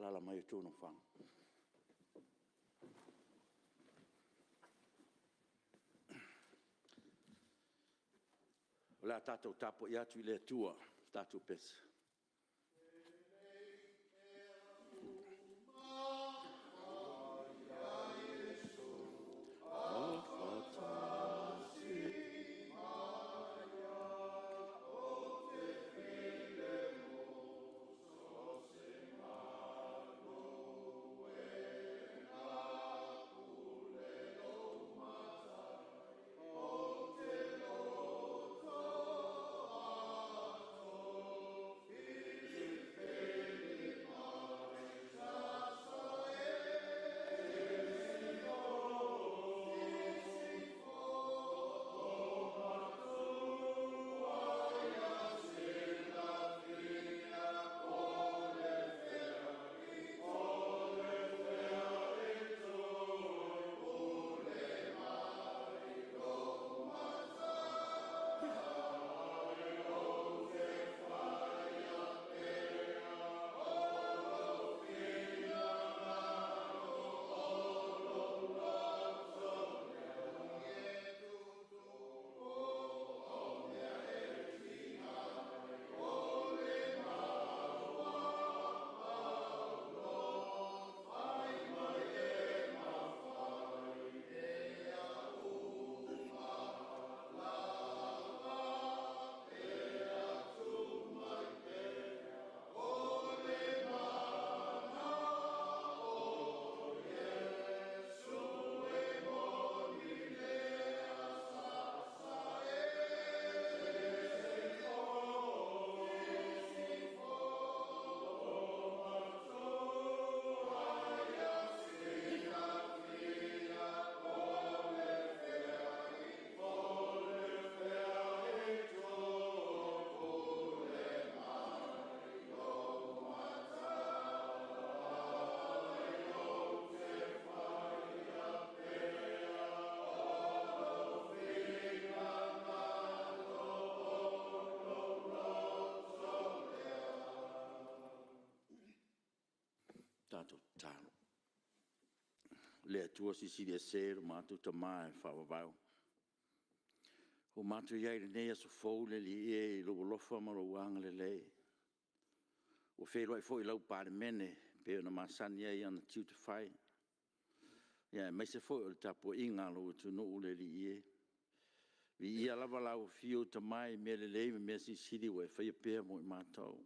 Alaala mai o outou nofoaga. O le a tatou tapuai atu i le Atua i le tatou pese. Ou te loto atu i le Po le mai lou matai, Ou te fia pea o lou finagalo, o lou loto lea. E tutuo o mea e tiga ai, o le mau a Paulo, fai mai e mafai, mea uma lava, pe atumai pea o le mana o Iesu. E moni lea sa sae, Sisifo, Matua ia silafia po o le fea e tupule mai lou matai. Ou te fia pea o lou finagalo, o lou loto lea. Tatou tatalo. Le Atua Silisili Ese lo matou Tama e faavavau, ua matou i ai i lenei aso fou le Alii e i lou alofa ma lou agalelei. Ua feiloai foi lau Palemene e pei ona masani ai ona tiute fai, aemaise foi o le tapuaiga a lou atunuu le Alii e. Viia lava lau Afio o Tama i mea lelei ma mea silisili ua e faia pea mo i matou.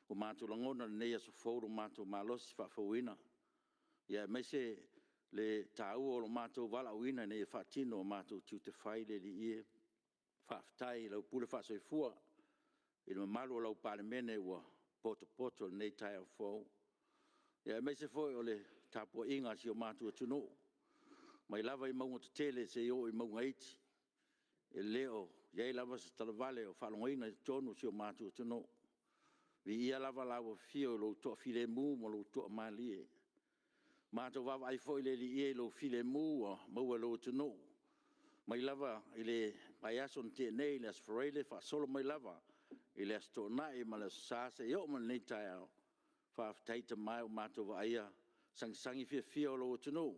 Ua matou lagona i lenei aso fou lo matou malosi faafouina, aemaise le taua o lo matou valaauina ina ia faatino o matou tiute fai le Alii e. Faafetai i lau pule faasoifua i le mamalu o lau Palemene ua potopoto i lenei taeao fou, aemaise foi o le tapuaiga a si o matou atunuu, mai lava i mauga tetele seia oo i mauga iti, e le o i ai lava se talavale o faalogoina i totonu o si o matou atunuu. Viia lava lau Afio i lou toafilemu ma lou toamalie. Ua matou vaavaai foi le Alii e i lou filemu ua maua e lou atunuu, mai lava i le vaiaso na tea nei i le Aso Faraile faasolo mai lava i le Aso Toonai ma le Aso Sa seia oo mai i lenei taeao. Faafetai Tama ua matou vaaia le sagisagi fiafia o lou atunuu,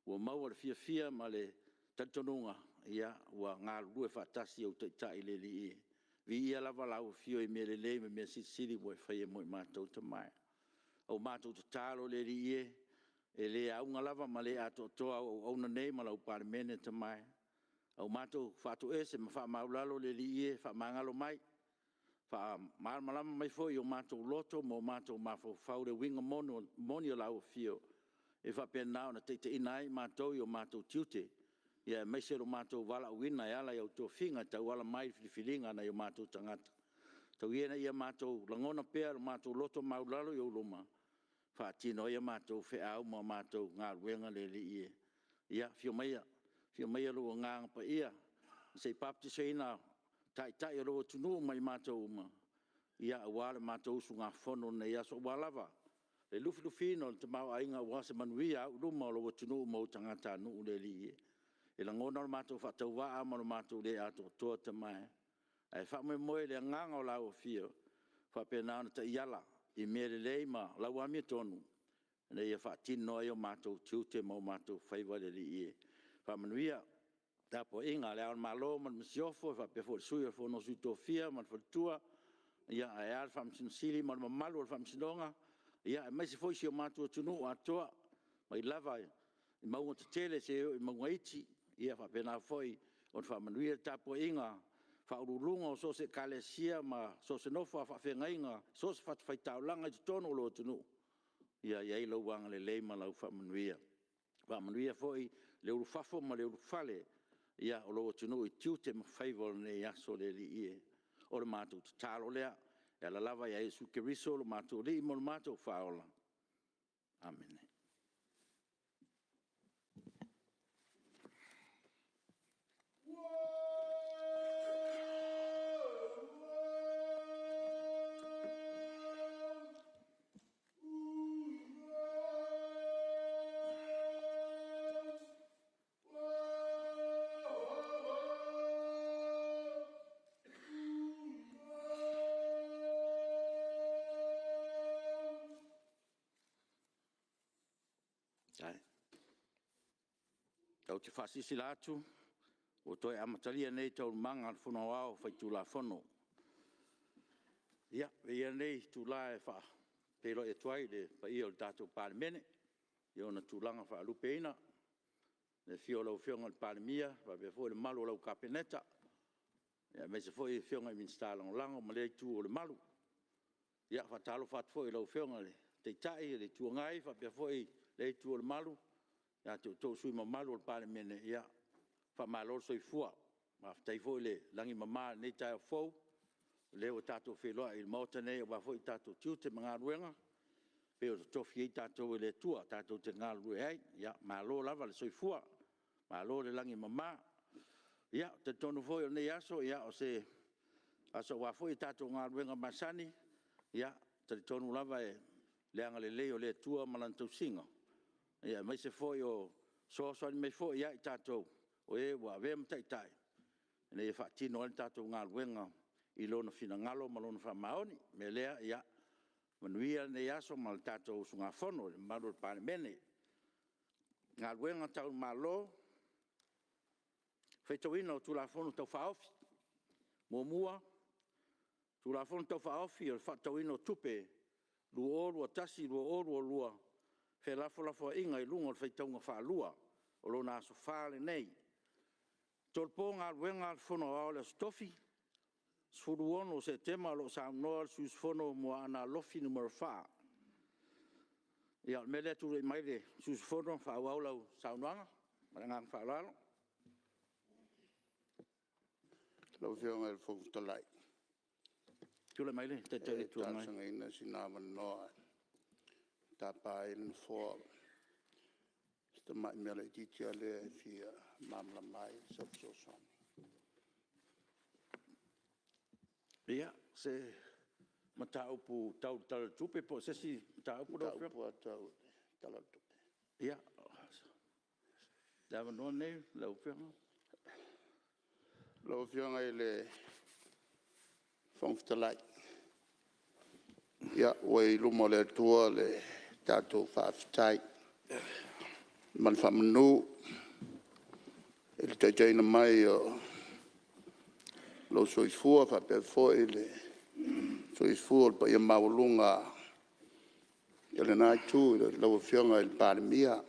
ua maua le fiafia ma le talitonuga ua galulue faatasi ou taitai le Alii e. Viia lava lau Afio i mea lelei ma mea silisili ua e faia mo i matou Tama e. O le matou tatalo le Alii e, e le auga lava ma le atoatoa au auauna nei ma lau Palemene Tama e, a ua matou faatoese ma faamaualalo le Alii e, faamagalo mai, faamalamalama mai foi i o matou loto ma o matou mafaufau le uiga moni o lau Afio, e faapena ona taitaiina ai i matou i o matou tiute, aemaise lo matou valaauina e ala i au tofiga e tauala mai i le filifiliga a nai o matou tagata. Tau ia ina ia matou lagona pea i lo matou loto maualalo i ou luma e faatino ai a matou feau ma matou galuega le Alii e. Ia, afio maia lou Agaga Paia se i baptiseina Taitai o lou atunuu ma i matou uma, aua le matou usugafono i lenei aso, aua lava le lufilufiina o le tamaoaiga aua se manuia auiluma o lou atunuu ma ou tagatanuu le Alii e. E lagona lo matou faatauvaa ma lo matou le atoatoa Tama e, ae faamoemoe i le agaga o lau Afio e faapena ona taiala i mea lelei ma lau amiotonu, ina ia faatino ai o matou tiute ma o matou faiva le Alii e. Faamanuia le tapuaiga a Le Ao o le Malo ma le Masiofo, faapea foi le Sui o le Fono a Sui Tofia ma le faletua, ae a le Faamasino Sili ma le mamalu o le Faamasinoga, aemaise foi si o matou atunuu atoa, mai lava i mauga tetele seia oo i mauga iti. Ia faapena foi ona faamanuia le tapuaiga a faauluuluga o so o se Ekalesia ma so o se nofo a faafeagaiga i so o se fatafaitaulaga i totonu o lou atunuu, ia i ai lou agalelei ma lau faamanuia. Faamanuia foi le ulufafo ma le ulufale o lou atunuu i tiute ma faiva o lenei aso le Alii e. O le matou tatalo lea e ala lava ia Iesu Keriso o lo matou Alii ma lo matou Faaola. Amene. Ou te faasilasila atu ua toe amatalia nei Taualumaga a le Fono Aoao Faitulafono. Ia, avea ia lenei itula e faafeiloai atu ai i le paia o le tatou Palemene i ona tulaga faalupeina, i le afio o lau Afioga i le Palemia faapea foi le mamalu o lau Kapeneta, aemaise foi Afioga i Minisita Lagolago ma lea Itu o le Malu. E faatalofa atu foi i lau Afioga i le Taitai o le Itu Agai faapea foi lea Itu o le Malu, ia te outou o sui usufono mamalu o le Palemene, faamalo le soifua. Faafetai foi le lagi e mama i lenei taeao fou, o lea ua tatou feiloai i le Maota nei aua foi tatou tiute ma galuega e pei ona totofi ai tatou e le Atua tatou te galulue ai. Malo lava le soifua, malo le lagi e mama. Ia, e talitonu foi o lenei aso, o se aso aua foi a tatou galuega masani. E talitonu lava i le agalelei o le Atua ma Lana tausiga, aemaise foi o le fesoasoani mai foi ia i tatou o e ua avea ma taitai ina ia faatino ai le tatou galuega i Lona finagalo ma Lona faamaoni. O le mea lea, ia manuia lenei aso ma le tatou usugafono i le mamalu o le Palemene. Galuega Tau le Malo, le faitauina o Tulafono Tau Faaofi. 1. Tulafono Tau Faaofi o le Faatatauina o Tupe 2021/2022, felafolafoaiga i luga o le faitauga faalua o lona aso 4 lenei. E tolopo Galuega a le Fono Aoao i le Aso Tofi 16 o Setema o lo o saunoa le sui usufono mo Aana Alofi Nu.4. Ia, o le mea lea, tulai mai le sui usufono e faaauau lau saunoaga. Ma le agaga faaaloalo. Lau Afioga i le Fofoga Fetalai, Tulai mai le Taitai o le e Itu Agai. talosagaina sina avanoa e tapa ai le Nofoa i si tamai mea laitiiti lava lea e fia malamalama ai sau fesoasoani. Ia, o se mataupu tau i le Tala o le Tupe po o se isi mataupu O lau se Afioga? mataupu lava tau i le Tala o le Tupe. Ia, o le avanoa lenei lau Afioga. Lau Afioga i le Fofoga Fetalai, ia, ua i luma o le Atua le tatou faafetai ma le faamanu i le taitaiina mai o lou soifua faapea foi le soifua o le paia maualuga i lena Itu i lau Afioga i le Palemia,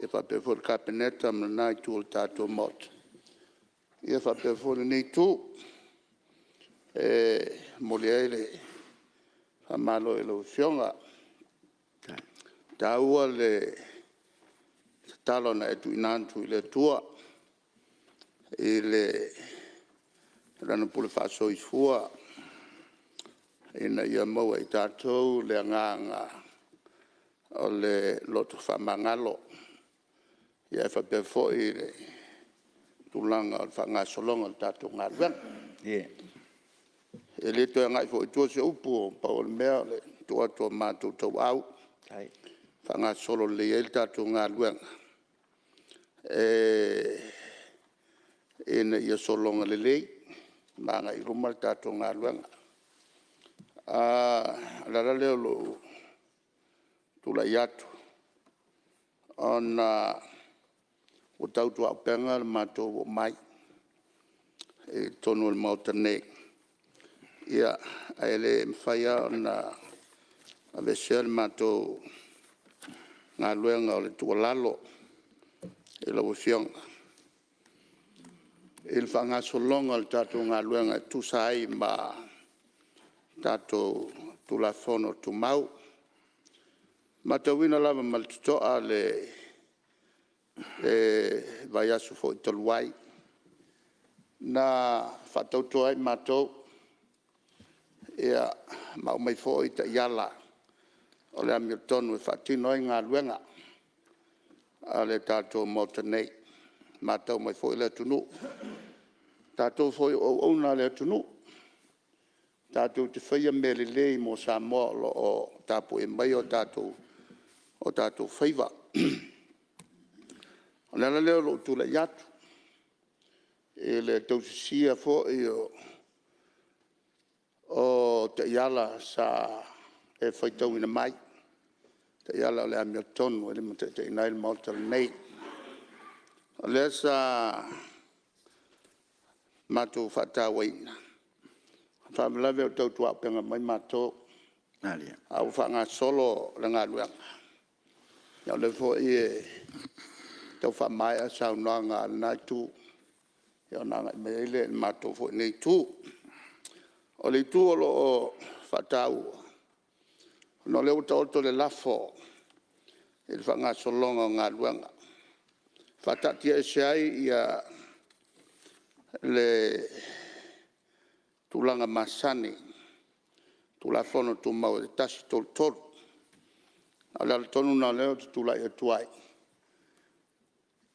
faapea foi le Kapeneta ma lena Itu o le tatou Maota, faapea foi lenei Itu. E momoli ai le faamalo i lau Afioga. E taua le tatalo na e tuuina atu i le Atua i Lana pule faasoifua ina ia maua e i tatou le agaga o le loto faamagalo, ae faapea foi le tulaga o le faagasologa o le tatou galuega. E le toe agai foi i tua se upu, pau o le mea o le tuu atu o matou tauau e faagasolo lelei ai le tatou galuega, ina ia sologa lelei ma agai i luma le tatou galuega. O le ala lea o lou tulai atu, ona ua tautuaupega lo matou oo mai i totonu o le Maota nei, ae le mafai lava ona aveesea le matou galuega o le tuualalo i lau Afioga i le faagasologa o le tatou galuega e tusa ai ma tatou Tulafono Tumau. E matauina lava ma le totoa le vaiaso foi talu ai, na faatauto ai matou ma aumai foi taiala o le amiotonu e faatino ai galuega a le tatou Maota nei, e matau mai foi le atunuu. O tatou foi o auauna a le atunuu, tatou te faia mea lelei mo Samoa o lo o tapuai maia o tatou faiva. O le ala lea o lou tulai atu i le tausisia foi o taiala sa e faitauina mai, taiala o le amiotonu e limataitaiina ai le Maota lenei. O lea sa matou faatauaina, o le faalavelave ua tautuaupega mai matou, a ua faagasolo le galuega. O lea foi e tau faamaea saunoaga a lena Itu ona agai mai ai lea i le matou foi nei Itu. O le itu o lo o faataua, ona o lea ua taoto le lafo i le faagasologa o galuega, faataatiaese ai le tulaga masani, Tulafono Tumau e 133. O le ala tonu lena o lea ou te tulai atu ai,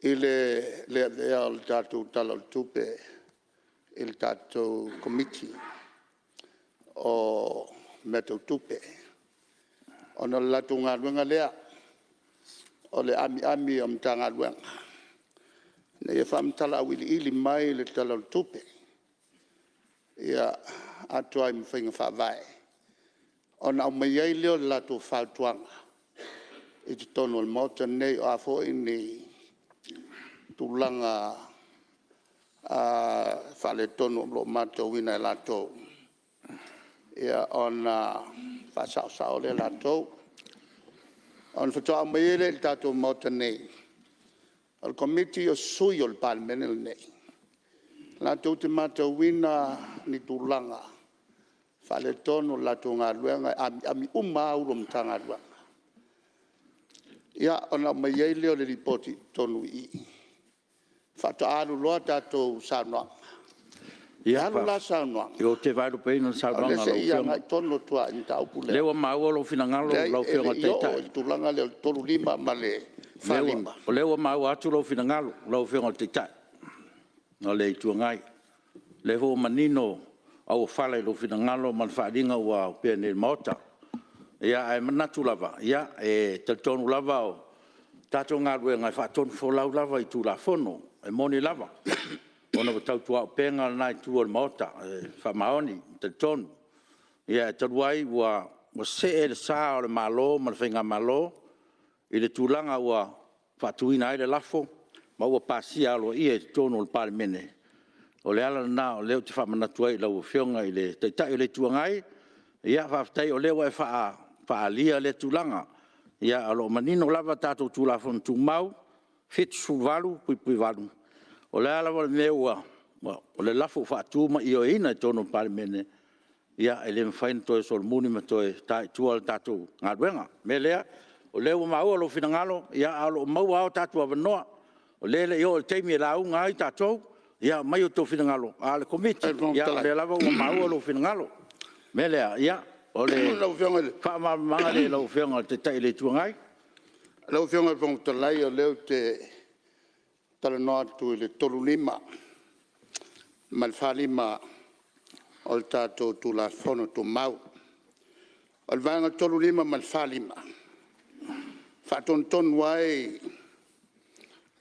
i le le avea o le tatou Tala o le Tupe i le tatou Komiti o Mea Tau Tupe, ona o le latou galuega lea o le amiami o Matagaluega ina ia faamatala auiliili mai le Tala o le Tupe, atoa ai ma faiga faavae, ona aumai ai lea o le latou fautuaga i totonu o le Maota lenei. O a foi ni tulaga faaletonu o lo o matauina e latou, ona faasaosao lea e latou. Ona faatoa aumai ai lea i le tatou Maota nei, o le Komiti o sui usufono o le Palemene lenei, latou te matauina ni tulaga faaletonu o le latou galuega, e amiami uma lava Ofisa Sili o Pulega o Matagaluega. Ia, ona aumai ai lea o le lipoti i totonu i i, faatoa alu loa tatou saunoaga. Alu la saunoaga, Ou te vaelupeina le o lea saunoaga a se lau i Afioga. agai tonu atu lava i le mataupu O lea. lea ua maua lou finagalo Leai, lau e Afioga le i le i oo Taitai. i le tulaga lea o le 35 ma le 45. O lea ua maua atu lou finagalo lau Afioga i le Taitai o le Itu Agai. O lea foi ua manino auofala i lou finagalo ma le faaaliga ua opea nei i le Maota. Ae manatu lava, e talitonu lava o le tatou galuega e faatonufolau lava i Tulafono. E moni lava, ona ua tautuaupega lena Itu o le Maota, e faamaoni ma talitonu. Ae talu ai ua see le sa o le Malo ma le Faigamalo i le tulaga ua faatuina ai le lafo ma ua pasia aloaia i totonu o le Palemene, o le ala lena o lea ou te faamanatu ai i lau Afioga i le Taitai o le Itu Agai. Ia faafetai o lea ua e faaalia lea tulaga, ae o lo o manino lava a tatou Tulafono Tumau 78(8), o le a lava le mea o le lafo ua faatu ma ioeina i totonu o le Palemene, e le mafai ona toe solomuli ma toe ta i tua le tatou galuega. O le mea lea, o lea ua maua lou finagalo, ae o lo o maua lava o tatou avanoa. O lea e le i oo i le taimi e lauga ai tatou, ia aumai outou finagalo, a o le Komiti, o lea lava ua maua lou finagalo. O le mea lea, o le Lau Afioga i le faamalamalamaga lea i lau Afioga i le Taitai o le Itu Agai. Lau Afioga i le Fofoga Fetalai, o lea ou te talanoa atu i le 35 ma le 45 o le tatou Tulafono Tumau. O le Vaega 35 ma le 45, e faatonutonu ai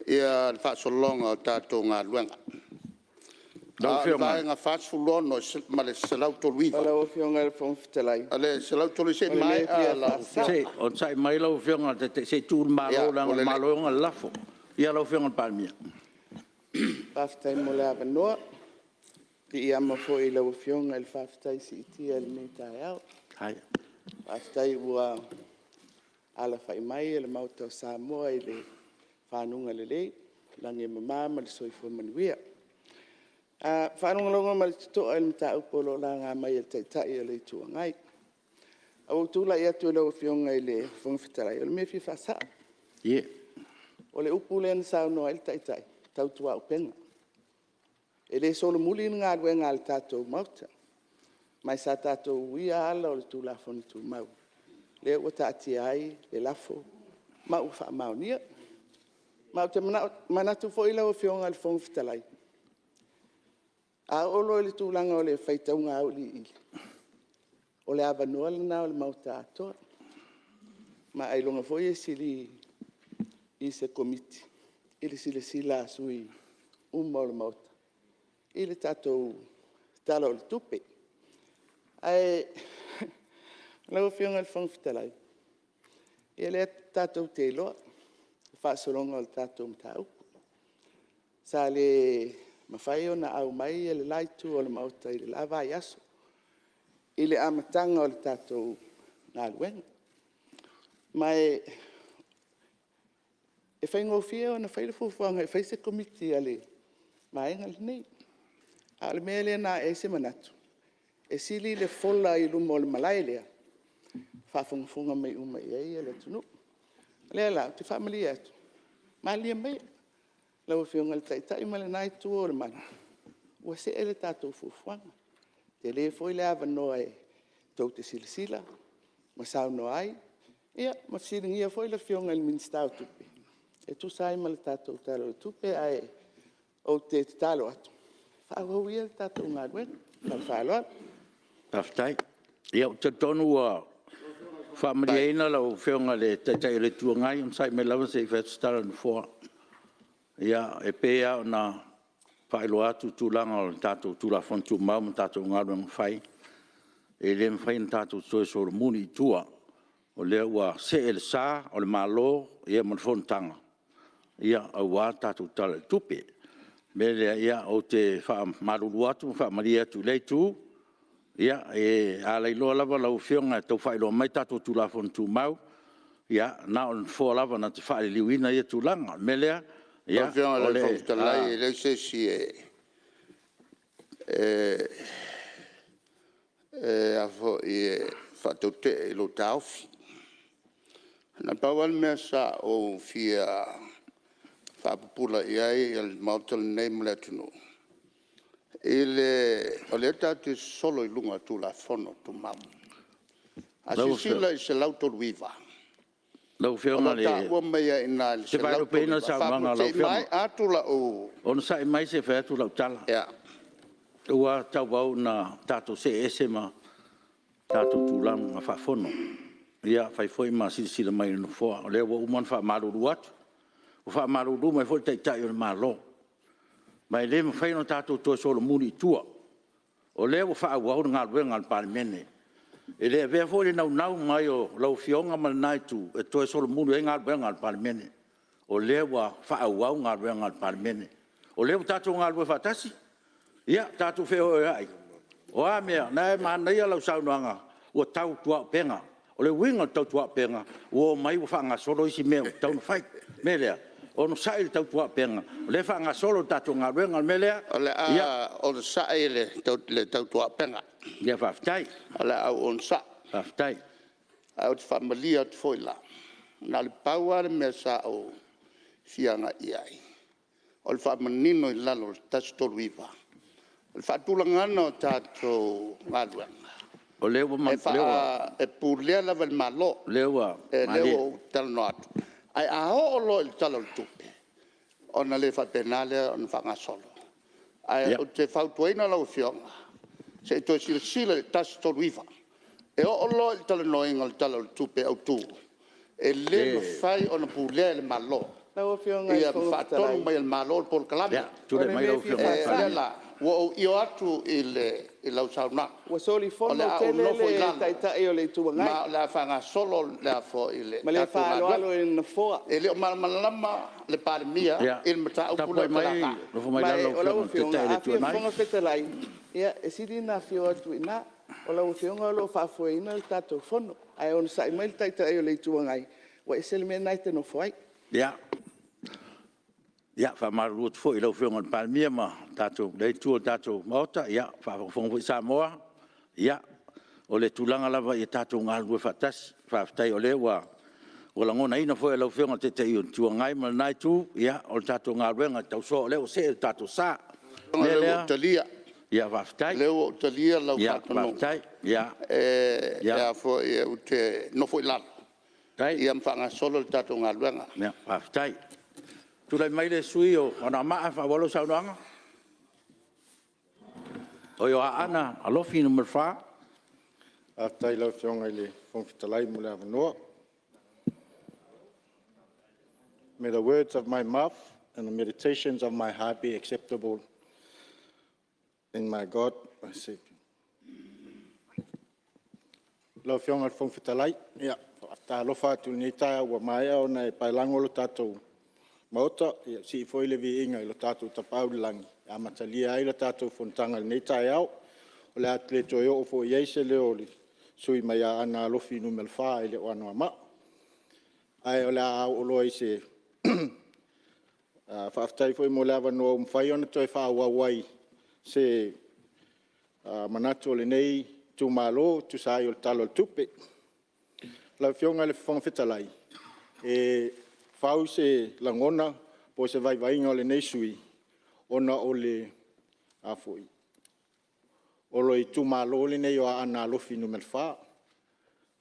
le faasologa o tatou galuega. Vaega 46 ma le 139. Lau Afioga i le Fofoga Fetalai... O le 139, se O i le mea e maea fia lau... faasao. Se i onosai mai lau Afioga i le Taitai, se i tuu le Malo leaga o le Malo e ona le lafo. Ia lau Afioga i le Palemia. Faafetai mo le avanoa. E piiama foi i lau Afioga i le faafetai siitia i lenei taeao. Faafetai ua alafai mai le Maota o Samoa i le fanuga lelei, lagi e mama ma le soifua manuia. E faalogologo ma le totoa i le mataupu o lo o laga mai e le Taitai o le Itu Agai. Ae ua ou tulai atu i lau Afioga i le Fofoga Fetalai, o le mea e fia faasao. O le upu lea na saunoa i ai le Taitai, tautuaupega. E le solomuli le galuega a le tatou Maota, ma e sa tatou uia ala o le Tulafono Tumau, lea ua taatia ai le lafo ma ua faamaonia. Ma ou te manatu foi lau Afioga i le Fofoga Fetalai, a oo loa i le tulaga o le faitauga auiliili, o le avanoa lena o le Maota atoa. Ma ailoga foi e sili i se Komiti i le silasila a sui usufono uma o le Maota i le tatou Tala o le Tupe. Ae lau Afioga i le Fofoga Fetalai, ia o lea tatou te iloa le faasologa o le tatou mataupu. Sa le mafai ona au mai le la Itu o le Maota i le la vaiaso i le amataga o le tatou galuega. Ma e faigofie ona fai le fuafuaga e fai se Komiti a le Vaega lenei. A o le mea lea na ae ai se manatu, e sili le fola i luma o le malae lea, e faafogafoga mai uma i ai le atunuu. O lea la, ou te faamalie atu, malilie maia lau Afioga i le Taitai ma lena Itu o le Malu, ua see le tatou fuafuaga. E tele foi le avanoa tou te silasila ma saunoa ai, ia ma fesiligia foi le Afioga i le Minisita o Tupe e tusa ai ma le tatou Tala o le Tupe. Ae ou te tatalo atu, faaauau ia le tatou galuega. Ma le faaaloalo. Faafetai. Ia, ou te talitonu ua faamalieina lau Afioga i le Taitai o le Itu Agai. Onosai mai lava se i fai atu se tala a le Nofoa. Ia, e pei lava ona faailoa atu tulaga o le tatou Tulafono Tumau ma tatou galuega fai, e le mafai ona tatou toe solomuli i tua, o lea ua see le sa o le Malo ma le Fonotaga aua le tatou Tala o le Tupe. O le mea lea, ou te faamalulu atu ma faamalie atu i lea Itu, a lailoa lava lau Afioga e tau faailoa mai tatou Tulafono Tumau, ia, na o le Nofoa lava na te faaliliuina ia tulaga. O le mea lea, Lau Afioga o i le le Fofoga a... Fetalai, e leai se isi e faatautee i lou taofi. Na pau lava le mea sa ou fia faapupula i ai le Maota lenei ma le atunuu, o lea tatou te sosolo i luga o Tulafono Tumau. A Lau silasila i le 139, Afioga o lo i o le... taua mai ai i ina i le Ou te vaelupeina le 139. saunoaga a lau Se i Afioga. maea atu lau... Onosai mai se i fai atu lau tala. Ia. Ua tauau ina tatou see ese ma tatou tulaga faa-Fono. Ia fai foi ma silasila mai i le Nofoa, o lea ua uma ona faamalulu atu, ua faamalulu mai foi le Taitai o le Malo. Ma e le mafai ona tatou toe solomuli i tua, o lea ua faaauau le galuega a le Palemene. E le avea foi le naunau mai o lau Afioga ma lena Itu e toe solomuli ai galuega a le Palemene, o lea ua faaauau galuega a le Palemene. O lea ua tatou galulue faatasi, ia tatou feoeoeai, o a mea, o lena e manaia lau saunoaga, ua tautuaupega. O le uiga o le tautuaupega, ua omai ua faagasolo isi mea ua tatau ona fai. O le mea lea, onosai le tautuaupega, o lea e faagasolo le tatou galuega. O le mea lea, O le ia... a onosai le tautuaupega. Ia faafetai. O le a ou onosai. Faafetai. Ae ou te faamalie atu foi la, na o le pau lava le mea sa ou fia agai i ai, o le faamanino i lalo o le 139, o le faatulagaga o tatou galuega, O lea ua... e pulea lava e le Malo. O lea ua O lea malie. ua ou talanoa atu, ae a oo loa i le Tala o le Tupe, ona le faapena lea ona faagasolo. Ae ou te fautuaina lau Afioga, se i toe silasila i le 139. E oo loa i le talanoaina o le Tala o le Tupe Autu, e le mafai ona pulea e le Malo Lau Afioga i le ma Fofoga faatonu Fetalai, mai e le Malo le polokalame. O Tulai le mai mea lau e fia Afioga i le O lea faasao, Palemia. la, ua ou io atu i lau saunoaga, ua o le solifono a ou tele nofo i le lalo Taitai o le Itu Agai ma o le a faagasolo le ma le tatou galuega. faaaloalo i le Nofoa. E le o malamalama le Palemia i le mataupu lea Tapuai ou te mai, laga. nofo mai Ma lalo o lau lau Afioga i le Afioga, Taitai o le a Itu fia Agai. Fofoga Fetalai, ia e sili ona afio atu i ina, o lau Afioga o lo o faafoeina le tatou Fono, ae onosai mai le Taitai o le Itu Agai, ua ese le mea lena e te nofo ai. Ia, faamalulu atu foi i lau Afioga i le Palemia ma lea Itu o le tatou Maota, ua faafogafoga foi Samoa, ia, o le tulaga lava ia tatou galulue faatasi. Faafetai o lea ua lagonaina foi e lau Afioga i le Taitai o le Itu Agai ma lena Itu, o le tatou galuega e tausoa o lea ua see le tatou sa. O le mea lea, Lau faafetai. Afioga o lea ua ou talia lau faatonuga ou te nofo i lalo ma faagasolo le tatou galuega. Faafetai. Tulai mai le sui usufono mo Anoamaa e faaauau lau saunoaga. Oi o Aana Alofi Nu.4. Faafetai i lau Afioga i le Fofoga Fetalai mo le avanoa. May the words of my mouth and the meditations of my heart be acceptable in my God. Lau Afioga i le Fofoga Fetalai, e faatalofa atu i lenei taeao ua maea ona e paelago lo tatou Maota. Ia sii foi le viiga i lo tatou Tapaau i le Lagi e amatalia ai le tatou fonotaga i lenei taeao. O le a le toe oo foi i ai se leo o le sui usufono mai Aana Alofi Nu.4 e le o Anoamaa. Ae o le a oo loa i se faafetai foi mo le avanoa ua mafai ona toe faaauau ai se manatu o lenei itumalo e tusa ai o le Tala o le Tupe. Lau Afioga i le Fofoga Fetalai, e fau se lagona po o se vaivaiga o lenei sui usufono ona o le itumalo lenei o Aana Alofi Nu.4,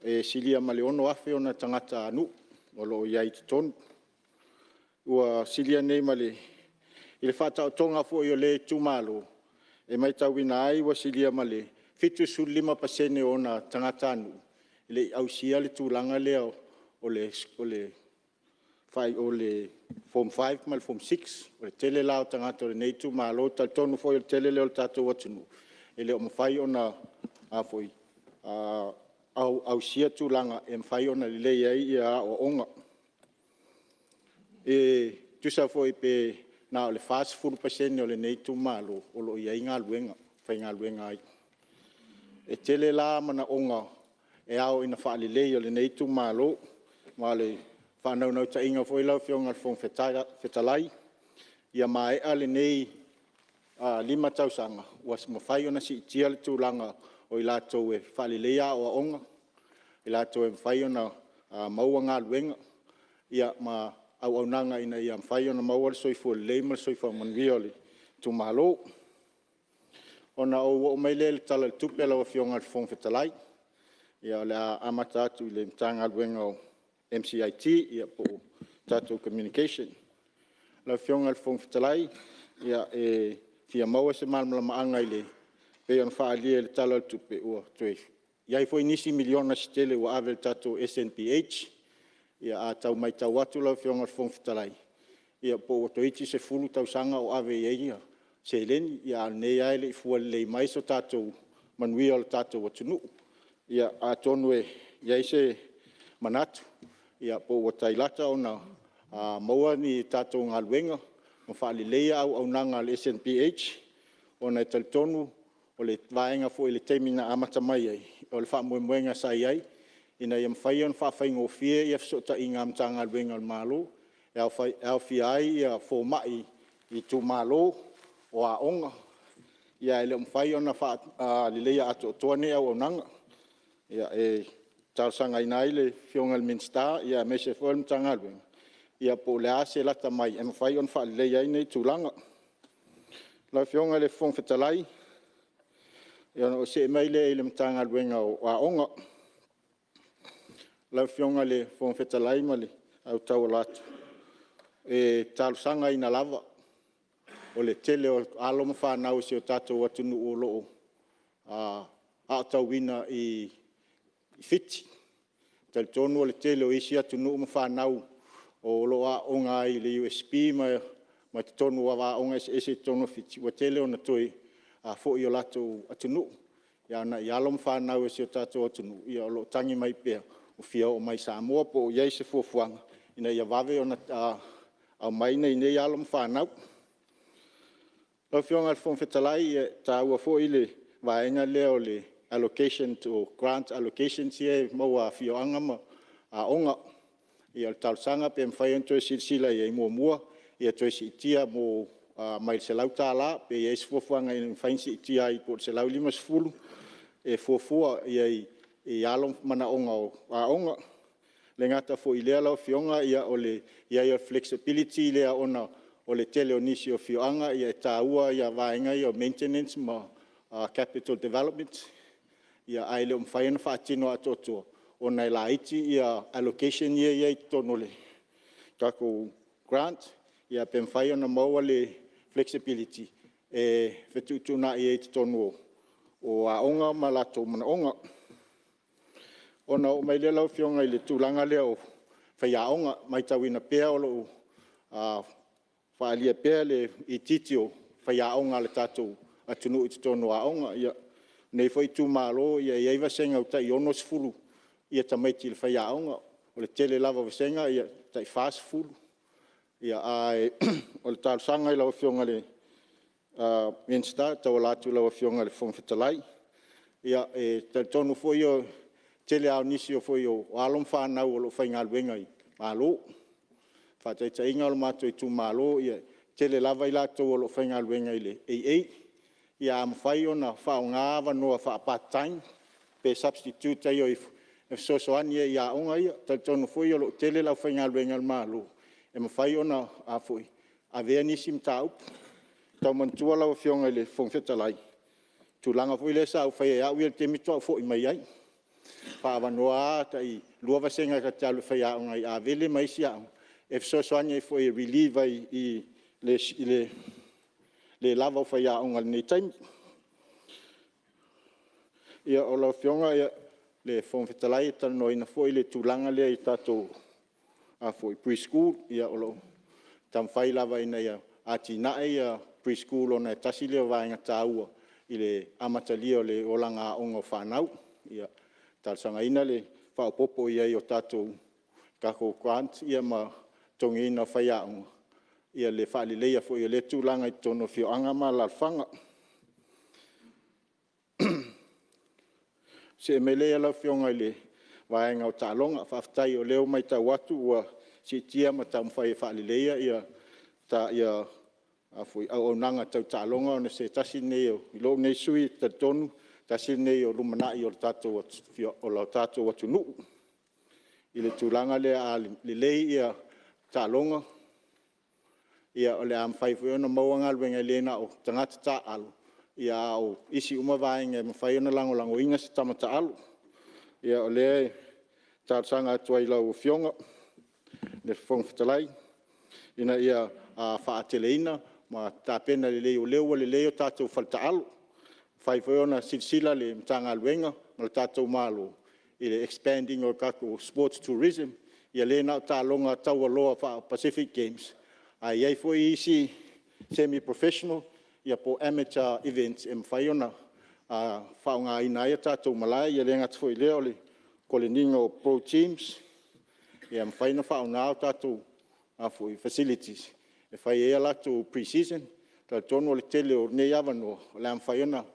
e silia ma le 6,000 ona tagatanuu o lo o i ai i totonu. Ua silia nei ma le… I le faataotoga foi o lenei itumalo, e matauina ai ua silia ma le 75% o ona tagatanuu e le i ausia le tulaga lea o le Form 5 ma le Form 6. O le tele la o tagata o lenei itumalo, e talitonu foi o le tele lea o le tatou atunuu e le o mafai ona ausia tulaga e mafai ona lelei ai aoaoga. E tusa foi pe na o le 40% o lenei itumalo o lo o i ai galuega e faigaluega ai. E tele la manaoga e ao ina faalelei o lenei itumalo. Ma o le faanaunautaiga foi lau Afioga i le Fofoga Fetalai, ia maea lenei 5 tausaga ua mafai ona siitia le tulaga o i latou e faaleleia aoaoga, i latou e mafai ona maua galuega, ma auaunaga ina ia mafai ona maua le soifua lelei ma le soifua manuia o le itumalo. Ona ou oo mai lea i le Tala o le Tupe lau Afioga i le Fofoga Fetalai. Ia o le a amata atu i le Matagaluega o le MCIT po o le tatou Communication. Lau Afioga i le Fofoga Fetalai, e fia maua se malamalamaaga e pei ona faaalia i le Tala o le Tupe, ua toe i ai foi nisi miliona se tele ua ave i le tatou SNBH. Ia a tau matau atu lau Afioga i le Fofoga Fetalai, ia po ua toeitiiti 10 tausaga o ave i ai seleni, a o lenei lava e le i fua lelei mai se manuia o le tatou atunuu. Ia atonu e i ai se manatu po ua tai lata ona maua ni tatou galuega ma faaleleia auaunaga a le SNBH, ona e talitonu o le vaega foi i le taimi na amata mai ai, o le faamoemoega sa i ai, ina ia mafai ona faafaigofie fesootaiga a Matagaluega a le Malo, e aofia ai fomai i itumalo, o aoga, ae le o mafai ona faaleleia atoatoa nei auaunaga. E talosagaina ai le Afioga i le Minisita aemaise foi o le Matagaluega, po o le a se lata mai e mafai ona faaleleia ai nei tulaga. Lau Afioga i le Fofoga Fetalai, ona ou see mai lea i le Matagaluega o Aoga. Lau Afioga i le Fofoga Fetalai e tauala atu, e talosagaina lava, o le tele o alo ma fanau a si o tatou atunuu o lo o aotauina i Fiti. E talitonu o le tele o isi atunuu ma fanau o lo o aooga ai i le USP ma totonu o aoga eseese i totonu o Fiti, ua tele ina toe foi i o latou atunuu. A o nai alo ma fanau a si o tatou atunuu, o lo o tagi mai pea ua fia oo mai i Samoa. Po o i ai se fuafuaga ina ia vave ona aumai nai nei alo ma fanau. Lau Afioga i le Fofoga Fetalai, e taua foi le vaega lea o le allocation to grant allocations ia e maua a afioaga ma aoga. O le talosaga pe mafai ona toe silasila i ai. Muamua, ia toe siitia mai le $100 pe i ai se fuafuaga ina ia mafai ona siitia ai po o le $150 e fuafua i ai i alo ma manaoga o aoga. E le gata foi i lea lau Afioga, o le i ai o le flexibility lea ona o le tele o nisi o afioaga e taua vaega ia o maintenance ma capital development, ae le o mafai ona faatino atoatoa ona e laiti allocation ia e i ai i totonu o le tatou grant. Ia pe mafai ona maua le flexibility e fetuutuunai ai i totonu o aoga ma latou manaoga. Ona oo mai lea lau Afioga i le tulaga lea o faiaoga. E matauina pea o lo o faaalia pea le itiiti o faiaoga a le tatou atunuu i totonu o aoga. O lenei foi itumalo e i ai vasega ua tai 60 tamaiti i le faiaoga. O le tele lava o vasega e tai 40. Ae o le talosaga i lau Afioga i le Minisita e tauala atu i lau Afioga i le Fofoga Fetalai, e talitonu foi o le tele lava o nisi o alo ma fanau o lo o faigaluega i Malo. O le faataitaiga o le matou itumalo, e toatele lava i latou o lo o faigaluega i le AA. Ia a mafai ona faaaoga avanoa faa-part time pe substitute ai o ifo e fesoasoani ai i aoga ia. E talitonu foi o lo o toatele le aufaigaluega a le Malo e mafai ona avea nisi mataupu. E tau manatua lau Afioga i le Fofoga Fetalai, le tulaga foi lea sa ou faia e au ia i le taimi faatoa ou foi mai ai, e faaavanoa lava e tai 2 vasega ta te alu e faiaoga ai i Avele ma isi aoga, e fesoasoani ai foi e relieve ai i le le lava o faiaoga i lenei taimi. Lau Afioga i le Fofoga Fetalai, e talanoaina foi le tulaga lea i tatou pre-school. Ia o lo o taumafai lava ina ia atinae pre-school ona e tasi lea o vaega taua i le amatalia o le olaga aoga o fanau. E talosagaina le faaopoopo i ai o tatou grant ma le totogiina o faiaoga, le faaleleia foi o lea tulaga i totonu o afioaga ma alaalafaga. Ona see mai lea lau Afioga i le vaega o taaloga. Faafetai o lea ua matau atu ua siitia ma taumafai e faaleleia auaunaga tau taaloga ona o se tasi lenei o… I lou nei sui usufono ou te talitonu, tasi lenei o lumanai o le tatou atunuu i le tulaga lea a lelei taaloga, o le a mafai foi ona maua galuega e le na o tagata taaalo, a o isi uma vaega e mafai ona lagolagoina se tama taalo. Ia o lea e talosaga atu ai i lau Afioga i le Fofoga Fetalai ina ia faateteleina ma tapena lelei o lea ua lelei a tatou faletaalo. E mafai foi ona silasila le Matagaluega ma le tatou Malo i le expand ina o tatou sports tourism, ia le na o taaloga taualoa faa-Pacific Games, ae i ai foi isi semi-professional po o amateur events e mafai ona faaaogaina ai tatou malae. E le gata foi i lea o le kolegiina o pro-teams, ia mafai ona faaaoga tatou facilities e fai ai a latou pre-season. E talitonu o le tele o nei avanoa o le a mafai ona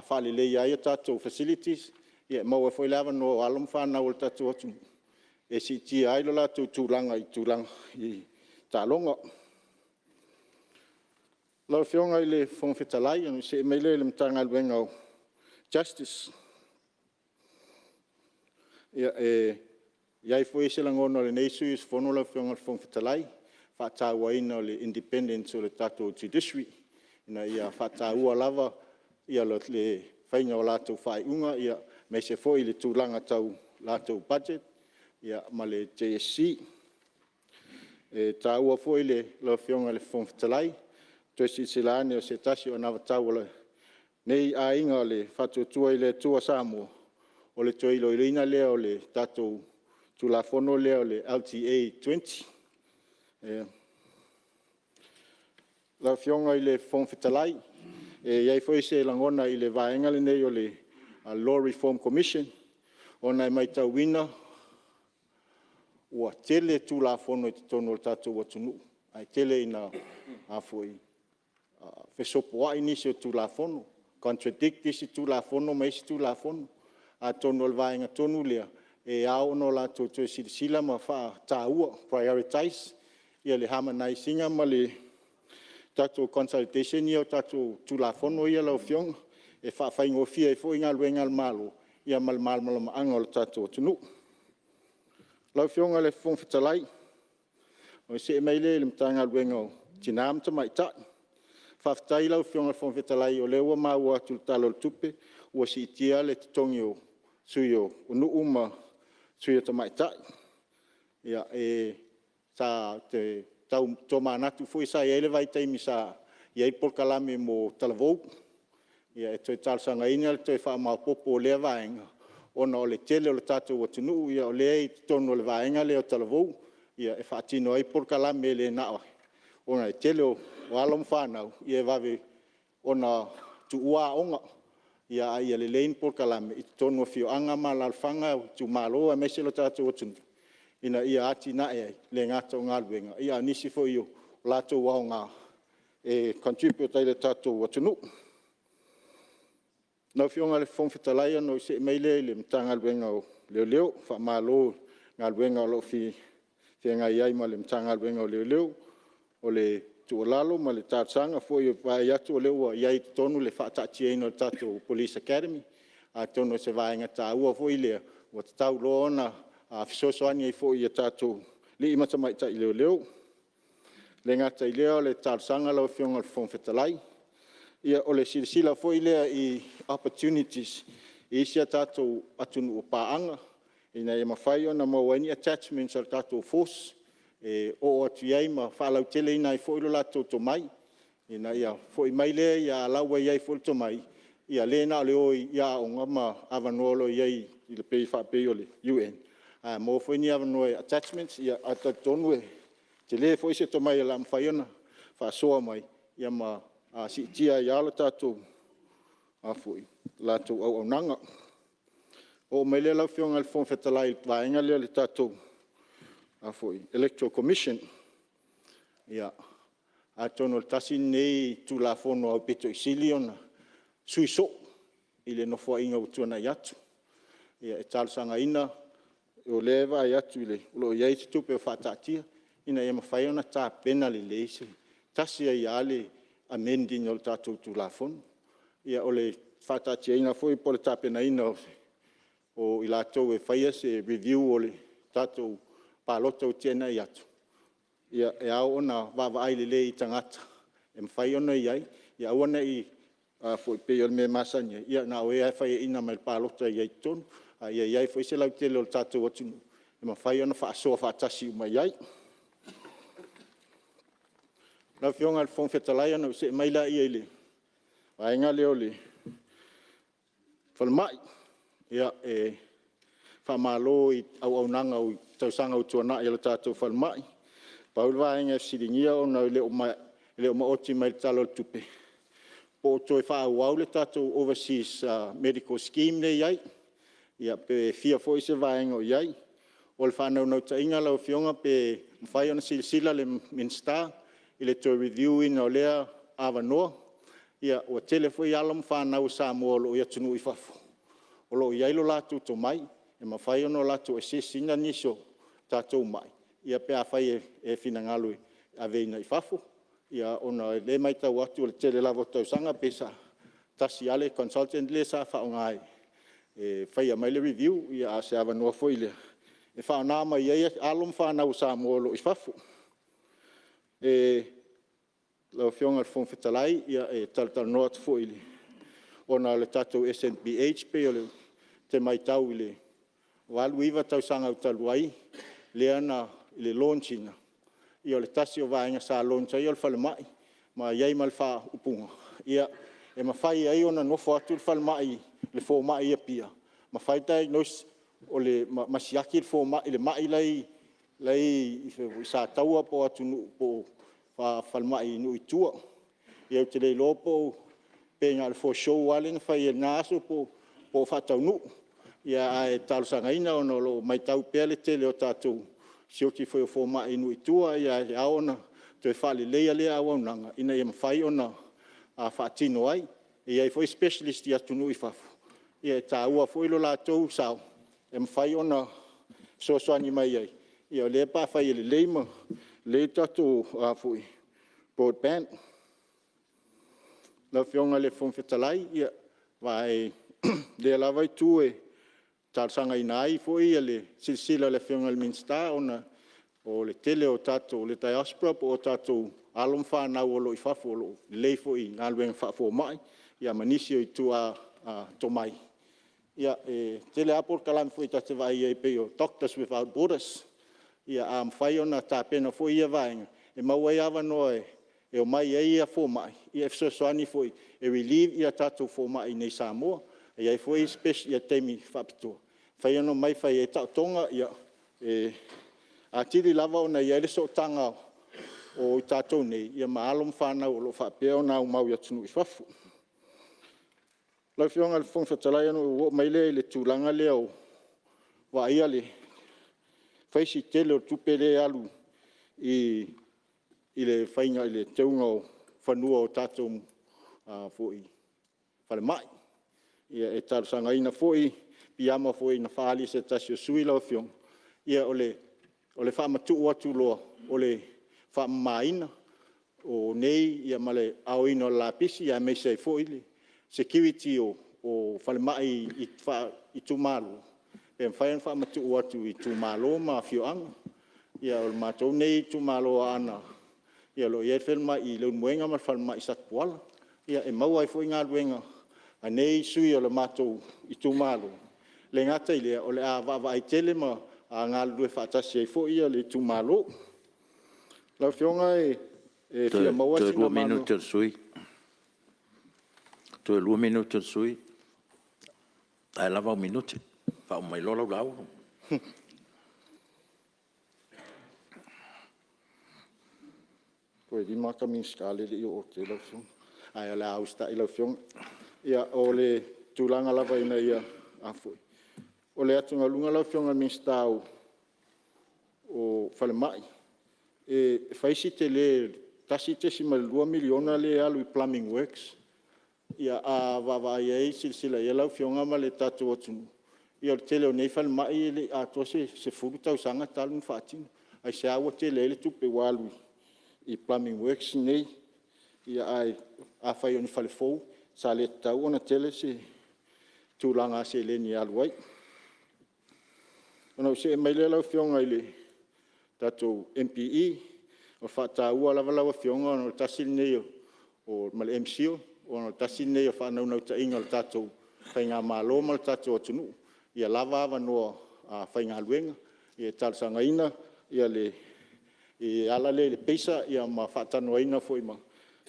faaleleia ai tatou facilities e maua ai foi le avanoa o alo ma fanau a le tatou atunuu e siitia ai le latou tulaga i taaloga. Lau Afioga i le Fofoga Fetalai, ona see mai lea i le Matagaluega o le Justice. E i ai foi se lagona o lenei sui usufono lau Afioga i le Fofoga Fetalai i le faatauaina o le independence o le tatou Judiciary, ina ia faataua lava le faiga o latou faaiuga, aemaise foi le tulaga tau latou budget ma le JSC. E taua foi lau Afioga i le Fofoga Fetalai, le toe silasila ane o se tasi o anavatau a lenei Aiga o le Faatuatua i le Atua Samoa, o le toe iloiloina lea o le tatou Tulafono lea o le LTA 20. Lau Afioga i le Fofoga Fetalai, e i ai foi se lagona i le vaega lenei o le Law Reform Commission, ona e matauina ua tele Tulafono i totonu o le tatou atunuu, ae tele ina fesopoai nisi o Tulafono, contradict isi Tulafono ma isi Tulafono. Atonu o le vaega tonu lea e ao ona latou toe silasila ma faataua, prioritize le harmonize ina ma le tatou consultation ia o tatou Tulafono ia lau Afioga, e faafaigofie ai foi galuega a le Malo ma le malamalamaaga o le tatou atunuu. Lau Afioga i le Fofoga Fetalai, ona see mai lea i le Matagaluega o Tina ma Tamaitai. Faafetai i lau Afioga i le Fofoga Fetalai o lea ua maua atu i le Tala o le Tupe ua siitia le totogi o sui o nuu ma sui o tamaitai. Sa tau tomanatu foi sa i ai le vaitaimi sa i ai polokalame mo talavou, e toe talosagaina le toe faamaopoopo o lea vaega, ona o le tele o le tatou atunuu o lea e i totonu o le vaega lea o talavou, e faatino ai polokalame e le na o… ona o le tele o alo ma fanau e vave ona tuua aoga, a ia lelei ni polokalame i totonu o afioaga ma alaalafaga o itumalo aemaise o le tatou atunuu, ina ia atinae ai, e le gata o galuega, a o nisi foi o latou aoga e contribute ai i le tatou atunuu. Lau Afioga i le Fofoga Fetalai ona ou see mai lea i le Matagaluega o Leoleo. Faamalo i galuega o lo o feagai ai ma le Matagaluega o Leoleo. O le tuualalo ma le talosaga foi e vaai atu o lea ua i ai i totonu le faataatiaina o le tatou Police Academy, atonu o se vaega taua foi lea ua tatau loa ona fesoasoani ai foi i tatou alii ma tamaitai leoleo. E le gata i lea o le talosaga lau Afioga i le Fofoga Fetalai, ia o le silasila foi lea i opportunities i isi a tatou atunuu o paaga, ina ia mafai ona maua ai ni attachments a le tatou force e oo atu i ai ma faalauteleina ai foi lo latou tomai, ina ia foi mai lea, a o la e ua i ai foi le tomai, ia le na o le o i aoga ma avanoa o lo o i ai e faapei o le UN, a maua foi ni avanoa i attachments, ae talitonu e tele foi se tomai o le a mafai ona faasoa mai ma siitia ai lava le latou auaunaga. Ona oo mai lea lau Afioga i le Fofoga Fetalai i le vaega lea o le tatou Electoral Commission. Ia, atonu o le tasi lenei Tulafono aupito sili ona sui soo i le Nofoaiga ua tuanai atu. E talosagaina, o lea e vaai atu o lo o i ai se tupe o faataatia ina ia mafai ona tapena lelei, tasi ai lava le amend ina o le tatou Tulafono. Ia o le faataatiaina foi po o le tapenaina o i latou e faia se review o le tatou palota ua tuanai atu, e ao ona vaavaai lelei i tagata e mafai ona i ai, ia aua ne i pei o le mea e masani ai, ia na o e lava e faiaina mai i le palota e i ai i totonu, a ia i ai foi se lautele o le tatou atunuu e mafai ona faasoa faatasi uma i ai. Lau Afioga i le Fofoga Fetalai ona ou see mai lea i le vaega lea o le falemai. E faamalo i auaunaga i tausaga ua tuanai a le tatou falemai. Pau le vaega e fesiligia ona e le o maoti mai i le Tala o le Tupe, po o toe faaauau le tatou overseas medical scheme lea e i ai, ia pe fia foi se vaega o i ai. O le faanaunautaiga lau Afioga pe mafai ona silasila le Minisita i le toe review ina o lea avanoa. Ua tele foi alo ma fanau a Samoa o lo o i atunuu i fafo o lo o i ai lo latou tomai, e mafai ona latou assess ina nisi o tatou mai pe afai e finagalo e aveina i fafo, ona o lea e matau atu o le tele lava o tausaga pei sa tasi lava le consultant lea sa faaaoga e faia mai le review, a o se avanoa foi lea e faaaoga mai ai alo ma fanau a Samoa o lo o i fafo. Lau Afioga i le Fofoga Fetalai, e talatalanoa atu foi ona o le tatou SNBH pei ou te matau i le 8, 9 tausaga talu ai i le launch ina, o le tasi o vaega sa launch ai o le falemai, ma i ai ma le faaupuga, e mafai ai ona nofo atu le fomai i Apia ma fai diagnose ma siaki le mai la e la e i Sataua po o atunuu po o falemai i nuu i tua. Ia ou te le iloa pe na o le for show lava lea na fai ai i lena aso po o faataunuu. Ae talosagaina ona o lo o matau pea le tele o tatou sioti foi o fomai i nuu i tua, ae ao ona toe faaleleia lea auaunaga ina ia mafai ona faatino ai. E i ai foi specialist i atunuu i fafo, e taua foi lo latou sao e mafai ona fesoasoani mai ai, lea pe afai e lelei le tatou broadband. Lau Afioga i le Fofoga Fetalai, o lea lava itu e talosagaina ai foi le silasila a le Afioga i le Minisita ona o le tele o tatou po o tatou alo ma fanau o lo o i fafo o lo o lelei foi i galuega faafomai ma nisi o ituaiga tomai. E tele lava polokalame foi ta te vaai i ai pei o Doctors Without Borders. Ia a mafai ona tapena foi ia vaega e maua ai avanoa e omai ai fomai e fesoasoani foi e relieve tatou fomai iinei i Samoa. E i ai foi taimi faapitoa e mafai ona omai fai ai taotoga, e atili lava ona i ai le sootaga o i tatou nei ma alo ma fanau o lo o faapea ona aumau i atunuu i fafo. Lau Afioga i le Fofoga Fetalai, ona ou oo mai lea i le tulaga lea o le vaaia o le fai si tele o le tupe lea e alu i le teuga o fanua o tatou falemai. E talosagaina foi, e piiama foi na faaali e se tasi o sui usufono lau Afioga, ia o le faamatuu atu loa o le faamamaina o nei ma le aoina o le lapisi, aemaise ai foi le security o falemai faaitumalo, pe mafai ona faamatuu atu i itumalo ma afioaga. Ia o le matou nei itumalo o Aana, o lo o i ai le falemai i Leulumoega ma le falemai i Satapuala. E maua ai foi galuega a nei sui o le matou itumalo, e le gata i lea, o le a vaavaai tele ma galulue faatasi ai foi le itumalo. Lau Afioga e fia maua sina malolosi. Toe 2 minute o le sui usufono, ae lava au minute, faauma mai loa lau lauga. Toe 5 ata Minisita lea e le i oo atu i ai lau Afioga, ae o le a usitai lau Afioga. Ia, o le tulaga lava ina ia… O le atugaluga lau Afioga i le Minisita o Falemai, e fai si tele, e $1.2 miliona lea e alu i plumbing works. Ia a vaavaai i ai ma silasila i ai lau Afioga ma le tatou atunuu, ia o le tele o nei falemai e le i atoa se 10 tausaga talu ona faatino. Aisea ua tele ai le tupe ua alu i plumbing works nei? Ae afai o ni fale fou, sa le tatau ona tele se tulaga seleni e alu ai. Ona ou see mai lea lau Afioga i le tatou MPE. O le faataua lava lau Afioga ona o le tasi lenei ma le MCIL ona o le tasi lenei o faanaunautaiga o le tatou faigamalo ma le tatou atunuu, ia lava avanoa faigaluega. E talosagaina e ala lea i le PACER ma faatalanoaina foi ma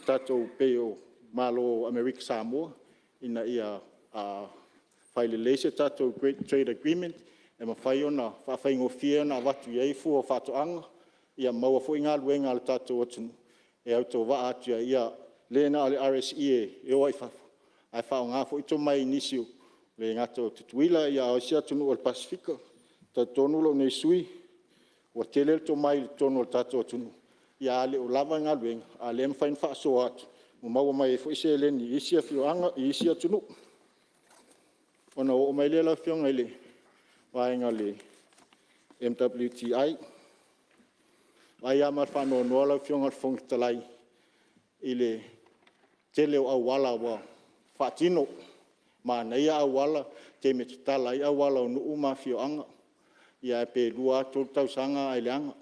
tatou pei o Malo o Amerika Samoa ina ia fai lelei se tatou trade agreement e mafai ona faafaigofie ona avatu i ai fua o faatoaga, ia maua foi galuega a le tatou atunuu e autovaa atu i ai, ia le na o le RSE e o ai i fafo, ae faaaoga foi tomai i nisi, e le gata o Tutuila a o isi atunuu o le Pasefika. E talitonu lou nei sui usufono ua tele le tomai i totonu o le tatou atunuu, ae le o lava galuega, a o lea e mafai ona faasoa atu ma maua mai ai foi seleni i isi afioaga i isi atunuu. Ona ou oo mai lea lau Afioga i le vaega o le MWTI. E vaai lava ma le faanoanoa lau Afioga i le Fofoga Fetalai i le tele o auala ua faatino, manaia auala i taimi e tatala ai auala o nuu ma afioaga, ae pe 2 lava 3 tausaga ae leaga.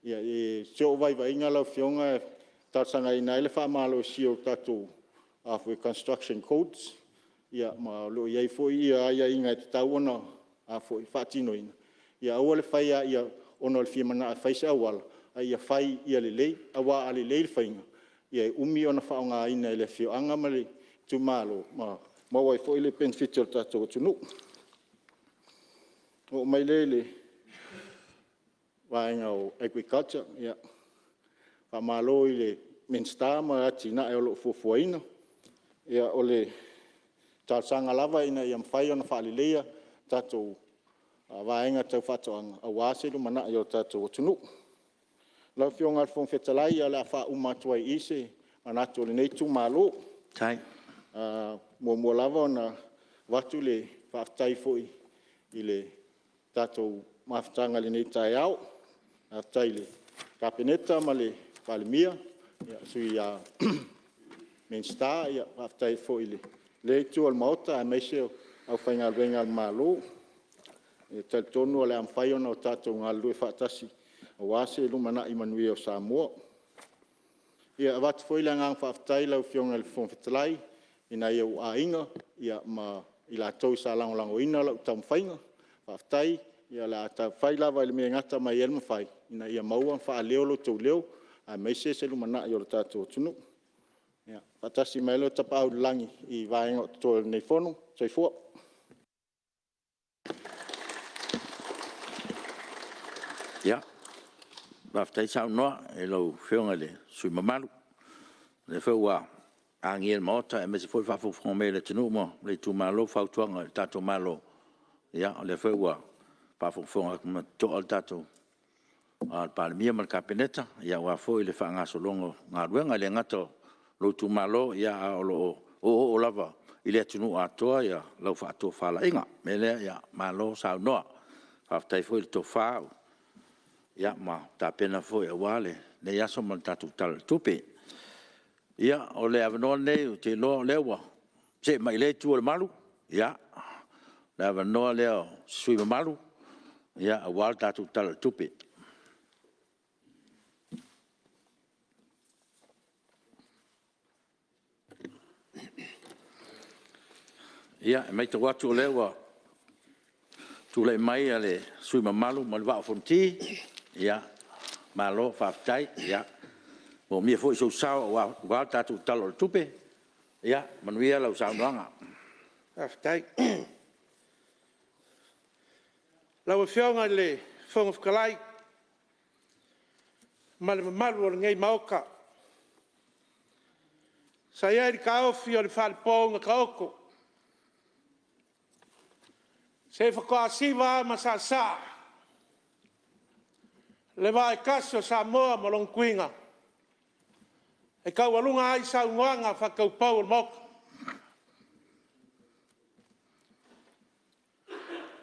I si ou vaivaiga lau Afioga e talosagaina ai le faamalosia o tatou construction codes, ma o lo o i ai foi aiaiga e tatau ona faatinoina, ia aua le faia ona o le fia manao e fai se auala, a ia fai ia lelei. Aua a lelei le faiga, e umi ona faaaogaina e le afioaga ma le itumalo ma maua ai foi le penefiti a le tatou atunuu. Ona oo mai lea i le vaega o Agriculture, faamalo i le Minisita ma atinae o lo o fuafuaina. O le talosaga lava ina ia mafai ona faaleleia tatou vaega tau faatoaga aua se lumanai o le tatou atunuu. Lau Afioga i le Fofoga Fetalai, o le a faauma atu ai i i se manatu o lenei itumalo. E muamua lava ona avatu le faafetai foi i le tatou mafutaga i lenei taeao. Faafetai i le Kapeneta ma le Palemia, Sui Minisita, faafetai foi i lea Itu o le Maota aemaise o le aufaigaluega a le Malo. E talitonu o le a mafai ona tatou galulue faatasi aua se lumanai manuia o Samoa. E avatu foi le agaga faafetai i lau Afioga i le Fofoga Fetalai i nai ou aiga ma i latou sa lagolagoina lau taumafaiga. Faafetai. O le a fai lava i le mea e gata mai ai le mafai ina ia maua ma faaleo lo outou leo aemaise se lumanai o le tatou atunuu. Ia faatasi mai le Tapaau i le lagi i vaega o totoe o lenei Fono. Soifua. Ia, faafetai saunoa i lau Afioga i le sui usufono mamalu. O lea foi ua agia i le Maota aemaise foi o le faafogafoga mai a le atunuu ma le itumalo fautuaga i le tatou Malo. Ia o lea foi ua faafogafoga atu ma le totoa le tatou Palemia ma le Kapeneta aua foi le faagasologa o galuega. E le gata o lou itumalo, ae o lo o oooo lava i le atunuu atoa lau faatofalaiga. O le mea lea, malo saunoa, faafetai foi le tofa ma tapena foi aua lenei aso ma le tatou Tala o le Tupe. Ia, o le avanoa lenei ou te iloa o lea ua see mai i lea Itu o le Malu, ia, o le avanoa lea o se sui usufono mamalu aua le tatou Tala o le Tupe. Ia, e matau atu o lea ua tulai mai le sui usufono mamalu mai le Vaa o Fonoti. Malo faafetai. Ua manaomia foi sou sao aua le tatou Tala o le Tupe. Ia manuia lau saunoaga. Faafetai. Lau Afioga i le Fofoga Fetalai ma le mamalu o lenei Maota, sa i ai le taofi o le faalepo na taoto, se faatoa siva lava ma saasaa le vaa e tasi o Samoa ma lona tuiga, e taualuga ai saunoaga faale-taupou o le Maota.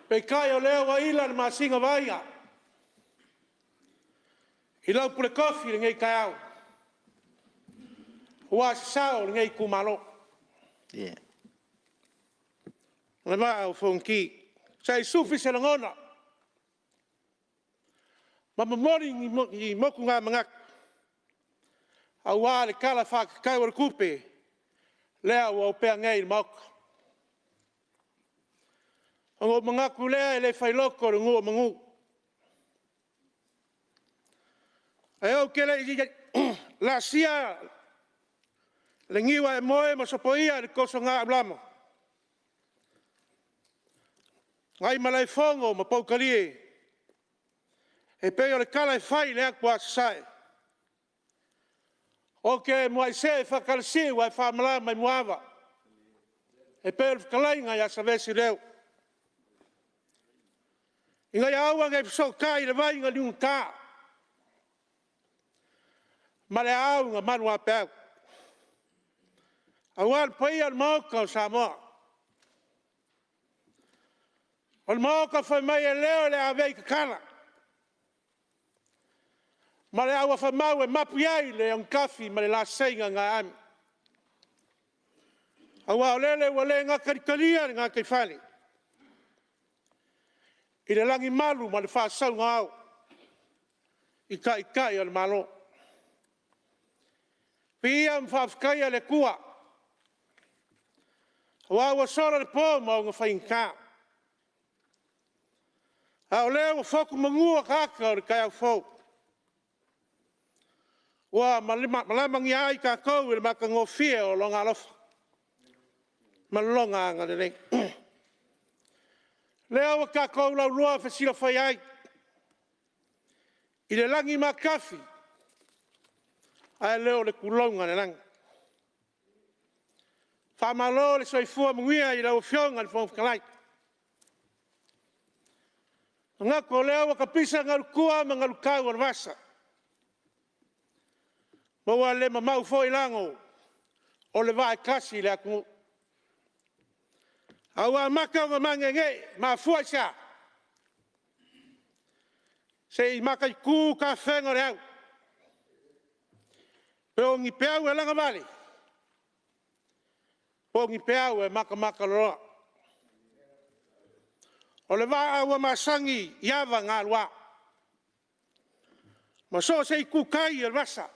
Peitai o lea ua ila le masina vaaia i lau pule tofi i lenei taeao, aua se sao o lenei itumalo o le Vaa o Fonoti. Se i sufi se lagona ma momoli ni motugamanatu aua le Tala Faatatau o le Tupe lea ua opea nei i le Maota. Ona ou manatu lea e le failoto le nuu o manu. Ae ou te le i laasia le niu aemoe ma sopoia le tosoga aulama nai Malaefono ma Poutalie e pei o le tala e fai i le atu a Sasae, ou te muai see faatalasiu ae faamalama i muaava e pei o le fetalaiga ia Saveasiuleo. Ina ia aua ne i fesootai le vai na liugata ma le aau na maluapeau aua le paia o le Maota o Samoa. O le Maota fai mai e leo le aveitatala ma le auafa mau e mapu i ai le auogetafi ma le laseiga na aami. Aua o lele ua le gatalitalia le gataifale i le lagimalu ma le faasauga o ao i taitai o le Malo. Viia ma faafetaia le Atua aua ua sola le po ma ona faigata, a o lea ua fotu manu ataata o le taeao fou, ua malamagia ai i tatou i le matagofie o Lona alofa ma Lona agalelei. O lea ua tatou laulua fesilafai ai. i le lagi matafi ae le o le tulouna o le lagi. Faamalo le soifua manuia i lau Afioga i le Fofoga Fetalai. E manatu o lea ua tapisa galutua ma galutau o le vasa, ma ua le mamau foi lago o le vaa e tasi i le atunuu. Ae ua amata ona maneenee. E mafua i se a? Se i mataitu tafega o le au, po o ni peau e lagavale, po o ni peau e matamataloa. O le vaa ua masani i ava galua ma so o se itutai o le vasa.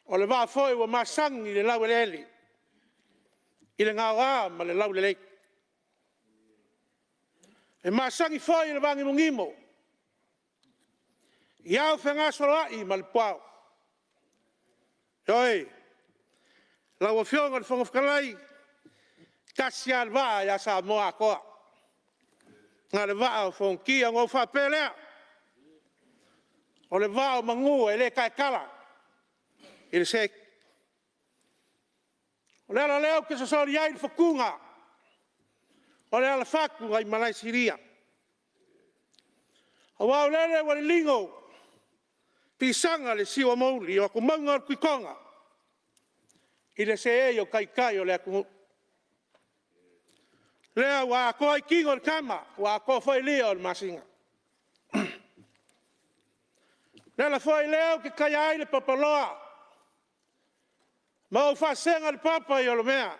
O le vaa foi ua masani i le laueleele i le gaoa ma le laulelei. E masani foi i le vanimonimo i ao fegasoloai ma le puao. Ioe, lau Afioga i le Fofoga Fetalai, e tasi lava le vaa ia Samoa atoa, na o le Vaa o Fonoti. Ona ou faapea lea, o le vaa o manu e le taetala i le seeti. O le ala lea ou te sosoli ai le fetuga o le alafatu nai Malaesilia, aua o lele ua liligo pisaga o le siuamouli o atumauga o le Tuitoga i le seei o taitai o le atunuu. O lea ua atoa i tino le tama ua atoa foi lia o le masina. O le ala foi lea ou te taia ai le papaloa ma ou faasega i le papa i Holomea,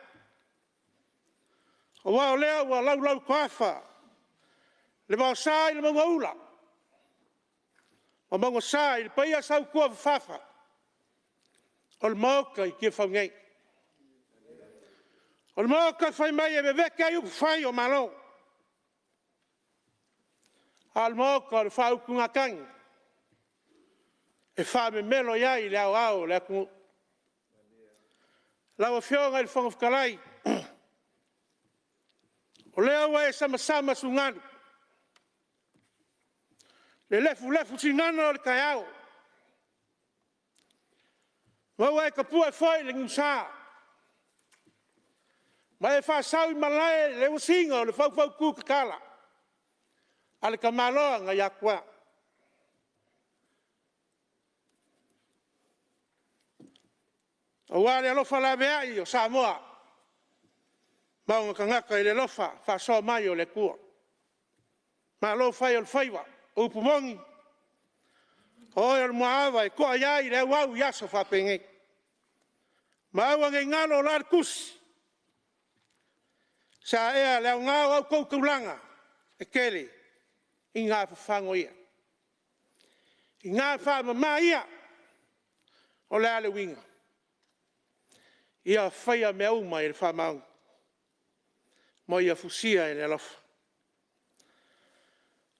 aua o lea ua laulauitoafa le vaosa i le maugaula ma maugasa i le paia sautuafafafa o le Maota i Tiafau nei. O le Maota fai mai e vevete ai upufai o Malo, a o le Maota o le faautugatagi e faamemelo i ai le aoao o le atunuu. Lau Afioga i le Fofoga Fetalai, o lea ua e samasamasugalu le lefulefu sinago o le taeao, ma ua e tapue foi le nuusa ma e faasau i malae le usuina o le faufautu tatala a le tamaloa nai Atua. Aua le alofa laveai o Samoa ma ona tagata i le alofa faasoa mai o le Atua. Malo fai o le faiva. O upu moni, o oe o le muaava e toa i ai le auau i aso faapenei. Ma aua ne i galo la le tusi, se ae le aoga o a outou taulaga e tele i na fafago ia, i na faamama ia. O le a le uiga? Ia faia mea uma i le faamaoni ma ia fusia i le alofa.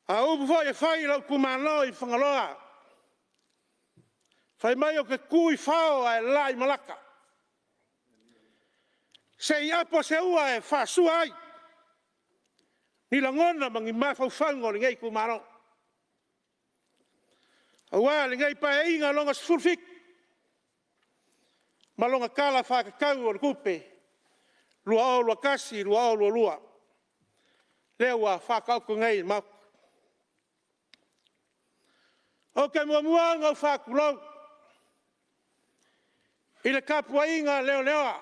A o upu foi e fai i lou itumalo i Fagaloa, fai mai ou te tu i fao ae laa i malata, se i apo se ua e faasua ai ni lagona ma ni mafaufauga o lenei itumalo, aua lenei Paeaiga Lona XVII ma lona Tala Faatatau o le Tupe 2021/2022 lea ua faataoto nei i le Maota. Ou te muamua ona ou faatulou i le tapuaiga leleoa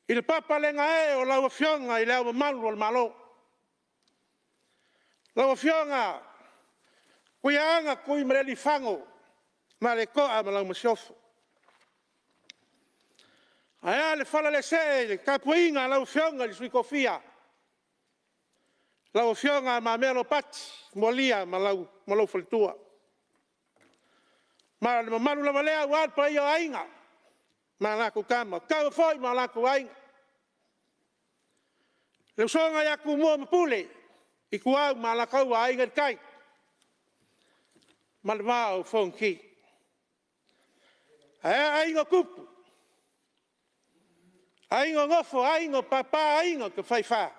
i le papalegaee o lau Afioga i Le Ao Mamalu o le Malo, lau Afioga Tuiaana Tuimalealiifano Vaaletoa ma lau Masiofo. Ae a le falalesee i le tapuaiga a lau Afioga i le Sui Tofia, lau Afioga Le Mamea Ropati Mualia ma lou faletua. Ma o le mamalu lava lea aua le paia o Aiga ma latou Tama, o Tama foi ma o latou Aiga, le usoga ia Tumua ma Pule, Ituau ma Alataua, Aiga i le Tai ma le Vaa o Fonoti. Ae a Aiga o Tupu, Aiga o Nofo, Aiga o Papa, Aiga o Tafaifa.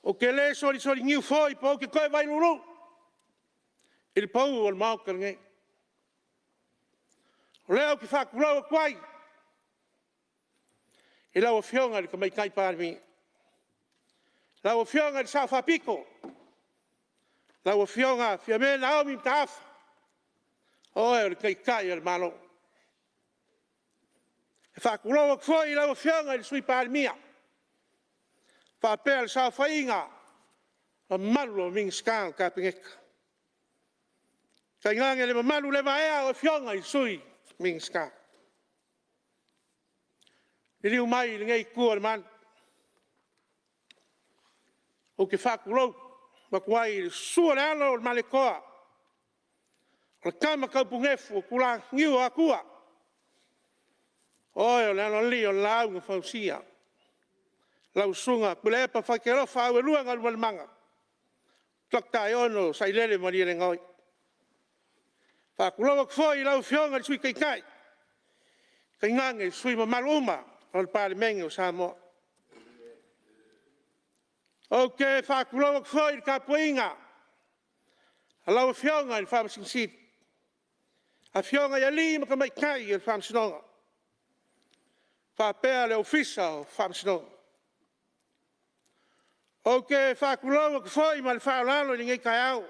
Ou te le solisoli niu foi pe ou te toe vailulu i le pau o le Maota lenei. O lea ou te faatulou atu ai i lau Afioga i le Tamaitai Palemia, lau Afioga i le Sao Faapito, lau Afioga Fiame Naomi Mataafa, o oe o le Taitai o le Malo. E faatulou atu foi i lau Afioga i le Sui Palemia faapea le saofaiga mamalu o Minisita o le Kapeneta, tainane le mamalu le vaea o Afioga i Sui Minisita. Liliu mai i lenei Itu o le Malu, ou te faatulou atu ai i le susu o le alo o le Malietoa, o le tama tau punefu o Tulaniu o Atua, o oe o le Aloalii o le Laau na Fausia. Lau susuga Tuilaepa Fatialofa Auelua Galumalemana Dr. Aiono Sailele Malielegaoi. E faatulou atu foi i lau Afioga i le Sui Taitai, tainane sui usufono mamalu uma o le Palemene o Samoa. Ou te faatulou atu foi i le tapuaiga a lau Afioga i le Faamasino Sili, afioga i alii ma tamaitai o le Faamasinoga, faapea le Ofisa o Faamasinoga. Ou te faatulou atu foi ma le faaaloalo i lenei taeao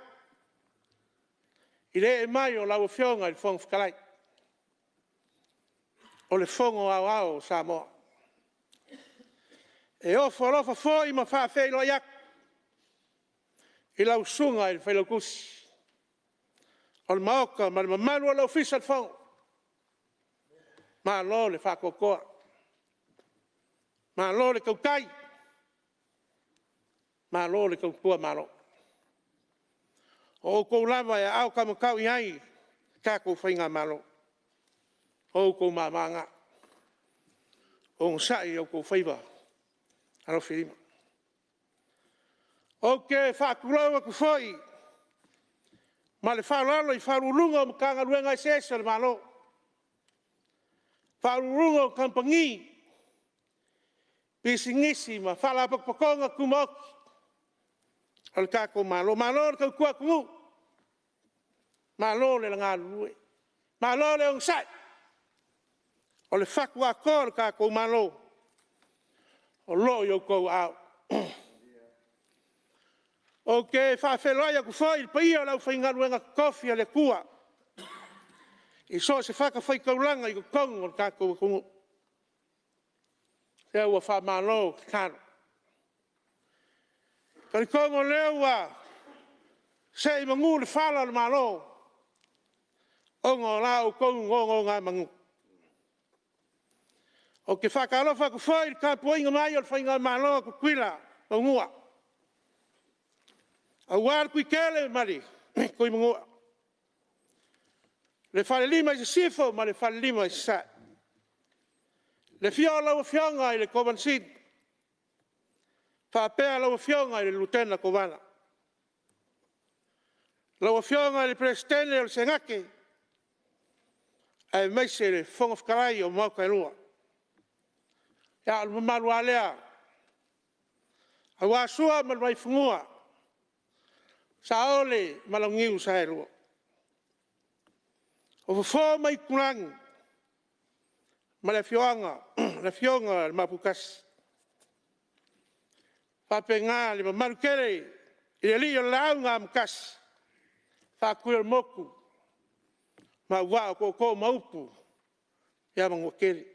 i le ee mai o lau Afioga i le Fofoga Fetalai o le Fono Aoao o Samoa. E ofo alofa foi ma faafeiloai atu i lau susuga i le Failautusi o le Maota ma le mamalu o le Ofisa o le Fono. Malo le faatoatoa, malo le tautai, malo le tautua Malo. O outou lava e aao taumatau i ai le tatou Faigamalo. O outou mama na. Onosai i outou faiva alofilima. Ou te faatulou atu foi ma le faaaloalo i Ofisa Sili o Pulega o Matagaluega eseese a le Malo, Ofisa Sili o Pulega o Kamupani, Pisinisi ma Faalapotopotoga Tumaoti a lo tatou Malo. Malo le tautua atunuu, malo le galulue, malo le onosai. O le fatu atoa o le tatou Malo o lo o i outou aao. Ou te faafeiloai atu foi i le paia o le aufaigaluega totofi a le Atua i so o se fatafaitaulaga i totonu o le tatou atunuu. Se ua faamalo tatalo. E talitonu o lea ua see i manu le fala o le Malo ona o la outou nonogamanu. Ou te faatalofa atu foi i le tapuaiga mai a le Faigamalo a Tutuila ma Manua, aua le Tuitele ma le Tuimanua, le falelima i Sisifo ma le falelima i Sasae. Le afio o lau Afioga i le Kovana Sili, faapea lau Afioga i le Lutena Kovana. Lau Afioga i le Peresetene o le Senate, aemaise le Fofoga Fetalai o Maota e lua. Ia o le mamalu lava lea aua Sua ma le Vaifanua, Saole ma le Launiu Saelua. O Fofo ma Aitulagi ma le Afioga i le Maoputasi. E faapena le mamalu tele i le alii o le Laau na Amotasi, Faatuiolemotu ma auvaa o tootoo ma upu ia Manuatele.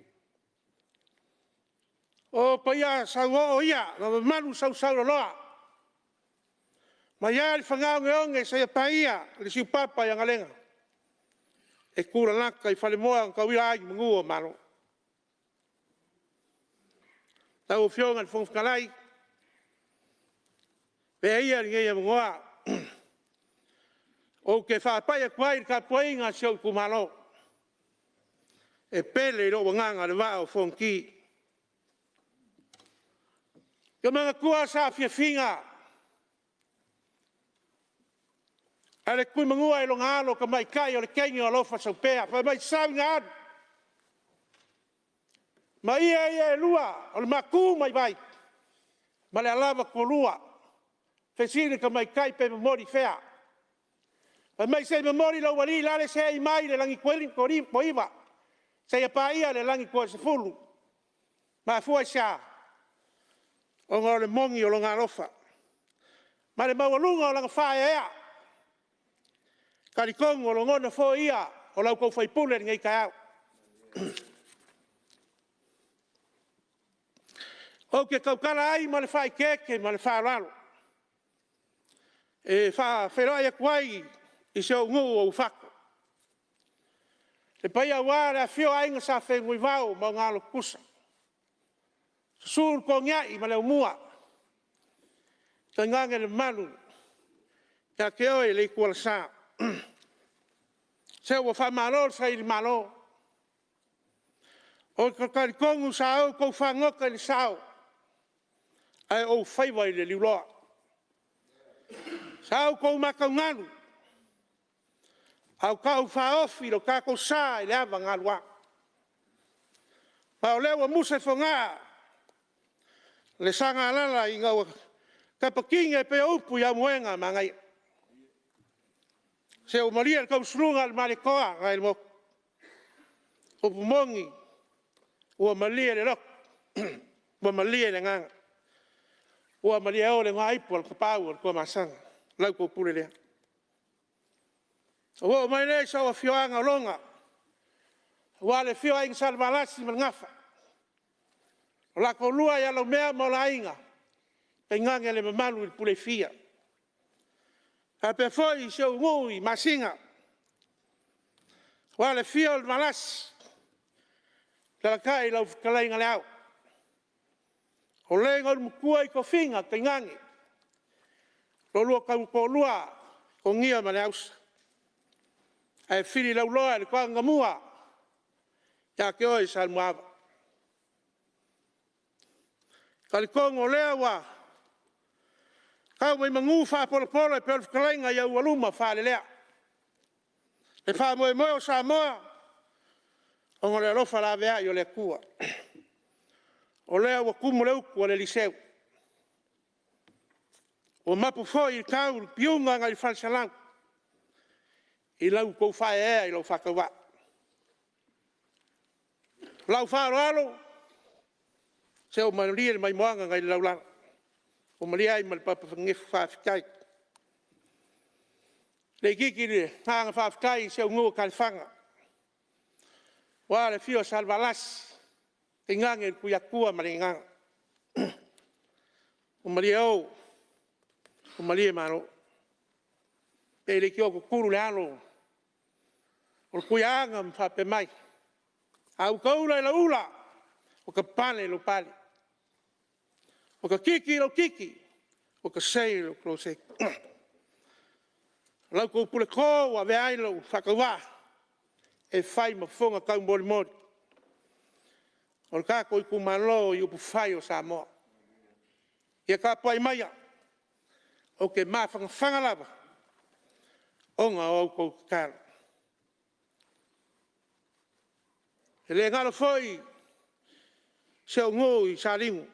O paia sauoo ia ma mamalu sausaulaloa mai lava i le fagaogoogo seia paia le siupapa i Agalega e tulalata i falemoa na tauia ai manu o Malo. Lau Afioga i le Fofoga Fetalai, avea ia lenei avanoa ou te faapai atu ai i le tapuaiga a si ou itumalo e pele i lou agaga le Vaa o Fonoti. Ou te manatua saafiafiga a le Tuimanua i lona alo tamaitai o le teine o Alofa Saupea fai mai, sau ina alu, ma ia ia e lua o le matu mai vai ma le alava tualua. Fesili le tamaitai pe momoli i fea? Fai mai se i momoli i lou alii la le seei mai i le lagituaiva seia paia le lagituasefulu. E mafua i se a? Ona o le moni o lona alofa ma le maualuga o lana faaeaea. E talitonu o lagona foi ia o la outou sui usufono i lenei taeao. Ou te tautala ai ma le faaeteete ma le faaaloalo e faafeiloai atu ai i si ou nuu o Uafato, le paia aua le afifio o Aiga Sa Fenunuivao ma ona alo tutusa, susu le Togiai ma le Aumua, tainane le mamalu ia te oe Leitualasa. Se ua faamalo le sailimalo. Ou te talitonu sa outou fagota i le sao, ae ou faiva i le liuloa. Sa outou mataugalu a o taufaaofi lo tatou sa i le ava galua. A o lea ua musa i Fogaa le Sagalala ina ua tapatini e pei o upu i aumoega a manaia. Se ua malie le tausuluga a le Malietoa nai le maota. O le upu moni ua malie le loto, ua malie le agaga, ua malieo le igoaipu a le Tapaau o le Tuamasaga. La outou pule lea. Ona ou oo mai lea i si ou afioaga o Lona, aua le afio o Aiga Salevalasi ma le Gafa, lo la toalua ia Laumea ma le aiga, tainane le mamalu i pule e fia. E faapea foi si ou nuu i Maasina, aua le afio o le Valasi, alalatai lau fetalaiga Leao. O le na ulumatua i tofiga tainane lo oulua toalua Togia ma Leausa, ae fili lauloa le toaganamua ia te oe Salemuaava. E talitonu o lea ua tau mai manu faapolopolo e pei o le fetalaiga i aualuma faalelea le faamoemoe o Samoa, ona o le alofa laveai o le Atua. O lea ua tumu le utu a le aliiseu, ua mapu foi i tau le piuga nai le faleselau i la outou faaeaea i lou faatauvaa. O lau faaaloalo se ua malie le maimoaga nai le Laulala, ua malie ai ma le papa nenefu faafetai. E le itiiti le agaga faafetai i si ou nuu o Taelefaga, aua le afio o Salevalasi tainane le Tuiatua ma le igaga. Ua malie o ua malie malo. Pe leitioa tutulu le alo o le Tuiaana ma faapea mai, “A uta ula i lau ula, ua ta pale i lou pale, ua ta titi i lou titi, ua ta sei i lou sei.” O la outou puleto ua avea ai lou faatauvaa e fai ma fofoga taumolimoli o le tatou itumalo i upufai o Samoa. Ia tapuai maia, ou te mafanafana lava ona o a outou tatalo. E le galo foi si ou nuu i Salimu,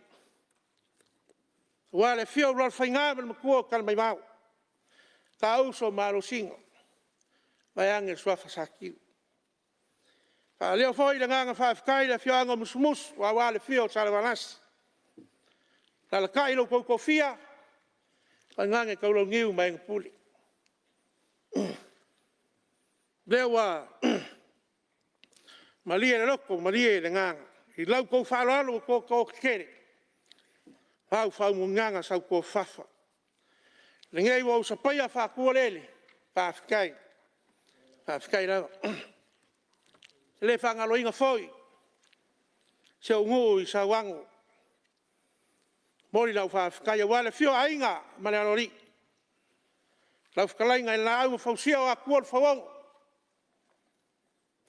aua le afio o Ulualofaiga ma le matua o Talamaivao, le taauso ma Alosina vaeane le suafa Satiu. E faaleo foi le agaga faafetai i le afioaga o Musumusu aua le afio o Salevalasi, alalatai lo outou toafia, tainane Taulauniu ma aiga pule. O lea ua malie le loto malie le agaga i la outou faaaloalo ua toto tetele a o faamanuiaga sautuafafafa. O lenei ua ou sapaia faatuaeleele, faafetai, faafetai lava. E le faagaloina foi si ou nuu i Sauano. E momoli lau faafetai aua le afio o Aiga ma le Aloalii, lau fetalaiga i le Laau na fausia o Atua le Fauono,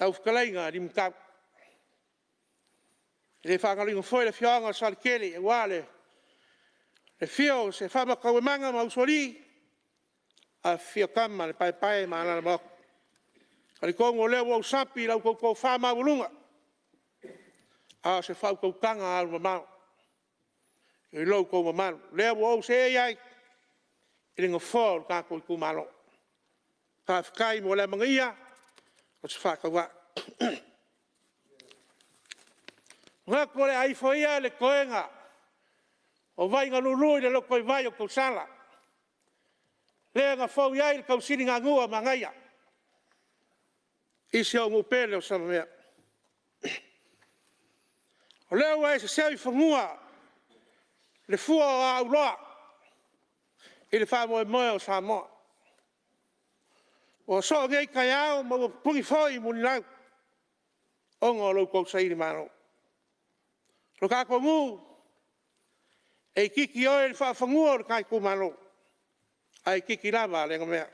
lau fetalaiga Limutau. E le faagaloina foi le afioaga o Saletele aua le afio o Sefamatauemaga ma Usoalii, afifio Tama a le Paepae ma Alaalamaota. E talitonu o lea ua ou sapi i la outou tofa maualuga, a o se faautautaga alumamao i lo outou mamalu, lea ua ou seei ai i le Nofoa o le tatou itumalo. Faafetai mo le amanaia o se faatauvaa. Ou te manatu o le a ifo ia le toega o Vaigalului i le lotoivai o tausala, lea na fou i ai le tausiliganuu a manaia i si ou nuu pele o Samamea. O lea ua e sesee i fanua le fua o aauloa i le faamoemoe o Samoa. Ua soo nei taiao ma ua pupuni foi mulilau ona o lo outou sailimalo. Lo tatou nuu, e itiiti oe i le faafanua o le ta itumalo, ae itiiti lava alegamea.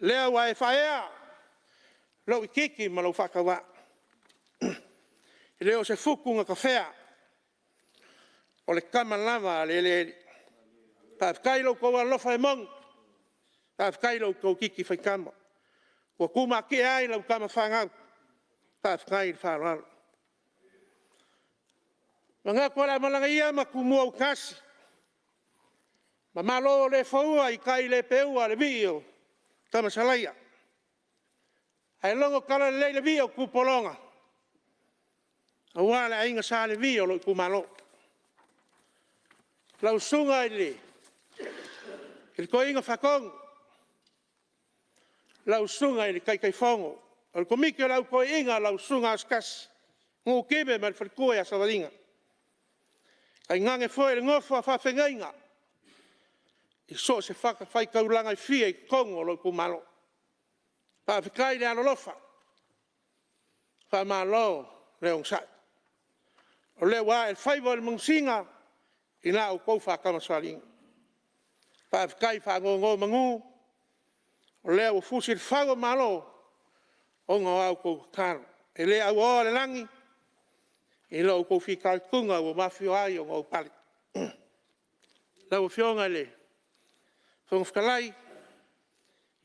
O lea ua e faaea lou itiiti ma lou faatauvaa. E le o se futu na tafea, o le tama lava a le eleele. Faafetai i lo outou alolofa e moni, faafetai i lo outou titi faitama ua tumatie ai lau tama fanau, faafetai le faaaloalo. E manatu o le a malaga ia ma Tumua ua tasi, ma malo le foua i tai le peua le vii o Tapusalaia, ae logo talalelei le vii o Tupologa aua le Aiga Sa Levi o lou itumalo. Lau susuga i le Toeaina Faatonu, lau susuga i le Taitaifono o le Komiti o le Au Toeaina lau Susuga Asotai Nuutime ma le faletua ia Savaliga, tainane foi le nofo a faafeagaiga i so o se fatafaitaulaga e fia i totonu o lou itumalo. Faafetai le alolofa, faamalo le onosai. O lea ua ae le faiva o le manusina i la outou faatamasoaliiga. Faafetai faanonomanu, o lea ua fusi le fau o malo ona o a outou tatalo. E le auaoa le lagi i lo outou fitaituga ua mafua ai ona ou pale. Lau Afioga i le Fofoga Fetalai,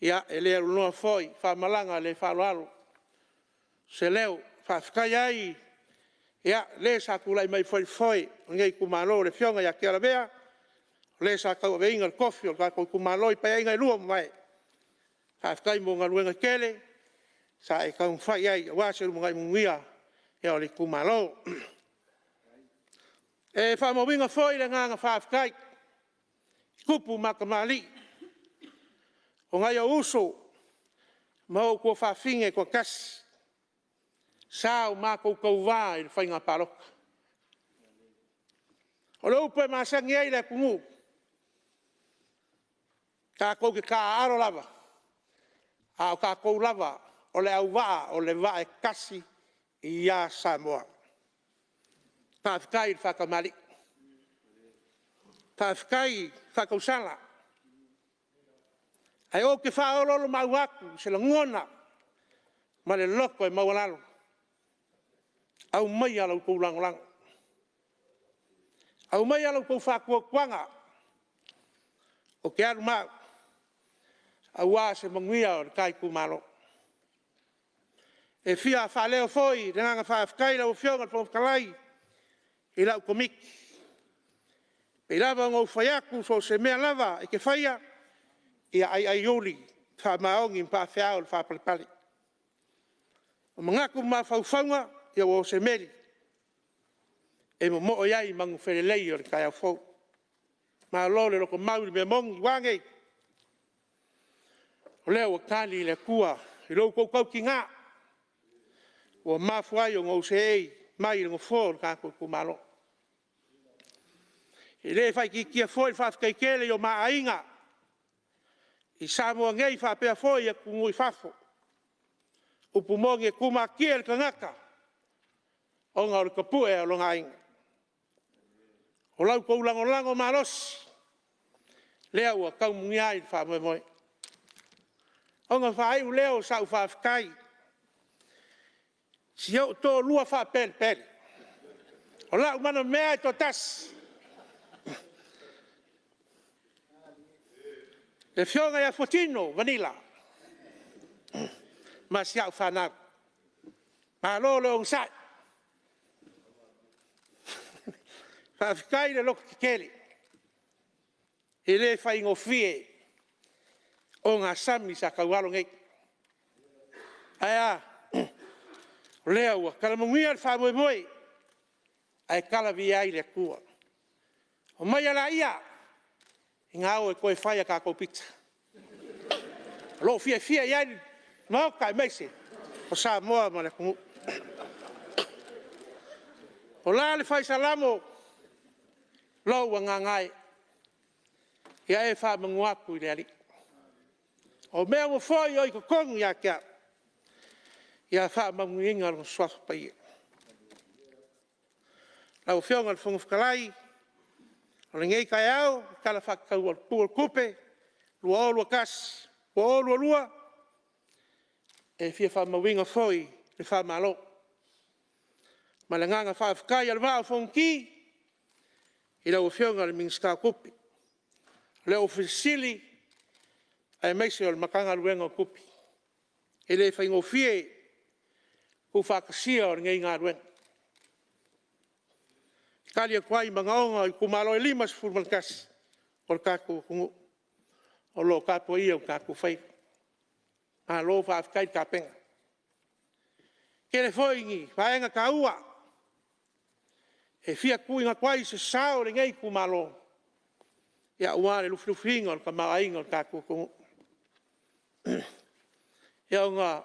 ia e le aluloa foi faa-malaga le faaaloalo se leo, e faafetai ai ia le sa tulai mai foi i le foe o lenei itumalo le Afioga ia Tialavea, o le sa tauaveina le tofi o le tatou itumalo i Paeaiga e 2 ua mavae. Faafetai mo galuega e tele sa e taumafai i ai aua se lumanai manuia o le itumalo. E faamauina foi le agaga faafetai i tupu ma tamalii, o nai ou uso ma ou tuafafine e toatasi sa o matou tauva i le faiga palota. O le upu e masani ai le atunuu, tatou te taaalo lava, a o tatou lava o le auvaa o le vaa e tasi ia Samoa. Faafetai le faatamalii, faafetai faatausala. Ae ou te faaoloolomaau atu i se lagona ma le loto e maualalo, aumaia la outou lagolago, aumaia lo outou faatuatuaga ou te alu ma au aua se manuia o le ta itumalo. E fia faaleo foi le agaga faafetai lau Afioga i le Fofoga Fetalai i lau Komiti. E pei lava ona ou fai atu, so o se mea lava e te faia, ia aiaiuli, faamaoni ma faafeao le faapalepale. O manatu ma mafaufauga ua o se meli e momoo i ai manufelelei o le taeao fou. Malo le lotomau i le mea moni. Ua a nei? O lea ua tali le Atua i lo outou tautiga ua mafua ai ona ou seei mai i le Nofoa o le tatou itumalo. E le faaitiitia foi le faafetai tele i o ma aiga i Samoa nei faapea foi atunuu i fafo. O le upu moni e tumatie le tagata ona o le tapue a lona aiga. O la outou lagolago malosi lea ua tau manuia ai le faamoemoe. Ona faaiu lea o sau faafetai i si ou toalua faapelepele, o lau manamea e toatasi, le afioga ia Fuatino Vanila ma si au fanau. Malo le onosai, faafetai le lototetele. E le faigofie ogasami sa taualo nei. Ae a? O lea ua tala manuia le faamoemoe, ae tala viia ai le Atua. Omai laia ina o e toe fai a tatou pizza. O lo o fiafia i ai le Maota aemaise o Samoa ma le atunuu. O la le fai Salamo, “Lou agaga e, ia e faamanu atu i le Alii. O mea uma foi o i totonu ia te au, ia faamanuiina Lona Suafa Paia.” Lau Afioga i le Fofoga Fetalai, o lenei taeao i le Tala Faatatau Autu o le Tupe 2021/2022, e fia faamauina foi le faamalo ma le agaga faafetai o le Vaa o Fonoti i lau Afioga i le Minisita o Tupe, le Ofisa Sili o Pulega aemaise o le Matagaluega o Tupe. E le faigofie le tuufaatasia o lenei galuega, e tali atu ai i manaoga o itumalo e 51 o le tatou atunuu o lo o tapuaia o tatou faiva. Malo faafetai tapena. E tele foi ni vaega taua e fia tuuina atu ai se sao o lenei itumalo aua le lufilufiina o le tamaoaiga o le tatou atunuu. Ia, ona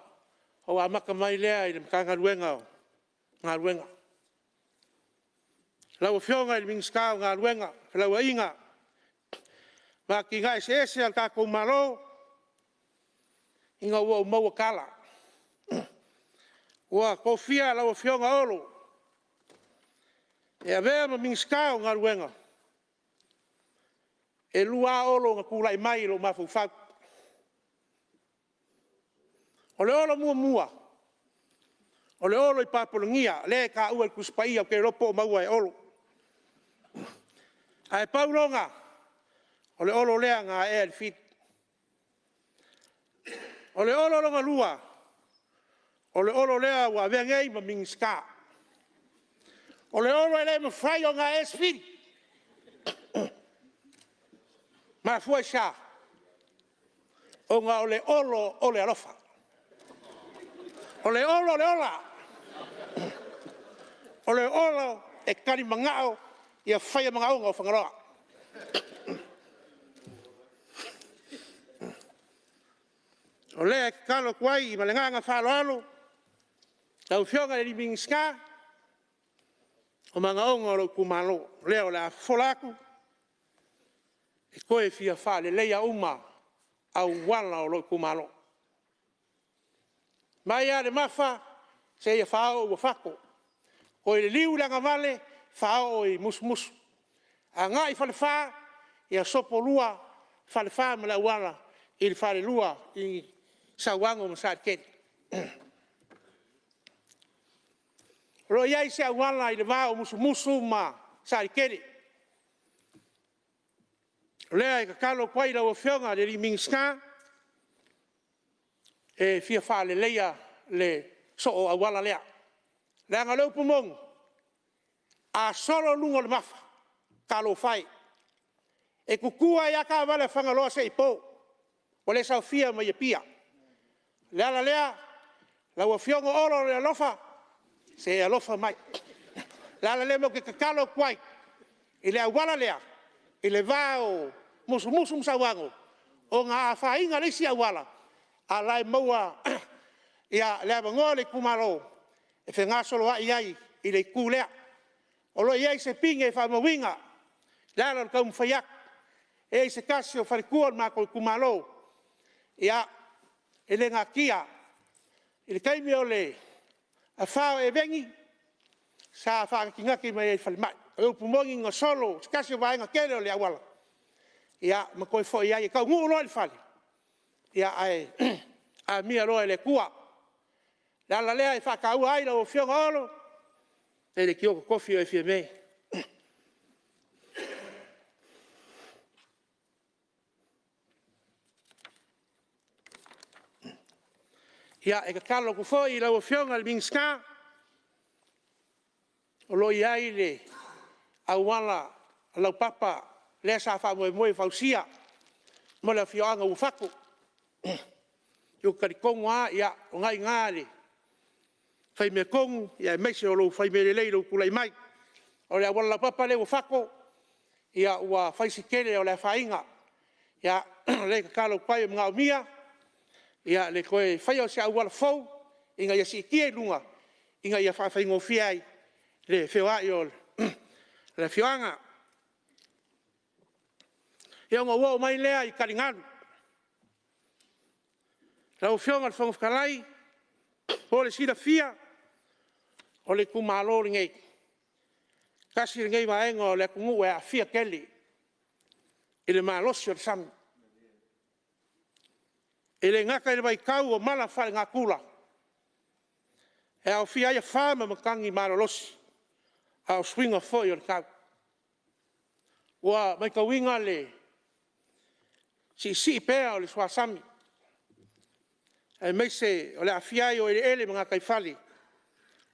ou amata mai lea i le Matagaluega o Galuega. Lau Afioga i le Minisita o Galuega, Felauaiga ma Atinae Eseese a le tatou Malo, ina ua ou maua tala ua tofia lau Afioga Olo e avea ma Minisita o Galuega, e lua lava Olo na tulai mai i lou mafaufau. O le Olo muamua, o le Olo i Papelonia lea e taua i le Tusi Paia, ou te le iloa po o maua e Olo. Ae pau lona, o le Olo lea na aea e le fili. O le Olo lona lua, o le Olo lea ua avea nei ma Minisita. O le Olo e le mafai ona aea e se fili. E mafua i se a? Ona o le Olo o le alofa, o le Olo o le ola, o le Olo e talimanao ia faia manaoga o Fagaloa. O lea e tatalo atu ai ma le agaga faaaloalo lau Afioga i le Minisita, o manaoga o lou itumalo lea o le a fofola atu, e toe fia faaleleia uma auala o lou itumalo, mai lava i le Mafa seia faaoo i Uafato, toe liliu i le agavale faaoo i Musumusu, agai i Falefa, ia sopolua Falefa ma le auala i le falelua i Sauano ma Saletele. O lo o i ai se auala i le va o Musumusu ma Saletele. O lea e tatalo atu ai i lau Afioga i le Minisita, e fia faaleleia le soo auala lea. Leaga o le upu moni, a solo luga o le Mafa, talofa e, e tutu ai lava taavale a Fagaloa seia po, ua le saofia mai Apia. O le ala lea, lau Afioga Olo o le alofa, se e alofa mai. O le ala lea ou te tatalo atu ai i le auala lea i le va o Musumusu ma Sauano, ona a afaina le isi auala, a o la e maua le avanoa o le itumalo e fegasoloai ai i le itu lea. O lo o i ai se pine faamauina, o le ala o le taumafai atu. E i ai se tasi o faletua o le matou itumalo, e le natia, i le taimi o le afa o Eveni, sa faanatinati mai ai i le falemai. O le upu moni na solo se tasi o vaega tele o le auala, ia ma toe foi ai. E taunuu loa i le fale, ae amia loa e le Atua. O le ala lea e faataua ai lau Afioga Olo, e leitioa totofi oe e Fiame. Ia, e tatalo atu foi i lau Afioga i le Minisita, o lo o i ai le auala laupapa lea sa faamoemoe e fausia mo le afioaga o Uafato. Ou te talitonu lava o lena e i ina le faimea tonu aemaise o lou fai mea lelei i lou tulai mai. O le auala laupapa lea i Uafato, ua fai si tele o le afaina. O lea e tatalo atu ai, e manaomia le toe faia o se auala fou ina ia siitia i luga, ina ia faafaigofie ai le feoai o le afioaga. Ona ou oo mai lea i taligalu. Lau Afioga i le Fofoga Fetalai, mo le silafia, o le itumalo lenei, tasi lenei vaega o le atunuu e aafia tele i le malosi o le sami. E le gata i le vaitau o mala faalenatura, e aofia ai afa ma matagi malolosi, a o suiga foi o le tau. Ua matauina le siisii pea o le suasami aemaise o le aafia ai o eleele ma gataifale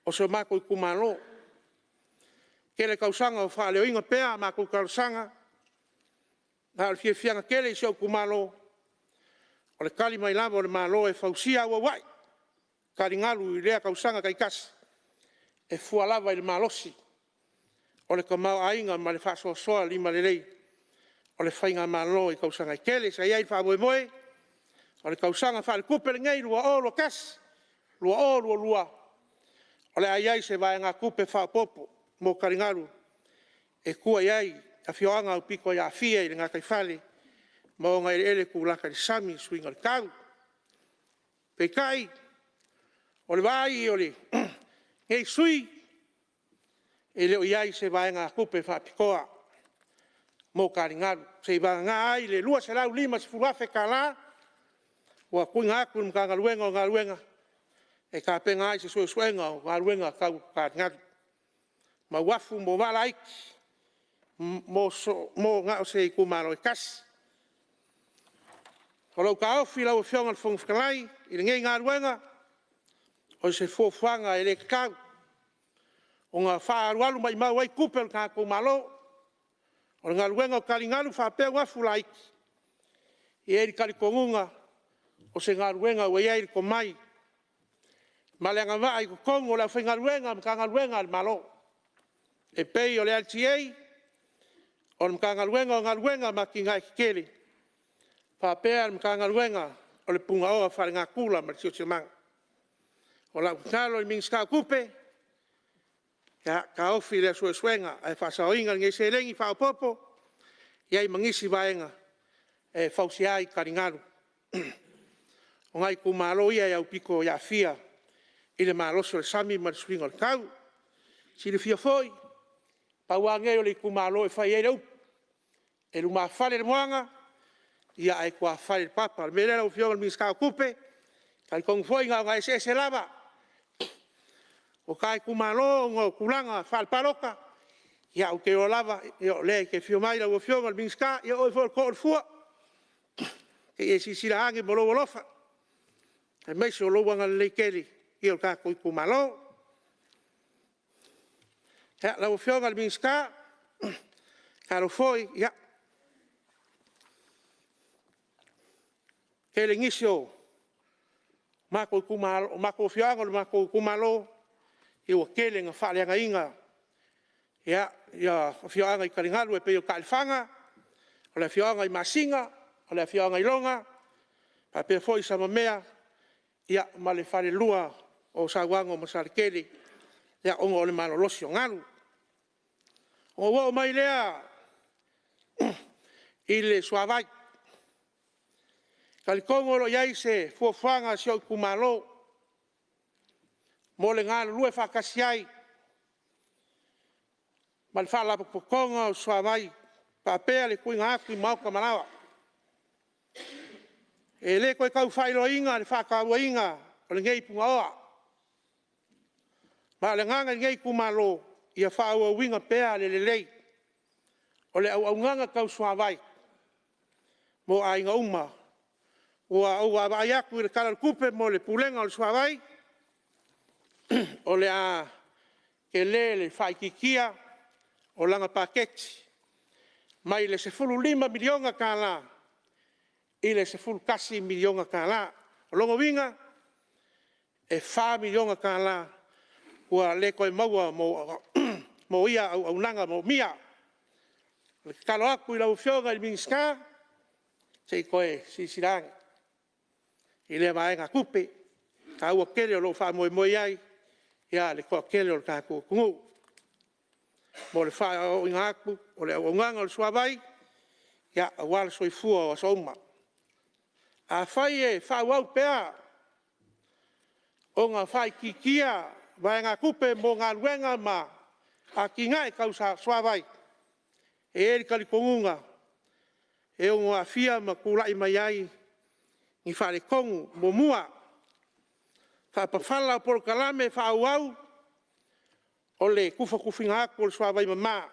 o si o matou itumalo. E tele tausaga o faaleoina pea a matou talosaga, a o le fiafiaga tele i si ou itumalo, o le tali mai lava o le Malo e fausia auauai taligalu i lea tausaga taitasi, e fua lava i le malosi o le tamaoaiga ma le faasoasoa limalelei o le faigamalo i tausaga e tele. Sa i ai le faamoemoe, o le tausaga faaletupe lenei 2021/2022, o le a i ai se vaegatupe faaopoopo mo taligalu e tua i ai afioaga aupito i aafia i le gataifale ma ona eleele tulata i le sami i suiga o le tau. Peitai, o le vaai a lenei sui usufono, e le o i ai se vaegatupe faapitoa mo taligalu, seivagana ai le $250,000 ua tuuina atu i le Matagaluega o Galuega e tapena ai se suesuega o galuega tau taligalu ma uafu mo vaa laiti mo na o se itumalo e tasi. O lou taofi lau Afioga i le Fofoga Fetalai i lenei galuega, o se fuafuaga e le tatau ona faaalualu maumau ai tupe a lo tatou Malo. O le galuega o taligalu faapea uafu laiti, e i ai le talitonuga, o se galuega ua i ai le tomai ma le agavaa i totonu o le aufaigaluega a Matagaluega a le Malo, e pei o le LTA, o le Matagaluega o Galuega ma Atinae Tetele, faapea le Matagaluega o le Punaoa Faalenatura ma le Siosiomaga. O lau tatalo i le Minisita o Tupe, ia taofi lea suesuega ae faasaoina lenei seleni faaopoopo e i ai ma nisi vaega e fausia ai taligalu o nai itumalo ia e aupito i aafia i le malosi o le sami ma le suiga o le tau. E silafia foi, pau lava lenei o le itumalo e fai i ai le upu, e lumafale i le moana ae tuafale i le papa. O le mea lea lau Afioga i le Minisita o Tupe, e talitonu foi na ona eseese lava o ta itumalo ona o tulaga faale-palota. Ae ou te iloa lava o lea e te afio mai lau Afioga i le Minisita, ia o oe foi o le too o le fua. Se i e silasila ane ma lou alofa aemaise o lou agalelei tele i lo tatou itumalo. Lau Afioga i le Minisita, tatalo foi, ia, tele nisi o afioaga o le matou itumalo ua tele ina faaleagaina afioaga i taligalu e pei o Taelefaga, o le afioaga i Maasina, o le afioaga i Lona, faapea foi Samamea ma le falelua o Sauano ma Saletele ona o le malolosi o galu. Ona ou oo mai lea i le suavai. E talitonu o lo o i ai se fuafuaga a si ou itumalo mo le galulue faatasi ai ma le Faalapotopotoga o le Suavai faapea le tuuina atu i maota ma laoa. E le toe tau faailoaina le faatauaina o lenei punaoa. Ma o le agaga i lenei itumalo, ia faaauauina pea le lelei o le auaunaga tau suavai mo aiga uma. Ua ou vaavaai atu i le Tala o le Tupe mo le Pulega o le Suavai, o le a tele le faaitiitia o lana paketi. mai le $15 miliona i le $11 miliona. O lona uiga, e $4 miliona ua le toe maua mo ia auaunaga manaomia. O le tatalo atu i lau Afioga i le Minisita, se i toe silasila ane i lea vaegatupe taua tele o lo o faamoemoe i ai le toatele o le tatou atunuu mo le faaooina atu o le auaunaga a le suavai aua le soifua o aso uma. Afai e faaauau pea ona faaitiitia vaegatupe mo galuega ma atinae tau suavai, e i ai le talitonuga, e ono aafia ma tulai mai ai ni faaletonu. Muamua, faapafala o polokalame faaauau o le tufatufaina atu o le suavai mama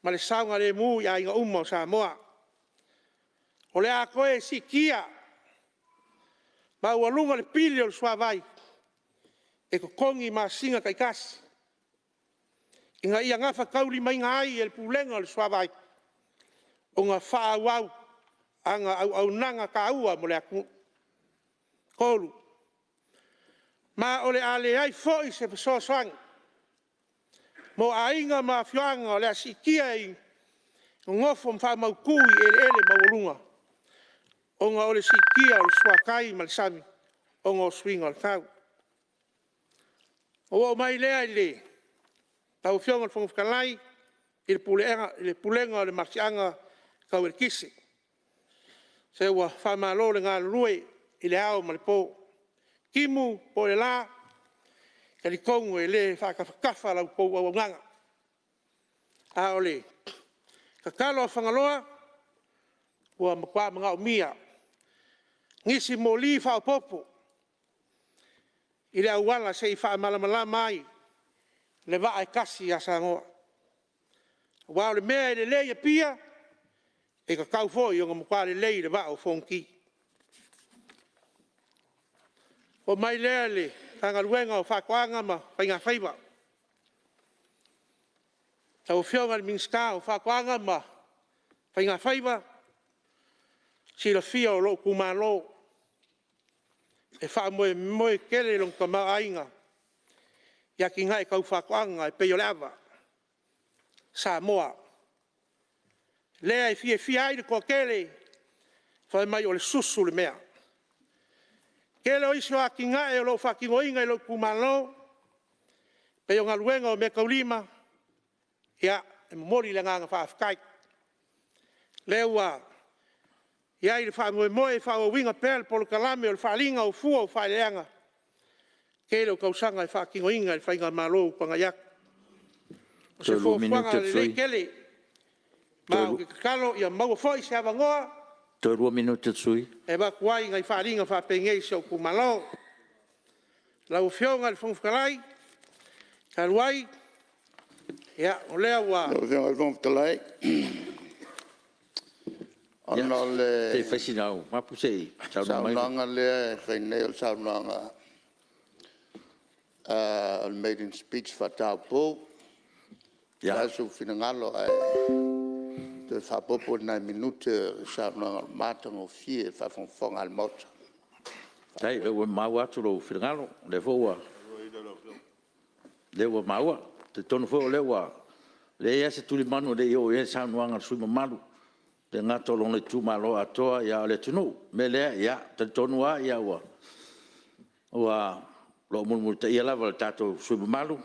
ma le saogalemu i aiga uma o Samoa. O le a toe siitia maualuga le pili o le suavai e totogi i masina taitasi, ina ia gafataulimaina ai e le Pulega o le Suavai ona faaauau ana auaunaga taua mo le atunuu. Tolu, ma o le a leai foi se fesoasoani mo aiga ma afioaga o le a siitia i nonofo ma faamautu i eleele maualuga ona o le siitia o le suatai ma le sami ona o suiga o le tau. Ona ou oo mai lea lau Afioga i le Fofoga Fetalai i le Pulega o le Malosiaga Tau Eletise. Se ua faamalo le galulue i le ao ma le po, timu po o le la, e talitonu e le faatafatafa la outou auaunaga. A o le tatalo a Fagaloa, ua matua manaomia nisi moli faaopoopo i le auala se i faamalamalama ai le vaa e tasi ia Samoa. Aua o le mea e lelei i Apia, e tatau foi ona matua lelei i le Vaa o Fonoti. Ona oo mai lea i le Matagaluega o Faatoaga ma Faigafaiva. Lau Afioga i le Minisita o Faatoaga ma Faigafaiva, silafia o lou itumalo e faamoemoe tele lona tamaoaiga i atinae tau faatoaga e pei o le ava Samoa. Lea e fiafia ai le toatele fai mai o le susu le mea. Tele o isi atinae o lo o faatinoina i lou itumalo, pei o galuega o meataulima. Ia, e momoli le agaga faafetai. O lea ua i ai le faamoemoe e faaauauina pea le polokalame o le faaaliga o fua o faaeleeleaga tele o tausaga e faatinoina e le faigamalo ua tuanai atu. O se fuafuaga lelei tele, ma ou te tatalo ia maua foi se avanoa. Toe 2 minute o le sui usufono. E avatu ai nai faaaliga faapenei i si ou itumalo. Lau Afioga i le Fofoga Fetalai, talu ai o lea ua... Lau Afioga i le Fofoga Fetalai, ona o le Se i fai sina au upu se i saunoa mai le... saunoaga lea e fai nei o le saunoaga o le maiden speech faa-taupou. O le a sou finagalo ae toe faaopoopo ni nai minute o le saunoaga matagofie i le faafogafoga a le Maota. Faafetai o lea ua maua atu lou finagalo, o lea foi ua maua. E talitonu foi ua leai lava se tulimanu e le i oo i ai le saunoaga a le sui usufono mamalu, e le gata o lona itumalo atoa, a o le atunuu. O le mea lea, e talitonu lava o lo o mulimulitaia lava e le tatou sui usufono mamalu.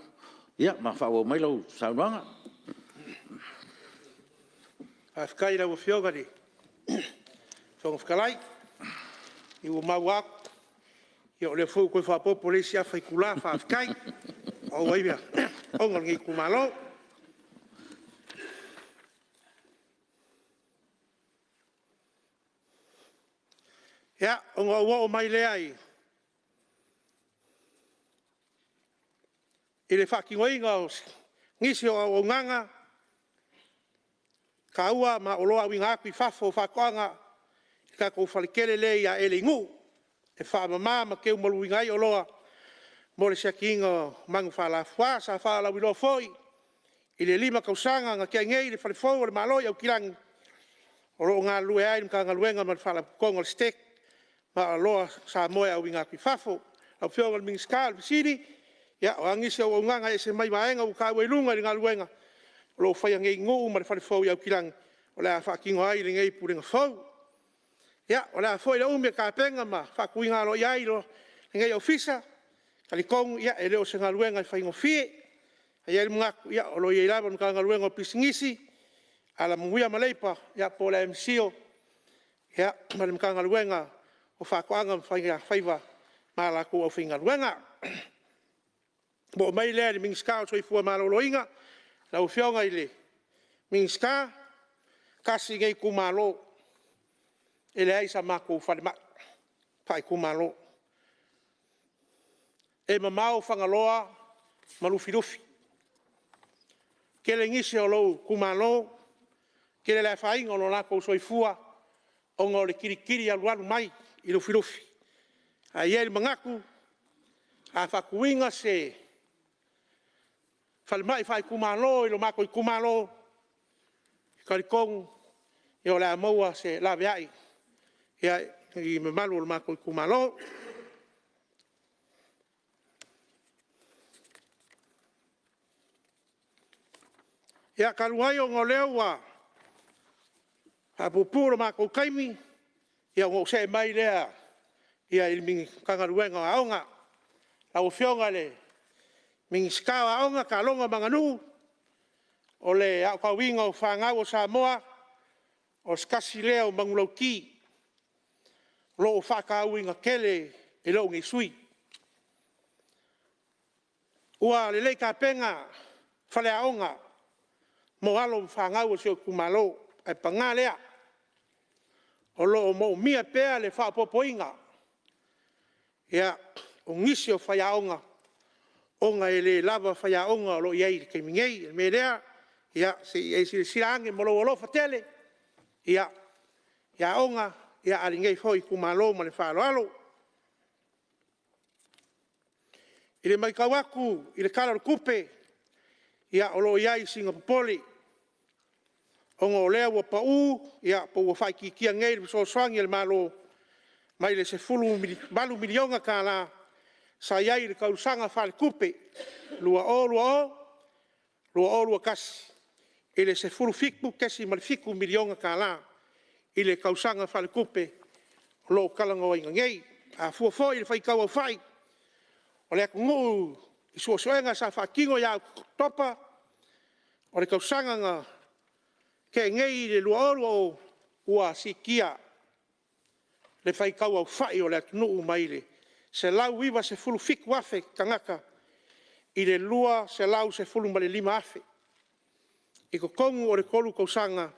Ia ma faaauau mai lau saunoaga. Faafetai i lau Afioga i le Fofoga Fetalai. Ua maua atu o lea foi ua toe faaopoopo le isi afa itula, faafetai e faaauau ai manaoga o lenei itumalo. Ia, ona ou oo mai lea i le faatinoina o nisi o auaunaga taua ma oloa auina atu i fafo o faatoaga i le tatou fale tele lea i Aele i Nuu e faamama ma teuina ai oloa mo le siakiina o manu faalafua. Sa faalauiloa foi I le 5 tausaga na tea nei i le fale fou o le Malo i Aukilani, o lo o galulue ai le Matagaluega ma le Faalapotopotoga o le STEC ma oloa a Samoa e auina atu i fafo. Lau Afioga i le Minisita o le fesili: O a nisi o auaunaga e ese mai vaega ua taua i luga i le galuega o lo o faia nei i Nuu ma le fale fou i Aukilani o le a faatino ai e lenei Pulega fou? Ia, o le a foi le umi e tapena ma faatuina aloaia ai lenei ofisa? E talitonu e le o se galuega e faigofie. Ae i ai le manatu, o lo o i ai lava le Matagaluega o Pisinisi, Alamanuia ma Leipa po o le MCIL ma le Matagaluega o Faatoaga ma Faigafaiva ma latou aufaigaluega. Ona oo mai lea i le Minisita o le Soifua Maloloina. Lau Afioga i le Minisita, tasi lenei itumalo e leai se matou falemai faaitumalo. E mamao Fagaloa ma Lufilufi. E toatele nisi o lou itumalo, tele le afaina o lo latou soifua ona o le tilitili alualu mai i Lufilufi. Ae i ai le manatu, a faatuina se falemai faaitumalo i lo matou itumalo, e talitonu o le a maua se laveai i le mamalu o le matou itumalo. Ia, talu ai ona o lea ua faapuupuu lo matou taimi, ona ou see mai lea i le Matagaluega o Aoga. Lau Afioga i le Minisita o Aoga, Taaloga ma Aganuu, o le aotauina o fanau a Samoa, o se tasi lea o manulauti o lo o faatauaina tele e lou nei sui usufono. Ua lelei tapena faleaoga mo alo ma fanau a si ou itumalo, ae paga lea, o lo o manaomia pea le faaopoopoina o nisi o faiaoga, ona e le lava faiaoga o lo o i ai i le taimi nei. O le mea lea, se i e silasila ane ma lou alofa tele i aoga a lenei foi itumalo. Ma le faaaloalo. I le matau atu i le Tala o le Tupe, o lo o i ai sina popole, ona o lea ua pau po ua faaitiitia nei le fesoasoani a le Malo mai le $18 miliona sa i ai i le tausaga faaletupe 2020/2021 i le $17.7 miliona i le tausaga faaletupe o lo o talanoaina nei. A fua foi i le faitau aofai o le atunuu i suesuega sa faatino ia Oketopa o le tausaga na tea nei i le 2020, ua siitia le faitau aofai o le atunuu mai le 197,000 tagata i le 215,000 i totonu o le 3 tausaga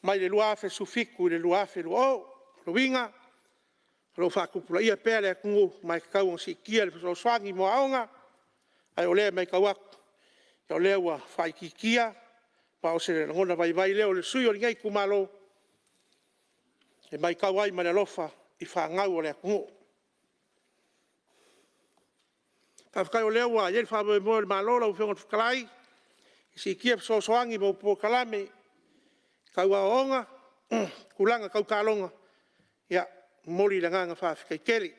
mai le 2017 i le 2020. O lona uiga, o lo o faatupulaia pea le atunuu ma e tatau ona siitia le fesoasoani mo aoga, ae o lea e matau atu, o lea ua faaitiitia. Ma o se lagona vaivai lea o le sui usufono o lenei itumalo, e matau ai ma le alofa i fanau a le atunuu. Faafetai o lea ua i ai le faamoemoe o le Malo lau Afioga i le Fofoga Fetalai, e siitia fesoasoani mo polokalame tau aoaoga i tulaga tau taaloga. E momoli le agaga faafetai tele.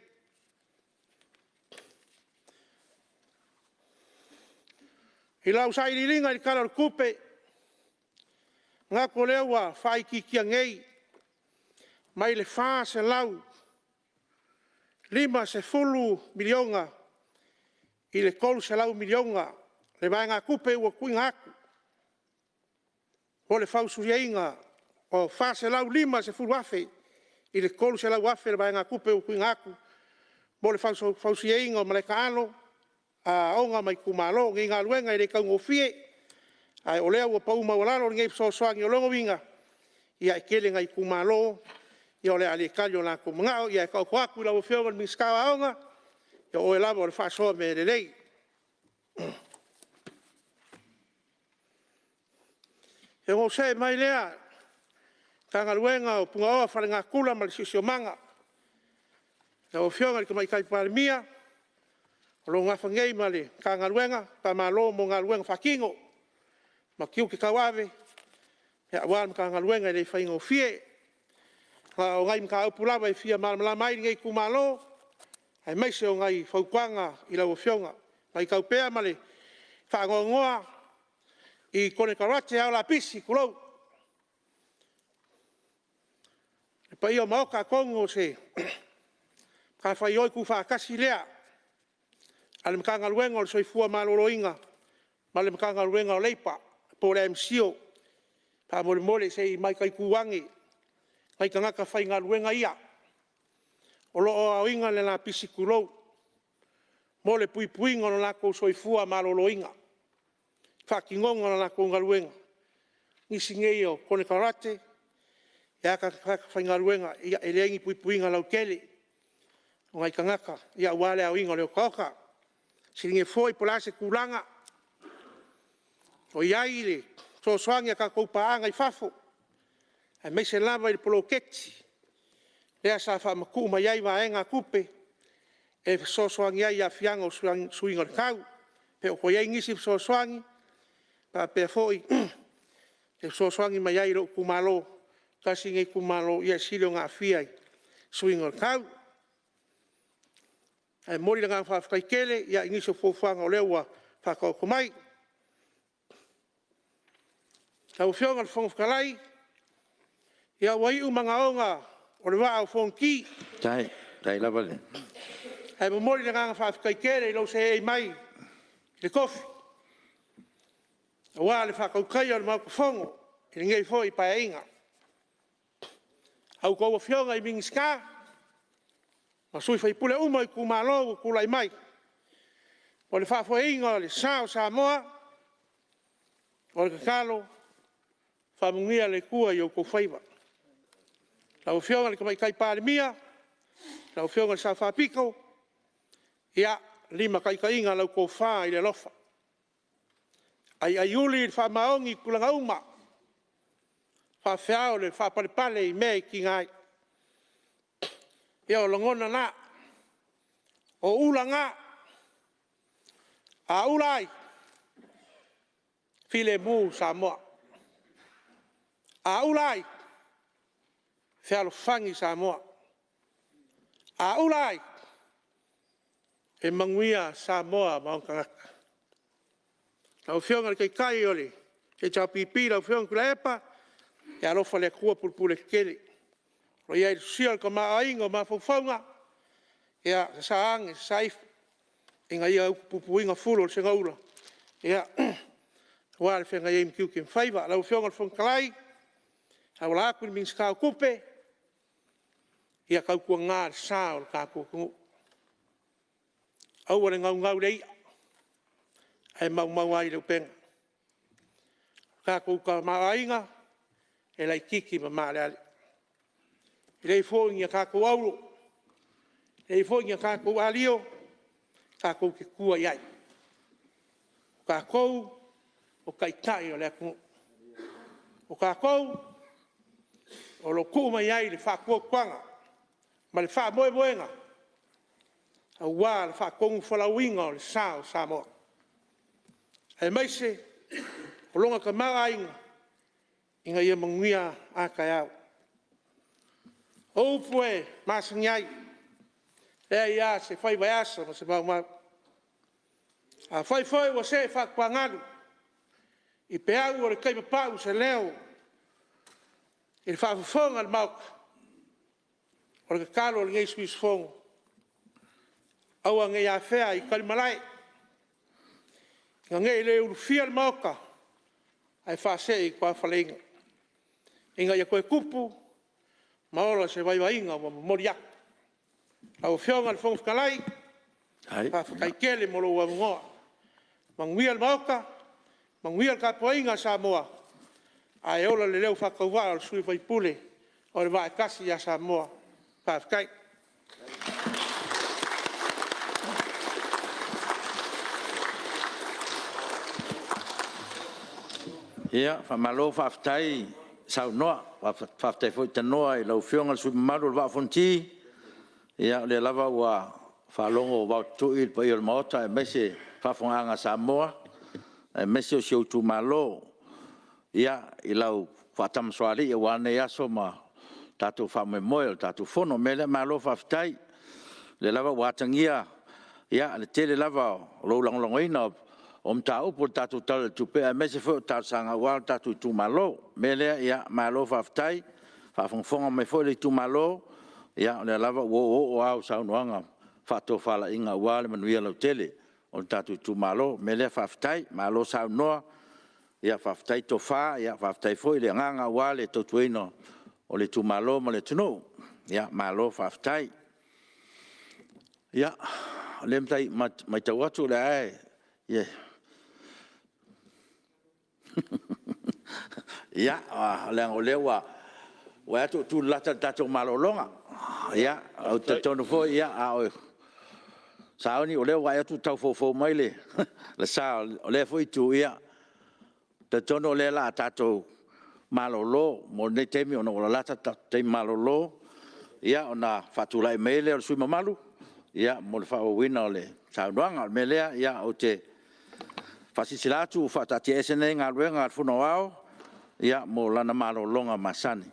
I lau sailiiliga i le Tala o le Tupe, e manatu o lea ua faaitiitia nei mai le $450 miliona i le $300 miliona le vaegatupe ua tuuina atu mo le fausiaina o $450,000 i le $300,000 le vaegatupe ua tuuina atu mo le fausiaina o malae taalo a aoga ma itumalo. O lenei galuega e le taugofie, ae o lea ua pau maualalo lenei fesoasoani. O lona uiga, e tele nai itumalo o le a le tali o latou manao. Ae taoto atu i lau Afioga i le Minisita o Aoga, o oe lava o le faasoa mea lelei. Ona ou see mai lea i le Matagaluega o Punaoa Faalenatura ma le Siosiomaga. Lau Afioga i le Tamaitai Palemia, o lo o nafa nei ma le Matagaluega, faamalo mo galuega faatino. ma tiute tauave aua le Matagaluega e le faigofie. O nai mataupu lava e fia malamalama ai lenei itumalo, aemaise o nai fautuaga i lau Afioga. E matau pea ma le faanoanoa i konekarate ao lapisi tulou. Le paia o le Maota, atonu o se matafaioi tuufaatasi lea a le Matagaluega o le Soifua Maloloina ma le Matagaluega o Leipa po o le MCIL. Faamolemole se i mataitu ane nai tagata faigaluega ia o lo o aoina le lapisi tulou, mo le puipuiga o lo latou soifua maloloina, faatinoga o le latou galuega. O nisi nei o konekarate a tagata faigaluega, e leai ni puipuiga lautele o nai tagata aua le aoina o le otaota. E fesiligia foi po o le a se tulaga o i ai le fesoasoani a tatou paaga i fafo, aemaise lava i le poloketi lea sa faamatuu mai ai vaegatupe e fesoasoani ai i aafiaga o suiga o le tau. Pe o toe i ai nisi fesoasoani faapea foi e fesoasoani mai ai i lou itumalo, tasi lenei itumalo e sili ona aafia i suiga o le tau. Ae momoli le agaga faafetai tele i nisi o fuafuaga o lea ua faataoto mai. Lau Afioga i le Fofoga Fetalai, ia ua iu manaoga o le Vaa o Fonoti. Ae momoli le agaga faafetai tele i lou seei mai i le tofi, aua le faatautaia o le Maota Fono i lenei foi Paeaiga. A outou Afioga i Minisita ma sui usufono uma o itumalo ua tulai mai mo le faafoeina o le sa o Samoa. O le tatalo, faamanuia le Atua i outou faiva. Lau Afioga i le Tamaitai Palemia, lau Afioga i le Sao Faapito, ia limataitaiina lau tofa i le alofa, aiaiuli ma faamaoni i tulaga uma, faafeao le faapalepale i mea e tiga ai. Ia o lagona na, o ula na, a ula ai, filemu Samoa. A ula ai, fealofani Samoa. A ula ai, e manuia Samoa ma ona tagata. Lau Afioga i le Taitai o le HRPP lau Afioga Tuilaepa, ia alofa le Atua pulepuletetele. O lo o i ai le sosia o le tamaoaiga o mafaufauga, ia sasaa ane, sasaa ifo ina ia utupupuina fulu o le segaula aua le feagai ai ma tiute ma faiva. Lau Afioga i le Fofoga Fetalai, e auala atu i le Minisita o Tupe, ia tautuana le sa o le tatou atunuu. Aua le naunau i le i'a ae maumau ai le upega. O le tatou tamaoaiga, e laitiiti ma maaleale. E leai foi ni a tatou auro, e leai foi ni a tatou ario tatou te tua i ai. O tatou o taitai o le atunuu. O tatou o lo o tuu mai i ai le faatuatuaga ma le faamoemoega aua le faatonufolauina o le sa o Samoa, aemaise o lona tamaoaiga ina ia manuia a taeao. O upu e masani ai, e leai lava se faiva e asa ma se maumau. Afai foi ua see faatuagalu i peau o le taipapau se leo i le faafofoga a le Maota, o le tatalo a lenei sui usufono, aua ne i afea i talimalae, ina ne i le ulufia le Maota ae faasee i tuafaleina, ina ia toe tupu ma ola se vaivaiga ua momoli atu. Lau Afioga i le Fofoga Fetalai, faafetai tele mo lou avanoa. Manuia le Maota, manuia le tapuaiga a Samoa, ae ola le leo faatauvaa o le sui usufono o le Vaa e tasi ia Samoa. Faafetai. Ia, faamalo faafetai saunoa, faafetai foi tanoa i lau Afioga i le sui usufono mamalu o le Vaa o Fonoti. O lea lava ua faalogo vaotutui le paia o le Maota aemaise le faafofogaaga a Samoa, aemaise o si ou itumalo. i lau faatamasoalii aua lenei aso ma le tatou faamoemoe o le tatou Fono. O le mea lea, malo faafetai. O lea lava ua atagia le tele lava o lou lagolagoina o mataupu o le tatou Tala o le Tupe, aemaise foi o talosaga aua lo tatou itumalo. O le mea lea, malo faafetai, faafogafoga mai foi le itumalo, o lea lava ua oooo lava au saunoaga faatofalaiga aua le manuia lautele o le tatou itumalo. O le mea lea faafetai, malo saunoa, faafetai tofa, faafetai foi le agaga aua le tautuaina o le itumalo ma le atunuu. Malo faafetai. Ia, o lea e matau atu o lea lava e… Ia, leaga o lea ua vaai atu ua tulata i le tatou malologa. Ou te talitonu foi a o sauni, o lea ua vaai atu ua tau foufou mai le sa o lea foi Itu, ia, e talitonu o lea o le a tatou malolo mo lenei taimi ona ua lalata le tatou taimi malolo, ona faatulai mai ai lea o le sui usufono mamalu mo le faaauauina o le saunoaga. O le mea lea, ou te faasilasila atu ua faataatiaese nei Galuega a le Fono Aoao mo lana malologa masani.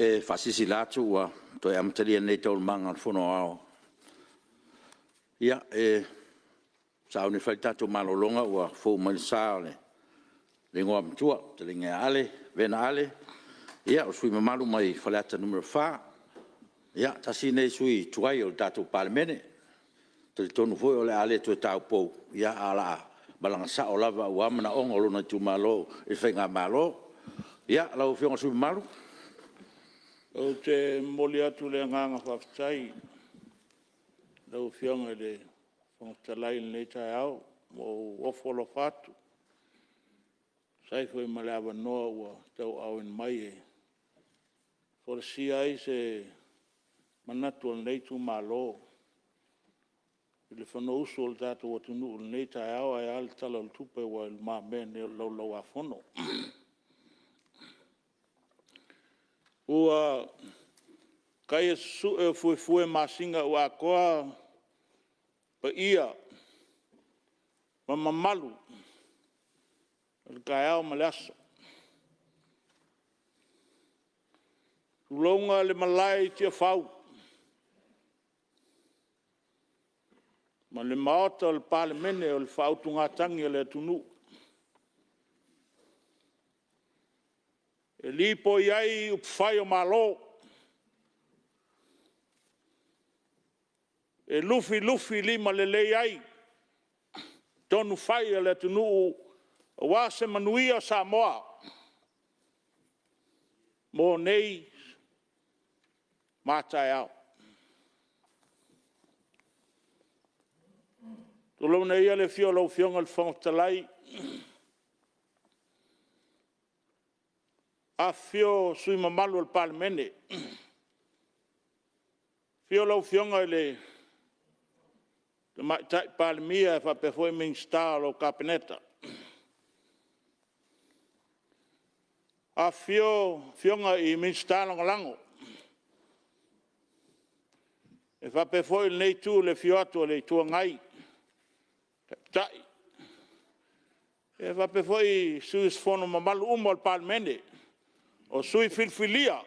E faasilasila atu ua toe amatalia nei Taualumaga o le Fono Aoao. Ia, e sauni e fai le tatou malologa ua fou mai le sa o le Igoamatua lau Fetalaiga ia Ale Vena Ale, o le sui usufono mamalu mai Faleata 4. Ia, tasi lenei sui usufono tuai o le tatou Palemene. E talitonu foi o le a le toe taupou, ae o le a malaga sao lava aua manaoga o lona itumalo i le faigamalo. Ia, lau Afioga i le sui usufono mamalu. Ou te momoli atu le agaga faafetai i lau Afioga i le Fofoga Fetalai i lenei taeao ua ou ofo alofa atu e tusa ai foi ma le avanoa ua tauaaoina mai e folasia ai se manatu o lenei itumalo i le Fonousu a lo tatou atunuu i lenei taeao, ae a le Tala o le Tupe ua i lumamea nei o le Laulau a Fono. Ua taia susue o fuefuemasina ua atoa paia ma mamalu o le taeao ma le aso. Tulouna le malae i Tiafau ma le Maota o le Palemene o le faautugatagi a le atunuu. E lipoi ai upufai o Malo, e lufilufilimalelei ai tonufai a le atunuu aua se manuia o Samoa mo nei ma a taeao. Tulouna ia le afio o lau Afioga i le Fofoga Fetalai, afifio sui usufono mamalu o le Palemene, afio lau Afioga i le Tamaitai Palemia faapea foi Minisita o lau Kapeneta. Afifio Afioga i Minisita Lagolago. E faapea foi i lenei Itu i le afio atu o le Itu Agai, Taitai, e faapea foi sui usufono mamalu uma o le Palemene, o sui usufono filifilia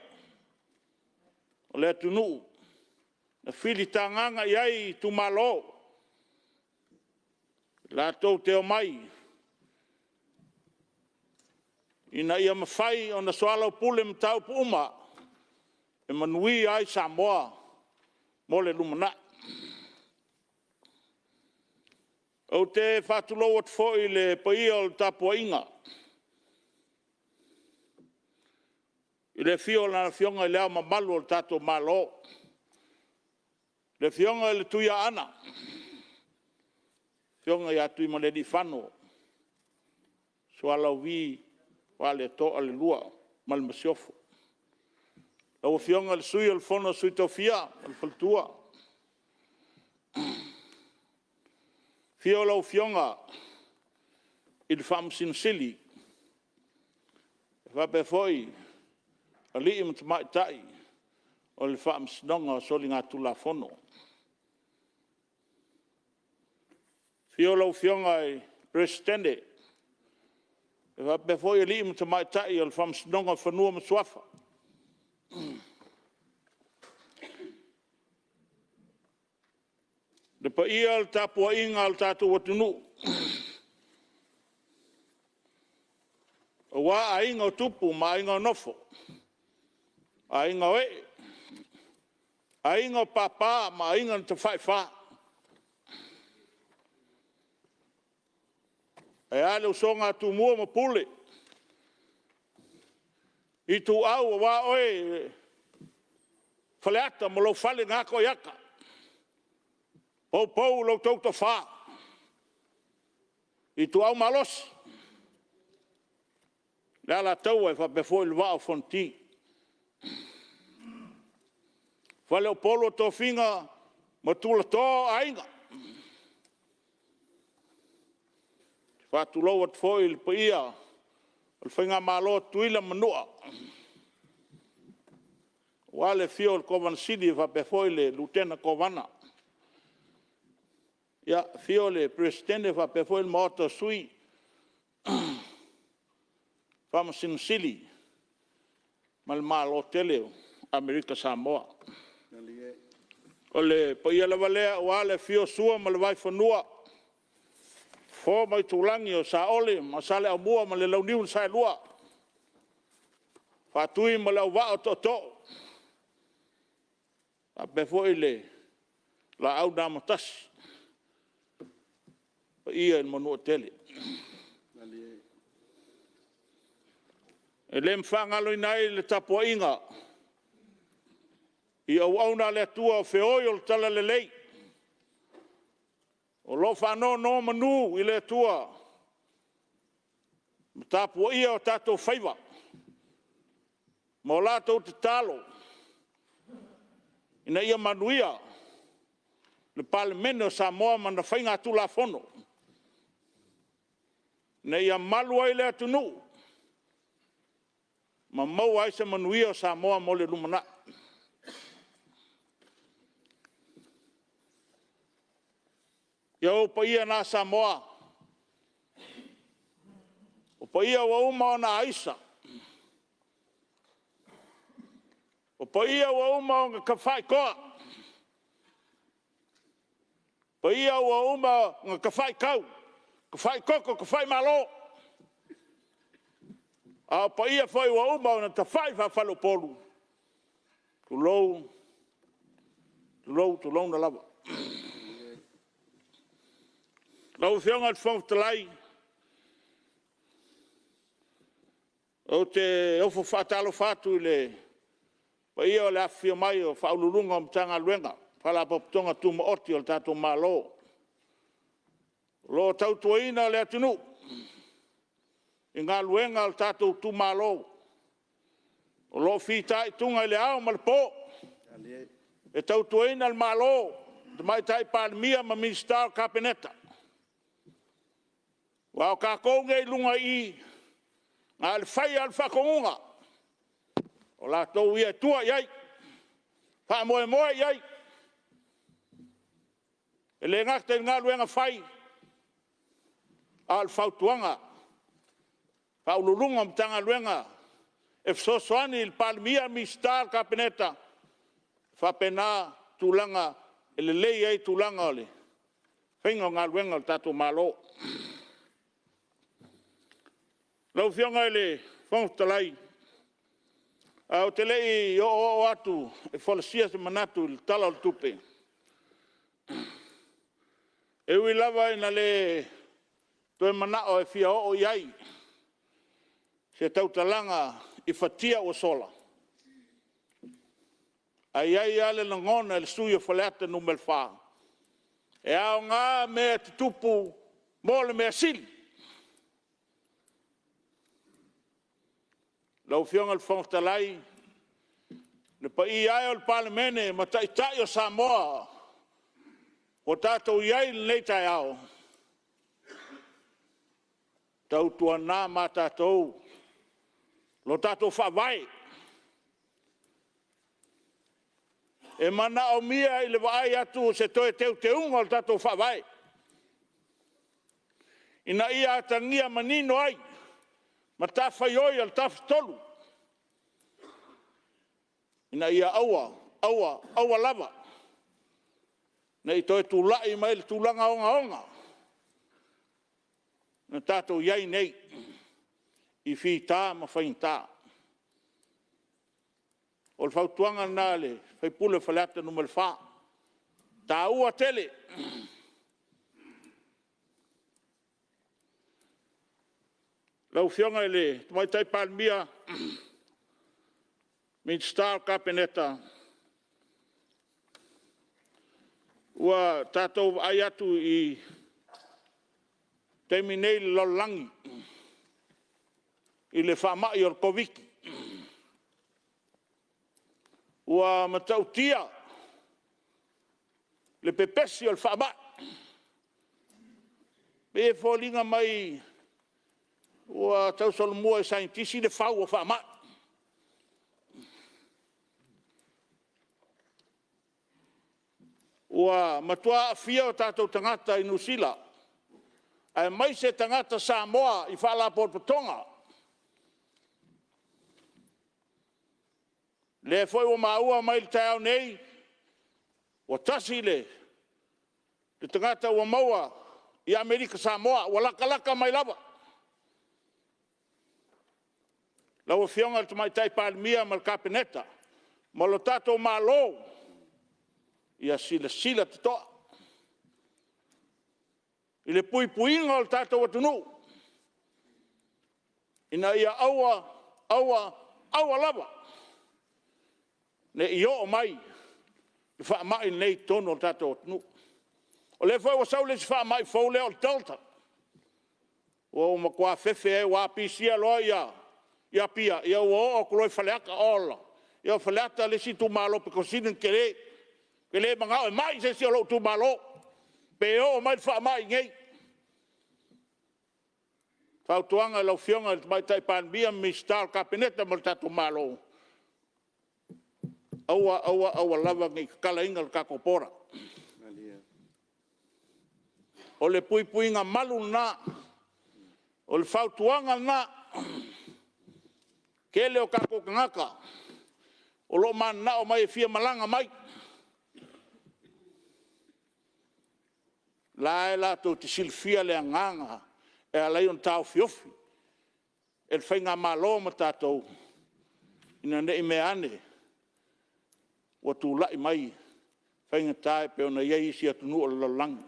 o le atunuu na filitagaga i ai itumalo latou te omai ina ia mafai ona soalaupule mataupu uma e manuia ai Samoa mo le lumanai. Ou te faatulou atu foi i le paia o le tapuaiga, i le afio o Lana Afioga i Le Ao Mamalu o le tatou Malo, le Afioga i le Tuiaana, le Afioga ia Tuimalealiifano Sualauvi Vaaletoa II ma le Masiofo. Lau Afioga i le Sui o le Fono a Sui Tofia ma le faletua. Afio lau Afioga i le Faamasino Sili, faapea foi alii ma tamaitai o le Faamasinoga o Soligatulafono. Afio lau Afioga i le Peresetene faapea foi alii ma tamaitai o le Faamasinoga o Fanua ma Suafa. Le paia o le tapuaiga a lo tatou atunuu, aua Aiga o Tupu ma Aiga o Nofo, Aiga o Ee, Aiga o Papa ma Aiga na Tafaifa. Ae a le usoga a Tumua ma Pule, Ituau aua oe Faleata ma lou fale na ato i ata, o pou o lo outou toafa, Ituau malosi, le Alataua e faapea foi le Vaa o Fonoti. Faleupolu o tofiga ma tulatoa o aiga. E faatulou atu foi i le paia o le Faigamalo a Tutuila ma Manua, aua le afio o le Kovana Sili faapea foi le Lutena Kovana. Afio le Peresetene faapea foi le Maota o Sui, Faamasino Sili ma le Malo tele o Amerika Samoa. O le paia lava lea aua le afio o Sua ma le Vaifanua, Fofo ma Aitulagi, o Saole ma Saleaaumua ma le Launiu na Saelua, Faatui ma le Auvaa o Tootoo, faapea foi le Laau na Amotasi, le paia i le Manuatele. E le faagaloina ai le tapuaiga i auauna a le Atua o feoi o le Talalelei, o lo o faanonomanu i le Atua ma tapuaia o tatou faiva ma o latou tatalo ina ia manuia le Palemene o Samoa ma ana faiga Tulafono, ina ia malu ai le atunuu ma maua ai se manuia o Samoa mo le lumanai. Ia o ou paia na Samoa, o paia ua uma ona aisa, o paia ua uma ona tafaitoa, o paia ua uma ona tafaitau, tafaitoto, tafaimalo, a o paia foi ua uma ona tafai faafaleupolu, tulou, tulou, tulouna lava. Lau Afioga i le Fofoga Fetalai, ou te ofo faatalofa atu i le paia o le afifio mai o Ofisa Sili o Pulega o Matagaluega ma Faalapotopotoga Tumaoti a lo tatou Malo, o lo o tautuaina le atunuu i galuega a lo tatou itumalo, o lo o fitaituga i le ao ma le po e tautuaina le Malo, le Tamaitai Palemia ma Minisita o le Kapeneta. Aua o tatou nei i luga i i, na o le fai lava o le faatonuga, o latou ia e tua i ai, faamoemoe i ai. E le gata i galuega fai, a o le fautuaga. O Ofisa Sili o Pulega o Matagaluega e fesoasoani i le Palemia, Minisita o le Kapeneta, e faapena tulaga e lelei ai tulaga o le faiga o galuega a lo tatou Malo. Lau Afioga i le Fofoga Fetalai, ae ou te le i oooo atu e folasia se manatu i le Tala o le Tupe, e ui lava ina le toe manao e fia oo i ai se tautalaga i fatia ua sola, ae i ai lava le lagona i le sui usufono o Faleata Nu.4, e aoga mea e tutupu mo le mea sili. Lau Afioga i le Fofoga Fetalai, le paia e o le Palemene ma Taitai o Samoa ua tatou i ai i lenei taeao, tautuana ma tatou lo tatou Faavae. E manaomia i le vaai atu se toe teuteuga o le tatou Faavae, ina ia atagia manino ai matafaioi a le Tafatolu, ina ia aua, aua, aua lava ne i toe tulai mai le tulaga ogaoga na tatou i ai nei i fita ma faigata. O le fautuaga lena a le sui usufono o Faleata Nu.4, e taua tele. Lau Afioga i le Tamaitai Palemia, Minisita o le Kapeneta, ua tatou vaai atu i taimi nei i le lalolagi i le faamai o le Koviti-19, ua matautia le pepesi o le faamai. E pei e foliga mai ua tausolomua i saienitisi le fau o faamai. Ua matua aafia o tatou tagata i Niu Sila, aemaise tagata Samoa i Faalapotopotoga. lea foi ua maua mai i le taeao nei, ua tasi le tagata ua maua i Amerika Samoa, ua latalata mai lava. Lau Afioga i le Tamaitai Palemia ma le Kapeneta ma lo tatou Malo, ia silasila totoa i le puipuiga o le tatou atunuu, ina ia aua, aua, aua lava ne i oo mai le faamai lenei i totonu o le tatou atunuu. O lea foi ua sau le isi faamai fou lea o le Delta, ua matua fefe ai, aua a pisia loa Apia, ia ua oo atu loa i Faleata. Ola! Ia o Faleata le isi itumalo aupito sili ona tele. Ou te le manao e mai se isi o lou itumalo, pe oo mai le faamai i inei. Fautuaga i lau Afioga i le Tamaitai Palemia ma Minisita o le Kapeneta ma le tatou Malo, aua, aua lava ne i tatalaina le tatou border. O le puipuiga malu lena, o le fautuaga lena. O le tele o tatou tagata o lo o mananao mai e fia malaga mai, o la e latou te silafia le agaga e ala ai ona taofiofi e le faigamalo ma tatou, ina ne i meaane ua tulai mai faigata e pei ona i ai isi atunuu o le lalolagi.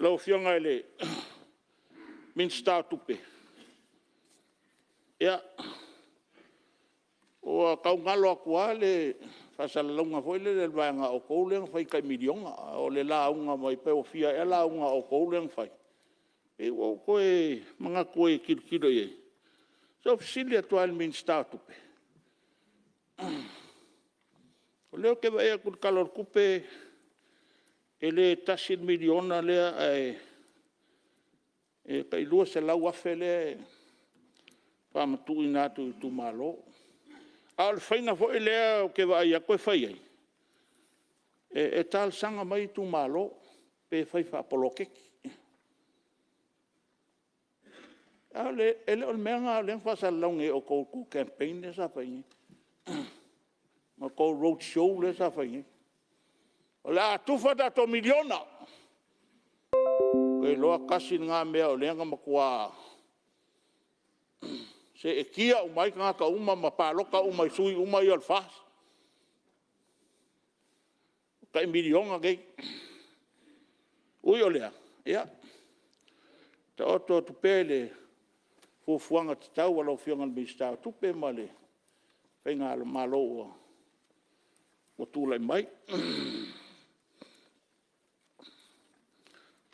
Lau Afioga i le Minisita o Tupe, ia, ua tau galo atu lava le faasalalauga foi lele a le vaega a outou lea na fai tai $1 miliona, o le lauga mai pe ua fia ea lauga a outou lea na fai. Pei ua ou toe manatu ai e tilotilo i ai. Se i ou fesili atu lava i le Minisita o Tupe, o lea ou te vaai atu i le Tala o le Tupe e le $1 miliona lea ae tai $200,000 lea e faamatuuina atu i itumalo. A o le faiga foi lea ou te vaai atu e fai ai, e talosaga mai itumalo pe fai faapoloketi. E le o le mea lena lea na faasalalau nei e outou i le tou campaign lea sa fai nei ma tou roadshow lea sa fai nei, o le a tufa tatou $1 miliona. Ou te iloa tasi lena mea lea na matua seetia uma ai tagata uma ma palota uma i sui uma ia o le FAST, tai $1 miliona nei. Ui o lea, ia taoto atu pea i le fuafuaga tatau a lau Afioga i le Minisita o Tupe ma le faigamalo ua tulai mai.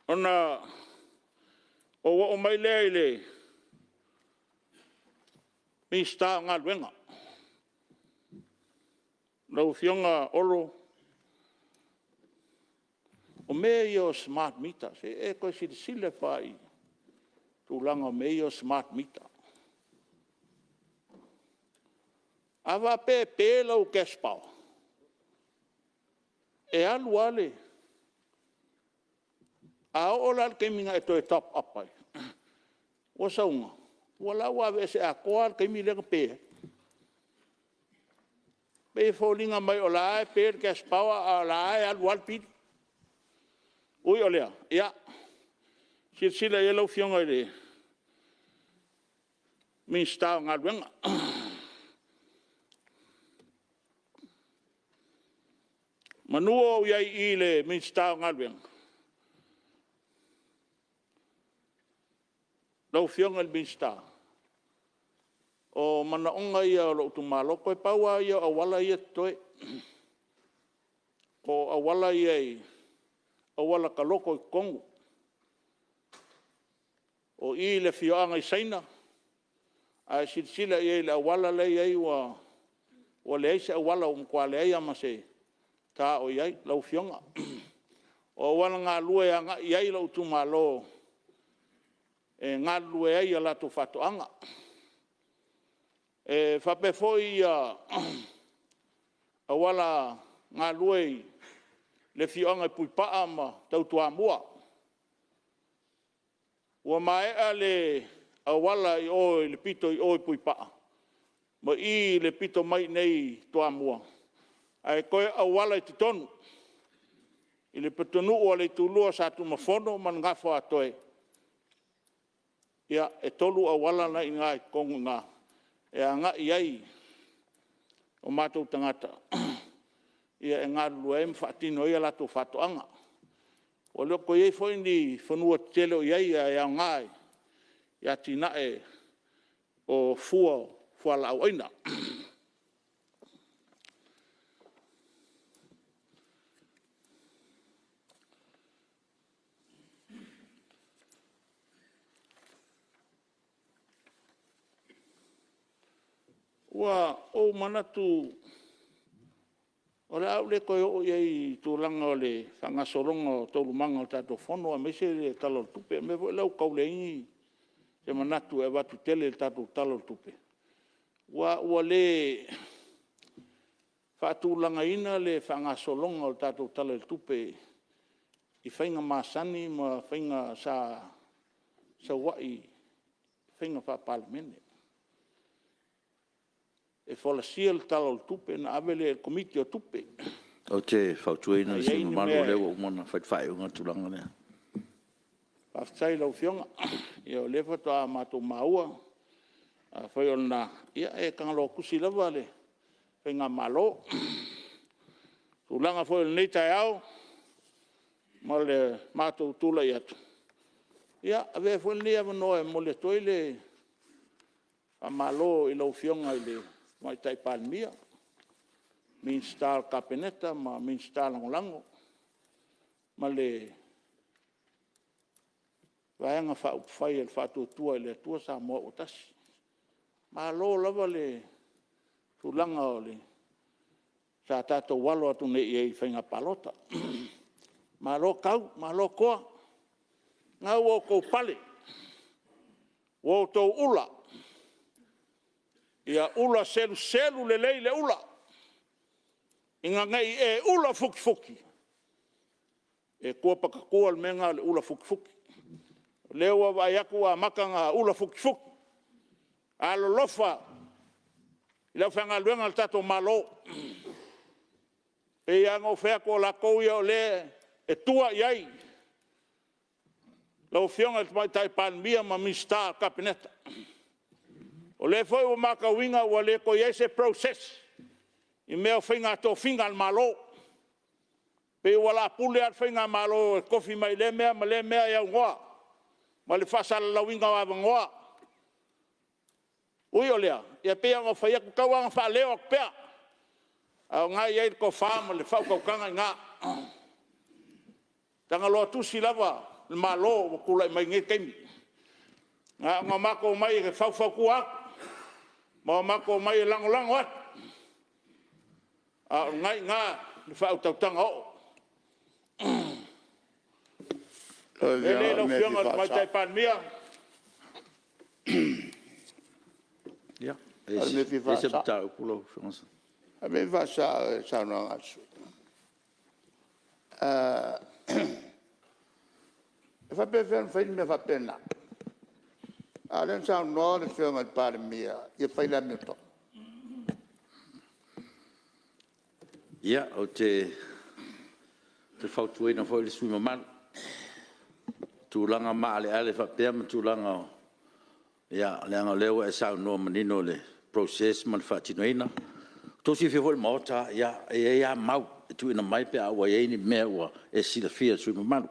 Ona ou oo mai lea i le Minisita o Galuega. Lau Afioga Olo, o mea ia o smart meter, se i e toe silasila ane lava i tulaga o mea ia o smart meter. A faapea e pe lau cash power, e alu lava le… A oo la i le taimi na e toe top up ai, ua sauga, o la ua aveese atoa lava le taimi lea na pe ai. E pei e foliga mai o la e pe le cash power a o la e alu lava le pili. Ui o lea, ia silasila i ai lau Afioga i le Minisita o Galuega. Manu o ou i ai i le Minisita o Galuega, lau Afioga i le Minisita, o manaoga ia o lou itumalo, toe pau lava ia o auala ia e totoe, o auala ia auala taloto i totonu. O i i le afioaga i Saina, a e silasila i ai i le auala la e i ai ua leai se auala, ua matua leai lava ma se ta o i ai lau Afioga. O auala galue e agai i ai lou itumalo e galulue ai i a latou faatoaga. E faapea foi auala galue i le afioaga i Puipaa ma tau Toamua. Ua maea le auala i o i le pito i o i Puipaa ma i i le pito mai i inei i Toamua, ae toe auala i totonu i le pitonuu o le itulua o Satunumafono ma le Gafaatoe. Ia, e 3 auala na e i ina i totonu i ina e agai i ai o matou tagata e galulue ai ma faatino ai a latou faatoaga. Ua le o toe i ai foi ni fanua tetele o i ai ae aoga i atinae o fua o fualaau aina. Ua ou manatu o le a ou le toe oo i ai i le tulaga o le faagasologa o taualumaga o le tatou Fono aemaise le Tala o le Tupe. O le mea foi lea ua tau leai se manatu e avatu tele i le tatou Tala o le Tupe, aua ua le faatulagaina le faagasologa o le tatou Tala o le Tupe i faiga masani ma faiga sa sau ai, faiga faa-Palemene. E folasia le Tala o le Tupe ona ave lea i le Komiti o Tupe. Ou te fautuaina A le i ai sui ni usufono mamalu, mea o lea ua uma ona fai le faaiuga i le tulaga lea. Faafetai i lau Afioga. Ia o lea faatoa matou maua, afai o lena, ia e tagaloatusi lava le faigamalo. O tulaga foi o lenei taeao ma le matou tulai atu, ia, avea foi lenei avanoa e momoli atu ai le faamalo i lau Afioga i le Tamaitai Palemia, Minisita o le Kapeneta ma Minisita Lagolago ma le Vaega Faaupufai a le Faatuatua i le Atua Samoa ua Tasi. Malo lava le tulaga sa tatou alo atu nei i ai i faiga palota. Malo tau, malo toa. O lena ua outou pale, ua outou ula, ia ula seluselu lelei le ula, ina ne i e ula futifuti e tua patatua le mea lena o le ula futifuti. O lea ua vaai atu ua amata ona ula futifuti. Alolofa i le aufaigaluega a lo tatou Malo. E pei lava ona ou fai atu o latou ia o lea e tua i ai lau Afioga i le Tamaitai Palemia ma Minisita o le Kapeneta. O lea foi ua matauina ua le toe i ai se process i mea o faiga tofiga a le Malo. E pei ua o le a pule lava le faigamalo e tofi mai lea mea ma lea mea e aunoa ma le faasalalauina o avanoa. Ui o lea, e pei lava ona ou fai atu, tau lava ina faaleo atu pea, a o lena e i ai le tofa ma le faautautaga i ina. E tagoloatusi lava le Malo ua tulai mai i lenei taimi. Na ona matou omai e faufautua atu ma o matou omai e lagolago atu, a o lena e i ina le faautautaga oo. O le mea lea lau Afioga i le Tamaitai Palemia, Ia, e i ai se mataupu lau Afioga? O le mea e fia faasao i le saunoaga a le sui usufono. E faapefea ona fai le mea faapena, a o lea na saunoa le Afioga i le Palemia ia fai le amiotonu? Ia, ou te fautuaina foi le sui usufono mamalu, i tulaga maaleale faapea ma tulaga o… ia leaga o lea ua e saunoa manino i le process ma le faatinoina. Ua outou silafia foi le Maota, e i ai lava mau e tuuina mai pe a ua i ai ni mea ua e silafia le sui usufono mamalu.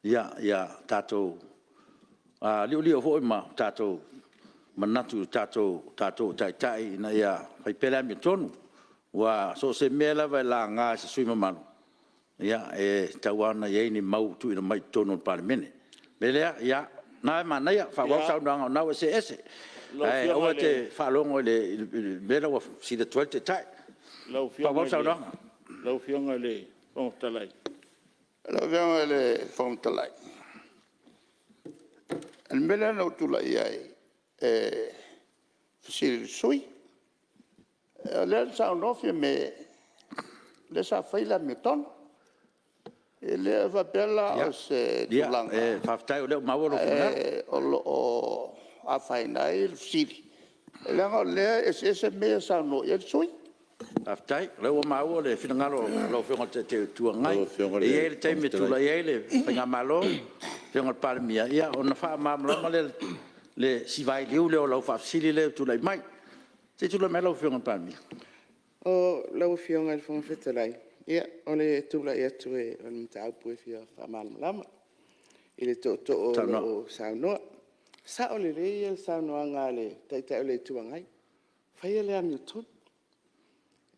Ia tatou liolio foi ma tatou manatu o tatou o taitai ina ia fai pea le amiotonu. Aua so o se mea lava e laga e se sui usufono mamalu, e tatau lava ona i ai ni mau e tuuina mai i totonu o le Palemene. O le mea lea, o lena e manaia, faaauau le saunoaga o lena ua e see ese. Ae aua e te faalogo i le mea la ua fesili atu ai le Taitai. Faaauau le saunoaga. Lau Afioga i le Fofoga Fetalai... Lau Afioga i le Fofoga Fetalai, o le mea lea na ou tulai ai e fesili i le sui usufono, o lea na saunoa Fiame o lea sa fai le amiotonu. E le faapea la o se tulaga Ia, faafetai o lea ua maua lou finagalo. o lo o afaina ai le fesili, leaga o lea e eseese mea ia e saunoa i ai le sui usufono. Faafetai o lea ua maua le finagalo o lau Afioga i le Taitai o le Itu Agai. E i ai le taimi e tulai ai le faigamalo, lau Afioga i le Palemia, ona faamalamalama lea o si vailiu lea o lau faafesili lea ua tulai mai. Se i tulai mai lau Afioga i le Palemia. Lau Afioga i le Fofoga Fetalai, ia o le tulai atu o le mataupu e fia faamalamalama i le tootoo o lo o saunoa. E sao lelei le saunoaga a le Taitai o le Itu Agai, faia le amiotonu,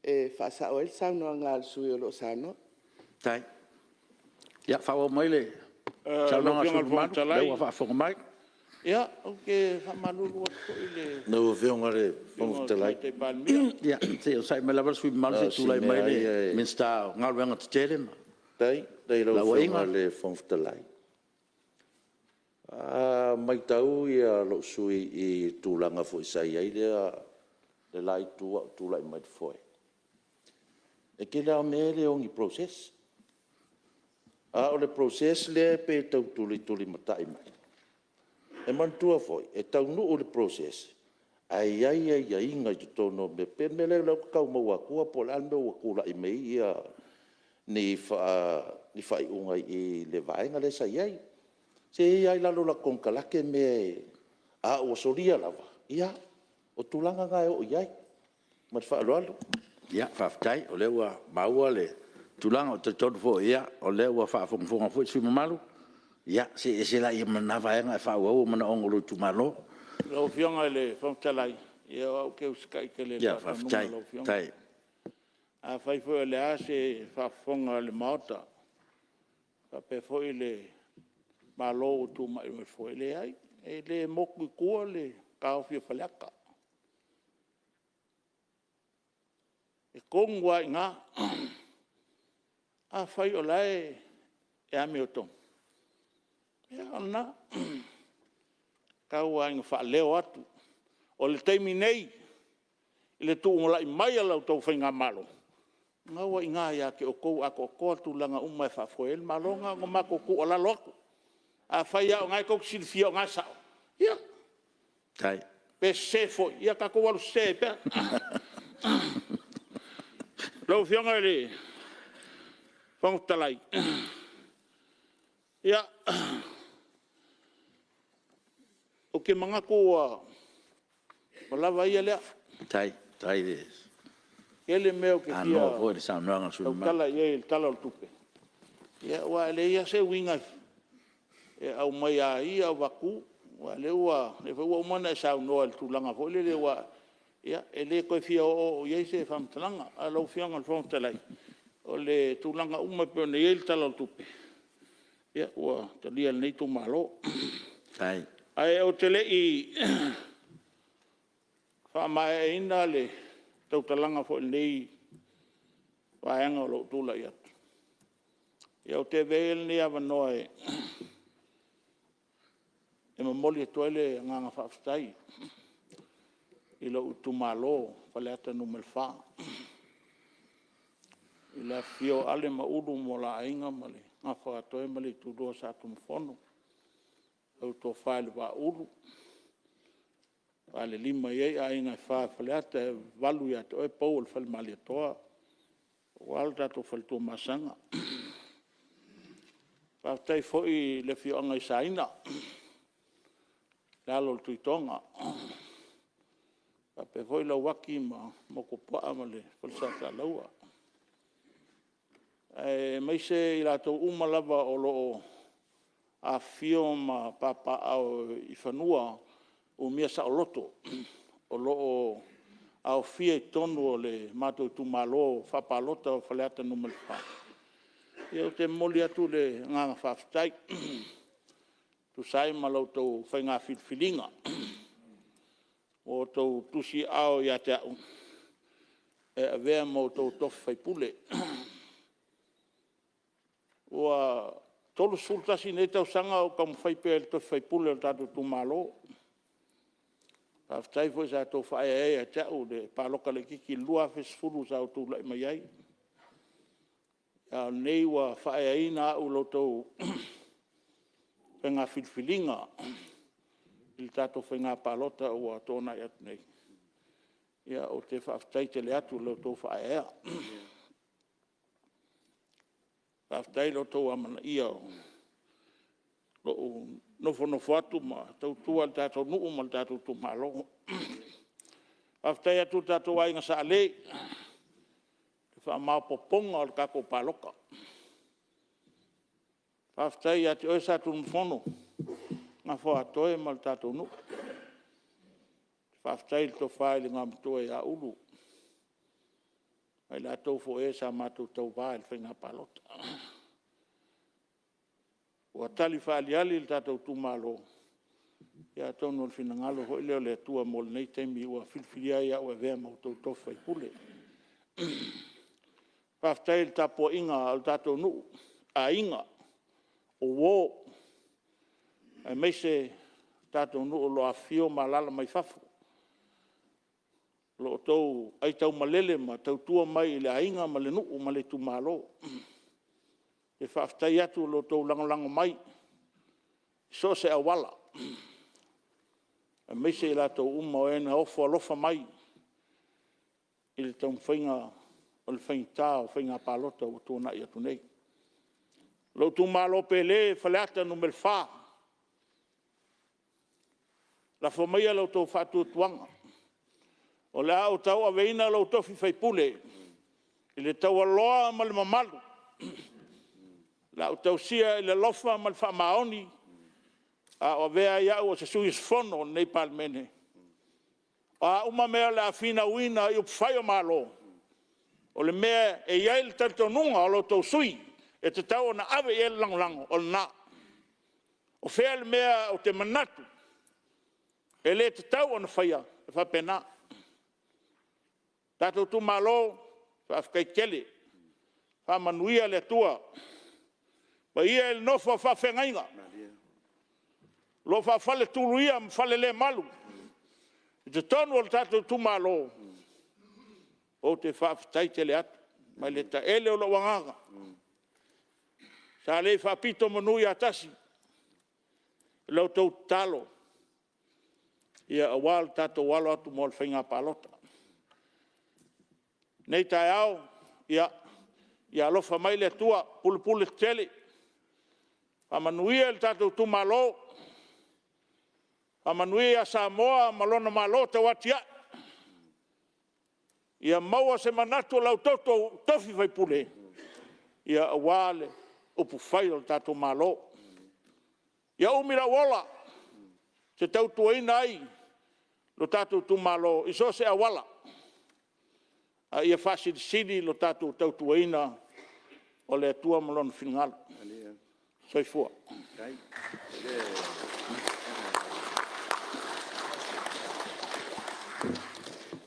e faasao ai le saunoaga a le sui usufono o lo o saunoa. Faafetai. Ia faaauau mai le saunoaga a le sui usufono mamalu, o lea ua faafofoga mai. Ia, ou te faamalulu atu foi i le Lau Afioga i le Fofoga Fetalai... Ia se i onosai mai lava le sui usufono mamalu se i tulai mai le Minisita o Galuega Tetele ma Faafetai i lau Afioga i le Fofoga Fetalai. A matau lou sui usufono i le tulaga foi sa i ai le la Itu a o tulai mai i le foe, e tele lava o mea e le o ni process. A o le process lea e pei e tau tulitulimatai mai. E manatua foi, e taunuu i le process, ae i ai aiaiga i totonu o mea, e pei o le mea lea ou te tau maua atua po o le a le mea ua tulai mai ai ni faaiuga i le vaega lea sa i ai. Se e i ai lava i lalo o latou konekarate mea a ua solia lava, ia, o tulaga na e oo i ai. Ma le faaaloalo. Faafetai o lea ua maua le tulaga. Ou te talitonu foi o lea ua faafogafoga foi le sui usufono mamalu, ia see ese laia ma lena vaega ae faaauau manaoga o lou itumalo. Lau Afioga i le Fofoga Fetalai, ia o au ou te usitai tele i le faatonuga a lau Afioga. Afai foi o le a se faafofoga a le Maota faapea foi le Malo ua tulai mai foi, e leai, e le motu i tua le taofi o Faleata. E tonu lava i ina. Afai o la e amiotonu, ia o lena. Tau lava ina faaleo atu, o le taimi nei i le tulai mai o la outou faigamalo, o lena ua i ina ia te outou atoatoa tulaga uma e faafoe ai le Malo. Na ona matou tuualalo atu, afai lava o lena tou te silafia o lena e sao, ia, pe sese foi, ia tatou alu sese ai pea. Lau Afioga i le Fofoga Fetalai, ia, ou te manatu ua lava ia lea. E tele mea ou te fia tautala i ai i le Tala o le Tupe, aua e leai lava se uiga e aumaia ai avatu, aua o lea foi ua uma ona e saunoa i le tulaga foi lele ua… ia e le toe fia oooo i ai se faamatalaga. Ae lau Afioga i le Fofoga Fetalai, o le tulaga uma e pei ona i ai le Tala o le Tupe, ia ua talia e lenei itumalo. Ae ou te le i faamaeaina le tautalaga foi i lenei vaega o lou tulai atu, ia ou te avea ia lenei avanoa e momoli atu ai le agaga faafetai i lou itumalo o Faleata 4, i le afifio o Ale ma Ulu ma o la Aiga ma le Gafa o Aatoe ma le Itulua o Sa Tunumafono, lau Tofa i le Vaaulu, Falelima i ai Aiga e Fa o Faleata, e 8 ia te oe pou o le Fale Malietoa, aua lo tatou fale Tuamasaga. Faafetai foi i le afioaga i Saina, le alo o le Tuitoga, faapea foi Lauaki ma Motuopuaa ma le Falesasalaua, aemaise i latou uma lava o lo o afifio ma papaaao i fanua umia saoloto o lo o aofia i totonu o le matou itumalo faapalota o Faleata 4. Ia ou te momoli atu le agaga faafetai e tusa ai ma la outou faiga filifiliga ua outou tusiaao ia te au e avea ma outou tofi faipule. Ua 31 nei tausaga o ou taumafai pea i le tofi faipule o le tatou itumalo. Faafetai foi sa outou faaeaea ia te au i le palota laitiiti i le 2010 sa ou tulai mai ai, a o lenei ua faaeaina au i la outou faiga filifiliga. i le tatou faiga palota ua tuanai atu nei, ia ou te faafetai tele atu i lo outou faaeaea. Faafetai i lo outou amanaia o lou nofonofo atu ma tautua le tatou nuu ma le tatou itumalo. Faafetai atu i lo tatou Aiga Sa Ale i le faamaopoopoga o le tatou palota. Faafetai ia te oe Satunumafono Gofoatoe ma le tatou nuu. Faafetai i le tofa i le Igoamatua ia Ulu ma i latou foi o e sa matou tauva i le faiga palota. Ua tali faaaliali lo tatou itumalo, ia atonu o le finagalo foi lea o le Atua mo lenei taimi ua filifilia ai au e avea ma outou tofi faipule. Faafetai i le tapuaiga a lo tatou nuu, aiga, o uo, aemaise le tatou nuu o lo o afifio ma alaala mai fafo. O lo outou aitaumalele ma tautua mai i le aiga ma le nuu ma le itumalo. E faafetai atu i lo outou lagolago mai i so o se auala, aemaise i latou uma o e na ofo alofa mai i le taumafaiga o le faigata o faiga palota ua tuanai atu nei. Lou itumalo pele Faleata Nu.4, lafo maia lo outou faatuatuaga, o le a ou tauaveina lou tofi faipule i le taualoa ma le mamalu. O le a ou tausia i le alofa ma le faamaoni a o avea ai au o se sui usufono o lenei Palemene. O a uma mea o le a finauina i upufai o Malo, o le mea e i ai le talitonuga o lo outou sui usufono e tatau ona ave i ai le lagolago, o lena. O fea le mea ou te manatu e le tatau ona faia, e faapena. Le tatou itumalo, faafetai tele. Faamanuia le Atua. Le paia i le nofo a faafeagaiga o lo o faafaletuluia ma falelemalu i totonu o le tatou itumalo, ou te faafetai tele atu mai le taele o lou agaga. Sa le faapito manu ia tasi i la outou tatalo aua lo tatou alo atu mo le faiga palota. I lenei taeao, ia alofa mai le Atua pulepule tetele, faamanuia i lo tatou itumalo, faamanuia ia Samoa ma lona Malo tauatiae. Ia maua se manatu o la outou tofi faipule aua le upufai o le tatou Malo. Ia umi lou ola ou te tautuaina ai lo tatou itumalo i so o se auala, a ia faasilisili lo tatou tautuaina o le Atua ma Lona finagalo. Soifua.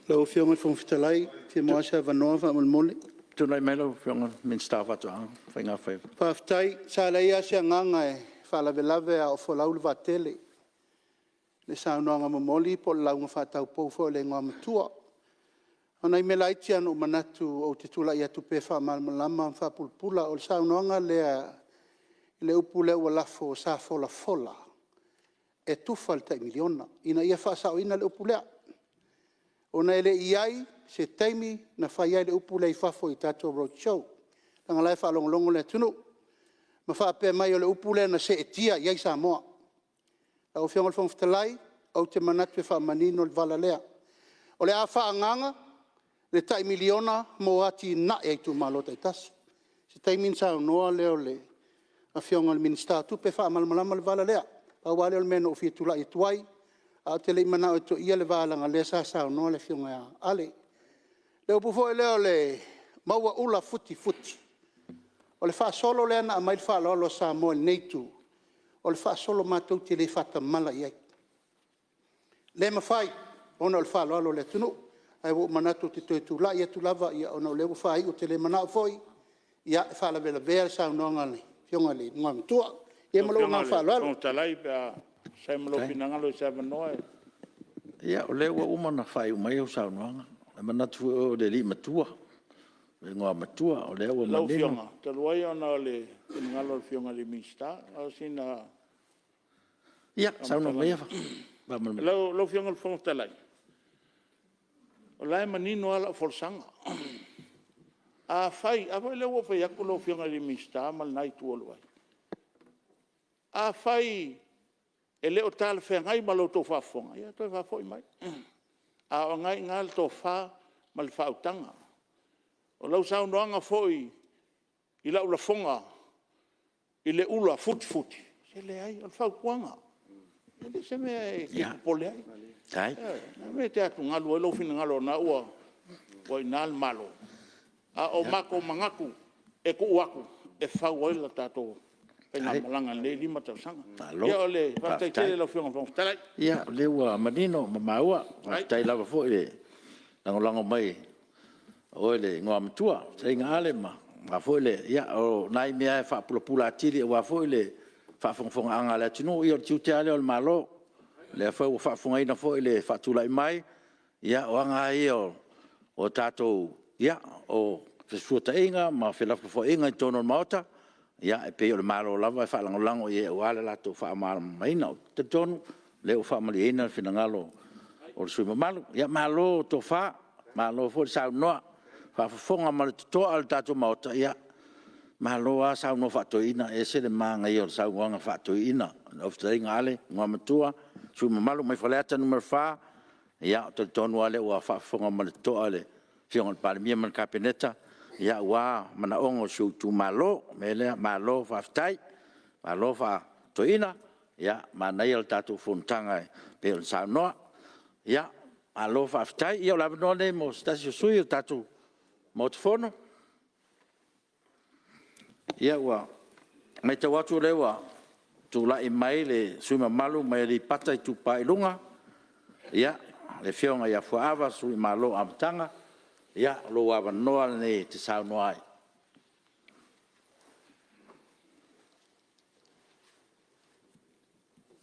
Lau Afioga i le Fofoga Fetalai, pe fia maua lava se avanoa faamolemole. Tulai mai lau Afioga i le Minisita o Faatoaga ma Faiga Faiva. Faafetai. Sa leai lava se agaga e faalavelave a o folau le vaatele i le saunoaga momoli po o le lauga faataupou foi a le Igoamatua. O nai mea laiti lava na ou manatu ou te tulai atu pea e faamalamalama ma faapulapula. O le saunoaga lea i le upu lea ua lafo sa folafola e tufa le tai $1 miliona, ina ia faasaoina le upu lea, ona e le i i ai se taimi na fai ai le upu lea i fafo i tatou roadshow, leaga o la e faalogologo le atunuu ma faapea mai o le upu lea na seetia i ai Samoa. Lau Afioga i le Fofoga Fetalai, ou te manatu e faamanino le vala lea. O le a faaagaaga le tai $1 miliona mo atinae a itumalo taitasi. O se taimi ona saunoa lea o le Afioga i le Minisita o Tupe e faamalamalama le vala lea. Pau lava lea o le mea na ou fia tulai atu ai, ae ou te le i manao e toia le va leaga o lea sa saunoa le Afioga ia Ale. O le upu foi lea o le maua ula futifuti, o le faasolo lea na aumai le faaaloalo a Samoa i lenei itu, o le faasolo matou te le faatamala i ai. Le mafai ona o le faaaloalo i le atunuu. Ae ua ou manatu ou te toe tulai atu lava ona o lea ua faaiu, ou te le manao foi e faalavelavea le saunoaga a le Afioga i le Igoamatua. Ia ma lou Lau agaga Afioga i le faaaloalo. Fofoga Fetalai pe a tusa ai ma lou finagalo i se avanoa. Ia, o lea ua uma ona faaiu mai lau saunoaga. E manatu foi o oe o le alii matua, le Igoamatua, o lea ua Lau manino. Afioga, talu ai ona o le finagalo o le Afioga i le Minisita, na o sina... Ia, saunoa maia Lau Afioga i le Fofoga Fetalai, o la e manino lava lau folasaga. Afai, a foi lea ua ou fai atu lau Afioga i le Minisita ma lena Itu o le vai. Afai e le o talafeagai ma la outou faafofoga, ia toe faafoi mai, a o lena e i ina le tofa ma le faautaga. O lau saunoaga foi i lau lafoga i le ula futifuti, se leai, o le fautuaga, e le o se mea e te popole ai. Ioe. O le a le mea e te atugalu ai lou finagalo o lena ua i ina le Malo, a o matou manatu e tuu atu e fau ai le tatou faigamalaga i lenei 5 tausaga. Ia o le faafetai tele i lau Afioga i le Fofoga Fetalai. Ia, o lea ua manino ma maua. Faafetai lava foi le lagolago mai o oe le Igoamatua lau Fetalaiga Ale. Ia o nai mea lava e faapulapula atili aua foi le faafogafogaaga a le atunuu. Ia o le tiute lava lea o le Malo, o lea foi ua faafofogaina foi le faatulai mai, ia o aga lava ia o tatou fesuataiga ma felafolafoaiga i totonu o le Maota, e pei o le Malo lava e faalagolago i ai aua le latou faamalamalamaina. Ou te talitonu o lea ua faamalieina le finagalo o le sui usufono mamalu. Ia malo le tofa, malo foi le saunoa, faafofoga ma le totoa le tatou Maota, malo lava saunoa faatoeaina, e ese le manaia o le saunoaga faatoeaina lau Fetalaiga Ale le Igoamatua, le sui usufono mamalu mai Faleata 4. Ia, ou te talitonu lava o lea ua faafofoga ma le totoa le Afioga i le Palemia ma le Kapeneta aua manaoga o si ou itumalo. O le mea lea, malo faafetai, malo faatoeaina, manaia le tatou fonotaga e pei ona saunoa. Ia, malo faafetai. Ia o le avanoa lenei mo se tasi o sui usufono o le tatou Maota Fono. Ia, ua matau atu o lea ua tulai mai le sui usufono mamalu mai Aleipata Itupa i Luga, le Afioga ia Fuaava Suluimalo Amataga. Ia, o lou avanoa lenei e te saunoa ai.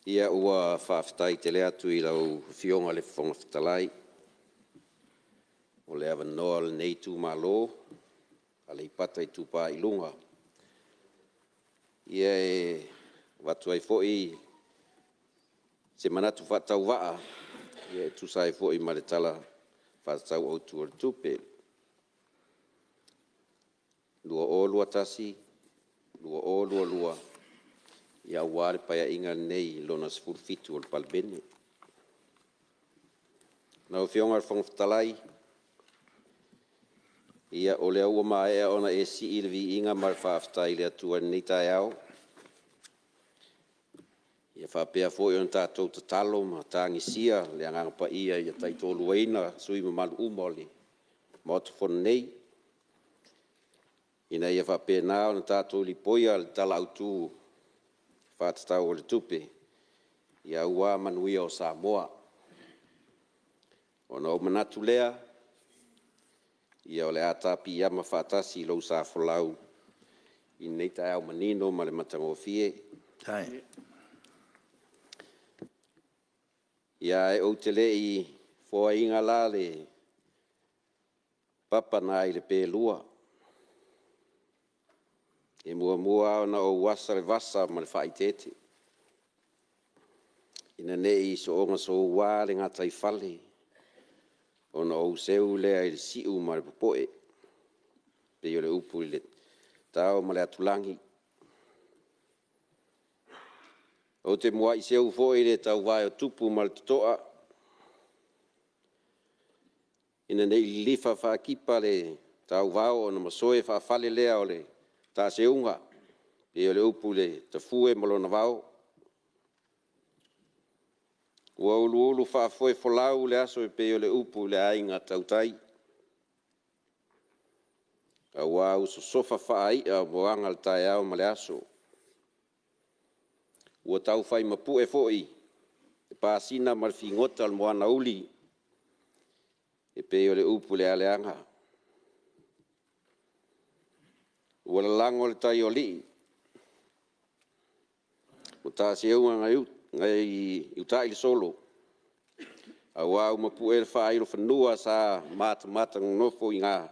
Ia, ua faafetai tele atu i lau Afioga i le Fofoga Fetalai mo le avanoa o lenei itumalo o Aleipata Itupa i Luga e avatu ai foi se manatu faatauvaa e tusa ai foi ma le Tala Faatatau Autu o le Tupe 2021/2022 aua le Paeaiga lenei Lona XVII o le Palemene. Lau Afioga i le Fofoga Fetalai, ia o lea ua maea ona e sii le viiga ma le faafetai i le Atua i lenei taeao, ua faapea foi ona tatou tatalo ma tagisia le Agaga Paia ia tautoaluaina sui usufono mamalu uma o le Maota Fono nei, ina ia faapena ona tatou lipoia le Tala Autu Faatatau o le Tupe aua manuia o Samoa. Ona ou manatu lea, ia o le a ta piiama faatasi i lou sa folau i lenei taeao manino ma le matagofie. Ae ou te le i foaina la le papa nai le Pelua, e muamua lava ona ou asa le vasa ma le faaeteete, ina ne i soona soua le gataifale ona ou seu lea i le siu ma le popoe pei o le upu i le tao ma le atulagi. Ou te muai seu foi le tauvae o tupu ma le totoa, ina ne i lilifa faatipa le tauvao ona masoe faafale lea o le taaseuga pei o le upu i le tafue ma lona vao. Ua uluulu faafoefolau le aso e pei o le upu i le Aiga Tautai, aua ua sosofa faai'a o moana le taeao ma le aso. Ua taufai mapue foi le pasina ma le figota o le moana uli e pei o le upu i le aleaga. Ua lalago le tai o alii, ua taaseuga nai utailesolo aua ua mapu'e le faailofanua sa matamatanonofo i ina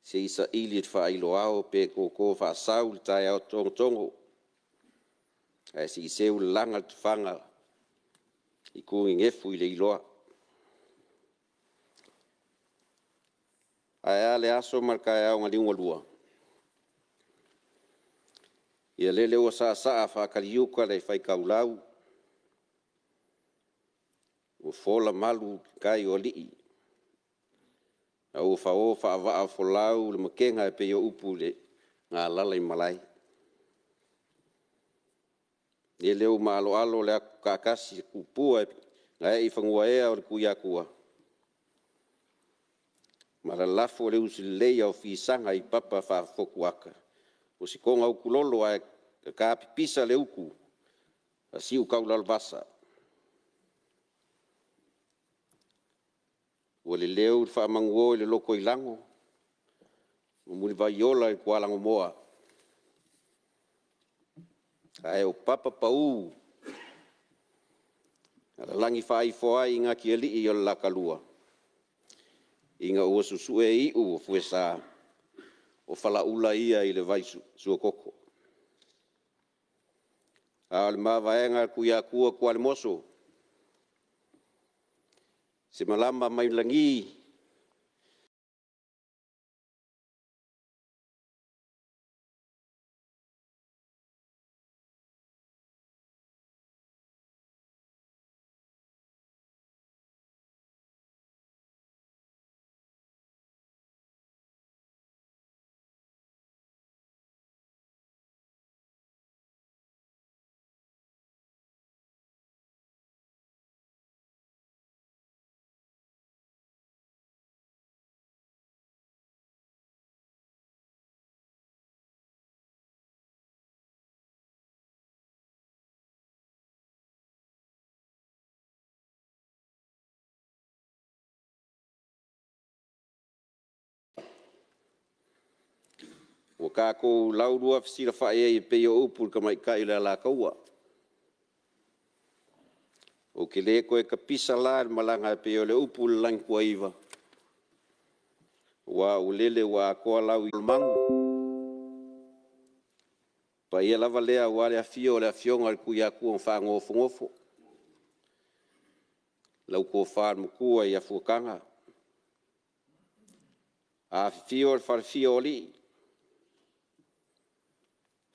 se i saili le faailo ao pe toto faasau le taeao togotogo, ae se i seu lalaga le tafaga itu nenefu i leiloa. Ae a le aso ma le taeao na liugalua? Ia lele ua saasaa faataliuta le faitaulau, ua fola malu tai o alii, a ua fao faavaaofolau le matega e pei o upu i le galala i malae. Lele ua maaloalo le atu taatasi a tupua na ee i fanuaea o le Tuiatua ma lalafo le usileleia o fisaga i papa faafotuata, o se toga utulolo ae tata pipisa le utu a siutaulalovasa. Ua leleu le faamanuo i le loto i Lano ma mulivaiola i tualagomoa, ae o papa pau na lalagi faaifo ai natialii o le latalua ina ua susue iu o foesa, o falaula ia i le vai suatoto. A o le mavaega a Tuiatua Tualemoso, se malama mai lagi Ua tatou lauluafesilafai ai e pei o upu i le tamaitai o le Alataua. Ou te le toe tapisa la i le malaga e pei o le upu i le Lagituaiva, aua o lele ua atoa lau i le manu. O le paia lava lea aua le afio o le Afioga i le Tuiatua na Faanofonofo, lau Tofa i le Matua ia Fuataga, afifio le falefia o Alii,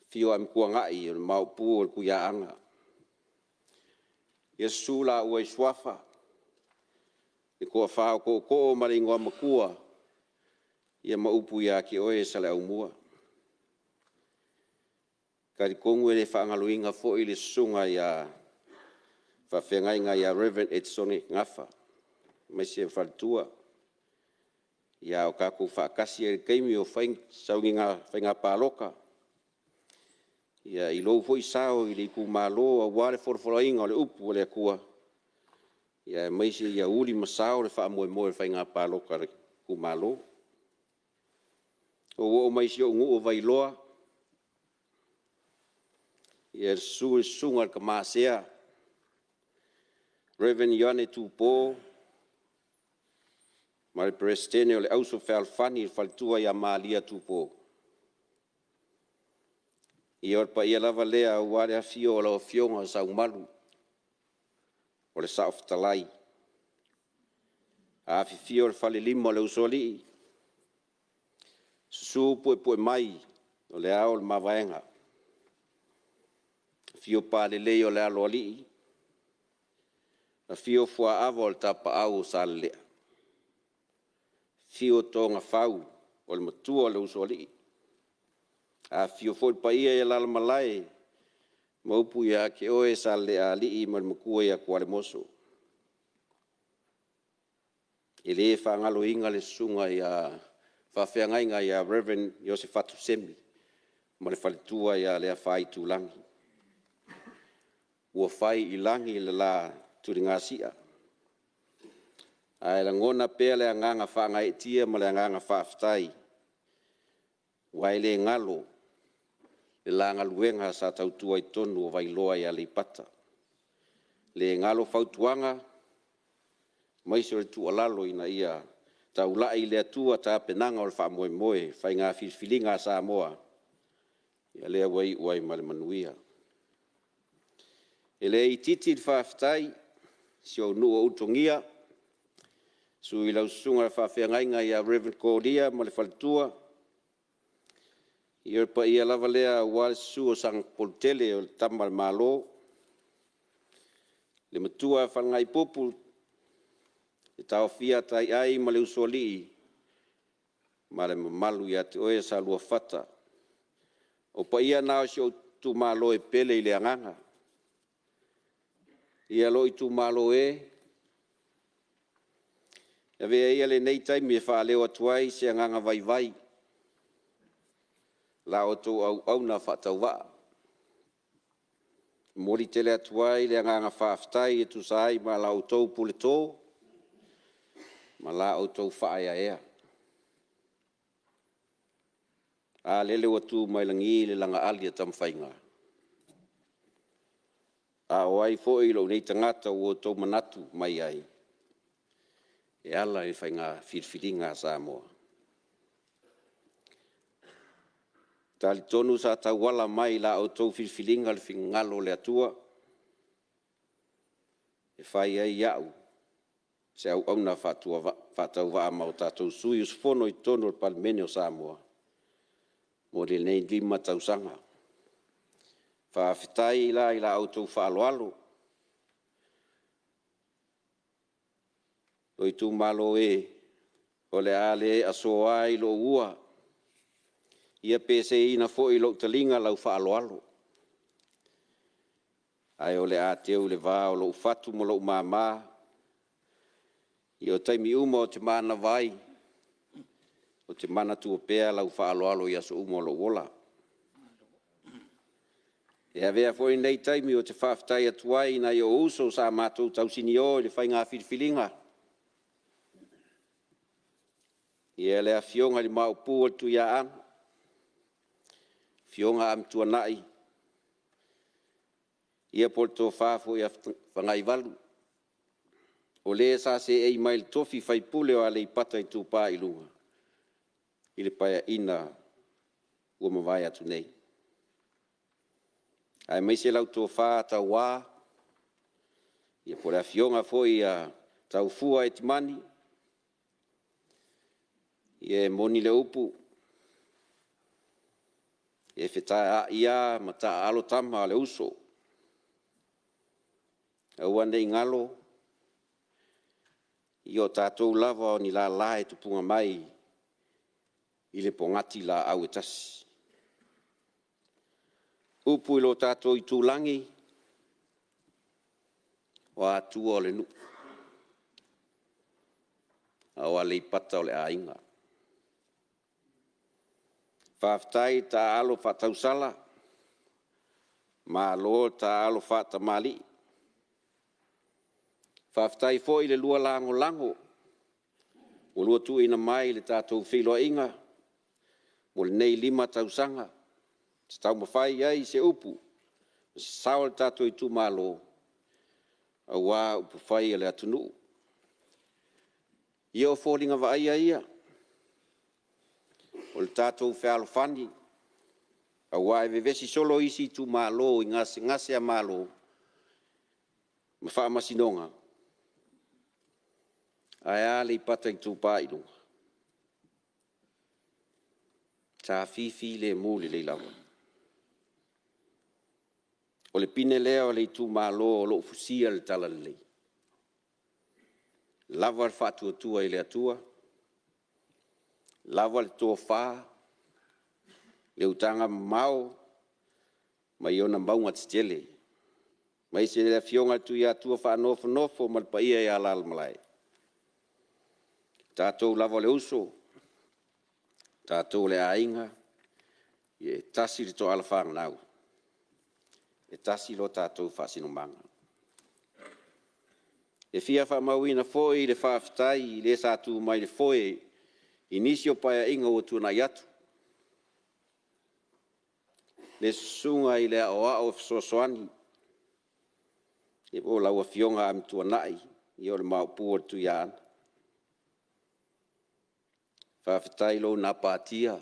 afio Amituanai o le Maopu o le Tuiaana. Ia susu laua i Suafa, le Toafa o Tootoo ma le Igoamatua ma upu ia te oe Saleaaumua. E talitonu e le faagaloina foi le susuga i le faafeagaiga ia Rev. Etisone Gafa aemaise le faletua, a o tatou faatasi ai i le taimi o fai faiga palota, i lou foi sao i le itumalo aua le folafolaina o le upu a le Atua, aemaise ia uli ma sao le faamoemoe o le faiga palota a le itumalo. Ou oo mai i si ou nuu o Vailoa, ia susu le susuga i le Tama Sea, Rev. Ioane Tupo ma le Peresetene o le Auso Fealofani le faletua ia Maria Tupo. Ia o le paia lava lea aua le afio o lau Afioga Saumalu o le Saofetalai, afifio le Falelima o le Usoalii, susu Puepuemai o le Ao o le Mavaega, afio Palelei o le Aloalii, afio Fuaava o le Tapaau o Salelea, afio Togafau o le Matua o le Usoalii, afifio foi le paia i Alaalamalae ma upu ia te oe Saleleaalii ma le Matua ia Tualemoso. E le faagaloina le susuga i le faafeagaiga ia Rev. Iosefatu Semi ma le faletua ia Leafaitulagi, ua fai i lagi le la tuligasia. Ae lagona pea le agaga faagaeetia ma le agaga faafetai, aua e le galo le la galuega sa tautua i totonu o Vailoa i Aleipata. E le galo fautuaga aemaise o le tuualalo ina ia taulai i le Atua tapenaga o le faamoemoe, o faiga filifiliga a Samoa, ia lea ua iu ai ma le manuia. E le itiiti le faafetai. Si ou nuu o Ulutogia, susu i lau susuga i le faafeagaiga ia Reverend Kolia ma le faletua. Ia o le paia lava lea aua le susu o Sagapolutele o le tama a le Malo, le matua ia Falanaipupu, le taofia a Taiai ma le Usoalii ma le mamalu ia te oe Saoluafata. O paia na o si ou itumalo e pele i le agaga. Ia lou itumalo e, avea ia lenei taimi e faaleo atu ai se agaga vaivai i la outou auauna faatauvaa. E momoli tele atu ai le agaga faafetai e tusa ai ma la outou puleto ma la outou faaeaea. A lele ua tu mai lagi le lagaali a Tamafaiga? A o ai foi lou nei tagata ua outou manatu mai ai e ala i le faiga filifiliga a Samoa? E talitonu sa tauala mai i la outou filifiliga le finagalo o le Atua e fai ai au se auauna faatauvaa ma o tatou sui usufono i totonu o le Palemene o Samoa mo lenei 5 tausaga. Faafetai la i la outou faaaloalo. Lou itumalo e, o le a le asoa i lou ua, ia pe seiina foi i lou taliga lau faaaloalo, ae o le a teu i le va o lou fatu ma lou mama. O taimi uma ou te manava ai, ou te manatua pea lau faaaloalo i aso uma o lou ola. E avea foi lenei taimi ou te faafetai atu ai i nai ou uso sa matou tausinio i le faiga filifiliga, ia le Afioga i le Maopu o le Tuiaana, Afioga Amituanai, ia po o le Tofa foi ia Fagaivalu, o le sa seei mai i le tofi faipule o Aleipata Itupa i Luga i le Paeaiga ua mavae atu nei, aemaise lau Tofa Taua, ia po o le Afioga foi ia Taufua Etimani. Ia e moni le upu, e fetaai lava ma taaalo tama a o le uso. Aua ne i galo, o tatou lava o ni lala e tupuga mai i le pogati laau e tasi. Upu i lo tatou itulagi, o Atua o le nuu, a o Aleipata o le aiga. Faafetai taaalo faatausala, malo taaalo faatamalii. Faafetai foi i le lua lagolago ua lua tuuina mai i le tatou feiloaiga mo lenei 5 tausaga se i taumafai ai se upu ma se sao o le tatou itumalo aua upufai a le atunuu. Ia o foliga vaaia ia o le tatou fealofani, aua e vevesi solo isi itumalo i gasegase a Malo ma faamasinoga, ae a Aleipata Itupa i Luga? Sa fifilemu lelei lava. O le pine lea o le itumalo o lo o fusia le talalelei, lava le faatuatua i le Atua, lava le tofa, le utaga mamao mai ona mauga tetele, aemaise le Afioga i le Tuiatua Faanofonofo ma le paia ia Alalamalae. O tatou lava o le uso, o tatou o le aiga, e tasi le toala fanau, e tasi lo tatou faasinomaga. E fia faamauina foi le faafetai i le sa tu mai i le foe i nisi o Paeaiga ua tuanai atu, le Susuga i le Aoao Fesoasoani po o lau Afioga Amituanai, o le Maopu o le Tuiaana. Faafetai i lou gapatia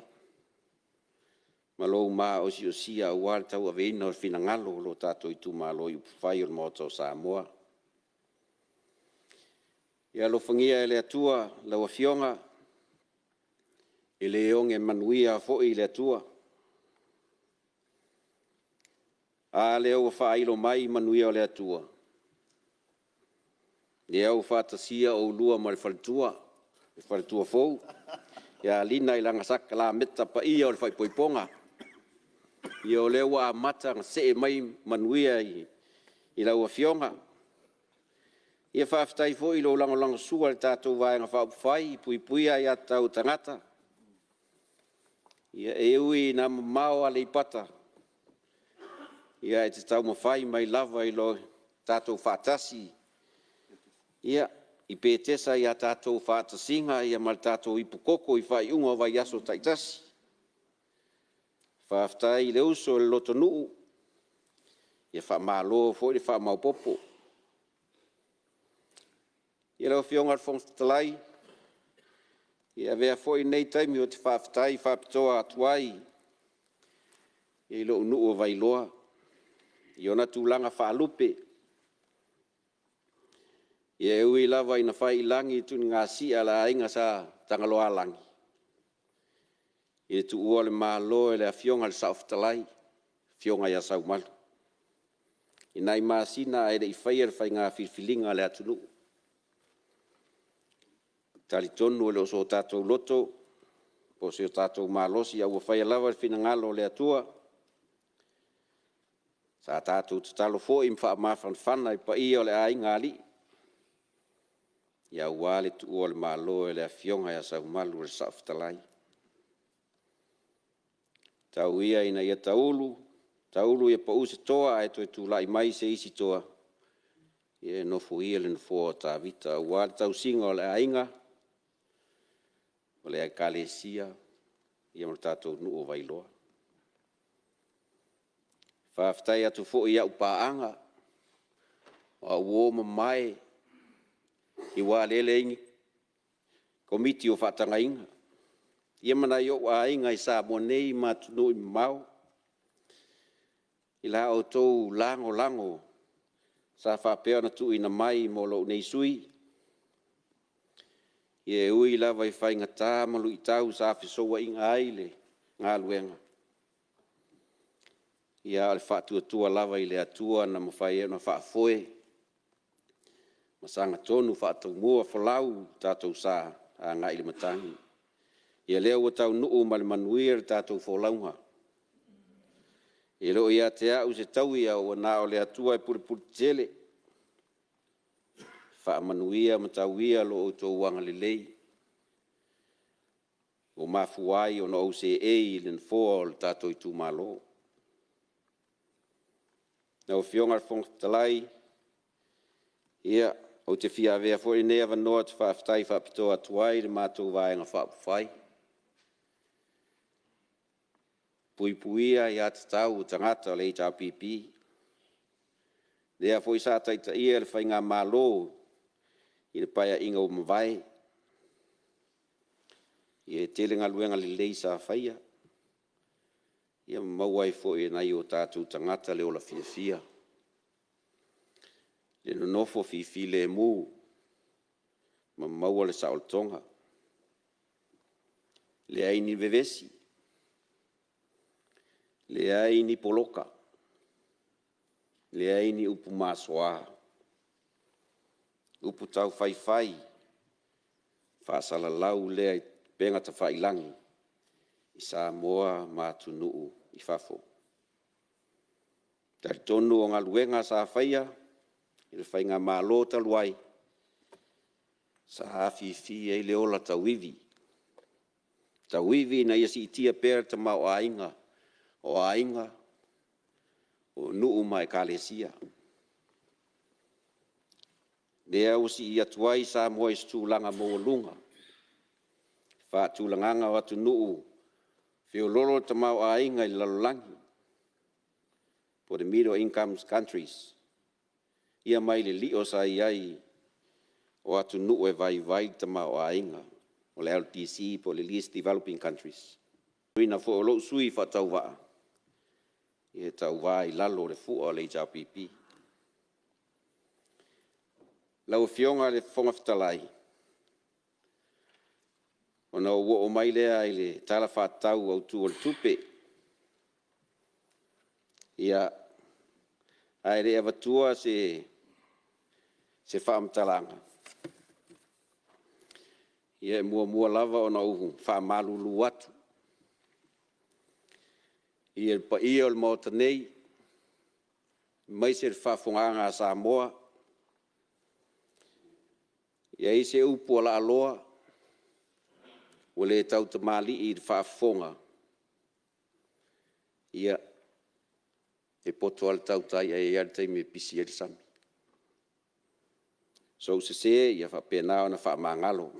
ma lou maosiosia aua le tauaveina o le finagalo o lo tatou itumalo i upufai o le Maota o Samoa. Ia alofagia e le Atua lau Afioga, e le oge manuia foi le Atua. A lea ua faailo mai manuia o le Atua? Lea ua faatasia oulua ma le faletua, le faletua fou ia Lina i lana sakalameta paia o le faaipoipoga. Ia o lea ua amata ona see mai manuia i lau Afioga. Ia faafetai foi i lou lagolagosua i le tatou Vaega Faaupufai e Puipuia Aia Tatau a Tagata. E ui ina mamao Aleipata, ae e te taumafai mai lava tatou te faatasi i Petesa i a tatou faatasiga ma le tatou iputoto i faaiuga o vaiaso taitasi. Faafetai i le uso i le lotonuu, ia faamalo foi le faamaopoopo. Lau Afioga i le Fofoga Fetalai, e avea foi lenei taimi ou te faafetai faapitoa atu ai i lou nuu o Vailoa i ona tulaga faalupe. E ui lava ina faiilagi le tuligasia a le Aiga Sa Tagaloaalagi i le tuua o le Malo e le Afioga i le Saofetalai, le Afioga ia Saumalu i nai masina ae le i faia le faiga filifiliga a le atunuu. E talitonu e le o so tatou loto po o so tatou malosi, a ua faia lava le finagalo o le Atua. Sa tatou tatalo foi ma faamafanafana i le paia o le aigaalii, aua le tuua o le Malo e le Afioga ia Saumalu o le Saofetalai. Tau ia ina ia taulu taulu ia pau se toa ae toe tulai mai se isi toa e nofoia le nofoa o Tavita aua le tausiga o le aiga, o le Ekalesia ma le tatou nuu o Vailoa. Faafetai atu foi i au paaga, o au uo mamae, aua o lea e leai ni Komiti o faatagaina, ia ma nai ou aiga i Samoa nei ma atunuu e mamao i la outou lagolago sa faapea ona tuuina mai mo lou nei sui usufono. E ui lava i faigata ma luitau sa fesouaina ai le galuega, a o le faatuatua lava i le Atua na mafai ai ona faafoe ma sagatonu faataumua folau lo tatou sa agai i le matagi. Ia o lea ua taunuu ma le manuia le tatou folauga. E le o ia te au se taui, ae ua na o le Atua e pulepuletetele e faamanuia ma tauia lo outou agalelei ua mafua ai ona ou seei i le nofoa o le tatou itumalo. Lau Afioga i le Fofoga Fetalai, ia, ou te fia avea foi lenei avanoa ou te faafetai faapitoa atu ai i le matou Vaega Faaupufai e Puipuia Aia Tatau a Tagata le HRPP, lea foi sa taitaia le faigamalo i le Paeaiga ua mavae. E tele galuega lelei sa faia ma maua ai foi e nai o tatou tagata le ola fiafia, le nonofo fifilemu ma maua le saolotoga. Leai ni vevesi, leai ni poloka, leai ni upu masoa, upu taufaifai faasalalau lea i upega tafailagi i Samoa ma atunuu i fafo. E talitonu o galuega sa faia e le faigamalo talu ai, sa afifi ai le ola tauivi, tauivi ina ia siitia pea le tamaoaiga o aiga, o nuu ma Ekalesia. Lea ua sii atu ai Samoa i se tulaga maualuga i le faatulagaga o atunuu feoloolo le tamaoaiga i le lalolagi po o le middle income countries, ia mai le lio sa i ai o atunuu e vaivai le tamaoaiga, o le LDC po o le Least Developing Countries. Foi o lou sui faatauvaa e tauva i lalo o le fua o le HRPP. Lau Afioga i le Fofoga Fetalai, ona ou oo mai lea i le Tala Faatatau Autu o le Tupe. Ae le i avatua se faamatalaga, e muamua lava ona ou faamalulu atu i le paia o le Maota nei, aemaise le faafofogaaga a Samoa. E i ai se upu ua laaloa ua le tautamalii i le faafofoga, ia e poto lava le tautai ae i ai lava le taimi e pisi ai le sami. Sou sese ia faapena ona faamagalo.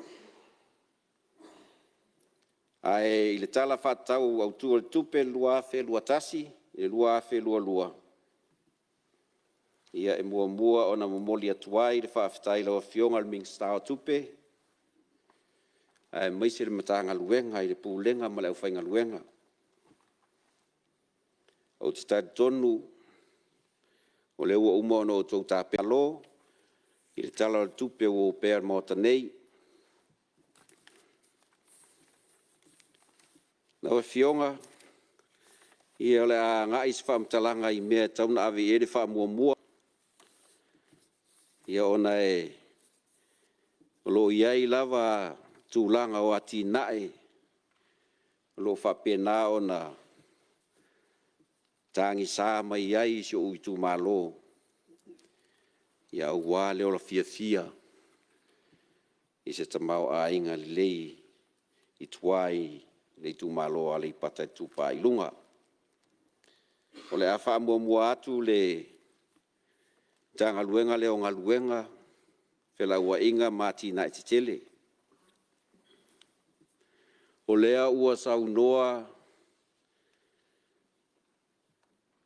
Ae i le Tala Faatatau Autu o le Tupe 2021/2022, e muamua ona momoli atu ai le faafetai i lau Afioga i le Minisita o Tupe, aemaise le Matagaluega i le Pulega ma le aufaigaluega. Ou te talitonu o lea ua uma ona outou tapena i le Tala o le Tupe ua opea i le Maota nei. Lau Afioga, o le a agai se faamatalaga i mea e tatau ona ave i ai le faamuamua, ona o lo o i ai lava tulaga o atinae o lo o faapena ona tagisa mai ai si ou itumalo, aua le ola fiafia i se tamaoaiga lelei i tua i le itumalo o Aleipata Itupa i Luga. O le a faamuamua atu le Matagaluega lea o Galuega, Felauaiga ma Atinae Tetele. O lea ua saunoa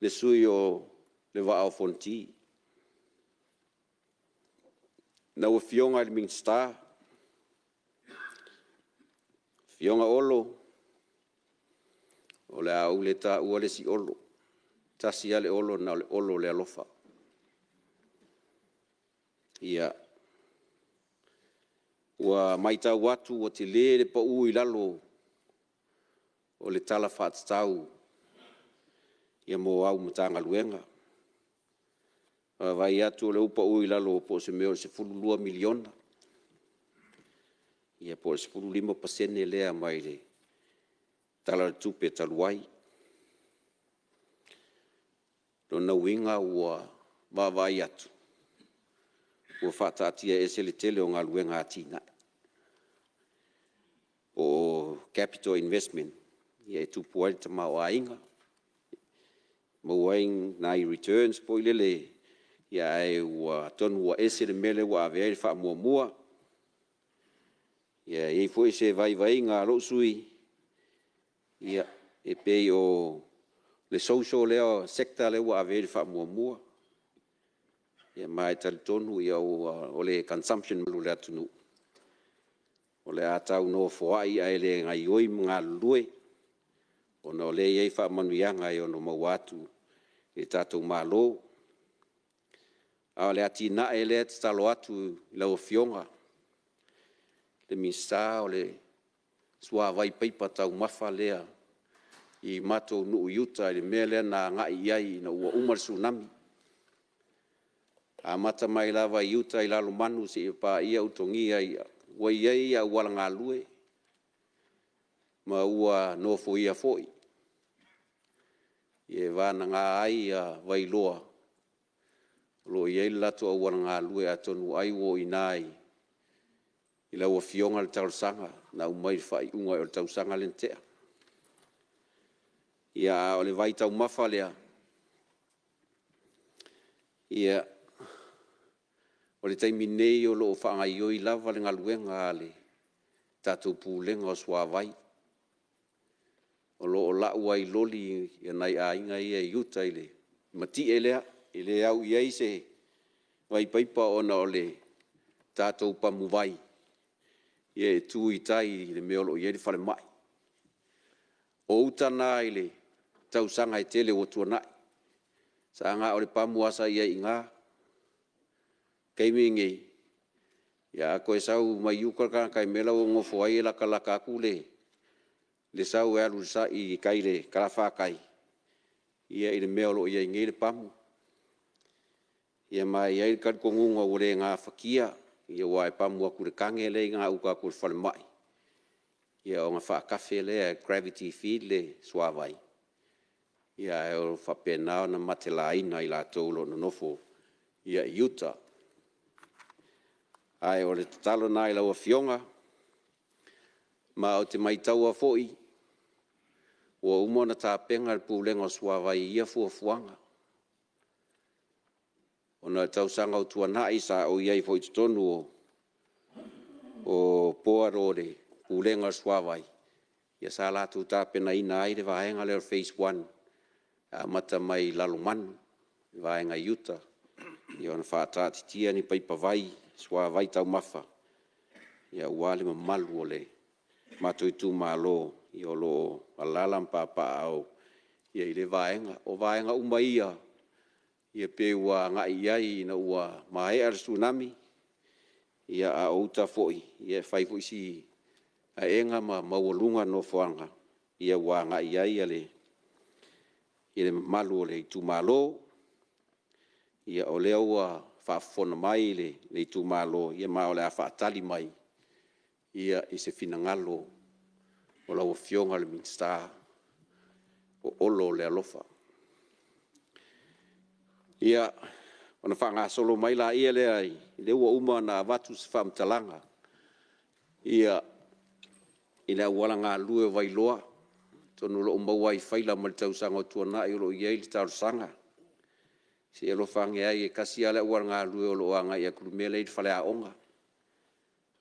le sui usufono o le Vaa o Fonoti. Lau Afioga i le Minisita, Afioga Olo, o le a ou le taua le isi Olo, e tasi lava le Olo na o le Olo o le alofa. Ia, ua matau atu ua tele le pau i lalo o le Tala Faatatau mo au Matagaluega. E vaavaai atu o lea ua pau i lalo po o se mea o le $12 miliona, po o le 15% lea mai le Tala o le Tupe talu ai. O lona uiga ua vaavaai atu, ua faataatiaese le tele o galuega atinae po o capital investment e tupu ai le tamaoaiga, maua ai nai returns foi lele, ae atonu ua ese le mea lea ua ave i ai le faamuamua. E i ai foi se vaivaiga a lou sui usufono, e pei o le social lea sector lea ua ave i ai le faamuamua. Ma e talitonu o le consumption o le atunuu, o le a tau nofoai ae le gaoioi ma galulue, ona o lea e i ai faamanuiaga e ono maua atu i le tatou Malo. A o le atinae lea e tatalo atu i lau Afioga i le Minisita, o le suavai paipa taumafa lea i matou nuu i uta i le mea lea na agai i ai ina ua uma le Tsunami. E amata mai lava i uta i Lalomanu seia paia Ulutogia. Ua i ai auala galue ma ua nofoia foi, e vagana ai Vailoa o lo o i ai le latou auala galue, atonu ai o i ina i lau Afioga le talosaga na aumai i le faaiuga o le tausaga lea na tea. A o le vaitaumafa lea, o le taimi nei o lo o faagaoioi lava le galuega a le tatou Pulega o Suavai. O lo o lau lava i loli nai aiga ia i uta i le matie lea, e le au i ai se vaipaipa ona o le tatou pamuvai e tu i tai i le mea o lo o i ai le falemai. O uta na i tausaga e tele ua tuanai, sa na o le pamu lava sa i ai i ina. O le taimi lenei, A toe sau mai uta le tagata i le mea la e ua nofo ai, e latalata atu le sau e alu i tai i le talafatai i le mea o lo o i ai nei le pamu. Ma e i ai le talitonuga ua le gafatia, aua e pamu atu i le tane la e i gauta atu i le falemai, ona faatafe lea e gravity feed le suavai, ae faapena ona matelaina i latou o lo o nonofo i uta. Ae o le tatalo lena i lau Afioga. Ma ou te matauina foi, ua uma ona tapena le Pulega o le Suavai i ia fuafuaga. Ona o tausaga ua tuanai sa ou i ai foi i totonu o board o le Pulega o le Suavai, sa latou tapenaina ai le vaega lea o le phase 1, e amata mai i Lalomanu i le vaega i uta, ona faataatitia ni paipa vai, suavai taumafa aua le mamalu o le matou itumalo o lo o alaala ma papaaao i lea vaega. O vaega uma ia e pei ua agai i ai ina ua maea le Tsunami, a o uta foi, e fai foi si aega ma maualuga nofoaga ua agai i ai le mamalu o le itumalo. O lea ua faafofoga mai le itumalo, ma o le a faatali mai i se finagalo o lau Afioga i le Minisita o Olo o le alofa. Ia, ona faagasolo mai lea, lea ua uma ona avatu se faamatalaga i le auala galue o Vailoa. Atonu o lo o maua lava i faila mai le tausaga ua tuanai o lo o i ai le talosaga. Se i alofa ane ai, e tasi lava le auala galue o lo o agai atu i le mea la e i ai le faleaoga.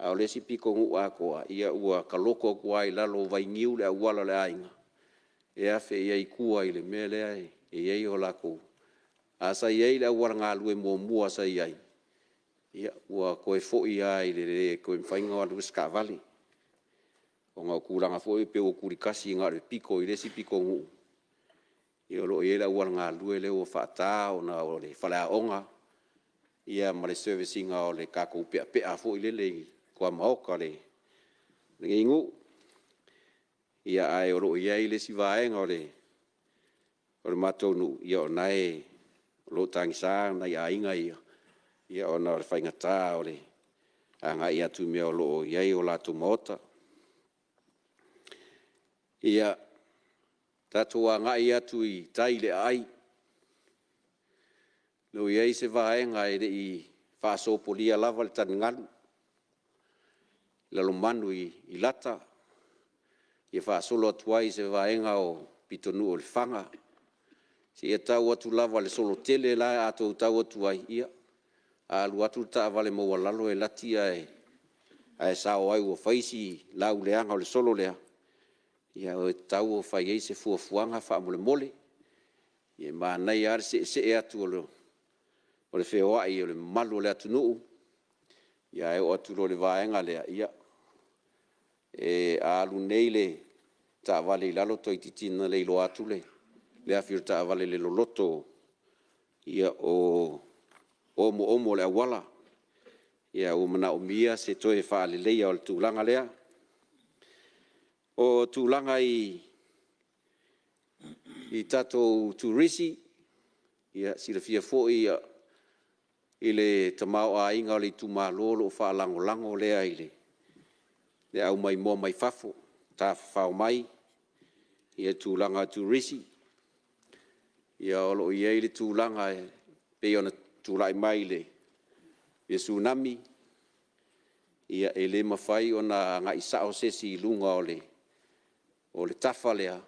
A o le isi pitonuu atoa, ua taloto atu lava i lalo o vainiu le auala o le aiga e afe ai i tua i le mea lea e i ai o latou…Ae sa i ai le auala galue muamua sa i ai, ua toe foi lava i le le toe mafai ona alu ai se taavale, ona o tulaga foi ia pei ua tulitasi na o le pito i le isi pitonuu o lo o i ai le auala galue lea ua faata ona o le faleaoga ma le service ina o le tatou peapea foi lele i tuamaota o lenei nuu. Ae o lo o i ai le isi vaega o le matou nuu, o lena o lo o tagisa nai aiga ia ona o le faigata o le agai atu i mea o lo o i ai o latou maota. Ia, tatou agai atu i tai i le aai, e le o i ai se vaega e le i faasopolia lava le taligalu i Lalomanu i Lata, ia faasolo atu ai i se vaega o le pitonuu o Lefaga, seia tau atu lava i le solotele la a outou tau atu ai, ia, a alu atu le taavale maualalo e laki ae sao ai, ua fai si lauleaga o le solo lea, e tatau ona fai i ai se fuafuaga faamolemole. E manaia lava le seesee atu o le feoai o le mamalu o le atunuu, ae oo atu loa i le vaega lea, a alu nei le taavale i lalo, toeitiiti ina le iloa atu le afi o le taavale i le loloto o omoomo o le auala. Ua manaomia se toe faaleleia o le tulaga lea. O tulaga i tatou turisi, e silafia foi i le tamaoaiga o le itumalo o lo o faalagolago lea i le au maimoa mai fafo, tafafao mai i tulaga turisi. O lo o i ai le tulaga e pei ona tulai mai i le Tsunami, e le mafai ona agai sao se isi i luga o le tafa lea,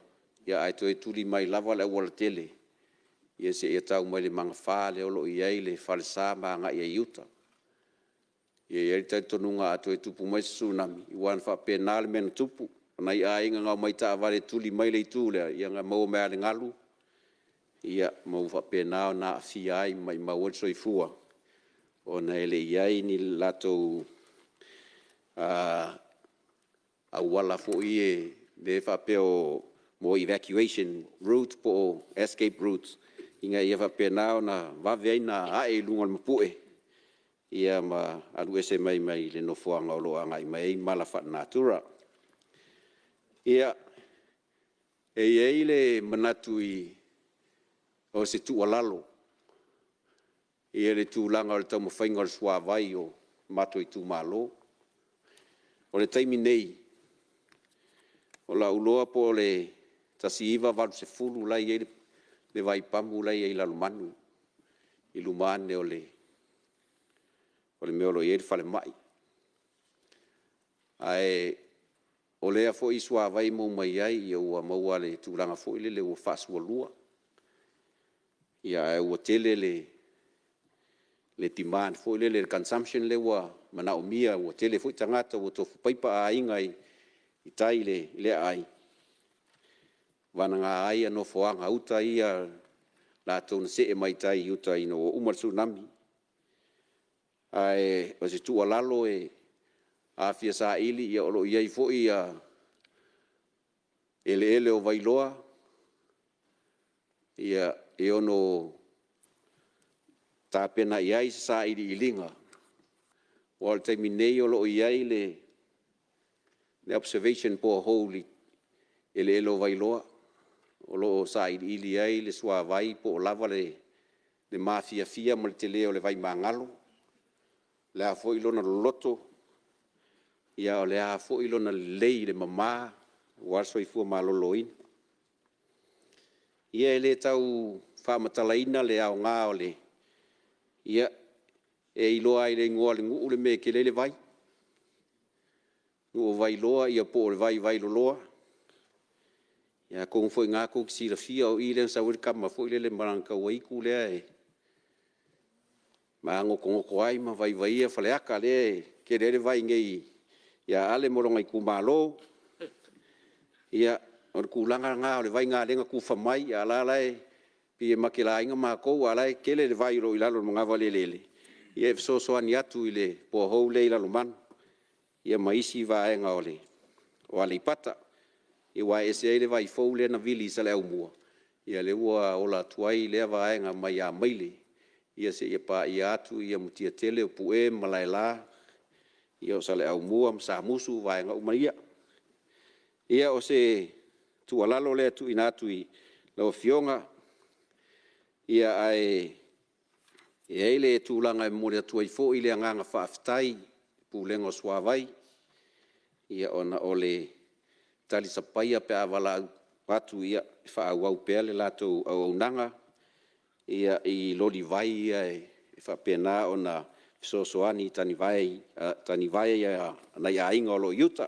ae toe tuli mai lava le aualatele seia tau mai i le magafa lea o lo o i ai le falesa ma agai ai i uta. E i ai le talitonuga a toe tupu mai se Tsunami, aua na faapena le mea na tupu. O nai aiga na omai i taavale e tuli mai le itu lea, ia na maua mai lava e le galu ma ua faapena ona aafia ai ma maumau ai le soifua, ona e le i i ai ni latou auala foi ia lea e faapea mo evacuation routes po o escape routes ina ia faapena ona vave ai ona ae i luga o le mapue. ma alu ese mai ai ma le nofoaga o lo o agai mai ai mala faale-natura. Ia, e i ai le manatu o se tuualalo i le tulaga o le taumafaiga o le suavai o le matou itumalo. O le taimi nei, o lau iloa po o le 1980 la e i ai le vaipamu la e i ai i Lalomanu i luma ane o le mea o lo o i ai le falemai. Ae o lea foi suavai e maua mai ai, ua maua i le tulaga foi lele ua faasualua, ae ua tele le demand foi lele, le consumption lea ua manaomia, ua toatele foi tagata ua tofu paipa aiga i tai i le aai, vagana ai nofoaga uta ia latou na see mai tai i uta ina ua uma le Tsunami. Ae o se tuualalo a fia saili, o lo o i ai foi eleele o Vailoa e ono tapena i ai se sailiiliga, aua o le taimi nei o lo o i ai le observation borehole i eleele o Vailoa, o lo o sailiili ai le suavai po o lava le mafiafia ma le tele o le vaimagalo, o le a foi lona loloto, a o le a foi lona lelei i le mama aua le soifua maloloina. Ia e le tau faamatalaina le aoga o le… ia, e iloa lava i le igoa o le nuu le mea e tele ai le vai. Le nuu o Vailoa po o le vai Vailoloa, ia atonu foi o lena tou te silafia o i lea na sau ai le tama foi lele ma lana tauaitu lea e magotogoto ai ma vaivaia Faleata lea e tele ai le vai nei ia Ale ma lona itumalo. Ia, o le tulaga lena o le vai lena o lea na tufa mai, a o la e pei e matelaina matou a o la e tele le vai o lo o i lalo o le manava o le eleele, ia e fesoasoani atu i le borehole lea i Lalomanu ma isi vaega o Aleipata. Aua e ese ai le vai fou lea na vili i Saleaaumua, ia lea ua ola atu ai lea vaega mai Amaile seia paia atu Mutiatele, o Pue ma Malaela, ia o Saleaaumua ma Samusu ma vaega uma ia. Ia, o se tuualalo lea e tuuina atu i lau Afioga, ae i ai le tulaga e momoli atu ai foi le agaga faafetai i le Pulega o le Suavai ona o le talisapaia pe a valaau atu e faaauau pea le latou auaunaga i loli vai ia e faapena ona fesoasoani i tanevai a nai aiga o lo o i uta.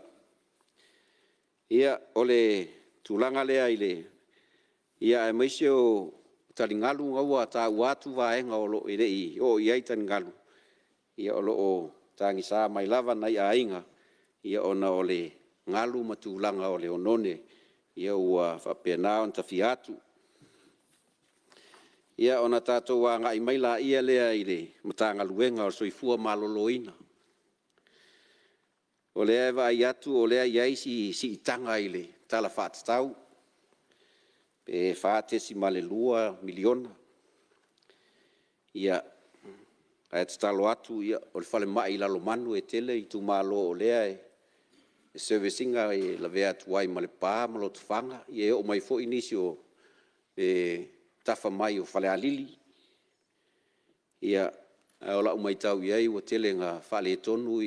Ia, o le tulaga lea aemaise o taligalu o lena ua taua atu vaega e le i oo i ai taligalu, ia o lo o tagisa mai lava nai aiga ona o le galu ma tulaga o le oneone ua faapena ona tafia atu. Ia, ona tatou agai mai lea i le Matagaluega o le Soifua Maloloina. O lea e vaai atu o lea e i ai si siitaga i le Tala Faatatau pe $4.2 miliona. Ae tatalo atu, o le falemai i Lalomanu e tele itumalo o lea e service ina, e lavea atu ai ma Lepa ma Lotofaga, e oo mai foi nisi o le tafa mai o Falealili. Ae o lau matau i ai ua tele ina faaletonu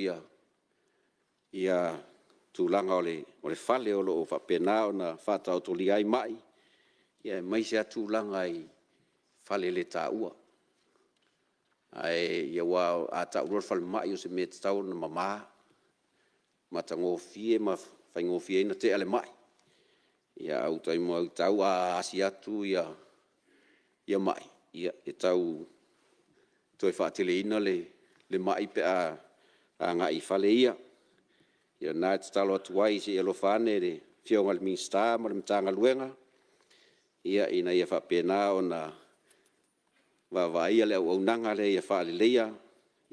tulaga o le fale o lo o faapena ona faataotolia ai mai, aemaise lava tulaga i faleletaua. Aua a tau loa le falemai o se mea e tatau ona mama, matagofie ma faigofie ai ona tea le mai. Ae ua toe matau a asi atu mai, e tau toe faateleina le mai pe a agai i fale ia. O lena e tatalo atu ai se i alofa ane le Afioga i le Minisita ma le Matagaluega ina ia faapena ona vaavaaia le auaunaga lea ia faaleleia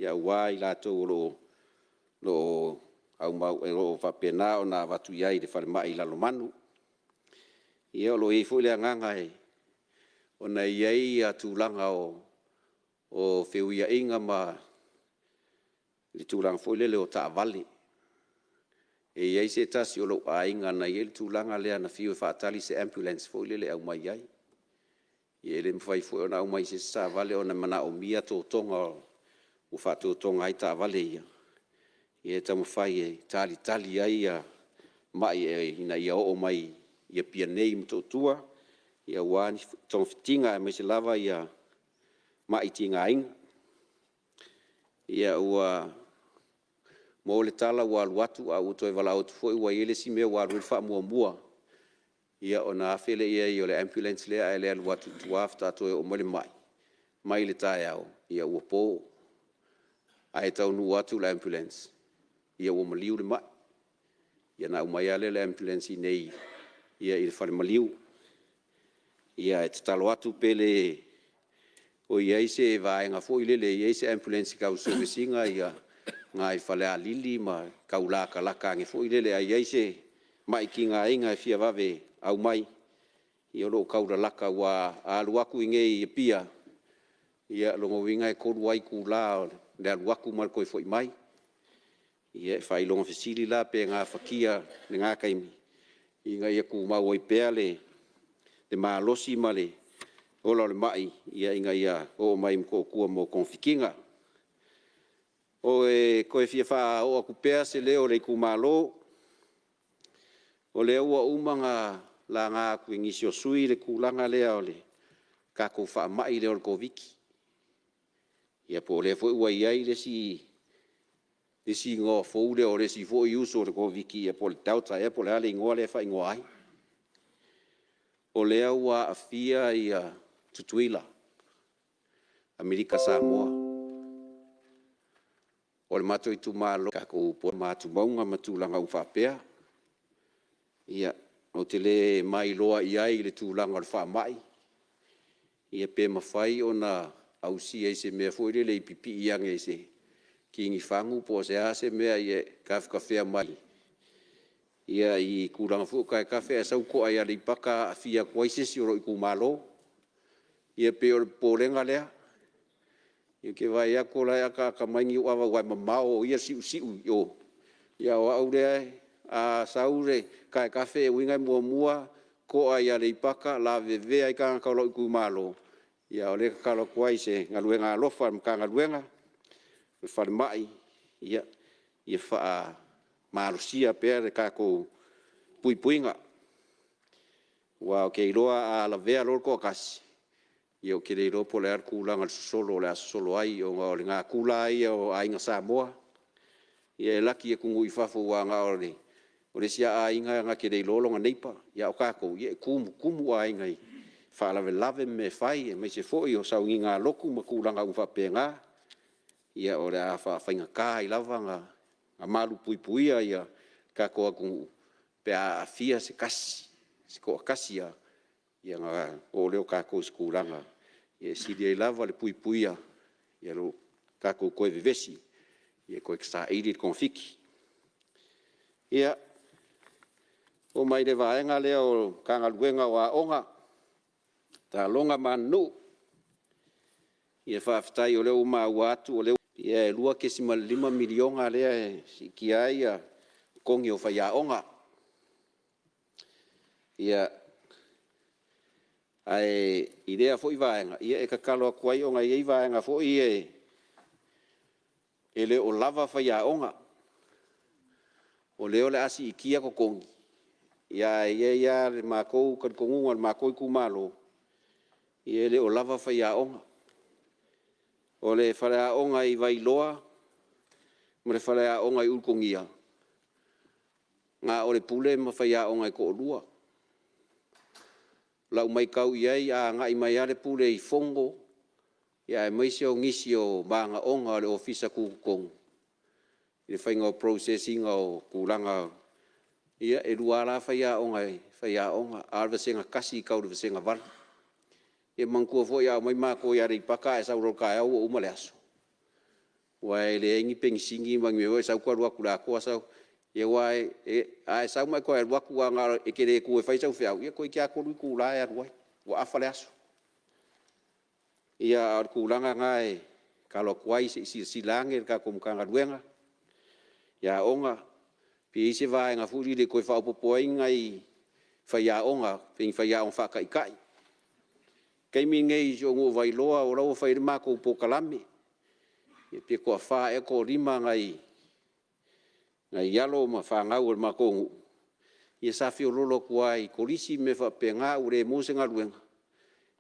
aua i latou o lo o faapena ona avatu i ai i le falemai i Lalomanu. Ia o lo o i ai foi le agaga ona e i ai tulaga o feuiaiga ma… le tulaga foi lele o taavale. E i ai se tasi o lou aiga na i ai le tulaga lea na fiu e faatali se ambulance foi lele e aumai ai. E le mafai foi ona aumai i se isi taavale ona e manaomia totoga ua faatotoga ai taavale ia, ia taumafai e talitali ai mai ina ia oo mai i Apia nei i Motootua aua ni togafitiga aemaise lava mai tigaina. Ia ua maua le tala ua alu atu ae ua toe valaau atu foi ua i ai le isi mea ua alu i ai le faamuamua, ia ona afe lea i ai o le ambulance lea ae le alu atu i tua faatoa toe oo mai le mai mai le taeao ua po. Ae taunuu atu le ambulance, ua maliu le mai, ia ona aumai lava lea e le ambulance i inei i le falemaliu. Ia e tatalo atu pe le o i ai se vaega foi lele e i ai se ambulance e tau service ina agai Falealili ma tau latalata ane foi lele a i ai se mai tigaina e fia vave aumai, ia o lo o taulalata aua a alu atu i inei i Apia, o lona uiga e 3 lava itula o le alu atu ma le toe foi mai. Ia e faailoga fesili la pe gafatia i lena taimi ina ia tumau ai pea le malosi ma le ola o le mai ina ia oo mai i Motootua mo togafitiga. E toe fia faaoo atu pea se leo o le itumalo, o lea ua uma ona laga atu e nisi o sui usufono le tulaga lea o le tatou faamai lea o le Koviti-19, po o lea foi ua i ai le isi igoa fou lea o le isi foi uso o le Koviti-19 po o le Delta ea po o le a le igoa lea e faaigoa ai. O lea ua aafia Tutuila, Amerika Samoa. O le matou itumalo ma tulaga uma faapea. Ia, ou te le mailoa i ai i le tulaga o le faamai, pe mafai ona ausia i se mea foi lele i pipii ane i se kinifagu po o le a se mea ia tafetafea mai i tulaga foi o taetafe ae sau toa i Aleipata aafia atu ai se isi o lou itumalo. Ia pei o le popolega lea. Ou te vaai atu o la e ataata mai Niuava aua e mamao o ia e siusiu i o, a o au lea, a sau le taetafe, lona uiga e muamua toa i Aleipata lavevea ai tagata o lou itumalo. A o lea e tatalo atu ai i se galuega alofa a le Matagaluega o le Falemai, ia faamalosia pea le tatou puipuiga. Aua ou te iloa a lavea loa le toatasi, ia ou te le iloa po o le a le tulaga o le sosolo o le a sosolo ai, ona o le natura lava ia o aiga Samoa, ia e laki atunuu i fafo aua o le isi lava aiga na te le iloa lona neighbour, a o tatou, e tumutumu aiga i faalavelave ma mea e fai, aemaise foi o sauniga lotu ma tulaga uma faapena. Ia o le a faafaigata ai lava ona malupuipuia le tatou atunuu pe a aafia se tasi, se toatasi lava, ia ona oo lea o tatou i se tulaga e sili ai lava le puipuia nai lo le tatou toe vevesi e toe saili le togafiti. Ia, oo mai i le vaega lea o le Matagaluega o Aoga, Taaloga ma Aganuu. Faafetai o lea ua maua atu o lea e $2.5 miliona lea e siitia ai totogi o faiaoga. Ae i lea foi vaega, e tatalo atu ai ona e i ai vaega foi ia e le o lava faiaoga. O lea o le a siitia totogi, ae i ai lava le matou talitonuga o le matou itumalo, e le o lava faiaoga. O le faleaoga i Vailoa ma le faleaoga i Ulutogia, na o le pule ma faiaoga e toalua. O lau matau i ai a agai mai lava le pule i fono aemaise o nisi o manaoga o le ofisa tutotonu i le faiga o le process ina o tulaga, ia e 2 lava la faiaoga e faiaoga, a o le vasega 1 e tau i le vasega 8. Ia manatua foi a omai matou i Aleipata a e sau loa i le taeao ua uma le aso, aua e leai ni penisini ma ni mea foi nei e sau toe alu atu i le atoa sau. Aua a e sau ma e toe alu atu lava e te le tu e fai sau feau, ia toeitiiti lava 3 itula e alu ai, ua afa le aso. Ia, a o le tulaga lena tatalo atu ai se i silasila ane le tatou Matagaluega i aoga, pe i ai se vaega foi lele e toe faaopoopo ai ni nai faiaoga, ni faiaoga faataitai. O le taimi lenei i si ou nuu o Vailoa o la e ua fai ai le matou polokalame, pe toafa ea pe toalima nai alo ma fanau a le matou nuu, ia sa feoloolo atu lava i kolisi ma mea faapena a ua le maua se galuega,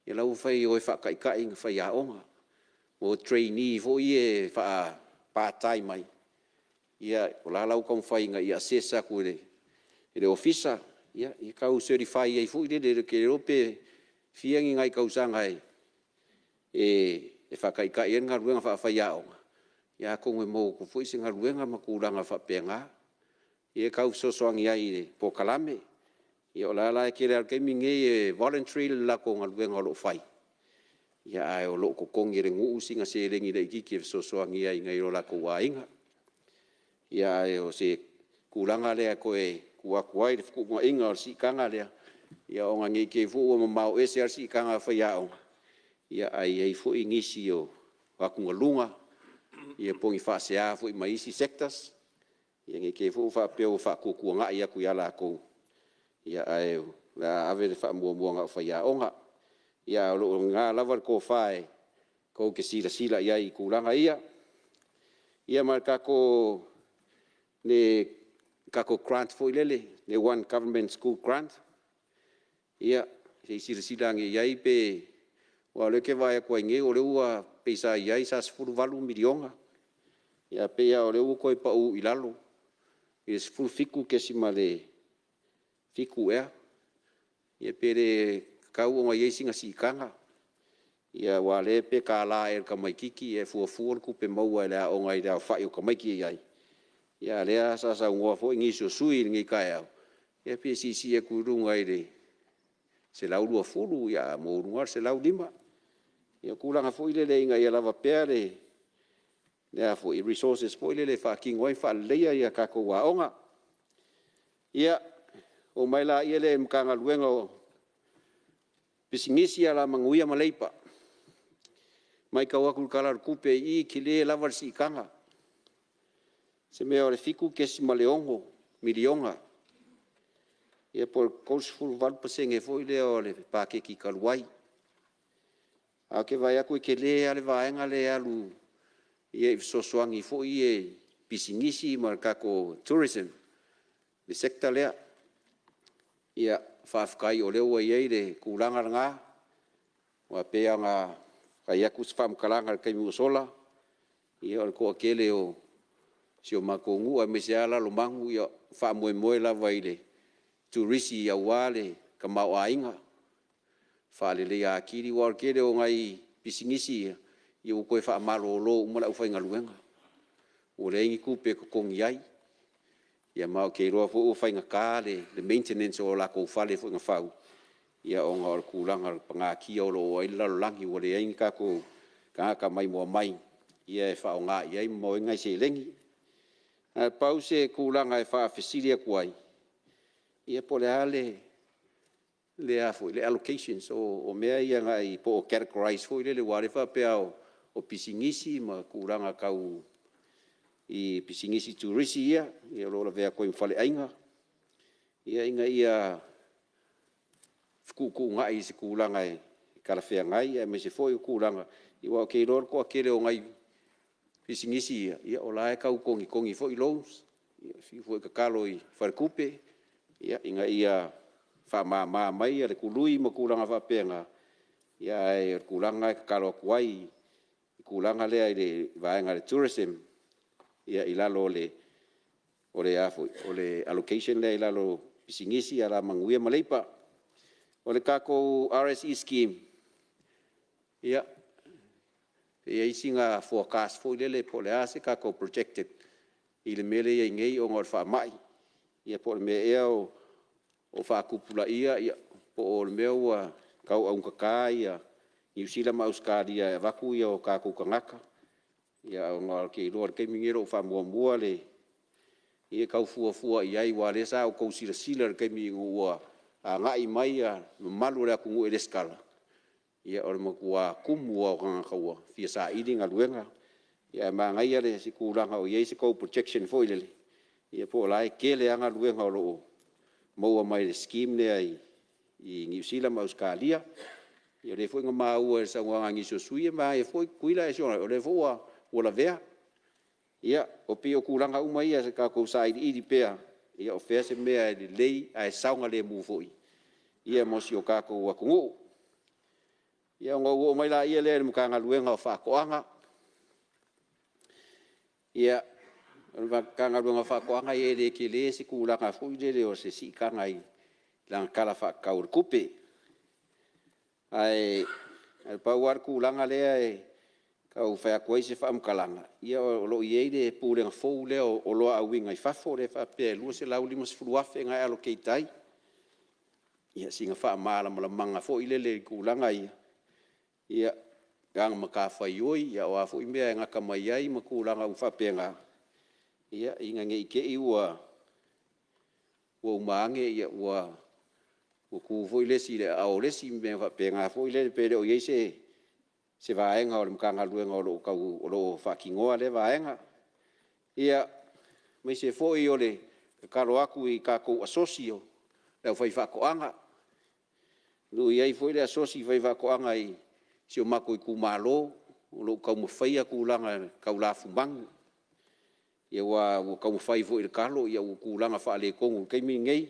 ia la ua fai e o e faataitai faiaoga, o trainee foi ia faa-part time ai, o la e ua taumafai ina ia assess atu e le Ofisa, ia tau certify ai foi lele, ou te le iloa pe fia ni nai tausaga e faataitai ai le galuega faafaiaoga, ia atonu e maua atu foi se galuega ma tulaga faapena. Ia e tau fesoasoani ai i le polokalame. Ia o la e tele lava o le taimi lenei e voluntary le latou galuega o lo o fai, ae o lo o totogi e le nuu sina seleni laitiiti e fesoasoani ai i nai o latou aiga. Ia ae o se tulaga lea e toe tuu atu ai le fetuunaiga o le siitaga lea, ona ne i te i foi ua mamao ese lava le siitaga a faiaoga, ae i ai foi nisi o atugaluga po o ni faasea foi mai isi sectors, ne i te i foi ua faapea ua faatuatuanai atu ia latou, ae o le a ave le faamuamua na o faiaoga. Ae o lo o i ina lava le tofa tou te silasila i ai i tulaga ia. Ia ma le tatou grant foi lele, le One Government School Grant, ia se i silasila ane i ai pe… aua o lea ou te vaai atu ai nei o lea pei sa i ai sa $18 miliona, ae pei lava o lea ua toe pau i lalo i le $17.7 ea. Ia pe le tatau ona i ai sina siitaga, aua o lea pe $1 ea i le tamaitiiti e fuafua le tupe maua e le aoga i le aofai o tamaiti e i ai, a o lea sa saunoa foi nisi o sui usufono i lenei taeao, ia pe siisii atu i luga i le $120 a maualuga lava le $150. Ia o tulaga foi lele ina ia lava pea le resources foi lele e faatino ai ma faaleleia tatou aoga. Ia, ona oo mai lea i le Matagaluega o Pisinisi, Alamanuia ma Leipa. E matau atu i le Tala o le Tupe i i, e tele lava le siitaga, o se mea o le $7.6 miliona po o le 38% foi lea o le paketi talu ai. Ae ou te vaai atu e tele lava le vaega lea e alu i fesoasoani foi ia i pisinisi ma le tatou tourism, le sector lea. Faafetai o lea ua i ai le tulaga lena, aua e pei lava ona fai atu se faamatalaga i le taimi ua sola, ia o le toatele o si o matou nuu aemaise lava Lalomanu, e faamoemoe lava i le turisi aua le tamaoaiga, faaleleia atili. Aua o le tele o nai pisinisi ia, ua toe faamalolo uma le aufaigaluega, ua leai ni tupe e totogi ai. Ma ou te iloa foi ua faigata le maintenance o latou fale foi na fau, ona o le tulaga pagatia o lo o oo i ai le lalolagi, ua leai ni tatou tagata maimoa mai e faaaoga i ai ma maua ai ni nai seleni. Ae pau se tulaga e faafesili atu ai, ia po o le a le allocations o mea ia agai po o categorize foi lele aua o lea e faapea o pisinisi ma tulaga tau i pisinisi turisi ia, o lo o lavea atu ai ma faleaiga, ina ia fetuutuunai i se tulaga e talafeagai aemaise foi o tulaga, aua ou te iloa o le toatele o nai pisinisi ia, o la e tau togitogi foi loans, fiu foi e tatalo i faletupe ina ia faamama mai le tului ma tulaga faapena, ae o le tulaga lena e tatalo atu ai i le tulaga lea i le vaega o le tourism i lalo o le allocation lea i lalo o Pisinisi, Alamanuia ma Leipa. O le tatou RSE Scheme, ia, pe i ai sina forecast foi lele po o le a se tatou projected i le mea lea e i ai nei ona o le faamai, ia po o le mea ea o faatupulaia, po o le mea ua tau augata Niu Sila ma Ausetalia e avatu o tatou tagata, ona ou te iloa o le taimi lenei o lo o faamuamua le… ia tau fuafua i ai aua o lea sa outou silasila i le taimi ina ua agai mai le mamalu o le atunuu e resitala. O le matua tumu lava o tagata ua fia saili galuega. Ae manaia se tulaga o i ai se tou projection foi lele, po o la e tele lava galuega o lo o maua mai le scheme lea i Niu Sila ma Ausetalia. Ia o lea foi na maua i saunoaga a nisi o sui usufono e manaia foi Tutuila ae o lea foi ua lavea. Ia, e pei o tulaga uma ia sa tatou sailiili pea, o fea se mea e lelei ae saogalemu foi mo si o tatou atunuu. Ia ona ou oo mai lea i le Matagaluega o Faatoaga. Ia, o le Matagaluega o Faatoaga e le tele se tulaga foi lele o se siitaga i lana Tala Faatatau o le Tupe. Ae pau lava le tulaga lea e tau fai atu ai se faamatalaga, ia o lo o i ai le Pulega fou lea o Oloa Auina mai Fafo lea e faapea e $250,000 lena e allocate ai. Ia sina faamalamalamaga foi lele i tulaga ia, i ana matafaioi a o a foi mea e gata mai ai ma tulaga uma faapena, ina ne i te i ua uma ane ua tu foi le isi i aao o le isi ma mea faapena foi lele, pe le o i ai se vaega o le Matagaluega o lo o faatinoa lea vaega. Ia, aemaise foi o le tatalo atu i tatou asosi o le aufaifaatoaga. O lo o i ai foi le asosi faifaatoaga i si o matou itumalo o lo o taumafaia tulaga tau lafumanu, aua ua taumafai foi i le talo, ua tulaga faaletonu i le taimi lenei,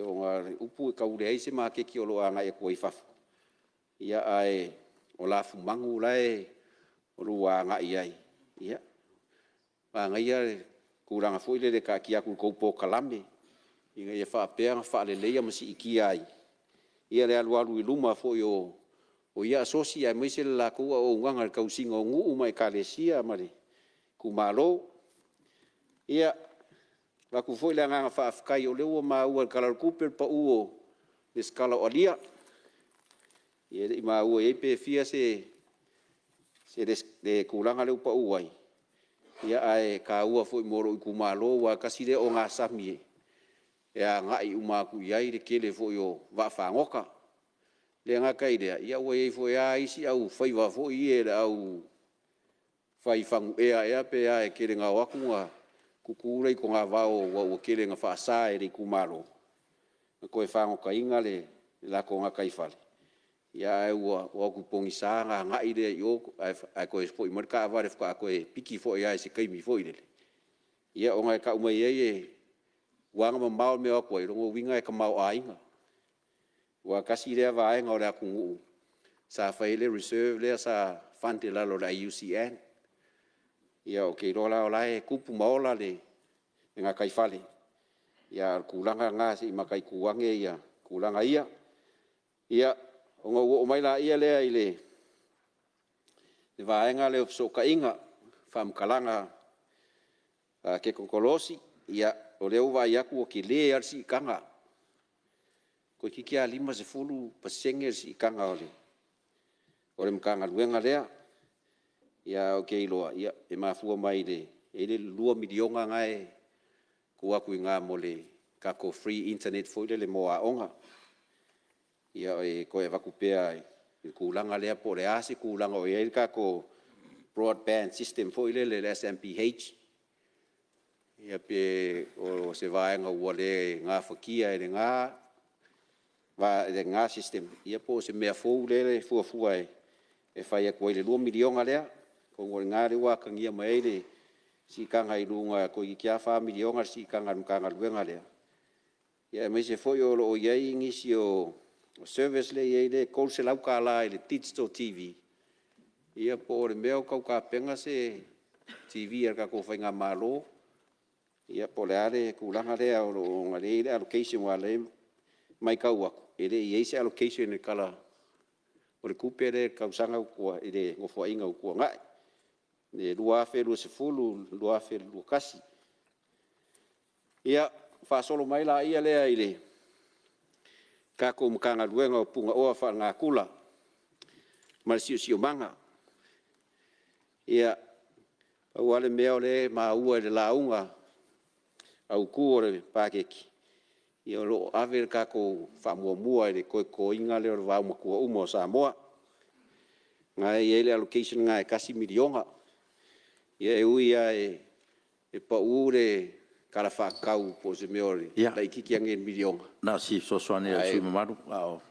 ona o le upu ua tau leai se maketi o lo o agai atu ai i fafo, ae o lafumanu la o lo o agai i ai. Ia, manaia le tulaga foi lele e taatia atu i le tou polokalame ina ia faapea ona faaleleia ma siitia ai le alualu i luma foi o ia asosi aemaise le latou auaunaga i le tausiga o nuu ma ekalesia ma itumalo. Ia, e avatu foi le agaga faafetai o lea ua maua i le Tala o le Tupe le pau o le resitala o alia. E le i maua i ai pe fia se tulaga lea ua pau ai, ae taua foi mo lou itumalo, aua tasi lea ogasami e agai uma atu i ai le tele foi o vaafagota. E le gata i lea, ua i ai foi lava isi aufaiva foi ia le au fai fagu ea ea pe a e tele ina o atu tutu la i togavao aua ua tele ina faasa e le itumalo ona toe fagotaina le latou gataifale, ae ua o atu pogisa ona agai lea i o ae toe foi mai le taavale faatoa toe piki foi lava i se taimi foi lele. Ia ona e tau mai ai ua ala ona mamao le mea e o atu ai, o lona uiga e tamaoaiga. Aua tasi lea vaega o le atunuu sa fai ai le reserve lea sa fund i lalo o le IUCN. Ia ou te iloa la o la e tupu ma ola le gataifale, a o le tulaga lena se i mataitu ane tulaga ia. Ia, ona ou oo mai lea i le vaega lea o Fesootaiga, faamatalaga tekonolosi. Ia, o lea ua vaai atu ua tele lava le siitaga, toeitiiti lava 50% le siitaga o le Matagaluega lea. Ae ou te iloa e mafua mai e i ai le $2 miliona lena e tuu atu i ina mo le tatou free internet foi lele mo aoga. Ia e toe avatu pea i le tulaga lea po o le a se tulaga o i ai le tatou broadband system foi lele le SMPH, ia pe o se vaega ua le gafatia e lena system, ia po o se mea fou lea e fuafua e fai atu ai i le $2 miliona lea. Atonu o i ina lea ua atagia mai ai le siitaga i luga toeitiiti lava $4 miliona le siitaga a le Matagaluega lea, aemaise foi o lo o i ai nisi o service lea e i ai lea e $300 i le digital TV, ia po o le mea o tau tapena se TV a le tatou faigamalo, ia po o le a le tulaga lea ona o lea e i ai le allocation. Aua o lea e matau atu, e le i i ai se allocation i le Tala o le Tupe lea i le Nofoaiga ua tuanai i le 2020/2021. Ia, ona faasolo mai lea i le tatou Matagaluega o Punaoa Faalenatura ma le Siosiomaga. Ia, pau lava le mea o lea e maua i le lauga autu o le paketi, o lo o ave le tatou faamuamua i le toe totoina lea o le vaomatua uma o Samoa. O lena e i ai le allocation lena e $1 miliona. E ui lava e pau le Tala Faatatau po o se mea laitiiti ane i le $1 miliona. Ia, na o si fesoasoani lava i le sui usufono mamalu, a o…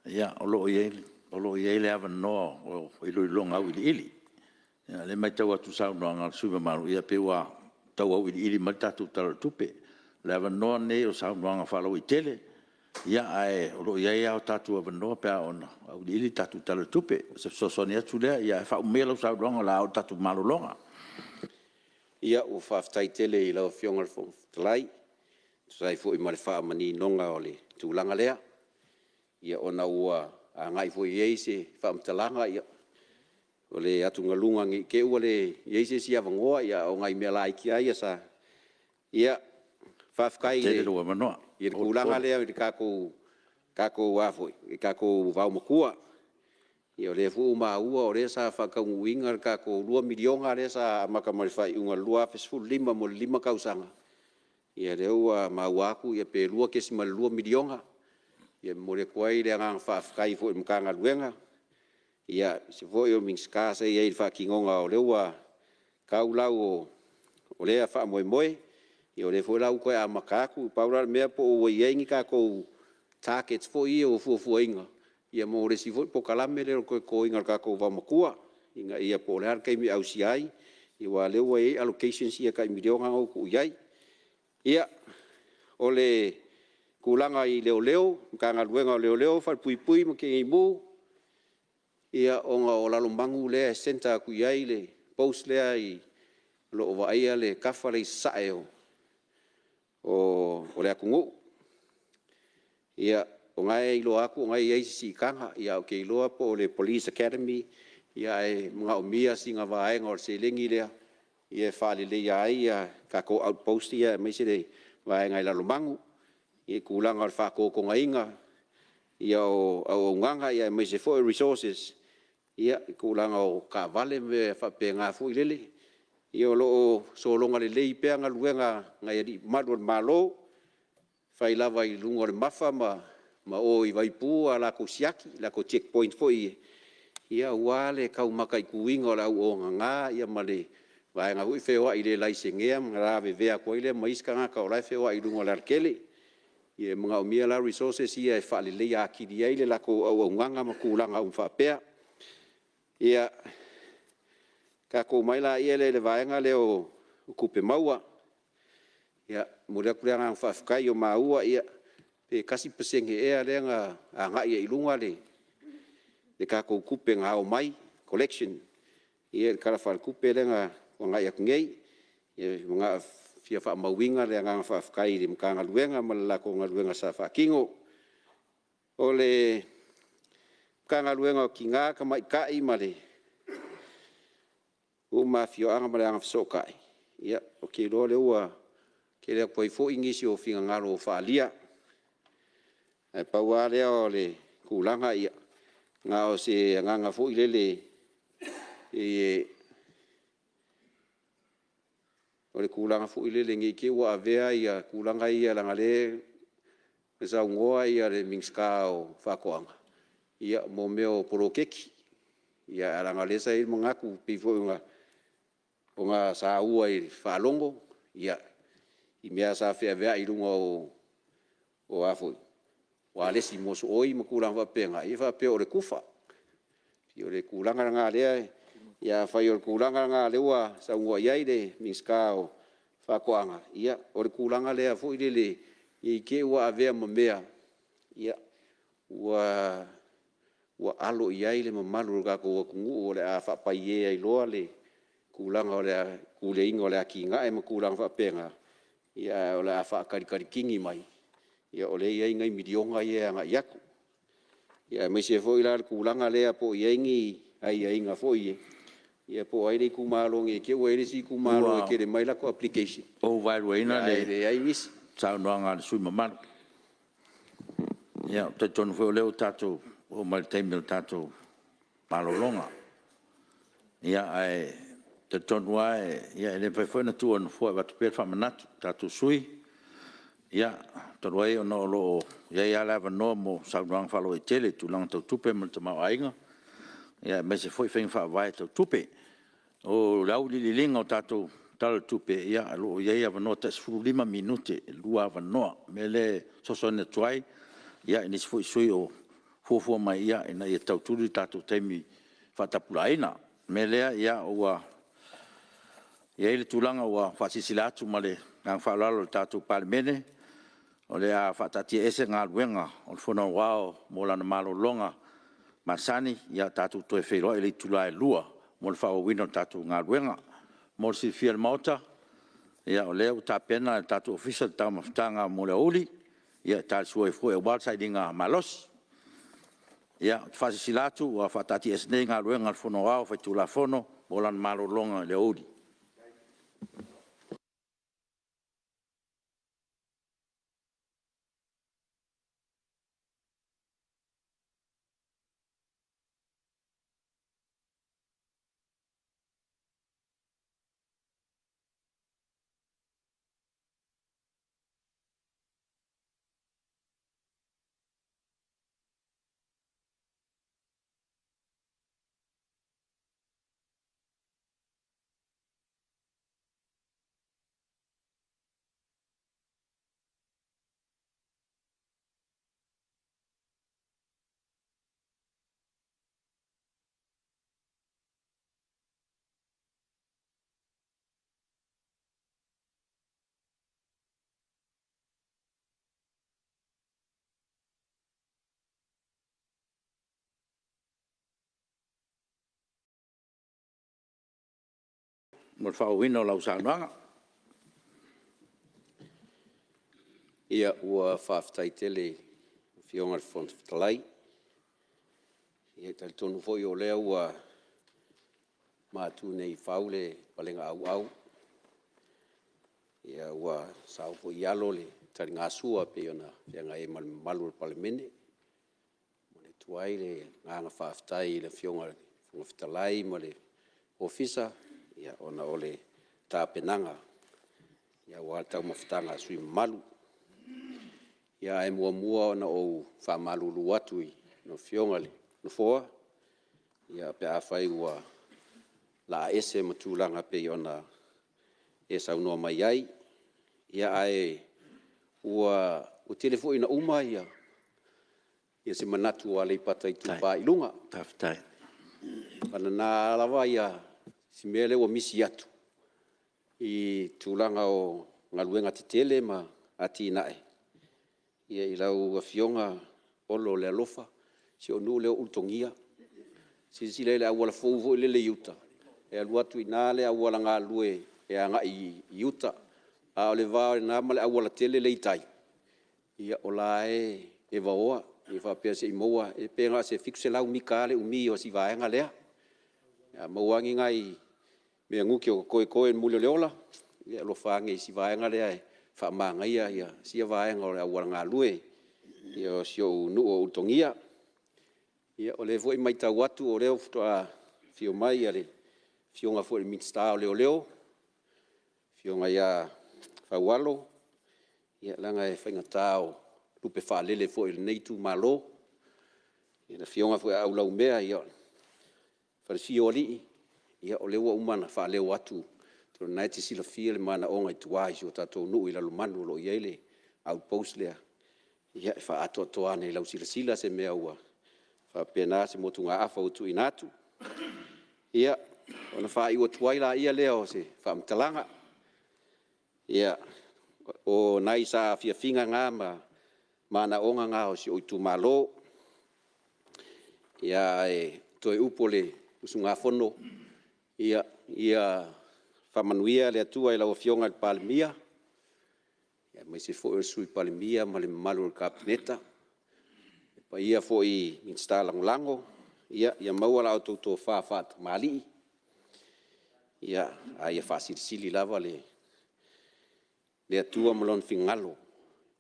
Ia, o lo o i ai le avanoa o iloiloga auiliili. O lea e matau atu i le saunoaga a le sui usufono mamalu, e pei ua tau auiliili mai le tatou Tala o le Tupe. O le avanoa lenei o saunoaga faalauaitele, ae o lo o i ai lava o tatou avanoa pe a oo ina auiliili le tatou Tala o le Tupe. O se fesoasoani atu lea, ae faauma maia lau saunoaga o le a oo i le tatou malologa. Ia, ua faafetai tele i lau Afioga i le Fofoga Fetalai e tusa ai foi ma le faamaninoga o le tulaga lea. Ia ona ua agai foi i ai se faamatalaga, o le atugaluga ne i te i ua leai se isi avanoa, a o nai mea laiti lava ia sa… Ia, faafetai i le tulaga lea i le tatou vaomatua. Ia o lea foi ua maua o lea sa faataunuuina le tatou $2 miliona lea sa amata mai i le faaiuga o le 2015 mo le 5 tausaga, ia o lea ua maua atu pe $2.2 miliona. E momoli atu ai le agaga faafetai foi i le Matagaluega, aemaise foi o le Minisita sa i ai i le faatinoga o lea ua tau lau o lea faamoemoe. Ia o lea foi la ua toe amata atu. Na pau la le mea po ua i ai ni tatou targets foi ia o fuafuaina mo le isi foi polokalame lea o le toe totoina o le tatou vaomatua, ina ia po o le a le taimi e ausia ai, aua o lea ua i ai allocations ia tai $1 miliona lena ua tuu i ai. Ia, o le tulaga i leoleo, Matagaluega o Leoleo, Falepuipui ma Tinei Mu, ia ona o Lalomanu lea e centre atu i ai le post lea o lo o vaaia le tafa lea i sasae o le atunuu. Ia, o lena e iloa atu o lena e i ai se siitaga, ae ou te iloa po o le Police Academy, ae manaomia sina vaega o le seleni lea e faaleleia ai tatou outpost ia aemaise le vaega i Lalomanu i le tulaga o le faatotogaina o auaunaga aemaise foi o resources i le tulaga o taavale ma mea faapena foi lele. Ia o lo o sologa lelei pea galuega a nai alii mamalu o le Malo, e fai lava i luga o le Mafa ma o i Vaipu a latou siaki, latou check point foi ia, aua le tau mataituina o le au auaunaga ma le vaega foi lea feoai le laisenea ona lavevea atu ai lea ma isi tagata o la e feoai i luga o le alatele. Ia e manaomia la resources ia e faaleleia atili ai le latou auaunaga ma tulaga uma faapea. Ia, ona tatou omai lea i le vaega lea o Tupe Maua. E momoli atu le agaga faafetai ua maua pe 1% ea lea na agai ai i luga le tatou tupe na ao mai, collection i le Tala Faaletupe lea na tuanai atu nei. E fia faamauina le agaga faafetai i le Matagaluega ma le latou galuega sa faatino. O le Matagaluega o Tina ma Tamaitai, Nuu ma Afioaga ma Agafesootai, ia ou te iloa o lea ua tele atu ai foi nisi o finagalo ua faaalia. Ae pau lava lea o le tulaga, na o se agaga foi lele e pei o le tulaga foi lele ne i te i ua avea tulaga ia leaga o lea na saunoa le Minisita o Faatoaga mo mea o poloketi. Ae leaga o lea sa i ai le manatu pei foi ona saua i le faalogo i mea sa feaveai i luga o alesi mosooi ma tulaga faapena, ia faapea o le tufa. O le tulaga lena o lea… Ia afai o le tulaga lena o lea ua saunoa i ai le Minisita o Faatoaga, ia o le tulaga lea foi lele ne i te i ua avea ma mea ua alo i ai le mamalu o le tatou atunuu o le a faapaie ai loa le tulaga o le puleaina o le atinae ma tulaga faapena, ae o le a faatalitalitini mai o lea e i ai nai miliona ia e agai atu. Aemaise foi la le tulaga lea po o i ai ni aiaiga foi ia, po o ai le itumalo ne i te i ua i ai le isi itumalo e tele mai latou application Ua ou vaeluaina ae leai nisi. le saunoaga a le sui usufono mamalu. Ou te talitonu foi o lea ua tatou oo mai i le taimi o le tatou malologa. Ae talitonu lava e le mafai foi ona tuua e le Nofoa e avatu pea le faamanatu i tatou sui usufono. Ia, talu ai ona o lo o i ai lava le avanoa mo saunoaga faalauaitele i tulaga tau tupe ma le tamaoaiga, aemaise foi faiga faavae tau tupe. O le auiliiliga o le tatou Tala o le Tupe, o lo o i ai avanoa tai 15 minute e 2 avanoa. O le mea lea e fesoasoani atu ai i nisi foi sui usufono o fuafua mai ina ia tautuli le tatou taimi faatapulaaina. O le mea lea ua i ai le tulaga ua faasilasila atu ma le agaga faaaloalo i le tatou Palemene, o le a faataatiaese Galuega o le Fono Aoao mo lana malologa masani. Tatou toe feiloai i le itula e 2:00 mo le faaauauina o le tatou galuega. Mo le silafia e le Maota, o lea ua tapena e le tatou Ofisa le taumafataga mo le aoauli, e talisua ai foi aua le sailiga malosi. Ou te faasilasila atu ua faataatiaese nei Galuega a le Fono Aoao Faitulafono mo lana malologa i le aoauli. Mo le faaauauina o lau saunoaga. Ia, ua faafetai tele i lau Afioga i le Fofoga Fetalai. E talitonu foi o lea ua matu nei i fau le palegaauau, ua sao foi i alo le taligasua e pei ona feagai ai ma le mamalu o le Palemene. E momoli atu ai le agaga faafetai i le Afioga i le Fofoga Fetalai ma le Ofisa ona o le tapenaga aua le taumafataga a sui usufono mamalu. Ae muamua ona ou faamalulu atu i lau Afioga i le Nofoa pe afai ua laa ese ma tulaga e pei ona e saunoa mai ai. Ae ua tele foi ina uma se manatu o Aleipata Itupa i Luga. Vagana lava si mea lea ua misi atu i tulaga o galuega tetele ma atinae i lau Afioga Olo le alofa, si ou nuu lea o Ulutogia. Silasila i le auala fou foi lele i uta, e alu atu i ina le auala galue e agai i uta, a o le va o i ina ma le aualatele lea e i tai, o la e e vaoa. E faapea se i maua, pe na o se 700 mita lava le umi o si vaega lea. A maua lava ni nai mea nuti o totoe i le muli o le ola, ia alofa ane i si vaega lea e faamanaia sia vaega o le auala galue o si ou nuu o Ulutogia. Ia o lea foi e matau atu o lea faatoa afio mai le Afioga foi i le Minisita o Leoleo, le Afioga ia Faualo, leaga e faigata o lupe faalele foi o lenei itumalo. Le Afioga foi ia Aulaumea o le falefia o alii, o lea ua uma ona faaleo atu, o lena e te silafia le manaoga i tua i si o tatou nuu i Lalomanu o lo o i ai le outpost lea, ia e faaatoatoa ane i lau silasila se mea ua faapena se motugaafa ua tuuina atu. Ia, ona faaiu atu ai lea o se faamatalaga, ia, o nai saafiafiga na ma manaoga na o si ou itumalo. Ae toe upu a le usugafono, ia faamanuia le Atua i lau Afioga i le Palemia, aemaise foi o le Sui Palemia ma le mamalu o le Kapeneta, le paia foi i Minisita Lagolago, ia maua la outou tofa faatamalii, a ia faasilisili lava le Atua ma Lona finagalo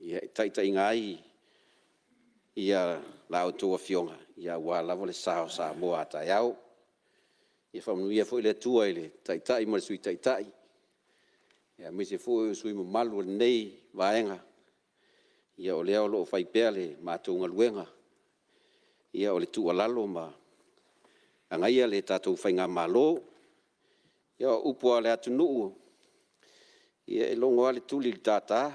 e taitaiina ai la outou Afioga aua lava le sa o Samoa a taeao. Ia faamanuia foi le Atua i le Taitai ma le Sui Taitai, aemaise foi o sui usufono mamalu o lenei Vaega. O lea o lo o fai pea le matou galuega, o le tuualalo ma agaia le tatou Faigamalo. O upu lava a le atunuu, e logo lava le tuli i le tātā,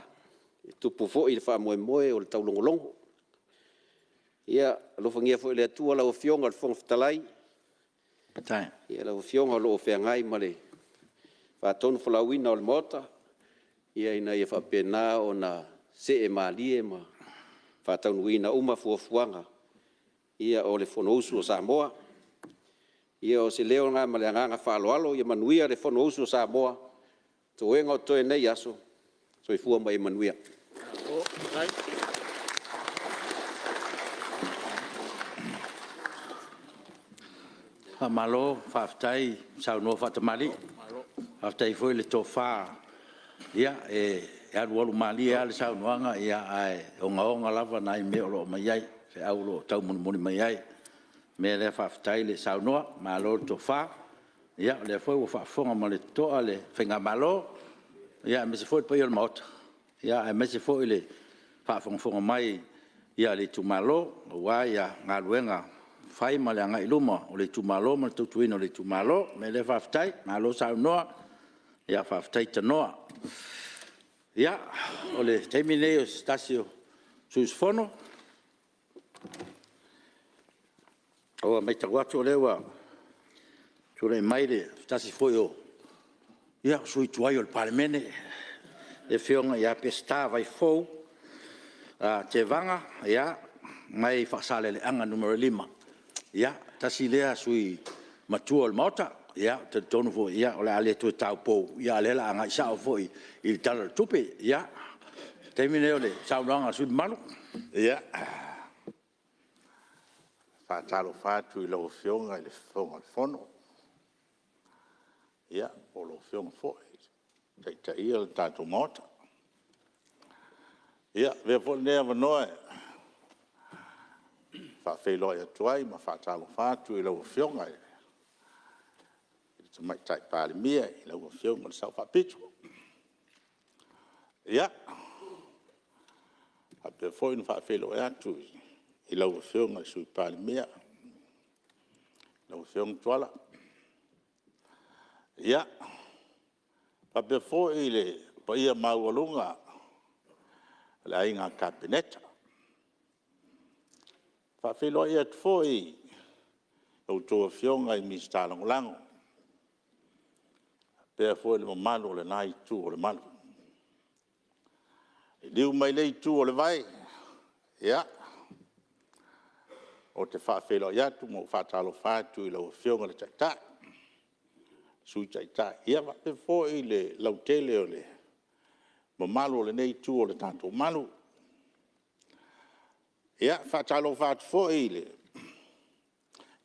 e tupu foi le faamoemoe o le taulogologo. Ia alofagia foi e le Atua lau Afioga i le Fofoga Fetalai, lau Afioga o lo o feagai ma le faatonufolauina o le Maota, ina ia faapena ona see malie ma faataunuuina uma fuafuaga o le Fonousu a Samoa. O se leo lena ma le agaga faaaloalo, ia manuia le Fonousu a Samoa, toega o totoe i lenei aso. Soifua ma ia manuia. Faamalo faafetai saunoa faatamalii, faafetai foi le tofa. E alualu malie lava le saunoaga ae ogaoga lava nai mea o lo o aumai ai, feau o lo o taumolimoli mai ai. O le mea lea faafetai le saunoa, malo le tofa. O lea foi ua faafofoga ma le totoa le Faigamalo, aemaise foi le paia o le Maota, aemaise foi le faafogafoga mai a le itumalo, aua galuega fai ma le agai i luma o le itumalo ma le tautuaina o le itumalo. O le mea lea faafetai, malo saunoa, faafetai tanoa. O le taimi lenei o se tasi o sui usufono. Ua matau atu o lea ua tulai mai se tasi foi o sui usufono tuai o le Palemene, le Afioga ia Peseta Vaifou Tevaga mai Faasaleleaga 5. Ia, tasi lea sui usufono matua o le Maota. Ou te talitonu foi o le a le toe taupou, a o lea o le a agai sao foi i le Tala o le Tupe. Ia, o le taimi lenei o le saunoaga a le sui usufono mamalu. Ia, e faatalofa atu i lau Afioga i le Fofoga Fetalai, po o lau Afioga foi o taitaia le tatou Maota. E avea foi lenei avanoa e faafeiloai atu ai ma faatalofa atu i lau Afioga i le Tamaitai Palemia, lau Afioga i le Sao Faapito. E faapea foi ona faafeiloai atu i lau Afioga i le Sui Palemia, lau Afioga Tuala. E faapea foi le paia maualuga o le Aiga Kapeneta. E faafeiloai atu foi i a outou Afioga i Minisita Lagolago faapea foi le mamalu o lena Itu o le Malu. Liliu mai i lea Itu o le vai, ia, ou te faafeiloai atu ma ou faatalofa atu i lau Afioga i le Taitai, Sui Taitai faapea foi le lautele o le mamalu o lenei Itu o le tatou Malu. E faatalofa atu foi i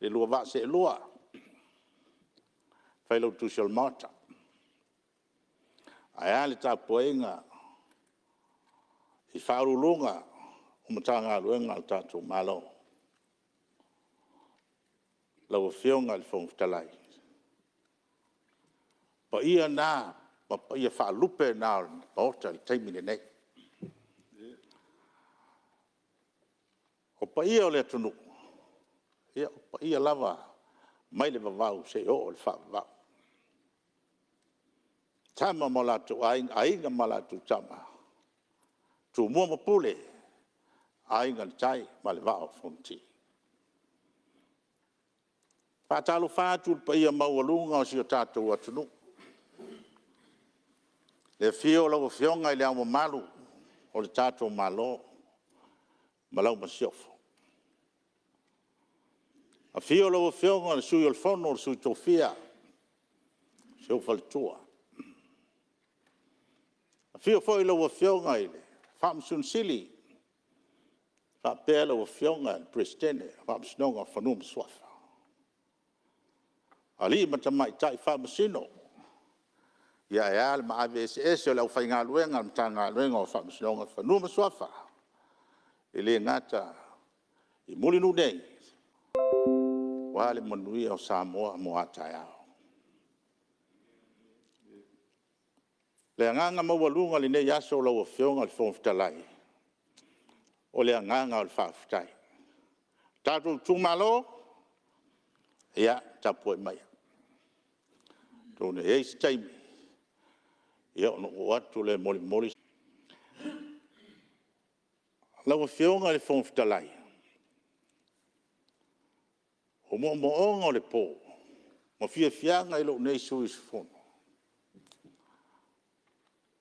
le lua vaa seelua Failautusi o le Maota, ae a le tapuaiga i Ofisa Sili o Pulega o Matagaluega a le tatou Malo. Lau Afioga i le Fofoga Fetalai, o paia na o paia faalupe na o le Maota i le taimi lenei. O paia o le atunuu, o paia lava mai le vavau seia oo i le faavavau. O Tama ma o latou Aiga, Aiga ma latou Tama, Tumua ma Pule, Aiga i le Tai ma le Vaa o Fonoti. E faatalofa atu i le paia maualuga o si o tatou atunuu, i le afio o lau Afioga i Le Ao Mamalu o le tatou Malo ma lau Masiofo. Afio lau Afioga i le Sui o le Fono a Sui Tofia ma lou faletua. Afio foi lau Afioga i le Faamasino Sili faapea lau Afioga i le Peresetene o le Faamasinoga o Fanua ma Suafa, alii ma tamaitai Faamasino, ae a le maave eseese o le aufaigaluega a le Matagaluega o Faamasinoga o Fanua ma Suafa. E le gata i Mulinuu nei, aua le manuia o Samoa mo a taeao. O le agaga maualuga i lenei aso lau Afioga i le Fofoga Fetalai, O le agaga o le faafetai. Lo tatou itumalo, ia tapuai maia, atonu e i ai se taimi ona ou oo atu lea e molimoli. Lau Afioga i le Fofoga Fetalai, o moomooga o le po ma fiafiaga i lou nei sui usufono,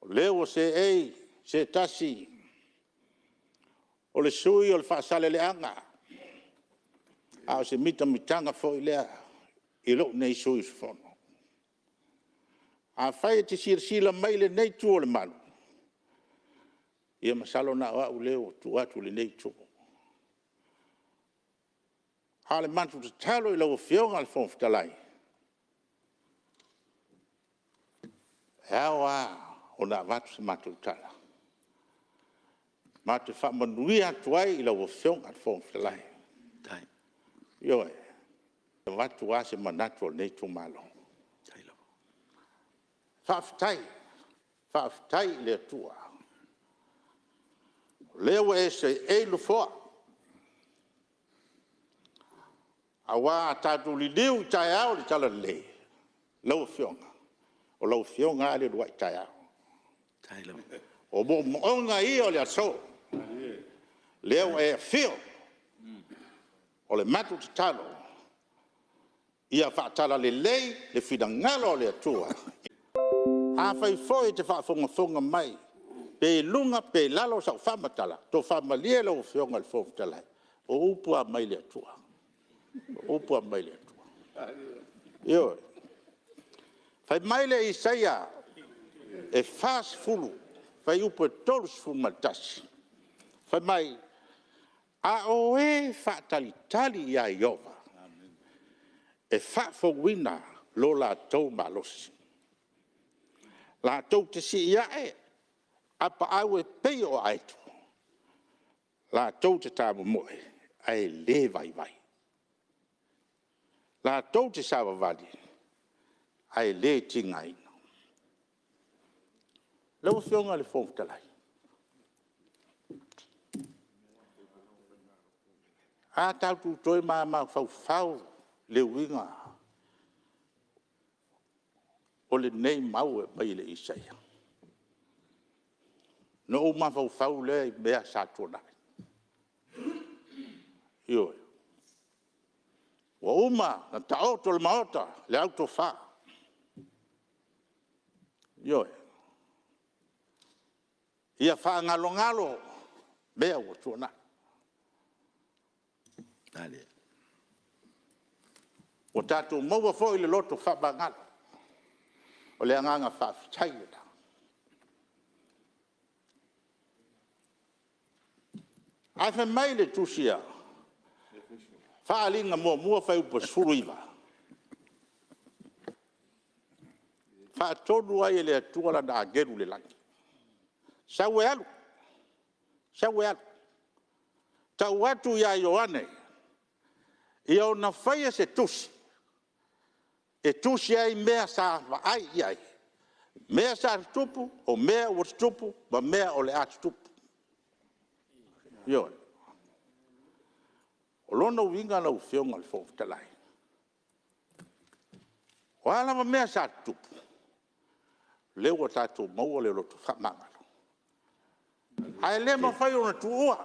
o lea ua seei se tasi o le sui usufono o Faasaleleaga, a o se mitamitaga foi lea i lou nei sui usufono. Afai e te silasila mai i lenei Itu o le Malu, ia masalo na o au lea ua tu atu i lenei Itu. A o le matou tatalo i lau Afioga i le Fofoga Fetalai, e ao lava ona avatu se matou tala, matou te faamanuia atu ai i lau Afioga i le Fofoga Fetalai. Ioe, e avatu lava se manatu o lenei itumalo. Faafetai, faafetai i le Atua, o lea ua e seei i le Nofoa, aua a tatou liliu i taeao o le Talalelei, lau Afioga, o lau Afioga lava le uluai taeao. O moomooga ia o le aso, lea ua e afio. O le matou tatalo, ia faatalalelei le finagalo o le Atua. Afai foi e te faafogafoga mai pe i luga pe i lalo sau faamatalaga, tofa malie lau Afioga i le Fofoga Fetalai, o upu lava mai le Atua, o upu lava mai le Atua. Ioe. Fai mai le Isaia e 40 fuaiupu e 31, fai mai, “A o e faatalitali ia Ieova, e faafouina lo latou malosi. Latou te sii ae apaau e pei o aeto, latou te tamomoe, ae le vaivai. Latou te savavali, ae le tigaina.” Lau Afioga i le Fofoga Fetalai, a tatou toe mafaufau i le uiga o lenei mau e aumai e le Isaia, ona ou mafaufau lea i mea sa tuanai. Ioe. Ua uma ona taoto i le Maota le autofa. Ioe. Ia faagalogalo mea ua tuanai. Ua tatou maua foi le loto faamagalo. O le agaga faafetai lena. Ae fai mai le tusi a Faaaliga 1 fuaiupu 19, na faatonu ai e le Atua lana agelu i le lagi, sau e alu, sau e alu, tau atu ia Ioane ia ona faia se tusi, e tusi ai mea sa vaai i ai, mea sa tutupu, o mea ua tutupu ma mea o le a tutupu. Ioe. O lona uiga lau Afioga i le Fofoga Fetalai, o a lava mea sa tutupu, o lea ua tatou maua le loto faamagalo. Ae le mafai ona tuua,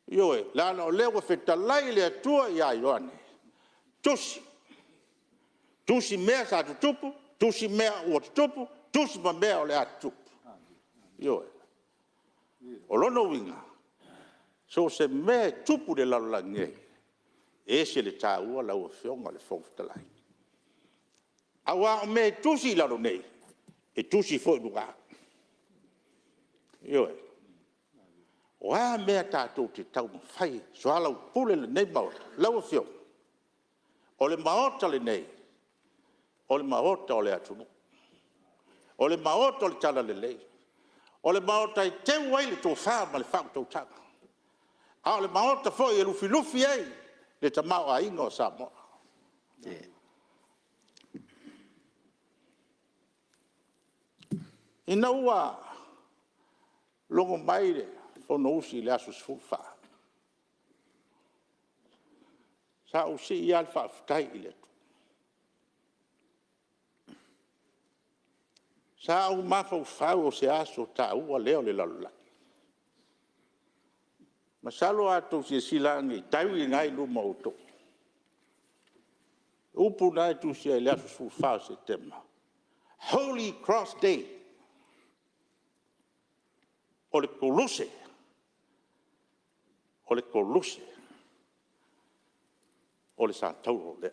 ioe, leaga o lea ua fetalai le Atua ia Ioane, tusi, tusi mea sa tutupu, tusi mea ua tutupu, tusi ma mea o le a tutupu. Ioe. O lona uiga, so o se mea e tupu i le lalolagi nei, e ese le taua lau Afioga i le Fofoga Fetalai. Aua o mea e tusi i lalo nei, e tusi foi i luga. Ioe. O a mea tatou te taumafai e soalaupule i lenei Maota, lau Afioga, o le Maota lenei, o le Maota o le atunuu, o le Maota o le Talalelei, o le Maota e teu ai le tofa ma le faautautaga, a o le Maota foi e lufilufi ai le tamaoaiga o Samoa. Ina ua logo mai le Fonousu i le aso 14, sa ou sii lava le faafetai i le Atua. Sa ou mafaufau o se aso taua lea o le lalolagi. Masalo a outou silasila ane i diary na e i luma o outou, o upu na e tusia ai i le aso 14 o Setema, Holy Cross Day. O le koluse, o le koluse o le satauro lea.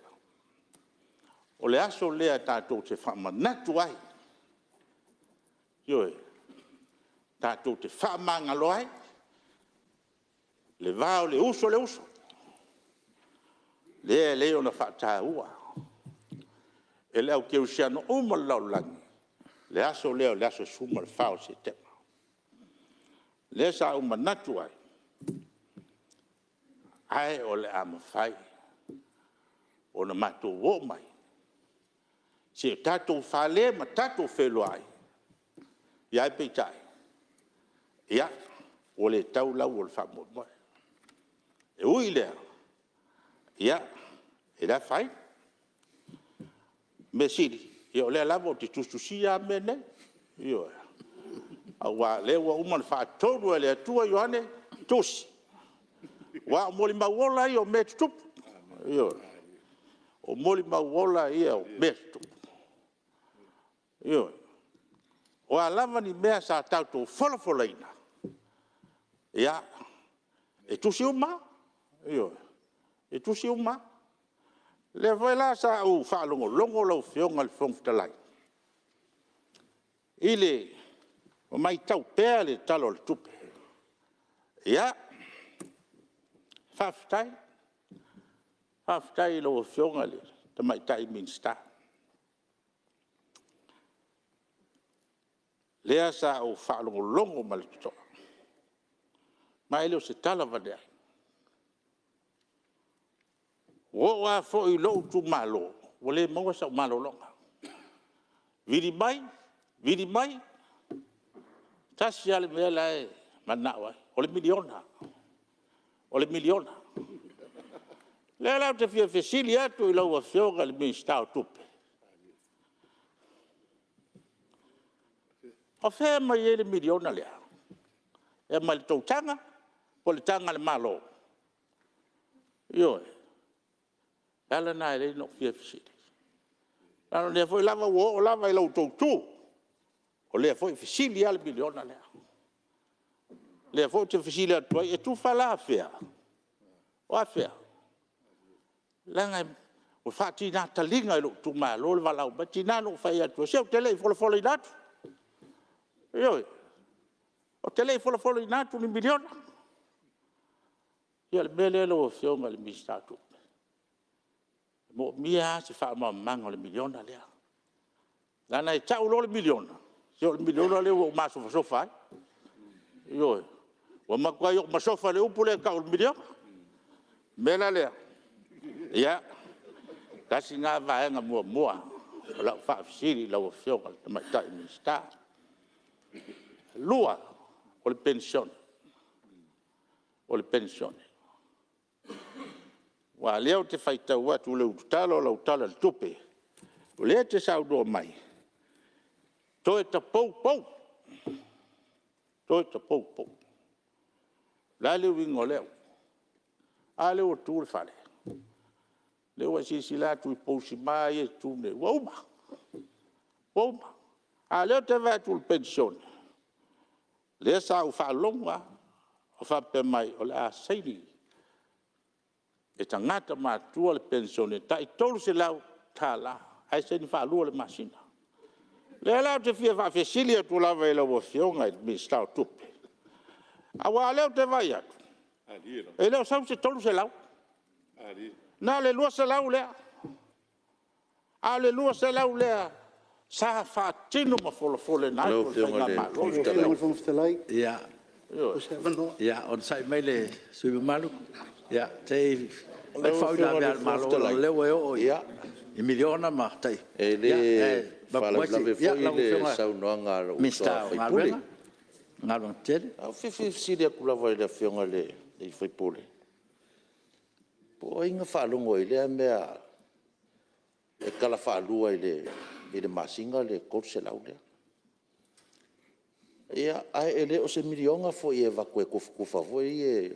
O le aso lea tatou te faamanatu ai, ioe, tatou te faamagalo ai le va o le uso i le uso, lea e ala ai ona faataua e le aukerisiano uma o le lalolagi le aso lea o le aso 14 o Setema. Lea sa ou manatu ai, ai o le a mafai ona matou oo mai seia tatou fale ma tatou feiloai, ae peitai, ua le tau lau o le faamoemoe. E ui i lea, ia, e le afaina. O le mea sili, o lea lava ou te tusitusia lava mea nei, ioe, aua o lea ua uma ona faatonu e le Atua Ioane, tusi, aua o molimau ola ia o mea e tutupu. Ioe, o molimau ola ia o mea e tutupu. Ioe. O a lava ni mea sa tatou folafolaina, ia, e tusi uma lava. Ioe. E tusi uma lava. O lea foi la sa ou faalogologo lau Afioga i le Fofoga Fetalai ma matau pea le Tala o le Tupe. Ia, faafetai. Faafetai i lau Afioga i le Tamaitai Minisita. O lea sa ou faalogologo ma le totoa, ma e le o se tala avane ai. Ua oo lava foi i lou itumalo, ua le maua sau malologa. Vili mai, vili mai, e tasi lava le mea la e mananao ai, o le $1 miliona, o le $1 miliona. O lea la ou te fia fesili atu i lau Afioga i le Minisita o Tupe, o fea e aumai ai le $1 miliona lea? E aumai i la outou taga po o le taga a le Malo? Ioe. O le ala lena e ala ai ona ou fia fesili, leaga o lea foi ua oo lava i la outou itu, o lea foi e fesili lava i le $1 miliona lea. O lea foi ou te fesili atu ai, e tufa la afea? O afea? Leaga ua faatiga taliga i lou itumalo le valaau mai. E tiga ona ou fai atu, se ou te le i folafolaina atu, ioe, ou te le i folafolaina atu ni $1 miliona. Ia o le mea lea lau Afioga i le Minisita o Tupe, e manaomia lava se faamalamalamaga o le $1 miliona lea. Leaga e tau loa le $1 miliona, se o le $1 miliona lea ua ou masofasofa ai. Ioe. Ua matuai ou masofa i le upu lea e tau o le $1 miliona. O le mea la lea, ia, tasi lena vaega muamua o lau faafesili i lau Afioga i le Tamaitai Minisita. Lua, o le penisione. Aua o lea ou te faitau atu i le ulutala o lau Tala o le Tupe, o lea e te saunoa mai, toe tapoupou, toe tapoupou. O le a le uiga o lea upu? A lea ua tu le fale, lea ua e silasila atu i pousima ia e tutu nei, ua uma, ua uma. A o lea ou te vaai atu i le penisione, lea sa ou faalogo lava o faapea mai o le a saini e tagata matutua le penisione e tai $300 ae saini faalua i le masina. O lea la ou te fia faafesili atu lava i lau Afioga i le Minisita o Tupe, aua o lea ou te vaai atu, e le o sau se $300, na o le $200 lea, a o le $200 lea sa faatino ma folafola atu e le faigamalo. Ia, onosai mai le sui usufono mamalu, se i fai le faauilavea a le Malo leaga o lea ua e oo i miliona ma tai… E le faalavelave foi le saunoaga a lou uso a sui usufono. Galuega Tetele. Ou te fia fesili atu lava i le Afioga i le sui usufono, po o ai na faalogo i lea mea e tala faalua i le masina le $300 lea? Ia, ae le o se miliona foi e avatu e tufatufa foi ia,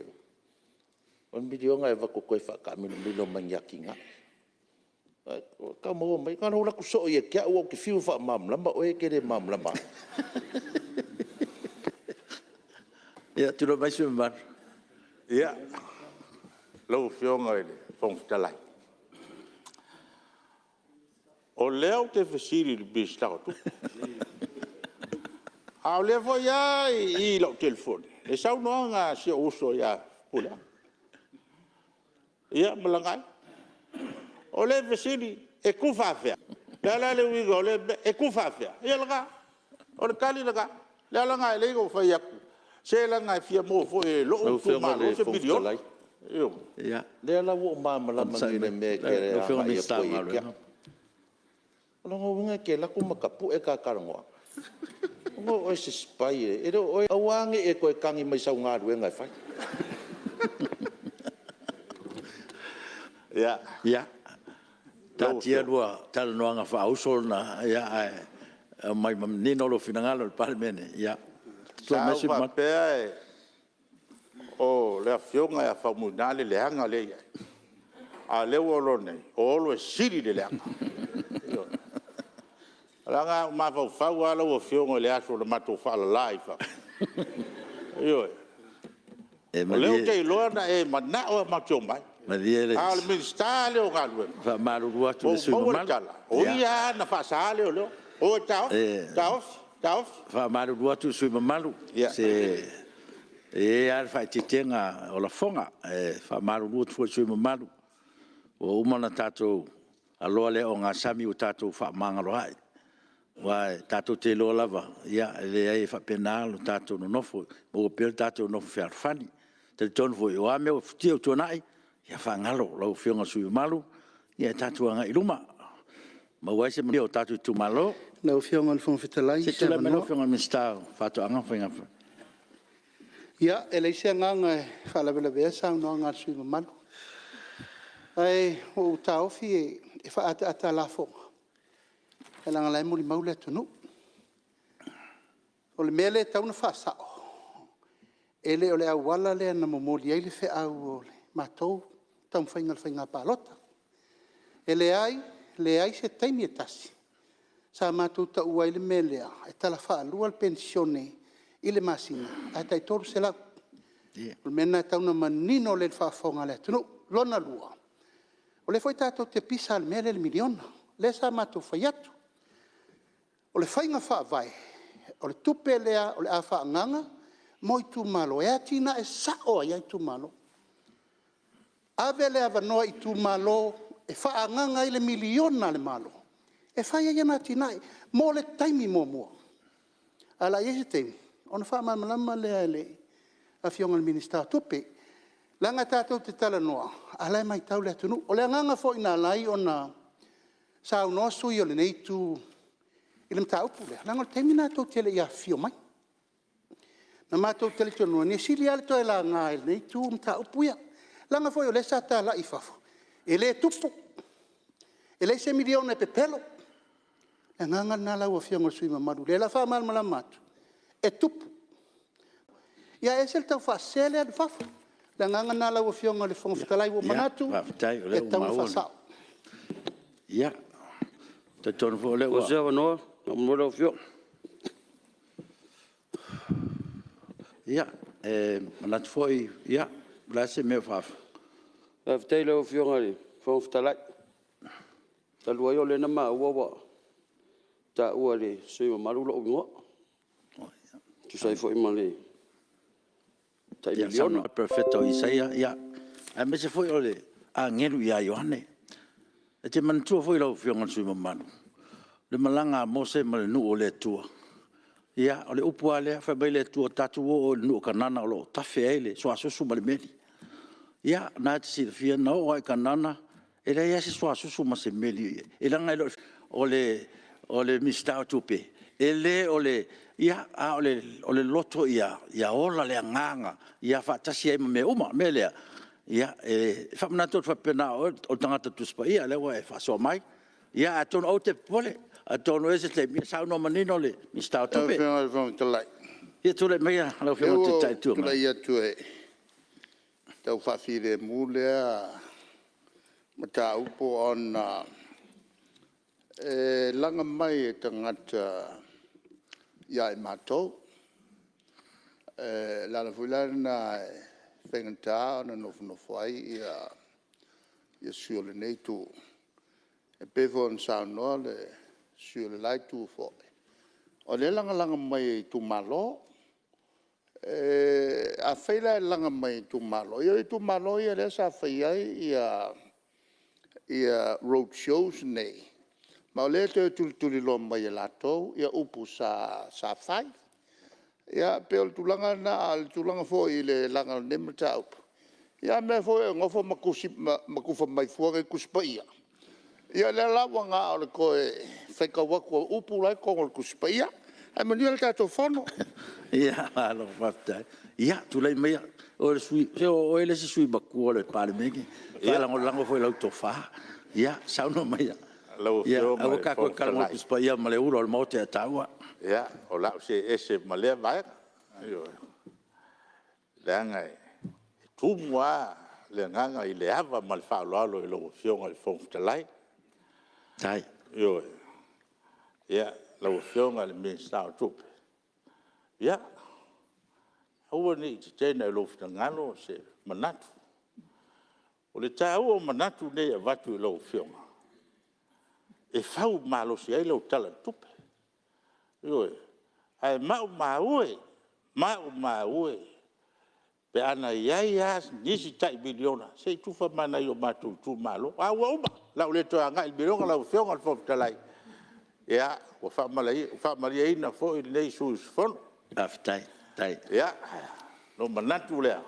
o le miliona e avatu e toe faataamilomilo mai ni atinae. E tau maua mai? Na ona ou alu atu soo ia te au aua ou te fiu e faamalamalama oe e te le malamalama ai. Ia tulai mai le sui usufono mamalu. Ia, lau Afioga i le Fofoga Fetalai, o lea ou te fesili i le Minisita o Tupe, a o lea foi lava e i i lau telefoni le saunoaga a si ou uso ia Fepuleai ma Lagaaia. O lea e fesili, e tufa afea? O le a la le uiga o lea mea? E tufa afea? Ia o lena, o le tali lena. O le ala lena e ala ai ona ou fai atu, se leaga e fia maua foi e lou Lau Afioga itumalo i le se Fofoga miliona. Fetalai, o lea la ua ou malamalama nei i le mea e te agai atu ai ia te au. O lona uiga e te alu atu ma tapue ta talanoaga. Ona o oe o se spy, e le o oe… aua ne i e toe tagi mai i sau galuega e fai. Ia, taatia a lua talanoaga faauso lena, ae aumai manino lou finagalo i le Palemene. Ia tulai Sa mai le ou sui usufono mamalu. faapea o le Afioga ia Faumuina le leaga lea e i ai, a o lea ua ou iloa nei, o Olo e sili le leaga. Ioe. Leaga a ou mafaufau lava lau Afioga i le aso na matou faalala ai i fafo. Ioe. Ia O lea ou malie te iloa na e manao lava matou te omai, malie le a o le Minisita lea o Galuega, faamalulu atu i ua le ou sui maua le usufono mamalu. tala, o ia lava na faasaina leoleo, o e taofi, taofi, taofi. E faamalulu atu i le sui usufono mamalu, se e i ai lava le faaeteetega o lafoga. E faamalulu atu foi i le sui usufono mamalu, ua uma ona tatou aloa lea ogasami ua tatou fefaamagaloai. Aua tatou te iloa lava, e leai e faapena lo tatou nonofo, e maua pea lo tatou nonofo fealofani. E talitonu foi, o a mea ua tuanai, ia faagalo lau Afioga i le sui usufono mamalu, ia tatou agai i luma, maua ai se manuia o tatou itumalo. Lau Afioga i le Fofoga Fetalai Se i mo se tulai mai lau avanoa. Afioga i le Minisita o Faatoaga ma Faiga Faiva. Ia, e leai se agaga e faalavelavea le saunoaga a le sui usufono mamalu. Ae ua ou taofi e faaataata a lafoga, leaga o la e molimau le atunuu. O le mea lea e tatau ona faasao, e le o le auala lea na momoli ai le feau o le matou taumafaiga o le faiga palota. E leai, leai se taimi e tasi sa matou taua ai le mea lea e tala faalua le penisione i le masina ae tai $300. O le mea lena e tatau ona manino lelei i le faafofoga a le atunuu. Lona lua, o lea foi tatou te pisa lava i le mea lea o le miliona, lea sa matou fai atu. O le faiga faavae, o le tupe lea o le a faaagaaga mo itumalo e atinae sao lava i ai itumalo. Ave le avanoa i itumalo e faaagaaga ai le miliona a le Malo e fai ai ana atinae mo le taimi muamua. Ae o le a i ai se taimi ona faamalamalama lea e le Afioga i le Minisita o Tupe. Leaga tatou te talanoa a o la e matau le atunuu. O le agaga foi na ala ai ona saunoa sui usufono o lenei Itu i le mataupu lea, leaga o le taimi lena tou te le i afifio mai. Na matou talitonuga, e sili lava le toe laga e lenei Itu mataupu ia, leaga foi o lea sa talai i fafo, e le tupu, e leai se miliona e pepelo. O le agaga lena lau Afioga i le sui usufono mamalu, o lea o le a faamalamalama atu, e tupu. Ae ese le taufaasese le alu i fafo. O le agaga lena lau Afioga i le Fofoga Fetalai, ua ou manatu Ia e faafetai o lea tatau ua ona maua. faasao. Ia, e talitonu foi o lea Maua ua... se avanoa faamolemole lau Afioga. Ia, e manatu foi, o le a se mea o... Faafetai i lau Afioga i le Fofoga Fetalai. Talu ai o lea na maua ua taua e le sui usufono mamalu lou igoa e tusa ai foi ma le tai Ia miliona. saunoa le Perofeta o Isaia aemaise foi o le agelu ia Ioane. E te manatua foi lau Afioga i le sui usufono mamalu, le malaga a Mose ma le nuu o le Atua. Ia, o le upu lava lea, fai mai le Atua, tatou o i le nuu o Kanana o lo o tafe ai le suasusu ma le meli. Ia, o lena e te silafia na oo lava i Kanana, e leai lava se suasusu ma se meli, leaga e le o le Minisita o Tupe E le o le... a o le loto ia ola le agaga ia faatasi ai ma mea uma. O le mea lea, e faamanatu atu faapena, o oe o le tagata Tusi Paia, o lea ua e faasoa mai. Ia atonu aua e te popole, atonu e i ai se taimi saunoa manino le Minisita o Tupe. Lau Afioga i le Fofoga Fetalai, Ia tulai maia lau o Afioga i le lea ua Taitai ou o le Itu Agai. tulai atu e tau faafilemu lea mataupu ona e laga mai e tagata ia i matou. O le ala foi la lena e faigata ona nofonofo ai sui usufono o lenei Itu, e pei foi ona saunoa le sui usufono o le la Itu foi, o lea e lagalaga mai e itumalo. Afai la e laga mai e itumalo, ia o itumalo ia lea sa fai ai road shows nei, ma o lea e toe tulituliloa mai e latou upu sa fai. Ia, e pei o le tulaga lena, a o le tulaga foi i le laga o lenei mataupu, ia a mea foi o e nofo ma tufa mai fua nei Tusi Paia? Ia o lea la ua na o le toe faitau atu o upu la e i totonu o le Tusi Paia. Ae manuia le tatou Fono. Malo faafetai. Ia, tulai maia, se o oe le isi sui usufono matua o le Palemene, e faalagolago foi i lau tofa. Ia, saunoa maia. Lau Afioga Aua i le tatou Fofoga te talanoa Fetalai, Tusi Paia ma le ula o le Maota ia taua. Ia, o le a ou see ese ma lea vaega. Ioe. Leaga e tumu lava le agaga i le ava ma le faaaloalo i lau Afioga i le Fofoga Fetalai. Ioe. Ia, lau Afioga i le Minisita o Tupe, ia, aua ne i tetena i lou finagalo se manatu. O le taua o manatu nei e avatu i lau Afioga, e fau malosi ai lau Tala o le Tupe. Ioe. Ae maumau e, maumau e pe ana i ai lava nisi tai $1 miliona se i tufa mai lava i nai o matou itumalo, a ua uma, o le a ou le toe agai i le miliona lau Afioga i le Fofoga Fetalai. Ia, ua faamalieina foi lenei sui usufono. Faafetai. Ia, ona ou manatu lea,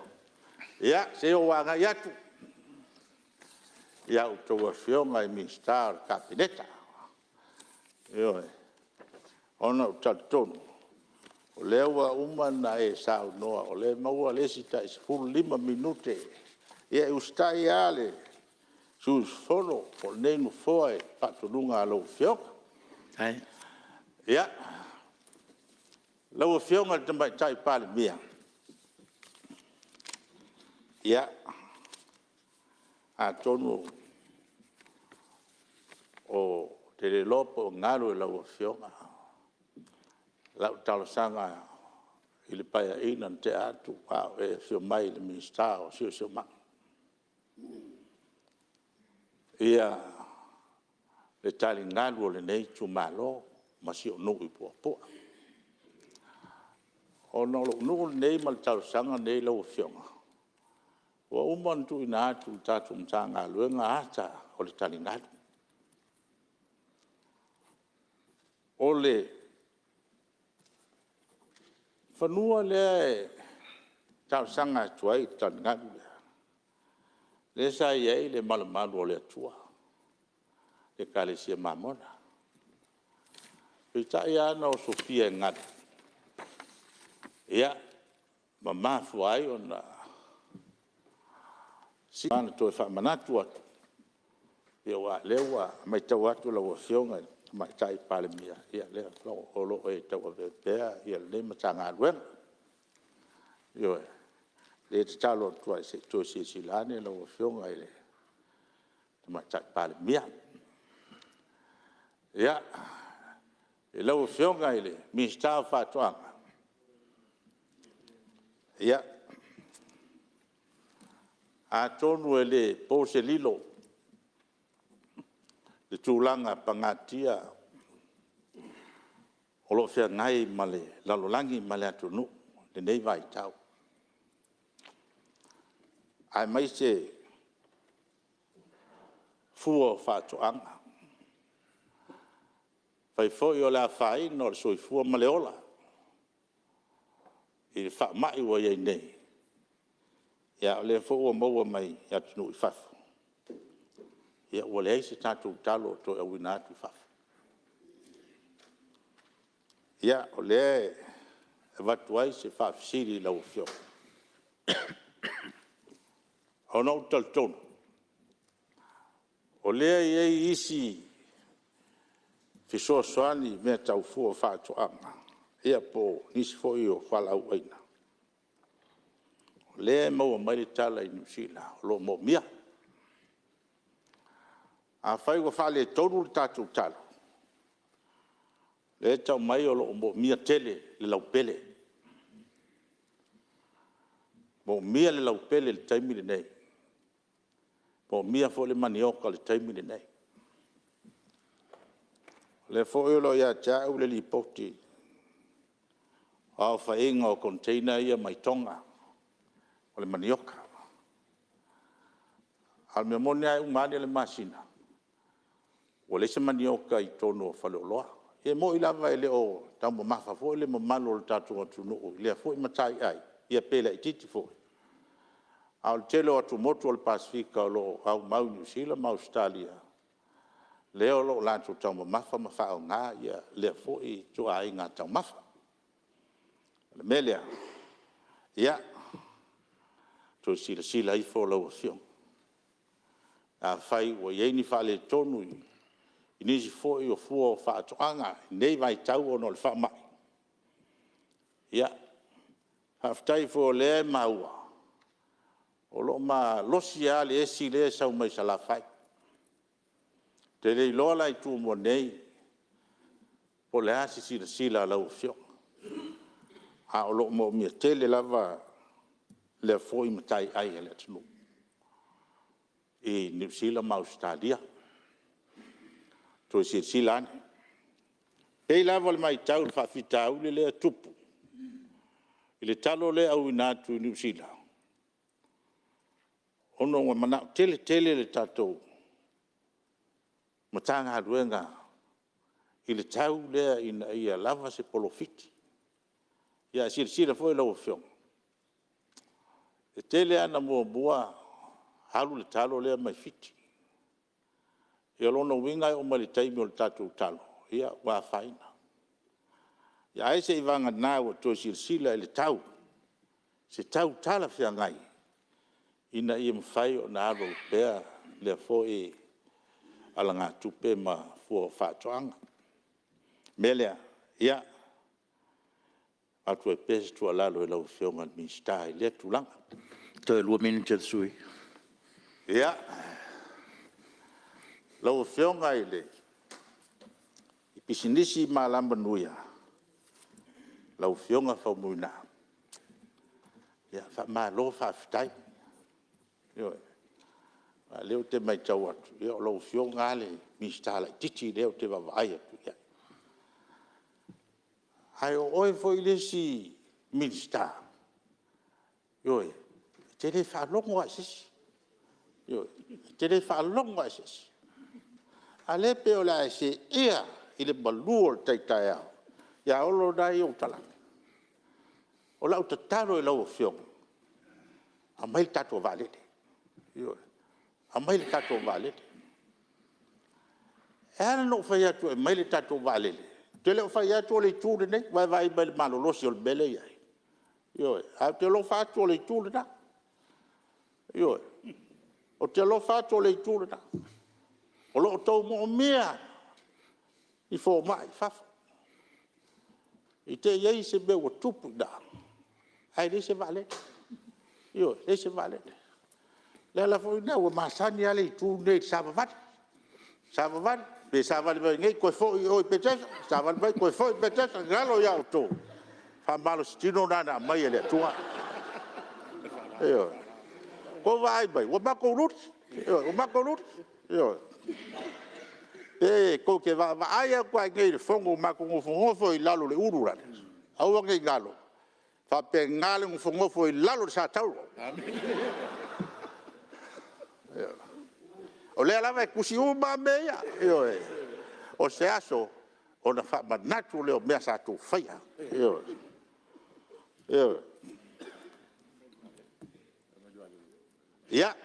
ia se i ou agai atu i a outou Afioga i Minisita o le Kapeneta. Ioe. Ona ou te talitonu o lea ua uma ona e saunoa o lea e maua le isi tai 15 minute. Ia e usitai lava le sui usufono o lenei Nofoa i le faatonuga a lau Afioga. Ia, lau Afioga i le Tamaitai Palemia, ia, atonu ou te le iloa po o galo i lau Afioga lau talosaga i le Paeaiga na tea atu a o e afio mai i le Minisita o le Siosiomaga, le taligalu o lenei itumalo ma si ou nuu i Puapua. Ona o lou nuu lenei ma le talosaga lenei lau Afioga, ua uma ona tuuina atu i le tatou Matagaluega ata o le taligalu. O le fanua lea e talosaga atu ai i le taligalu lea, lea sa i ai le malumalu o le Atua, le Ekalesia Mamona. Peitai na osofia e galu ma mafua ai ona toe faamanatu atu, aua o lea ua matau atu i lau Afioga i le Tamaitai Palemia, o lea o lo o e tauavea pea lenei Matagaluega. Ioe. O lea e tatalo atu ai, se i toe silasila ane lau Afioga i le Tamaitai Palemia. Ia, lau Afioga i le Minisita o Faatoaga, ia, atonu e le po se lilo i le tulaga pagatia o lo o feagai ma le lalolagi ma le atunuu i lenei vaitau, aemaise fua o faatoaga. Afai foi o le afaina o le soifua ma le ola i le faamai ua i ai nei, a o lea foi ua maua mai atunuu i fafo, ua leai se tatou talo o toe auina atu i fafo. Ia, o lea e avatu ai se faafesili i lau Afioga, ona ou te talitonu o lea e i ai isi fesoasoani i mea tau fua o faatoaga, ia po o nisi foi o fualaau aina, o lea e maua mai le tala i Niu Sila o lo o manaomia. Afai ua faaletonu le tatou talo, lea e tau mai o lo o manaomia tele le leupele. E manaomia le leupele i le taimi lenei, manaomia foi le manioka i le taimi lenei. O lea foi o lo o ia te au le lipoti o aofaiga o container ia mai Toga o le manioka. A o le mea moni lava e uma ane le masina, ua leai se manioka i totonu o faleoloa. E moni lava e le o taumamafa foi le mamalu o le tatou atunuu i lea foi mataiai, ia pe laitiiti foi, a o le tele o atumotu o le Pasefika o lo o aumau i Niu Sila ma Ausetalia, lea o lo o latou taumamafa ma faaaoga lea foi ituaiga taumafa. O le mea lea, ia, toe silasila ifo lau Afioga. Afai ua i ai ni faaletonu i nisi foi o fua o faatoaga i lenei vaitau ona o le faamai, ia, faafetai foi o lea e maua o lo o malosi lava le esi lea e sau mai Salafai. Ou te le iloa la i Tumua nei po o le a se silasila a lau Afioga, ae o lo o manaomia tele lava lea foi mataiai a le atunuu i Niu Sila ma Ausetalia. Toe silasila ane. E pei lava o le vaitau i le faafitauli lea e tupu i le talo lea e auina atu i Niu Sila, ona ua manao tele tele le tatou Matagaluega i le tau lea ina ia lava se polofiti. Ae silasila foi lau Afioga, e tele lava ina muamua alu le talo lea mai Fiti. Ia o lona uiga e oo mai i le taimi o le tatou talo, ua afaina. Ai seiavagana ua toe silasila i le tau, se tau talafeagai ina ia mafai ona alualu pea lea foi alagatupe ma fua o faatoaga. O le mea lea, e avatu ai pea se tuualalo i lau Afioga i le Minisita i lea tulaga. Toe 2 minute o le sui usufono. Ia, lau Afioga i le Pisinisi ma Alamanuia, lau Afioga Faumuina, faamalo faafetai. Ioe. Aua o lea ou te matau atu, o lau Afioga lava le Minisita laitiiti lea ou te vaavaai atu i ai. Ae o oe foi le isi Minisita, ioe, e te le faalogo lava i se isi. Ioe. E te le faalogo lava i se isi. A o lea e pei o le a e seia i le malu o le tai taeao ia Olo lena e i ou talaane. O lau tatalo i lau Afioga, aumai le tatou vaalele, ioe, aumai le tatou vaalele. E ala ona ou fai atu e aumai le tatou vaalele, ou te le o fai atu o le itu lenei, ua e vaai mai i le malolosi o le mea lea e i ai? Ioe. Ae ou te alofa atu o le itu lena. Ioe. Ou te alofa atu o le itu lena. O lo o outou moomia ni fomai i fafo. I te i i ai se mea ua tupu i ina ae leai se vaalele. Ioe, leai se vaalele. O le ala foi lena ua masani lava le itu lenei i le savavali, savavali, pe savali mai i inei toe foi i o i Petesa, savali mai toe foi i Petesa, galo ia outou, o le faamalositino lena na aumai e le Atua. Ioe. Ua outou vaai mai, ua matou luli, ua matou luli, ioe. Pe tou te vaavaai atu lava i inei i le Fono ua matou nofonofo ai i lalo i le ulu lale, aua ne i galo, e faapena le nofonofo i lalo i le satauro. O lea lava e tusi uma lava mea ia, ioe. O se aso ona faamanatu lea o mea sa outou faia. Ioe. Ia,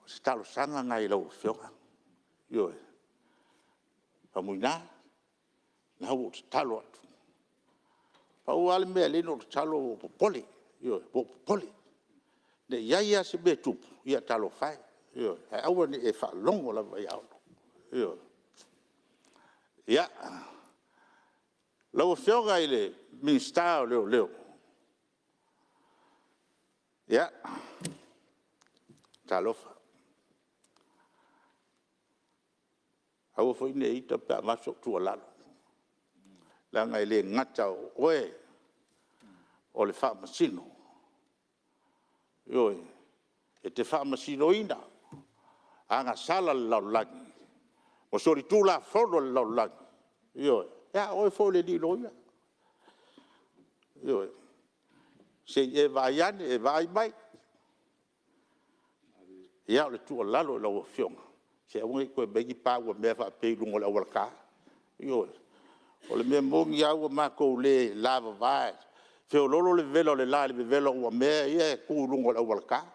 o se talosaga lena i lau Afioga, ioe, Faumuina, ua ou tatalo atu. E pau lava le mea e ala ai ona ou tatalo ua ou popole, ioe ua ou popole. Ne i i ai lava se mea e tupu, ia talofa e, ae aua ne i e faalogo lava ia Olo. Ioe. Ia, lau Afioga i le Minisita o Leoleo, ia, talofa, aua foi ne i ita pe a avatu sau tuualalo, leaga e le gata o oe o le Faamasino, ioe, e te faamasinoina agasala a le lalolagi, o solitulafono a le lalolagi, ioe, a o oe foi o le alii loia. Ioe. Se i e vaai ane e vaai mai. Ia, o le tuualalo i lau Afioga, se aua ne i toe aumaia ni pa uamea faapea i luga o le auala ta. Ioe. O le mea moni lava ua matou le lavava, e feoloolo le vevela o le la i le vevela o uamea ia e tu i luga o le auala ta.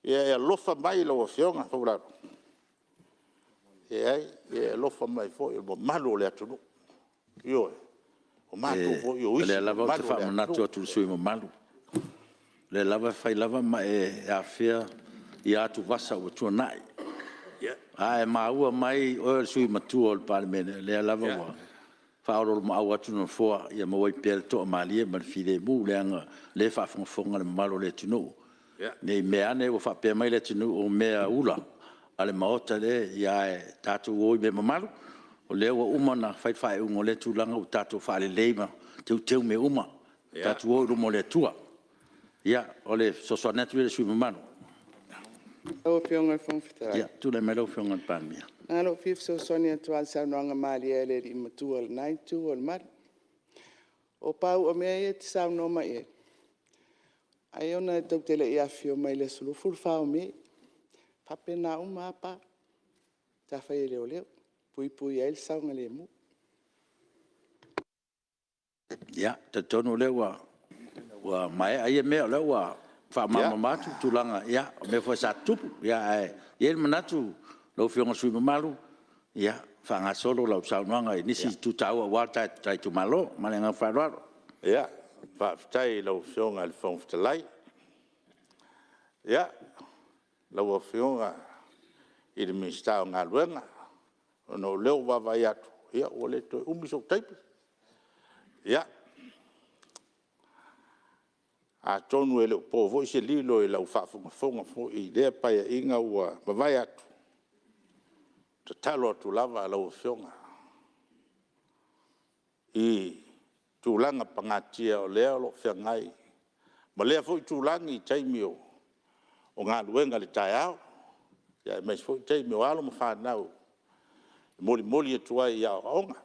Ia e alofa mai lau Afioga Foulalo, leai, ia e alofa mai foi i le mamalu o le atunuu. Ioe. O matou foi o isi O lea lava ou te mamalu o le faamanatu atunuu. atu i le sui usufono mamalu, o lea lava e fai lava ma e afea atuvasa ua tuanai. A e maua mai o oe o le sui usufono matua o le Palemene, o lea lava ua faaoloolomaau atu le Nofoa ia maua ai pea le toamalie ma le filemu, leaga o lea e faafogafoga le mamalu o le atunuu. Ne i meaane ua faapea mai le atunuu o mea ula a le Maota lea, ae tatou o i mea mamalu. O lea ua uma ona fai le faaiuga o lea tulaga ua tatou faalelei ma teuteu mea uma, tatou o i luma o le Atua. Ia, o le fesoasoani atu lea i le sui usufono mamalu. Lau Afioga i le Fofoga Fetalai, Tulai mai lau Afioga i le Palemia. Na ona ou fia fesoasoani atu lava i le saunoaga malie a le alii matua o lena Itu o le Malu. O pa uamea ia e te saunoa mai i ai, ai ona tou te le i afifio mai i le aso 24 o Me. E faapena uma lava pa sa fai e leoleo e puipuia ai le saogalemu. Ia, e talitonu o lea ua maea ia mea, o lea ua faamalamalama atu tulaga o mea foi sa tutupu. Ae i ai le manatu lau Afioga i le sui usufono mamalu, ia faagasolo lau saunoaga i nisi itu taua aua le ta itumalo. Ma le agaga faaaloalo. Faafetai i lau Afioga i le Fofoga Fetalai. Ia, lau Afioga i le Minisita o Galuega, ona o lea ua vaavaai atu ua le toe umi sou taimi. Ia, atonu e le o po foi se lilo i lau faafogafoga foi i lea Paeaiga ua mavae atu, tatalo atu lava lau Afioga i tulaga pagatia o lea o lo o feagai ma lea foi itulagi i taimi o galuega i le taeao, aemaise foi taimi o alo ma fanau e molimoli atu ai i aoaoga. O le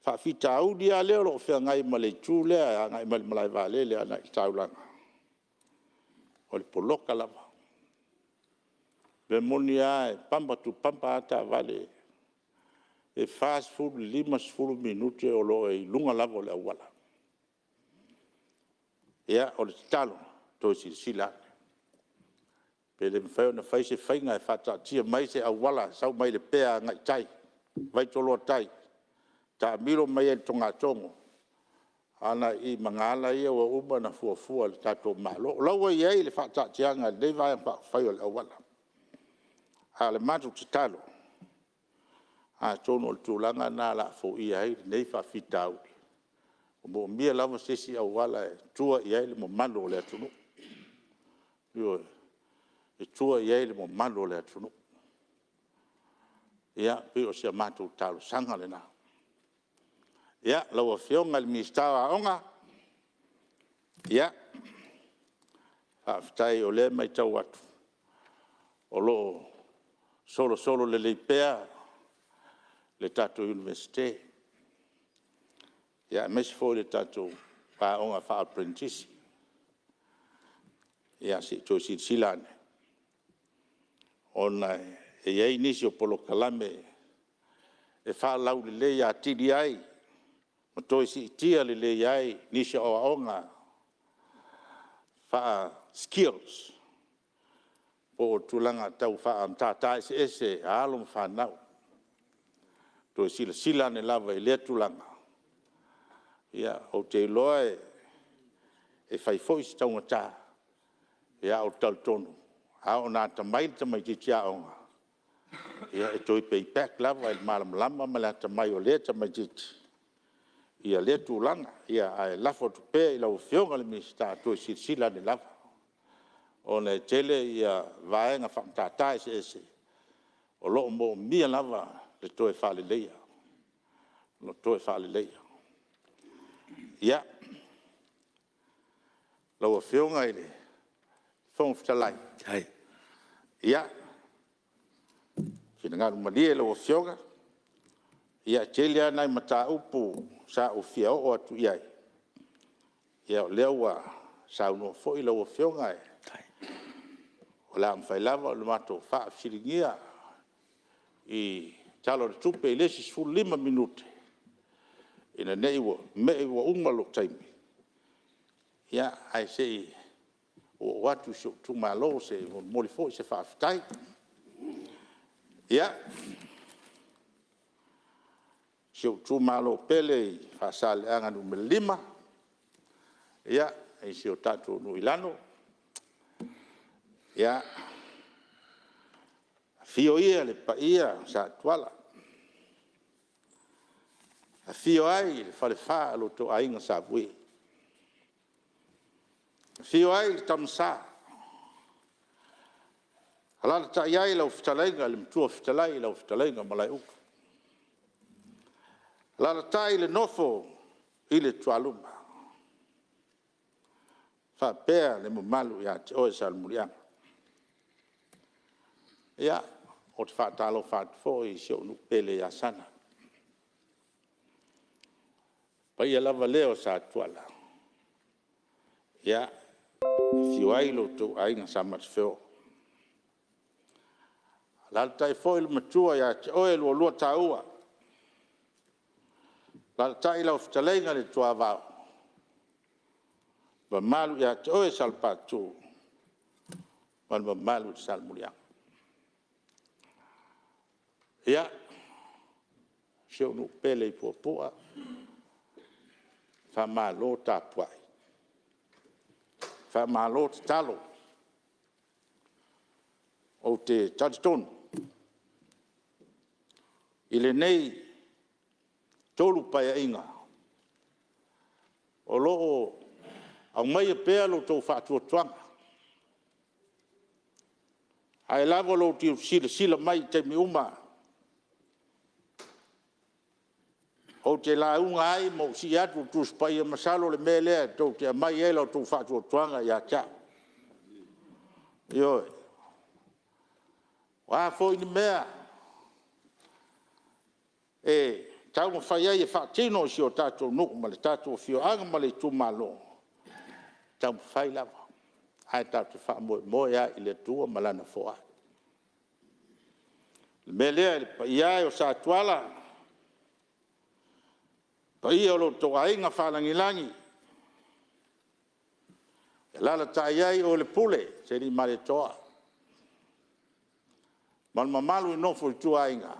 faafitauli lava lea o lo o feagai ma le itu lea e agai mai le malae vaalele agai i le taulaga, o le poloka lava. O le mea moni lava e bumper to bumper lava taavale, e 40 i le 50 minute o lo o i luga lava o le auala. Ia, o le tatalo, toe silasila ane pe le mafai ona fai se faiga e faataatia mai se auala e sau mai Lepea agai i tai, Vaitoloa tai, taamilo mai ai i le togatogo agai i magaala ia ua uma ona fuafua e le tatou Malo. O la ua i ai le faataatiaga e lenei Vaega Faaupufai o le auala. A o le matou tatalo, atonu o le tulaga lena o le a foia ai lenei faafitauli, e manaomia lava se isi auala e tua i ai le mamalu o le atunuu. Ioe. E tua i ai le mamalu o le atunuu. Ia, pei o si a matou talosaga lena. Ia, lau Afioga i le Minisita o Aoga, ia, faafetai o lea e matau atu o lo o solosolo lelei pea le tatou Iunivesite, aemaise foi o le tatou aoga faa-aperenitisi. Ia se i toe silasila ane, ona e i ai nisi o polokalame e faalaulelei atili ai ma toe siitia lelei ai nisi o aoaoga faa-skills po o tulaga tau faa-matata eseese a alo ma fanau. Toe silasila ane lava i lea tulaga. Ou te iloa e fai foi si taugata, ae ou te talitonu a oo ina atamai le tamaititi aoga, e toe pay back lava i le malamalama ma le atamai o lea tamaititi lea tulaga. Ae lafo atu pea i lau Afioga i le Minisita e toe silasila ane lava, ona e tele vaega faamatata eseese o lo o manaomia lava le toe faaleleia, o le toe faaleleia. Ia, lau Afioga i le Fofoga Fetalai, ia, finagalo malie lau Afioga, ia e tele lava nai mataupu sa ou fia oo atu i ai, o lea ua saunoa foi lau Afioga o le a mafai lava ona matou faafesiligia i le Tala o le Tupe i le isi 15 minute ina ne i mea ua uma lou taimi, ae se i ou oo atu i si ou itumalo se i momoli foi se faafetai. Ia, si ou itumalo pele i Faasaleleaga Nu.5, i si o tatou nuu i Lano, afio le paia o Satuala, afio ai le Falefa o lo outou Aiga Sa Vui, afio ai le Tama Sa, alaalatai ai lau fetalaiga le Matua Fetalai lau fetalaiga Malaerule, alaalatai le nofo i le talaluma faapea le mamalu ia te oe Salemuliaga. Ia, ou te faatalofa atu foi i si ou nuu pele i Asaga. O le paia lava lea o Satuala, e afio ai lo outou Aiga Sa Matafeo, alaalatai foi le matua ia te oe Lualuataua, alaalatai lau fetalaiga Leatuavao, mamalu ia te oe Salepat ma le mamalu i le Salemuliaga. Ia, si ou nuu pele i Puapua, faamalo tapuai, faamalo tatalo. Ou te talitonu, i lenei 3 Paeaiga, o lo o aumaia pea lo outou faatuatuaga, ai lava o lo outou silasila mai i taimi uma ou te lauga ai ma ou sii atu le Tusi Paia, masalo o le mea lea tou te aumai ai lo outou faatuatuaga ia te au. Ioe. O a foi ni mea e taumafai ai e faatino i si o tatou nuu ma le tatou afioaga ma le itumalo, e taumafai lava, ae tatou te faamoemoe lava i le Atua ma Lana foi. O le mea lea le paia e o Satuala, le paia o lo outou aiga faalagilagi, e alaalatai ai oe le Pule Sealii Malietoa ma le mamalu i le nofo a ituaiga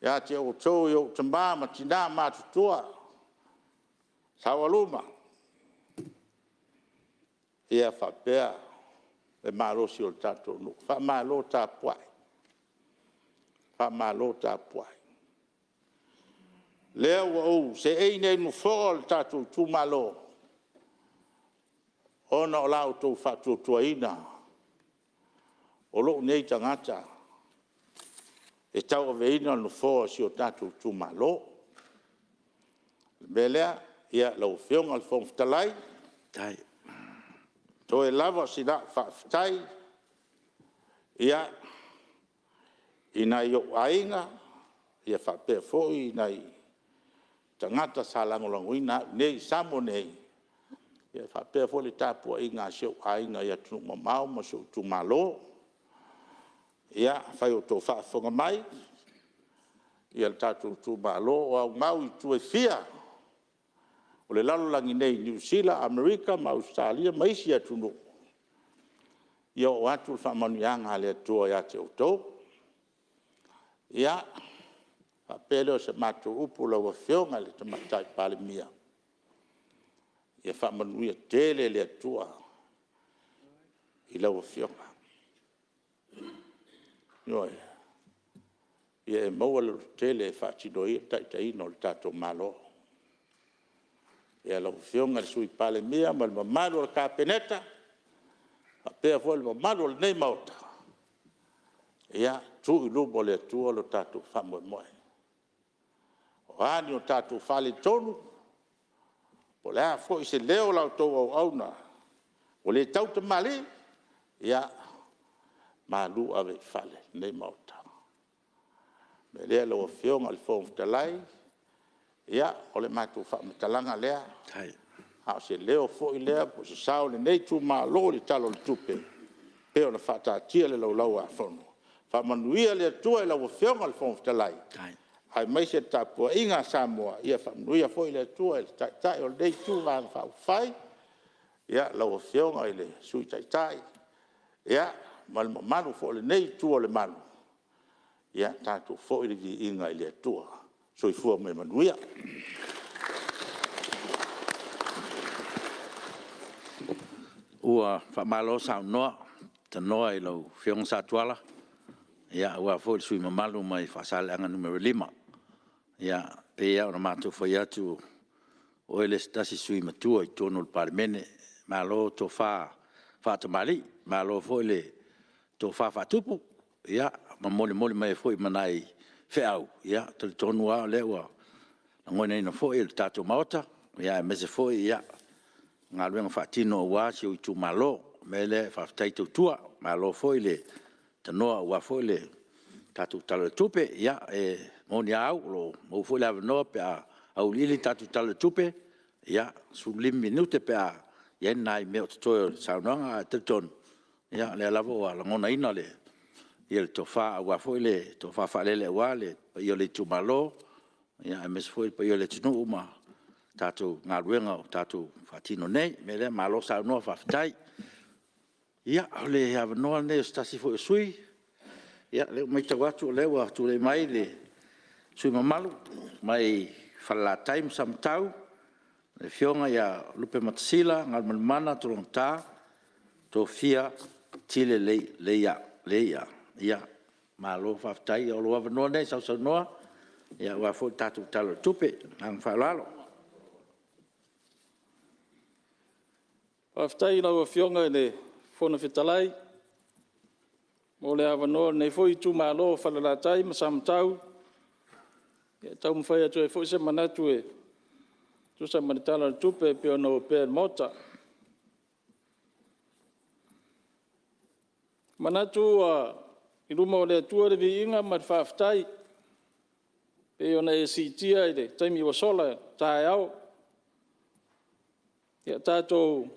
ia te outou o ou tama ma tina matutua, saoluma, faapea le malosi o le tatou nuu. Faamalo tapuai, faamalo tapuai. O lea ua ou seei nei i le nofoa o le tatou itumalo, ona o la outou faatuatuaina o lou nei tagata e tauaveina le nofoa o si o tatou itumalo. O le mea lea, lau Afioga i le Fofoga Fetalai, toe lava o sina au faafetai i nai ou aiga faapea foi nai tagata sa lagolagoina au i Samoa nei, faapea foi le tapuaiga a si ou aiga i atunuu mamao ma si ou itumalo. Ia, afai o outou faafofoga mai, le tatou itumalo o aumau i itu e fia o le lalolagi nei i Niu Sila, Amerika ma Ausetalia ma isi atunuu, ia oo atu le faamanuiaga a le Atua ia te outou. Ia faapea lea o se matou upu lau Afioga i le Tamaitai Palemia, ia faamanuia tele le Atua i lau Afioga. Ioe. Ia e maua le lototele e faatino ai le taitaiga o le tatou Malo. Lau Afioga i le Sui Palemia ma le mamalu o le Kapeneta, faapea foi le mamalu o lenei Maota, ia tuu i luma o le Atua lo tatou faamoemoe. O a ni tatou faaletonu, po o le a foi se leo o la outou auauna ua le tautamalii, ia malu ave i fale lenei Maota. O le mea lea lau Afioga i le Fofoga Fetalai, ia o le matou faamatalaga lea, a o se leo foi lea po o se sao o lenei itumalo i le Tala o le Tupe e pei ona faataatia i le Laulau a Fono. Faamanuia le Atua i lau Afioga i le Fofoga Fetalai, aemaise le tapuaiga a Samoa. Ia faamanuia foi le Atua i le Taitai o lenei Itu Vaega Faaupufai, lau Afioga i le Sui Taitai ma le mamalu foi o lenei Itu o le Malu, ia tatou foi le viiga i le Atua. Soifua ma ia manuia. Ua faamalo saunoa, tanoa i lau Afioga Satuala, aua foi le sui usufono mamalu mai Faasaleleaga Nu.5. E pei lava ona matou fai atu, o oe le tasi sui usufono matua i totonu o le Palemene. Malo le tofa faatamalii, malo foi le tofa faatupu, ma molimoli mai ai foi ma nai feau, e talitonu lava o lea ua lagonaina foi e le tatou Maota, aemaise foi galuega faatino aua si ou itumalo. O le mea lea, faafetai tautua, malo foi le tanoa aua foi le tatou Tala o le Tupe. Ia, e moni lava au, o lo o maua foi le avanoa pe a auiliili le tatou Tala o le Tupe, 15 minute pe a i ai ni nai mea o totoe o le saunoaga, ae talitonu o lea lava ua lagonaina le tofa aua foi le tofa faalele aua le paia o le itumalo, aemaise foi le paia o le atunuu ma tatou galuega o tatou faatino nei. O le mea lea, malo saunoa faafetai. Ia, o le avanoa lenei o se tasi foi o sui usufono. Ia, o lea ua matau atu o lea ua tulai mai le sui usufono mamalu mai Falelatai ma Samatau, le Afioga ia Lupematasila Galumalemana Togia Tile Leia. Malo faafetai. Ia o lou avanoa lenei e sausaunoa aua foi le tatou Tala o le Tupe. Ma le agaga faaaloalo. Faafetai i lau Afioga i le Fofoga Fetalai mo le avanoa o lenei foi itumalo o Falelatai ma Samatau e taumafai atu ai foi se manatu e tusa ma le Tala o le Tupe e pei ona opea i le Maota. E manatu ua i luma o le Atua le viiga ma le faafetai e pei ona e siitia i le taimi ua sola i le taeao. Ia tatou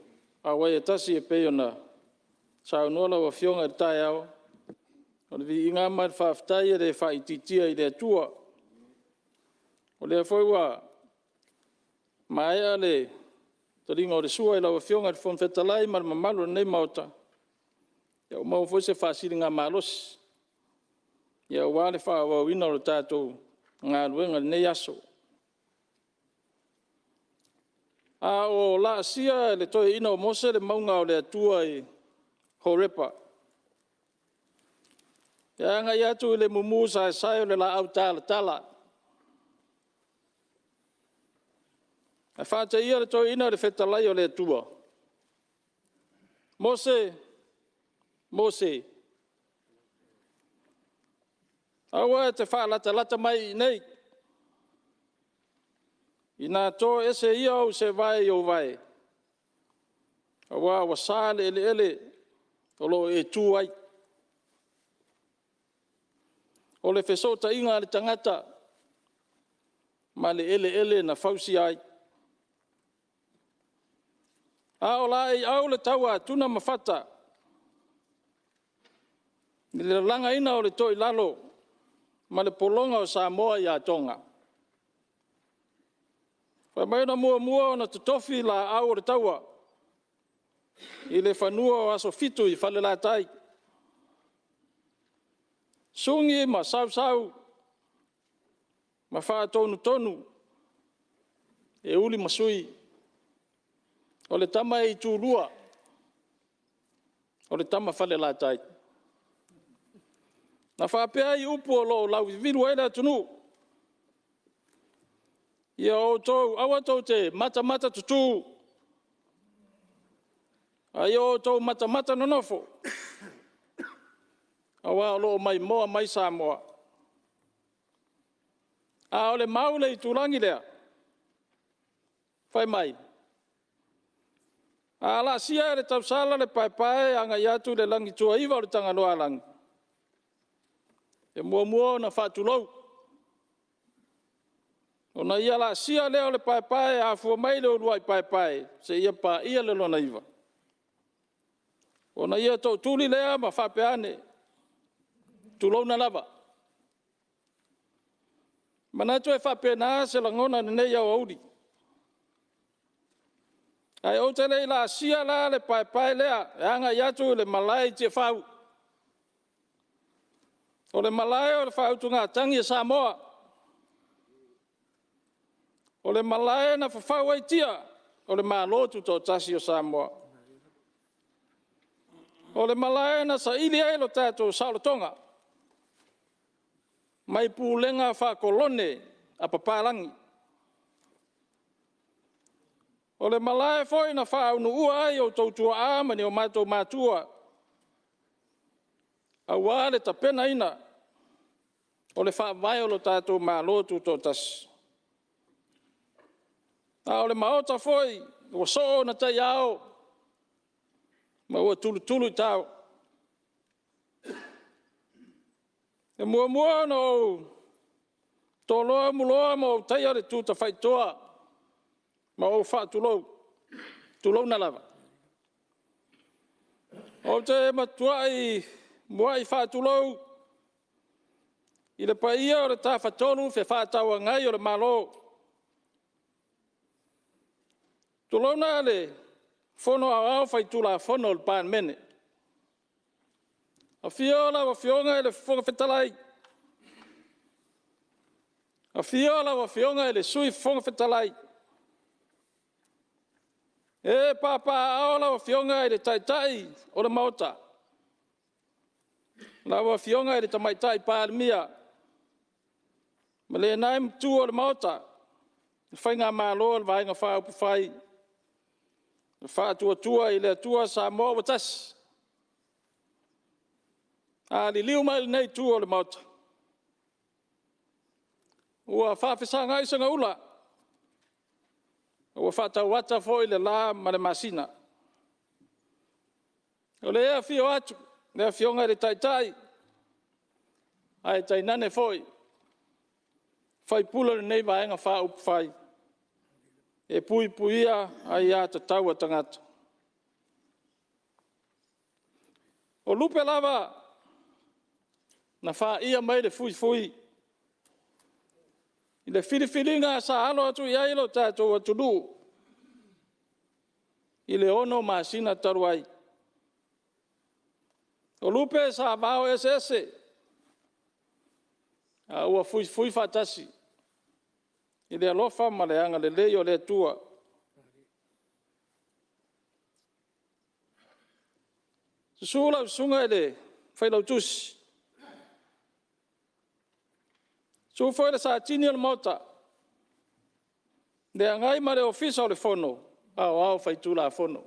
auai e tasi e pei ona saunoa lau Afioga i le taeao, o le viiga lava ma le faafetai e le faaitiitia i le Atua. O lea foi ua maea le taliga o le sua i lau Afioga i le Fofoga Fetalai ma le mamalu o lenei Maota, ua maua foi se faasiligamalosi aua le faaauauina o le tatou galuega i lenei aso. A o laasia e le toeaina o Mose le mauga o le Atua i Horepa, e agai atu i le mumu saesae o le laau talatala. Ae faateia le toeaina i le fetalai o le Atua, “Mose, Mose, aua e te faalatalata mai i inei, ina to ese ia ou seevae i ou vae, aua ua sa le eleele o lo o e tu ai.” O le fesootaiga a le tagata ma le eleele na fausia ai. A o laeiau le taua a Tuna ma Fata i le lalagaina o le toilalo ma le pologa o Samoa ia Toga. Fai mai na muamua ona totofi laau o le taua i le fanua o Asotofi i Falelatai, Suni ma Sausu ma faatonutonu e Ulumasui, o le tama e itulua, o le tama Falelatai. Na faapea ai upu o lo o lauivilu ai le atunuu, ia outou aua tou te matamata tutu, a ia outou matamata nonofo, aua o lo o maimoa mai Samoa. A o le mau i le itulagi lea, fai mai, a laasia e le tausala le paepae e agai atu i le lagituaiva o le Tagaloaalagi, e muamua ona faatulou, ona ia laasia lea o le paepae e afua mai i le uluai paepae seia paia le lona iva, ona ia tootuli lea ma faapea ane, tulouna lava. E manatu e faapena se lagona i lenei aoauli. Ae ou te le i laasia la le paepae lea e agai atu i le malae i Tiafau, o le malae o le faautugatagi a Samoa, o le malae na fafau ai tia o le Malo Tutoatasi o Samoa. O le malae na saili ai lo tatou saolotoga mai pulega faa-kolone a papalagi. O le malae foi na faaunuua ai outou tuaa ma ni o matou matua, aua le tapenaina o le Faavae o lo tatou Malo Tutoatasi. A o le Maota foi ua soo ona taiao ma ua tulutuluitao. E muamua ona ou toloa umuloa ma ou taia le tu tafaitoa ma ou faatulou, tulouna lava. Ou te matuai muai faatulou i le paia o le Tafatolu Fefaatauagai o le Malo. Tulouna le Fono Aoao Faitulafono o le Palemene. Afio lau Afioga i le Fofoga Fetalai, afio lau Afioga i le Sui Fofoga Fetalai. Ee papaaao lau Afioga i le Taitai o le Maota, lau Afioga i le Tamaitai Palemia ma lena Itu o le Maota, le Faigamalo a le Vaega Faaupufai o le Faatuatua i le Atua Samoa ua Tasi. A liliu mai i lenei Itu o le Maota, ua faafesagai segaula, ua faatauata foi le la ma le masina. O lea e afio atu le Afioga i le Taitai ae tainane foi sui usufono o lenei Vaega Faaupufai e Puipuia Aia Tatau a Tagata. O lupe lava na faia mai le fuifui i le filifiliga sa alo atu i ai lo tatou atunuu i le 6 masina talu ai. O lupe sa vaoeseese a ua fuifui faatasi i le alofa ma le agalelei o le Atua. Susu lau susuga i le Failautusi, susu foi le Satini o le Maota, le Agai ma le Ofisa o le Fono Aoao Faitulafono.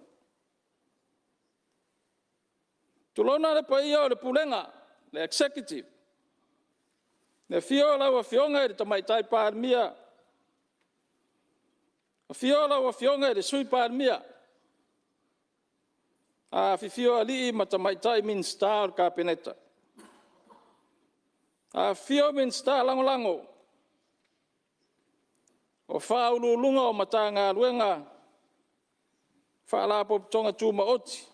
Tulouna le paia o le Pulega, le Executive, le afio o lau Afioga i le Tamaitai Palemia, afio lau Afioga i le Sui Palemia, afifio alii ma tamaitai Minisita o le Kapeneta, afifio Minisita Lagolago, o Ofisa Sili o Pulega o Matagaluega, Faalapotopotoga Tumaoti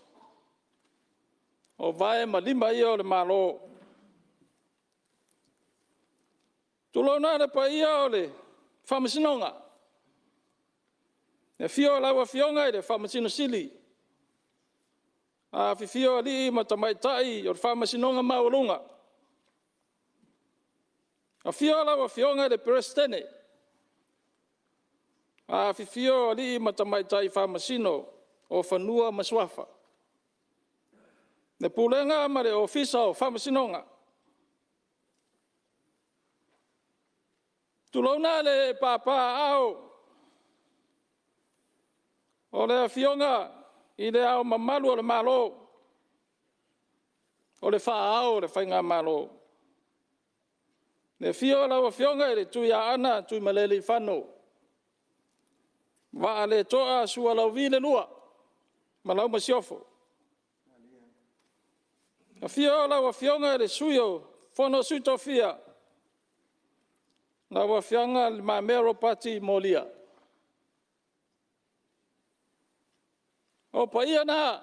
o vae ma lima ia o le Malo. Tulouna le paia o le Faamasinoga, le afio o lau Afioga i le Faamasino Sili, afifio alii ma tamaitai o le Faamasinoga Maualuga. Afio lau Afioga i le Peresetene, afifio alii ma tamaitai Faamasino o Fanua ma Suafa, le Pulega ma le Ofisa o Faamasinoga. Tulouna le ee papaaao o le Afioga i Le Ao Mamalu o le Malo, o le faa-ao o le Faigamalo, le afio o lau Afioga i le Tuiaana Tuimalealiifano Vaaletoa Sualauvi II ma lau Masiofo. Afio lau Afioga i le Sui o le Fono a Sui Tofia, lau Afioga Le Mamea Ropati Mualia. O paia na,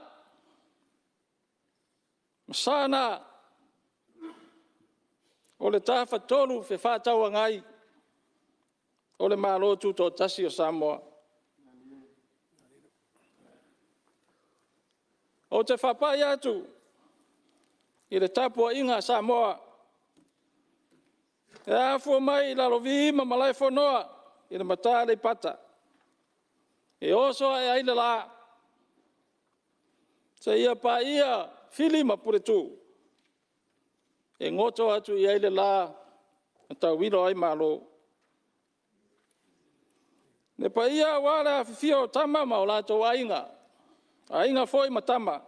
o sa na o le Tafatolu Fefaatauagai o le Malo Tutoatasi o Samoa. Ou te faapai atu i le tapuaiga a Samoa e afua mai i Lalovi ma Malaefonoa i le Mata Aleipata e oso ae ai le la, seia paia Fili ma Puletuu e goto atu i ai le la na tauilo ai Malo. Le paia aua le afifio o Tama ma o latou Aiga, Aiga foi ma Tama,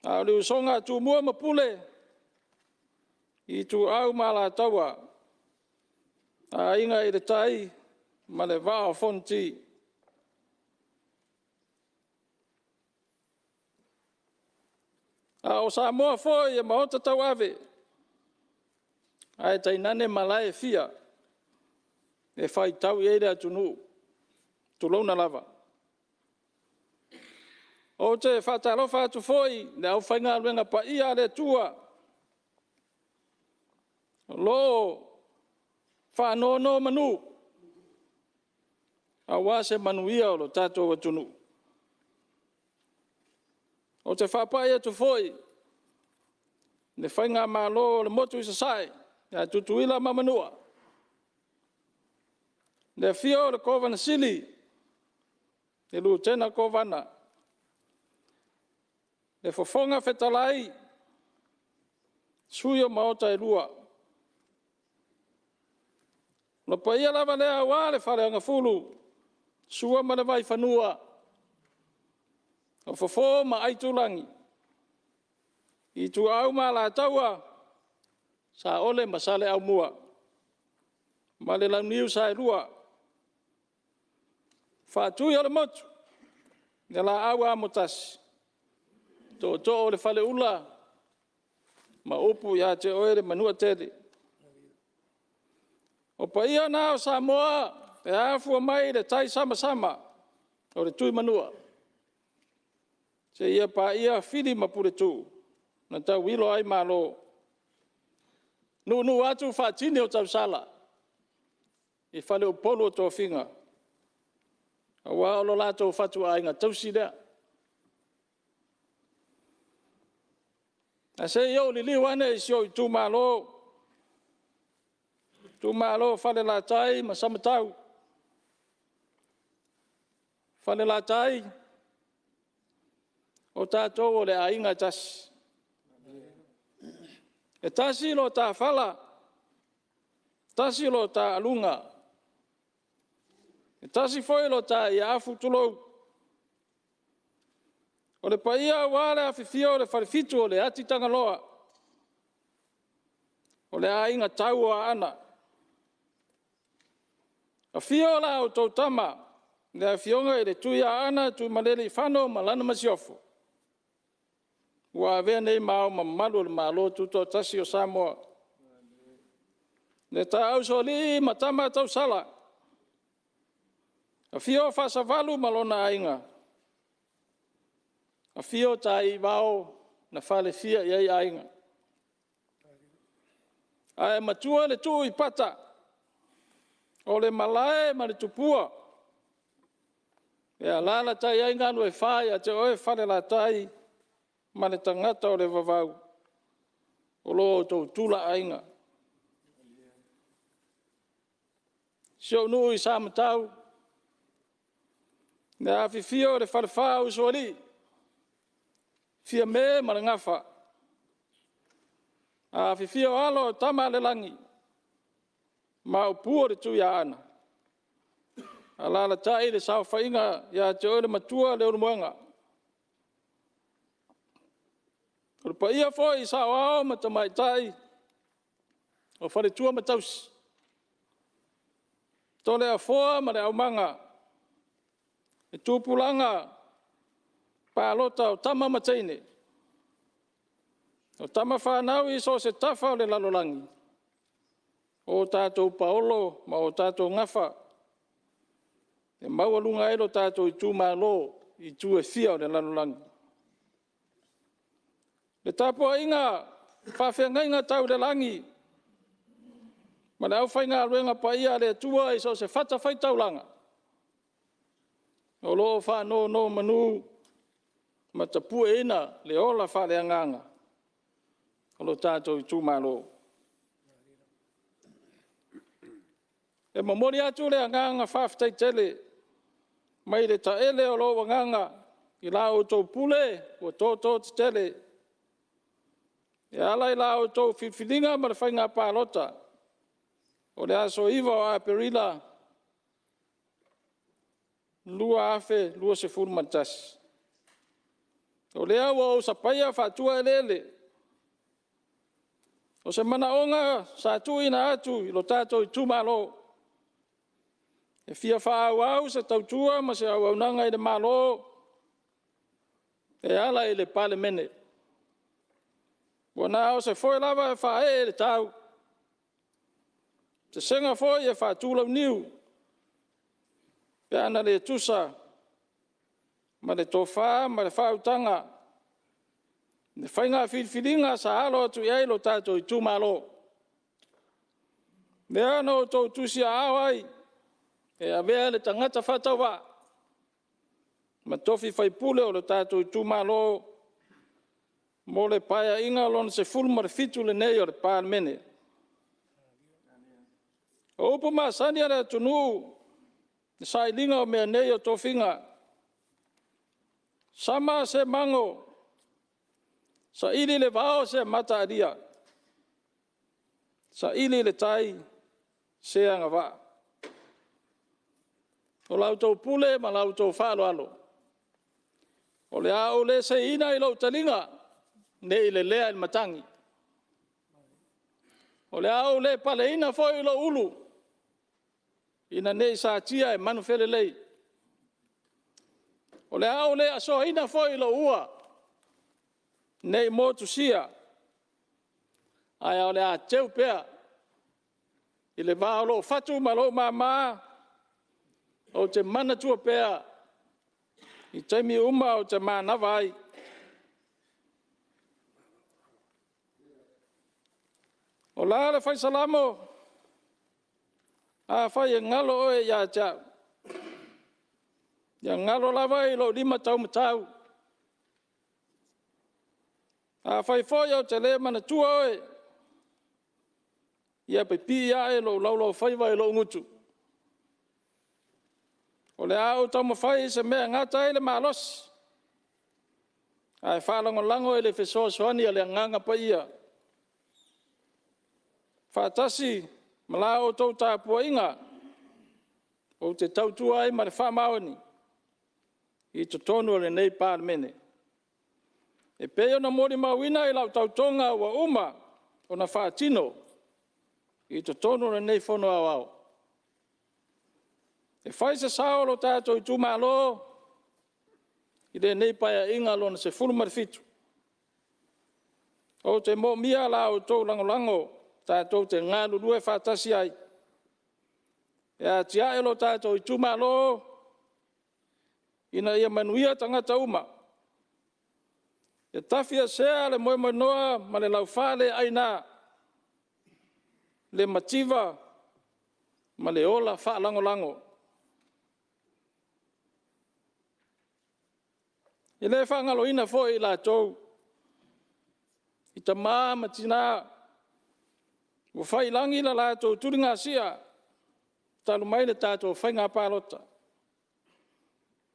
a o le usoga a Tumua ma Pule, Ituau ma Alataua, Aiga i le Tai ma le Vaa o Fonoti. A o Samoa foi e maota tauave, ae tainane malae e fia e faitau i ai le atunuu, tulouna lava. Ou te faatalofa atu foi i le aufaigaluega paia a le Atua o lo o faanonomanu aua se manuia o lo tatou atunuu. Ou te faapai atu foi i le Faigamalo o le Motu i Sasae ia Tutuila ma Manua, le afio o le Kovana Sili, le Lutena Kovana, le Fofoga Fetalai, sui o Maota e Lua. O le paia lava lea aua le Faleagafulu, Sua ma le Vaifanua, o Fofo ma Aitulagi, Ituau ma Alataua, Saole ma Saleaaumua ma le Launiu Saelua. Faatui o le motu, le Laau Amotasi, Tootoo o le Faleula ma upu ia te oe le Manuatele. O paia na o Samoa e afua mai i le taisamasama o le Tuimanua seia paia Fili ma Puletuu na tauilo ai Malo. Nuunuu atu faatini o tausala i faleupolu o tofiga, aua o lo latou fatuaiga tausii lea. Ae se i ou liliu ane i si ou itumalo, le itumalo o Falelatai ma Samatau. Falelatai, o tatou o le aiga e tasi. E tasi lo ta fala, tasi lo ta aluga, e tasi foi lo ta ieafu tulou. O le paia aua le afifio o le Falefitu o le Atitagaloa, o le aiga tau o Aana. Afio la outou Tama, le Afioga i le Tuiaana Tuimalealiifano ma lana Masiofo, ua avea nei ma Ao Mamalu o le Malo Tutoatasi o Samoa. Le Taausoalii ma Tama a Tausala, afio Fasavalu ma lona aiga, afio Taiivao na falefia i ai aiga. Ae matua le tuu i pata, o le malae ma le tupua e alalatai ai Galuefa ia te oe Falelatai ma le tagata o le vavau, o lo outou tulaaiga. si ou nuu i Samatau, le afifio o le falefa o Usoalii, Fiame ma le Gafa, afifio alo o Tamaalelagi, Maopu o le Tuiaana, alaalatai le saofaiga ia te oe le matua Leulumoega. O le paia foi i saoao ma tamaitai o faletua ma tausi, Toleafoa ma le aumaga, le tupulaga palota o tama ma teine, o tama fanau i so o se tafa o le lalolagi, o tatou paolo ma o tatou gafa, e maualuga ai lo tatou itumalo i itu e fia o le lalolagi. Le tapuaiga a faafeagaiga tau i le lagi ma le aufaigaluega paia a le Atua i so o se fatafaitaulaga, o lo o faanonomanu ma tapueina le ola faaleagaga o lo tatou itumalo. E momoli atu le agaga faafetai tele mai le taele o lou agaga i la outou pule ua toto tetele e ala i la outou filifiliga ma le faiga palota o le aso 9 o Aperila 2021. O lea ua ou sapaia faatuaeleele. O se manaoga sa tuuina atu i lo tatou itumalo, e fia faaauau se tautua ma se auaunaga i le Malo e ala i le Palemene. Ua na o se foe lava e faaee i le tau, sesega foi e faatulauniu, pe a na le tusa ma le tofa ma le faautaga i le faiga filifiliga sa alo atu i ai lo tatou itumalo. Lea na outou tusiaao ai e avea le tagata faatauvaa ma tofi faipule o lo tatou itumalo mo le Paeaiga Lona XVII lenei o le Palemene. O upu masani a le atunuu i le sailiga o mea nei o tofiga, sama se mago, saili i le vao se mataalia, saili i le tai se agavaa. O la outou pule ma la outou faaaloalo, o le a ou le seiina i lou taliga ne i lelea i le matagi. O le a ou le paleina foi lou ulu ina ne i satia e manufelelei. O le a ou le asoaina foi lou ua ne i motusia, ae o le a teu pea i le va o lou fatu ma lou mama, ou te manatua pea i taimi uma ou te manava ai. O la le fai Salamo, “Afai e galo oe ia te au, ia galo lava i lou limataumatau. Afai foi ou te le manatua oe, ia pipii ae lou laulaufaiva i lou gutu. O le a ou taumafai i se mea e gata ai le malosi, ae faalagolago i le fesoasoani a le Agaga Paia. Faatasi ma la outou tapuaiga, ou te tautua ai ma le faamaoni i totonu o lenei Palemene, e pei ona molimauina i lau tautoga ua uma ona faatino i totonu o lenei Fono Aoao, e fai se sao o lo tatou itumalo i lenei Paeaiga Lona XVII. Ou te moomia la outou lagolago tatou te galulue faatasi ai e atiae lo tatou itumalo ina ia manuia tagata uma, e tafiesea le moemoenoa ma le laufaleaina, le mativa ma le ola faalagolago. E le faagaloina foi i latou i tama ma tina ua faiilagi le latou tuligasia. talu mai le tatou faiga palota.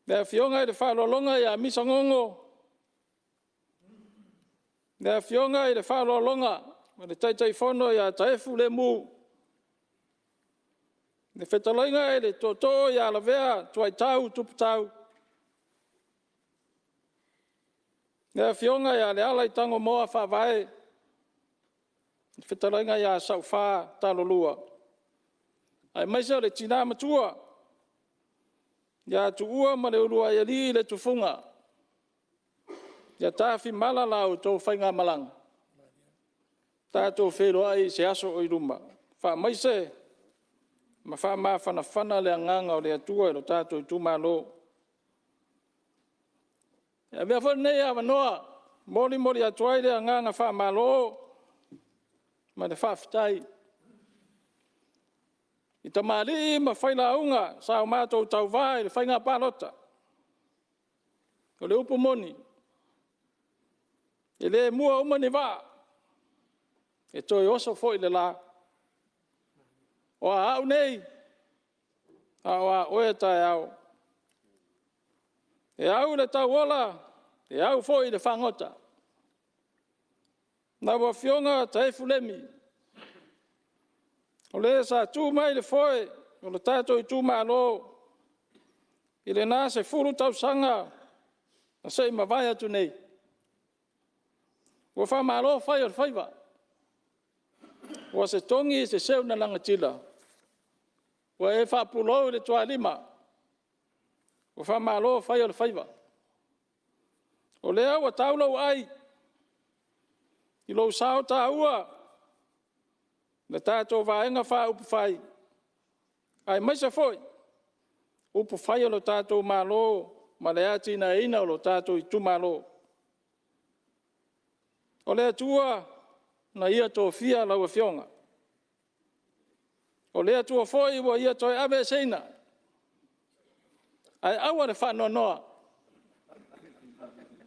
Le Afioga i le Faaaloaloga ia Misa Gogo, le Afioga i le Faaaloaloga ma le Taitaifono ia Taefu Lemu, le fetalaiga i le Tootoo ia Lavea Tuaitau Tuputau, le Afioga ia Lealaitagomoa Faavae, le fetalaiga ia Saufa Talolua, aemaise o le tina matua ia Tuuamaleuluaiialii Letufuga. Ia tafimala la outou faigamalaga, tatou feiloai i se aso o i luma, faamaise ma faamafanafana le agaga o le Atua i lo tatou itumalo. E avea foi lenei avanoa e molimoli atu ai le agaga faamalo ma le faafetai i tamalii ma failauga sa o matou tauva i le faiga palota. O le upu moni, e le mua uma ni vaa, e toe oso foi le la. O a au nei, a o a oe taeao. E au i le tauola, e au foi i le fagota. Lau Afioga Taefu Lemi, o le sa tu mai i le foe o le tatou itumalo i lena 10 tausaga na se i mavae atu nei, ua faamalo fai o le faiva. Ua se togi se seu na lagatila ua e faapulou i le tualima, ua faamalo fai o le faiva. O lea ua tau lou ai i lou sao taua i le tatou Vaega Faaupufai, aemaise foi upufai o le tatou Malo ma le atinaeina o lo tatou itumalo. O le Atua na Ia tofia lau Afioga, o le Atua foi ua Ia toe aveeseina. Ae aua le faanoanoa,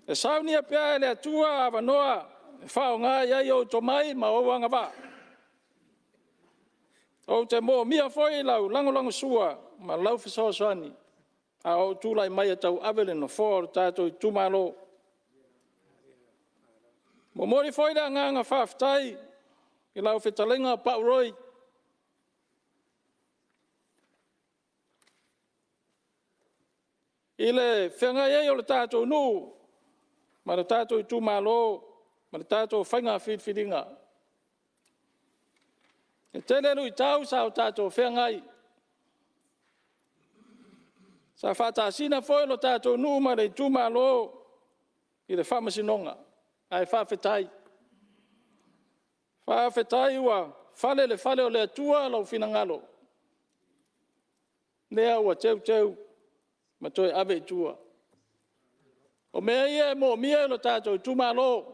e saunia pea e le Atua avanoa e faaaoga i ai ou tomai ma ou agavaa. Ou te moomia foi lau lagolagosua ma lau fesoasoani a o ou tulai mai e tauave le Nofoa o le tatou itumalo. E momoli foi le agaga faafetai i lau fetalaiga Pau Roy i le feagai ai o le tatou nuu ma le tatou itumalo ma le tatou faiga filifiliga. E tele luitau sa o tatou feagai, sa faatasina foi lo tatou nuu ma le itumalo i le faamasinoga, ae faafetai. Faafetai ua fale i le fale o le Atua lou finagalo, lea ua teuteu ma toe ave i tua. O mea ia e moomia e lo tatou itumalo,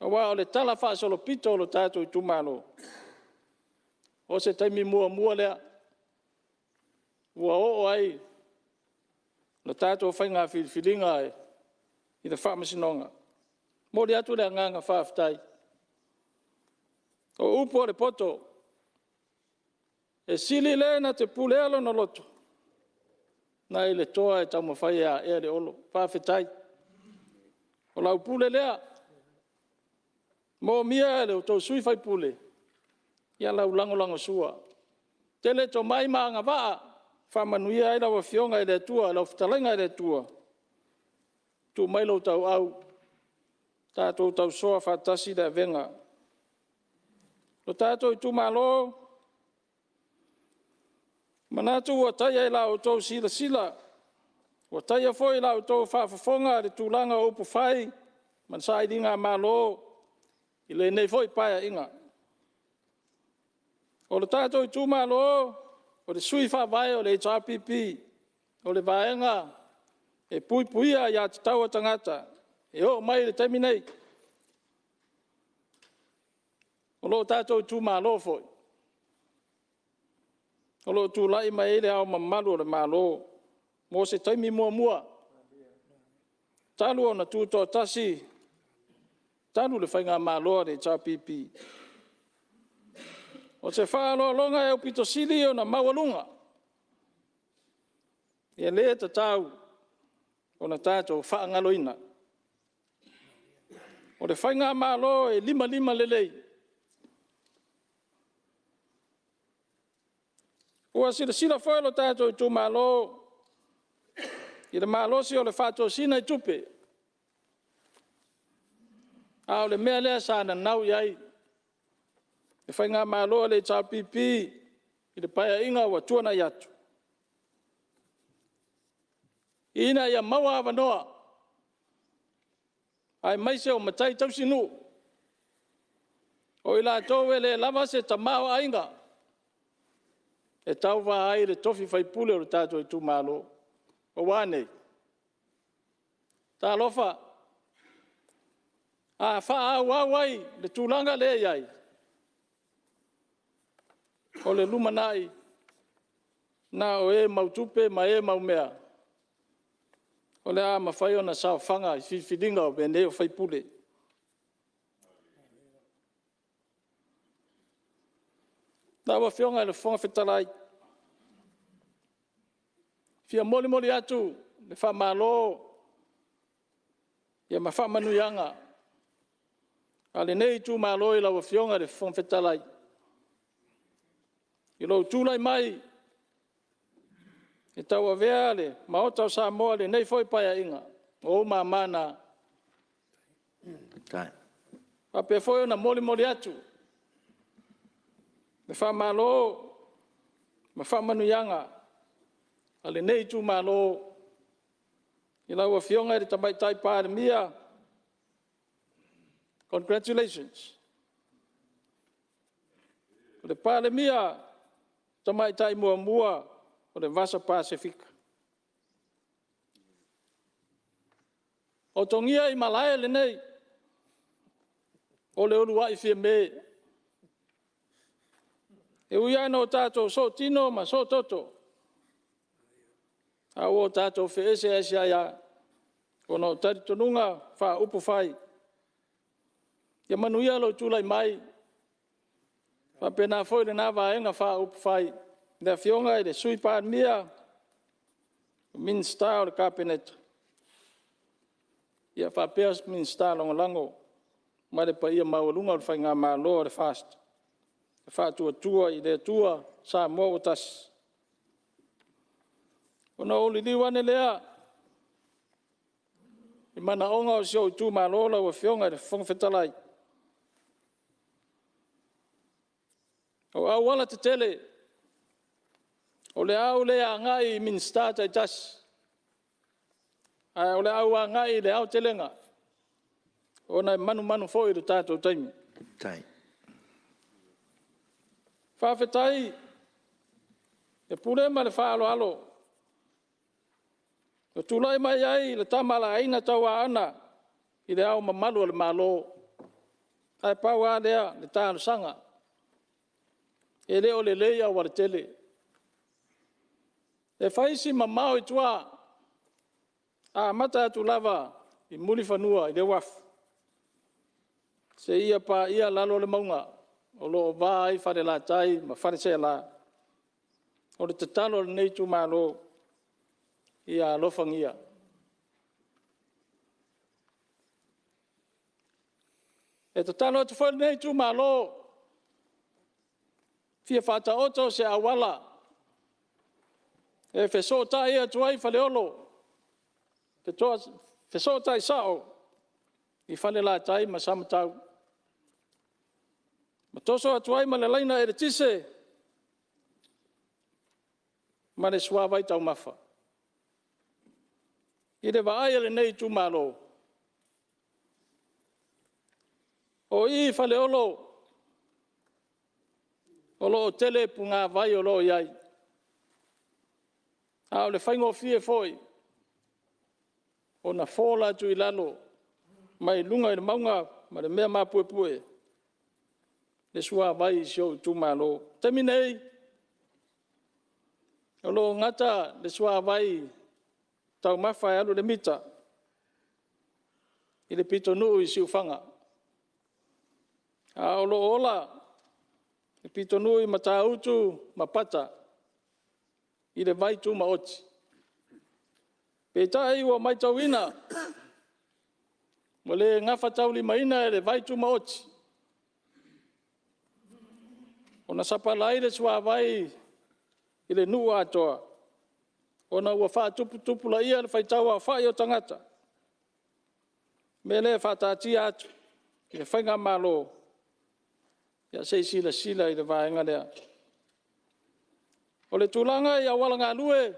aua o le talafaasolopito o le tatou itumalo, o se taimi muamua lea ua oo ai le tatou faiga filifiliga i le faamasinoga. E momoli atu le agaga faafetai. O upu a le poto, e sili le na te pulea lona loto, nai le toa e taumafai e aea le olo. Faafetai. O lau pule lea, e moomia e lo outou sui usufono lau lagolagosua. E tele tomai ma agavaa e faamanuia ai lau Afioga e le Atua, lau fetalaiga e le Atua, tuu mai lou tauau tatou tausoa faatasi le avega. Lo tatou itumalo, e manatu ua taia i la outou silasila, ua taia foi i la outou faafofoga le tulaga o upufai ma le sailigamalo i lenei foi Paeaiga. O le tatou itumalo, o le sui faavae o le HRPP, o le Vaega e Puipuia Aia Tatau a Tagata e oo mai i le taimi nei. O lo tatou itumalo foi, o lo o tulai mai ai Le Ao Mamalu o le Malo mo se taimi muamua talu ona tutoatasi, talu le Faigamalo a le HRPP. O se faaaloaloga e aupito sili ona maualuga, e le tatau ona tatou faagaloina. O le Faigamalo e limalima lelei. Ua silasila foi lo tatou itumalo i le malosi o le faatosina i tupe, a o le mea lea sa nanau i ai le Faigamalo a le HRPP i le Paeaiga ua tuanai atu, ina ia maua avanoa aemaise o matai tausinuu, o i latou e le lava se tamaoaiga e tauva ai i le tofi faipule o le tatou itumalo. Ua a nei? Talofa, a faaauau ai i le tulaga lea e i ai, o le lumanai, na o e mautupe ma e maumea o le a mafai ona saofaga i filifiliga o mea nei o faipule. Lau Afioga i le Fofoga Fetalai, e fia molimoli atu le faamalo ma faamanuiaga a lenei itumalo i lau Afioga i le Fofoga Fetalai, i lou tulai mai e tauavea le Maota o Samoa i lenei foi Paeaiga, o ou mama na. E faapea foi ona molimoli atu le faamalo ma faamanuiaga a lenei itumalo i lau Afioga i le Tamaitai Palemia, congratulations. O le Palemia tamaitai muamua o le Vasa Pasefika. O togia i malae lenei, o le uluai Fiame. E ui lava ina tatou sootino ma soototo, ae ua tatou feeseeseai lava ona o talitonuga faaupufai. Ia manuia lou tulai mai, faapena foi lena Vaega Faaupufai, le Afioga i le Sui Palemia, Minisita o le Kapeneta faapea Minisita Lagolago ma le paia maualuga o le Faigamalo a le FAST, Faatuatua i le Atua Samoa ua Tasi. Ona ou liliu ane lea i manaoga o si ou itumalo lau Afioga i le Fofoga Fetalai. O aualatetele, o le a ou le agai i Minisita taitasi, ae o le a ou agai i le aotelega, ona e manumanu foi i le tatou taimi. Faafetai i le pule ma le faaaloalo ua tulai mai ai le tama a le Aiga Tauaana i Le Ao Mamalu o le Malo. Ae pau lava lea o le talosaga, e le o lelei aualatele. E fai si mamao i tua, amata atu lava i Mulifanua i le uafu, seia paia lalo o le mauga o lo o va ai Falelatai ma Faleaseela. O le tatalo a lenei itumalo, ia alofagia. E tatalo atu foi lenei itumalo, e fia faataoto se auala e fesootai atu ai Faleolo, fesootai sao i Falelatai ma Samatau, ma toso atu ai ma le laina eletise ma le suavai taumafa. I le vaai a lenei itumalo, o i i Faleolo o lo o tele punavai o lo o i ai, a o le faigofie foi ona fall atu i lalo mai luga i le mauga ma le mea maupuepue le suavai i si ou itumalo. O le taimi nei, o lo o gata le suavai taumafa e alu i le mita i le pitonuu i Siufaga, ae o lo o ola le pitonuu i Matautu ma Pata i le vai tumaoti. Peitai ua matauina, ua le gafataulimaina e le vai tumaoti, ona sapalai le suavai i le nuu atoa, ona ua faatuputupulaia le faitau aofai o tagata. O le mea lea e faataatia atu i le Faigamalo, se i silasila i le vaega lea. O le tulaga i auala galue, e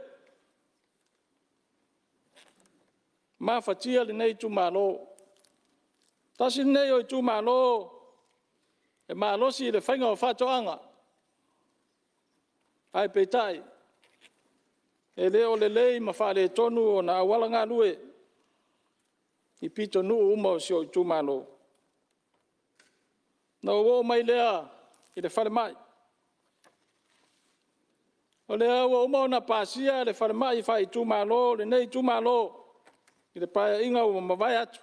mafatia lenei itumalo. E tasi lenei o itumalo e malosi i le faiga o faatoaga, ae peitai e le o lelei ma faaletonu ona auala galue i pitonuu uma o si ou itumalo. Ona ou oo mai lea i le falemai. O lea ua uma ona pasia le falemai faaitumalo o lenei itumalo i le Paeaiga ua mavae atu.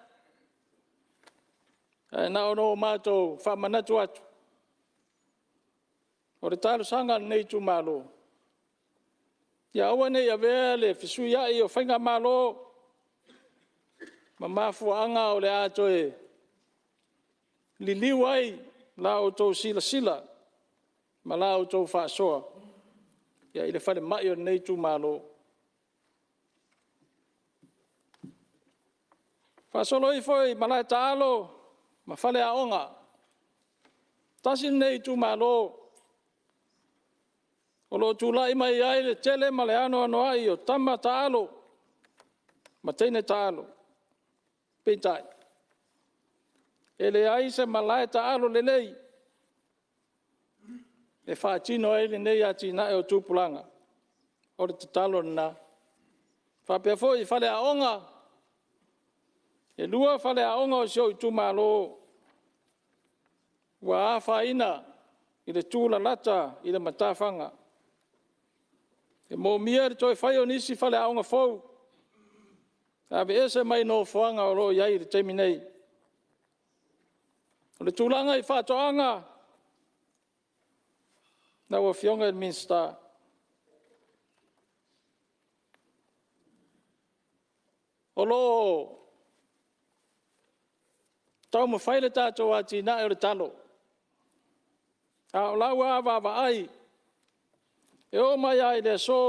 Ae na ona matou faamanatu atu, o le talosaga a lenei itumalo, ia aua ne i avea le fesuiai o Faigamalo ma mafuaaga o le a toe liliu ai la outou silasila ma la outou faasoa i le falemai o lenei itumalo. Faasolo ifo i malae taalo ma faleaoga. Tasi lenei itumalo o lo o tulai mai ai le tele ma le anoanoai o tama taalo ma teine taalo. Peitai, e leai se malae taalo lelei e faatino ai lenei atinae o tupulaga. O le tatalo lena. E faapea foi i faleaoga, e 2 faleaoga o si ou itumalo ua afaina i le tulalata i le matafaga. E moomia le toe faia o nisi faleaoga fou, e aveese mai nofoaga o lo o i ai i le taimi nei. O le tulaga i faatoaga, lau Afioga i le Minisita, o lo o taumafai le tatou atinae o le talo. A o lau lava vaavaai, e oo mai lava i le aso,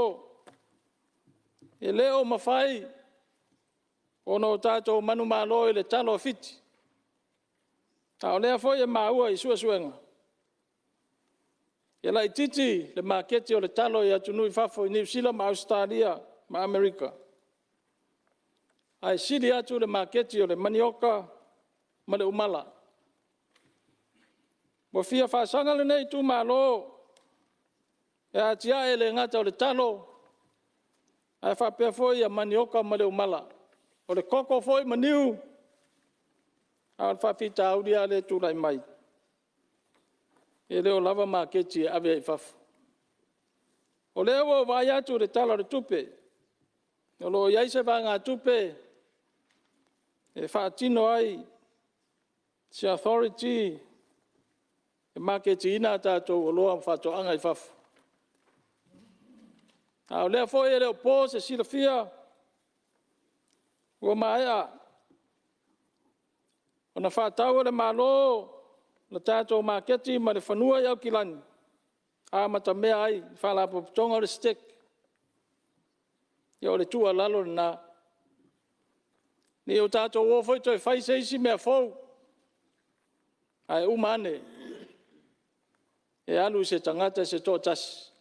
e le o mafai ona o tatou manumalo i le talo a Fiti. A o lea foi e maua i suesuega, e laitiiti le maketi o le talo i atunuu i fafo i Niu Sila ma Ausetalia ma Amerika, ae sili atu le maketi o le manioka ma le umala. Ua fia faasaga lenei itumalo e atiae e le gata o le talo, ae faapea foi manioka ma le umala. O le koko foi ma niu, a o le faafitauli lava lea e tulai mai, e le o lava maketi e ave ai i fafo. O lea ua ou vaai atu i le Tala o le Tupe, o lo o i ai se vaegatupe e faatino ai se authority e maketiina a tatou oloa ma faatoaga i fafo. A o lea foi e le o po se silafia, ua maea ona faatau e le Malo le tatou maketi ma le fanua i Aukilani na amatamea ai le Faalapotopotoga o le STEC. Ia o le tuualalo lena, ne i o tatou o foi toe fai se isi mea fou, ae uma ane, e alu i se tagata se toatasi.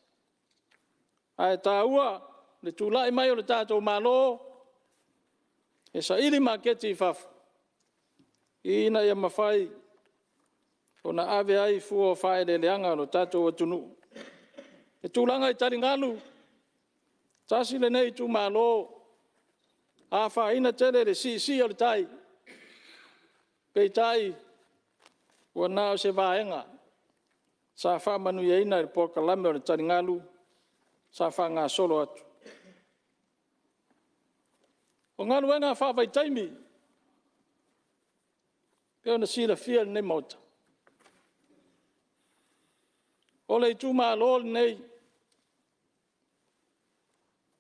Ae taua le tulai mai o le tatou Malo e saili maketi i fafo, ina ia mafai ona ave ai fua o faaeleeleaga a lo tatou atunuu. O le tulaga i taligalu, tasi lenei itumalo e afaina tele i le siisii o le tai, peitai ua na o se vaega sa faamanuiaina i le polokalame o le taligalu sa faagasolo atu. O galuega faavaitaimi, e pei ona silafia e lenei Maota, O le itumalo lenei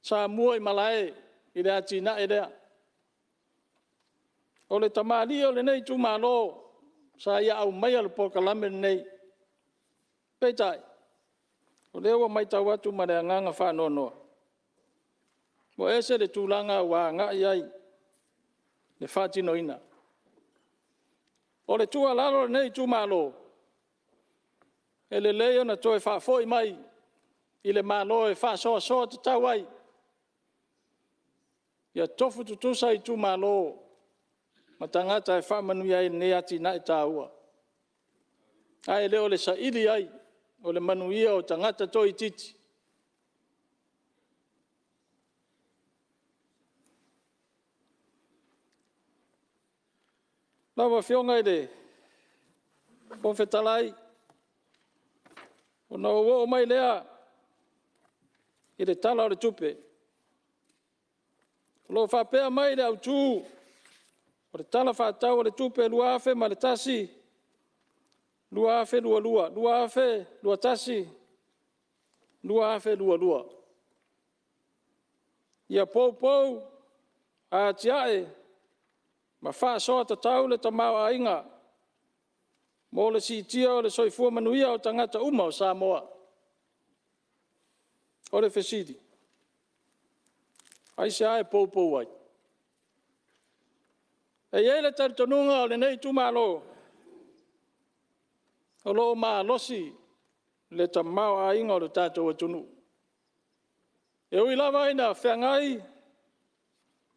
sa muaimalae i le atinae lea. O le tamalii o lenei itumalo sa ia aumaia le polokalame lenei. Peitai, o lea ua matau atu ma le agaga faanoanoa, ua ese le tulaga ua agai i ai le faatinoina. O le tuualalo a lenei itumalo, e lelei ona toe faafoi mai i le Malo e faasoasoa tatau ai, ia tofua tutusa itumalo ma tagata e faamanuia ai i lenei atinae taua. Ae le o le saili ai o le manuia o tagata toaitiiti. Lau Afioga i le Fofoga Fetalai, ona ou oo mai lea i le Tala o le Tupe. O lo o faapea mai le autu o le Tala Faatatau o le Tupe 2021/2022, 2021/2022, ia poupou, atiae ma faasoa tatau le tamaoaiga mo le siitia o le soifua manuia o tagata uma o Samoa. O le fesili, aisea e poupou ai? E i ai le talitonuga o lenei itumalo, o lo o malosi le tamaoaiga o le tatou atunuu. E ui lava ina feagai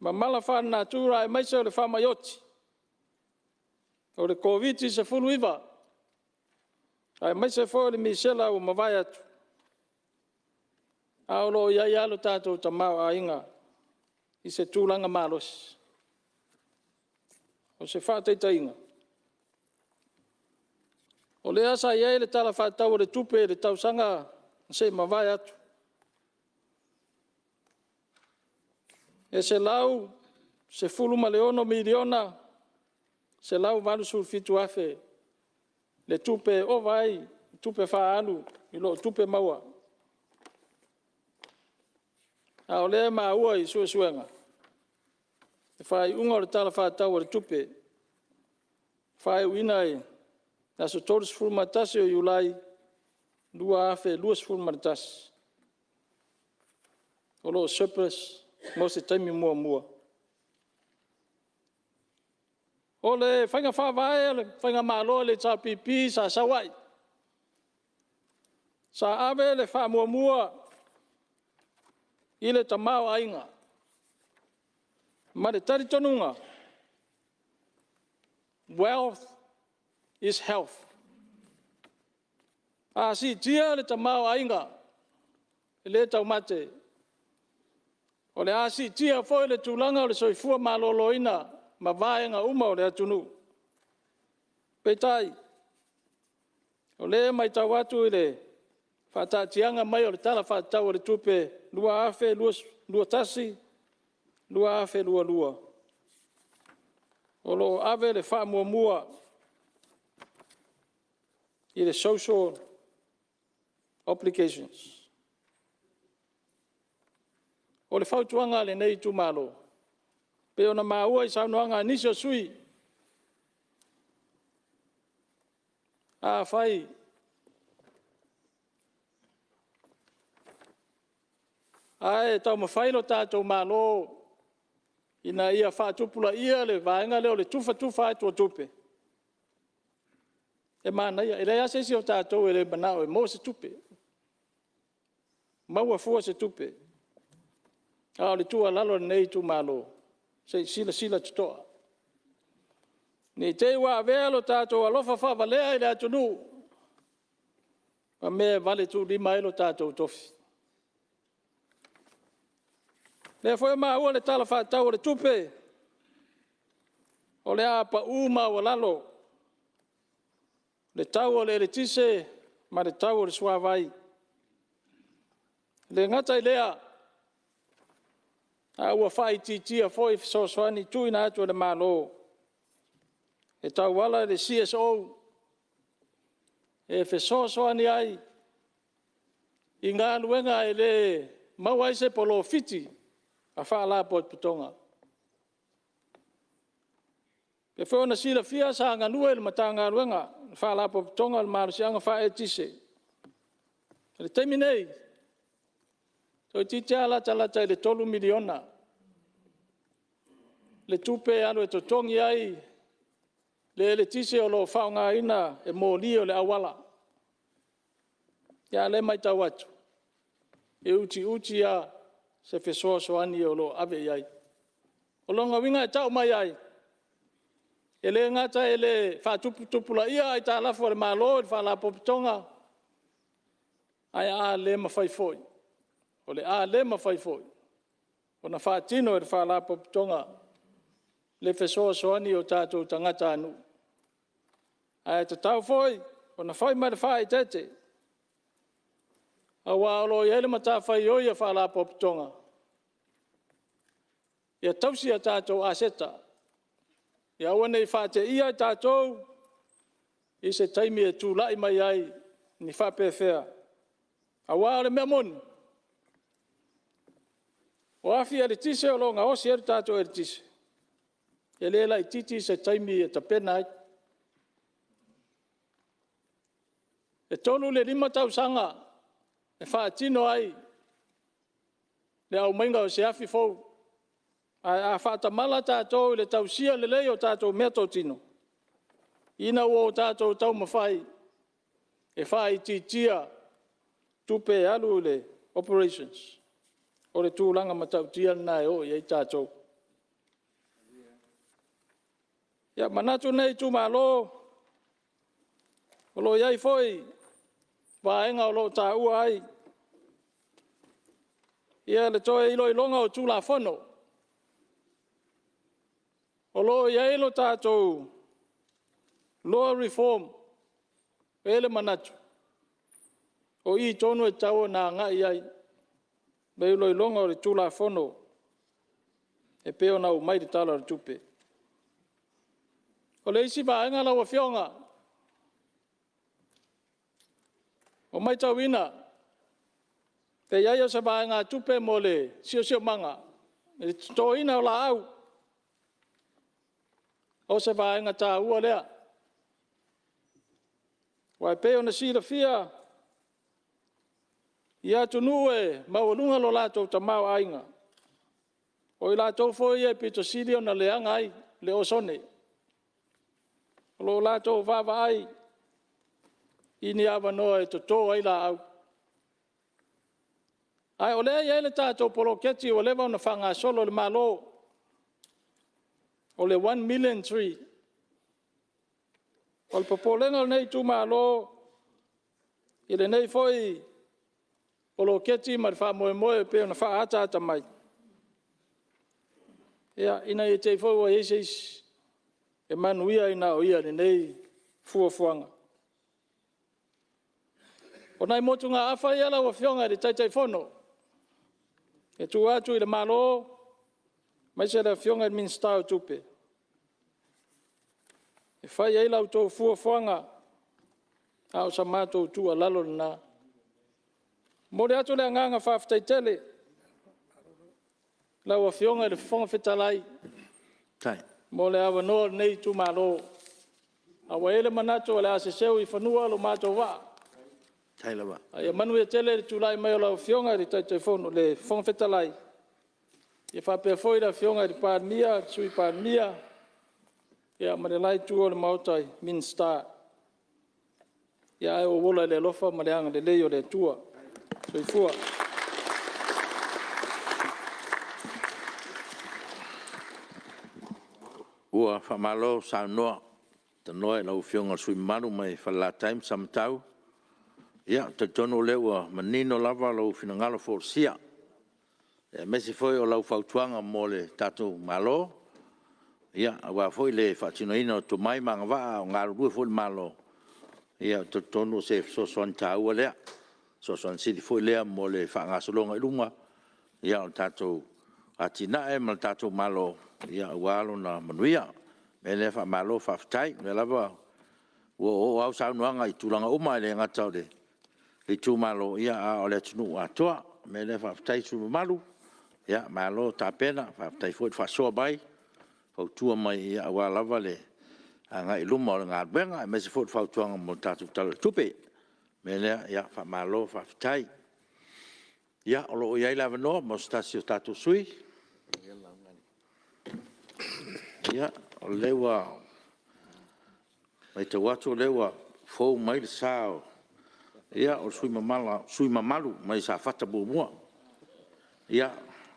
ma mala faale-natura aemaise o le faamai oti, o le Koviti-19, aemaise foi o le misela ua mavae atu, ae o lo o i ai lava lo tatou tamaoaiga i se tulaga malosi. O se faataitaiga, o lea sa i ai le Tala Faatatau o le Tupe i le tausaga na se i mavae atu, e $116,187,000 le tupe e ova ai tupe faaalu i lo tupe maua. A o lea e maua i suesuega, le faaiuga o le Tala Faatatau o le Tupe, faaiuina i le aso 31 Iulai 2021, o lo o surplus mo se taimi muamua. O le faiga faavae a le Faigamalo a le HRPP sa sau ai, sa ave le faamuamua i le tamaoaiga ma le talitonuga, wealth is health. A siitia le tamaoaiga, e le taumate, o le a siitia foi le tulaga o le soifua maloloina ma vaega uma o le atunuu. Peitai, o lea e matau atu i le faataatiaga mai o le Tala Faatatau o le Tupe 2021/2022, o lo o ave le faamuamua i le social obligations. O le fautuaga a lenei itumalo, e pei ona maua i saunoaga a nisi o sui usufono, afai ae taumafai lo tatou Malo ina ia faatupulaia le vaega lea o le tufatufa atu o tupe, e manaia, e leai lava se isi o tatou e le manao e maua se tupe, maua fua se tupe. A o le tuualalo a lenei itumalo, se i silasila totoa, ne i te i ua avea lo tatou alofa faavalea i le atunuu ma mea e valetuulima ai lo tatou tofi. O lea foi e maua i le Tala Faatatau o le Tupe, o le a pau maualalo le tau o le eletise ma le tau o le suavai. E le gata i lea, ae ua faaitiitia foi fesoasoani tuuina atu a le Malo e tauala i le CSO e fesoasoani ai. i galuega e le maua ai se polofiti a Faalapotopotoga. E pei foi ona silafia sa galue i le Matagaluega o Faalapotopotoga o le Malosiaga faaeletise. O le taimi nei, toeitiiti lava latalata i le $3 miliona le tupe e alu e totogi ai le eletise o lo o faaaogaina e moli o le auala. A o lea e matau atu, e utiuti lava se fesoasoani o lo o ave i ai. O lona uiga e tau mai ai, e le gata e le faatuputupulaia aitalafu a le Malo i le Faalapotopotoga, ae o le a le mafai foi ona faatino e le Faalapotopotoga le fesoasoani i o tatou tagatanuu. Ae tatau foi ona fai ma le faaeteete, aua o lo o i ai le matafaioi a Faalapotopotoga, ia tausi a tatou aseta, ia aua ne i faateia i tatou i se taimi e tulai mai ai ni faapefea. Aua o le mea moni, o afi eletise o lo o gaosi ai le tatou eletise, e le laitiiti se taimi e tapena ai. E 3 i le 5 tausaga e faatino ai le aumaiga o se afi fou. Ae a faatamala tatou i le tausia lelei o tatou meatotino, ina ua tatou taumafai e faaitiitia tupe e alu i le operations, o le tulaga matautia lena e oo i ai tatou. E manatu lenei itumalo, o lo o i ai foi vaega o lo o taua ai le toe iloiloga o Tulafono. O lo o i ai le tatou Law Reform, e i ai le manatu, o i tonu e tatau ona agai i ai le iloiloga o le Tulafono e pei ona aumai i le Tala o le Tupe. O le isi vaega lau Afioga, ua matauina le i ai o se vaegatupe mo le siosiomaga i le totoina o laau. O se vaega taua lea. Aua e pei ona silafia i atunuu e maualuga lo latou tamaoaiga, o i latou foi ia e aupito sili ona leaga ai le osone. O lo o latou vaavaai i ni avanoa e toto ai laau. Ae o lea e i ai le tatou poloketi ua leva ona faagasolo e le Malo, o le one million tree. O le popolega o lenei itumalo i lenei foi poloketi ma le faamoemoe e pei ona faaataata mai, ina ne i te i foi ua i ai se isi e manuia ai na o ia i lenei fuafuaga. O nai motugaafa ia lau Afioga i le Taitaifono e tuu atu i le Malo aemaise le Afioga i le Minisita o Tupe, e fai i ai la outou fuafuaga, a o sa matou tuualalo lena. E momoli atu le agaga faafetai tele i lau Afioga i le Fofoga Fetalai mo le avanoa o lenei itumalo. Ae ua i ai le manatu o le a seseu i fanua lo matou vaa, a ia manuia tele le tulai mai o lau Afioga i le Fofoga Fetalai, faapea foi le Afioga i le Palemia, Sui Palemia ma le la Itu o le Maota i Minisita. Ae ou ola i le alofa ma le agalelei o le Atua. Soifua. Ua faamalo saunoa tanoa i lau Afioga i le sui usufono mamalu mai Falelatai ma Samatau. Ou te talitonu o lea ua manino lava lou finagalo folasia, aemaise foi o lau fautuaga mo le tatou Malo, aua foi le faatinoina o tomai ma agavaa a o galulue foi i le Malo. Ou te talitonu o se fesoasoani taua lea, fesoasoani sili foi lea mo le faagasologa i luma o le tatou atinae ma le tatou Malo aua lona manuia. O le mea lea, faamalo faafetai. O lea lava ua oooo lava au saunoaga i tulaga uma, e le gata o le itumalo, a o le atunuu atoa. O le mea lea faafetai i sui usufono mamalu, malo tapena, faafetai foi le faasoa mai, fautua mai aua lava le agai i luma o le galuega, aemaise foi o fautuaga mo le tatou Tala o le Tupe. O le mea lea, faamalo faafetai. Ia, o lo o i ai le avanoa mo se tasi o tatou sui usufono. Ia, o lea ua matau atu o lea ua fou mai le sa o le sui usufono mamalu mai Safata 1,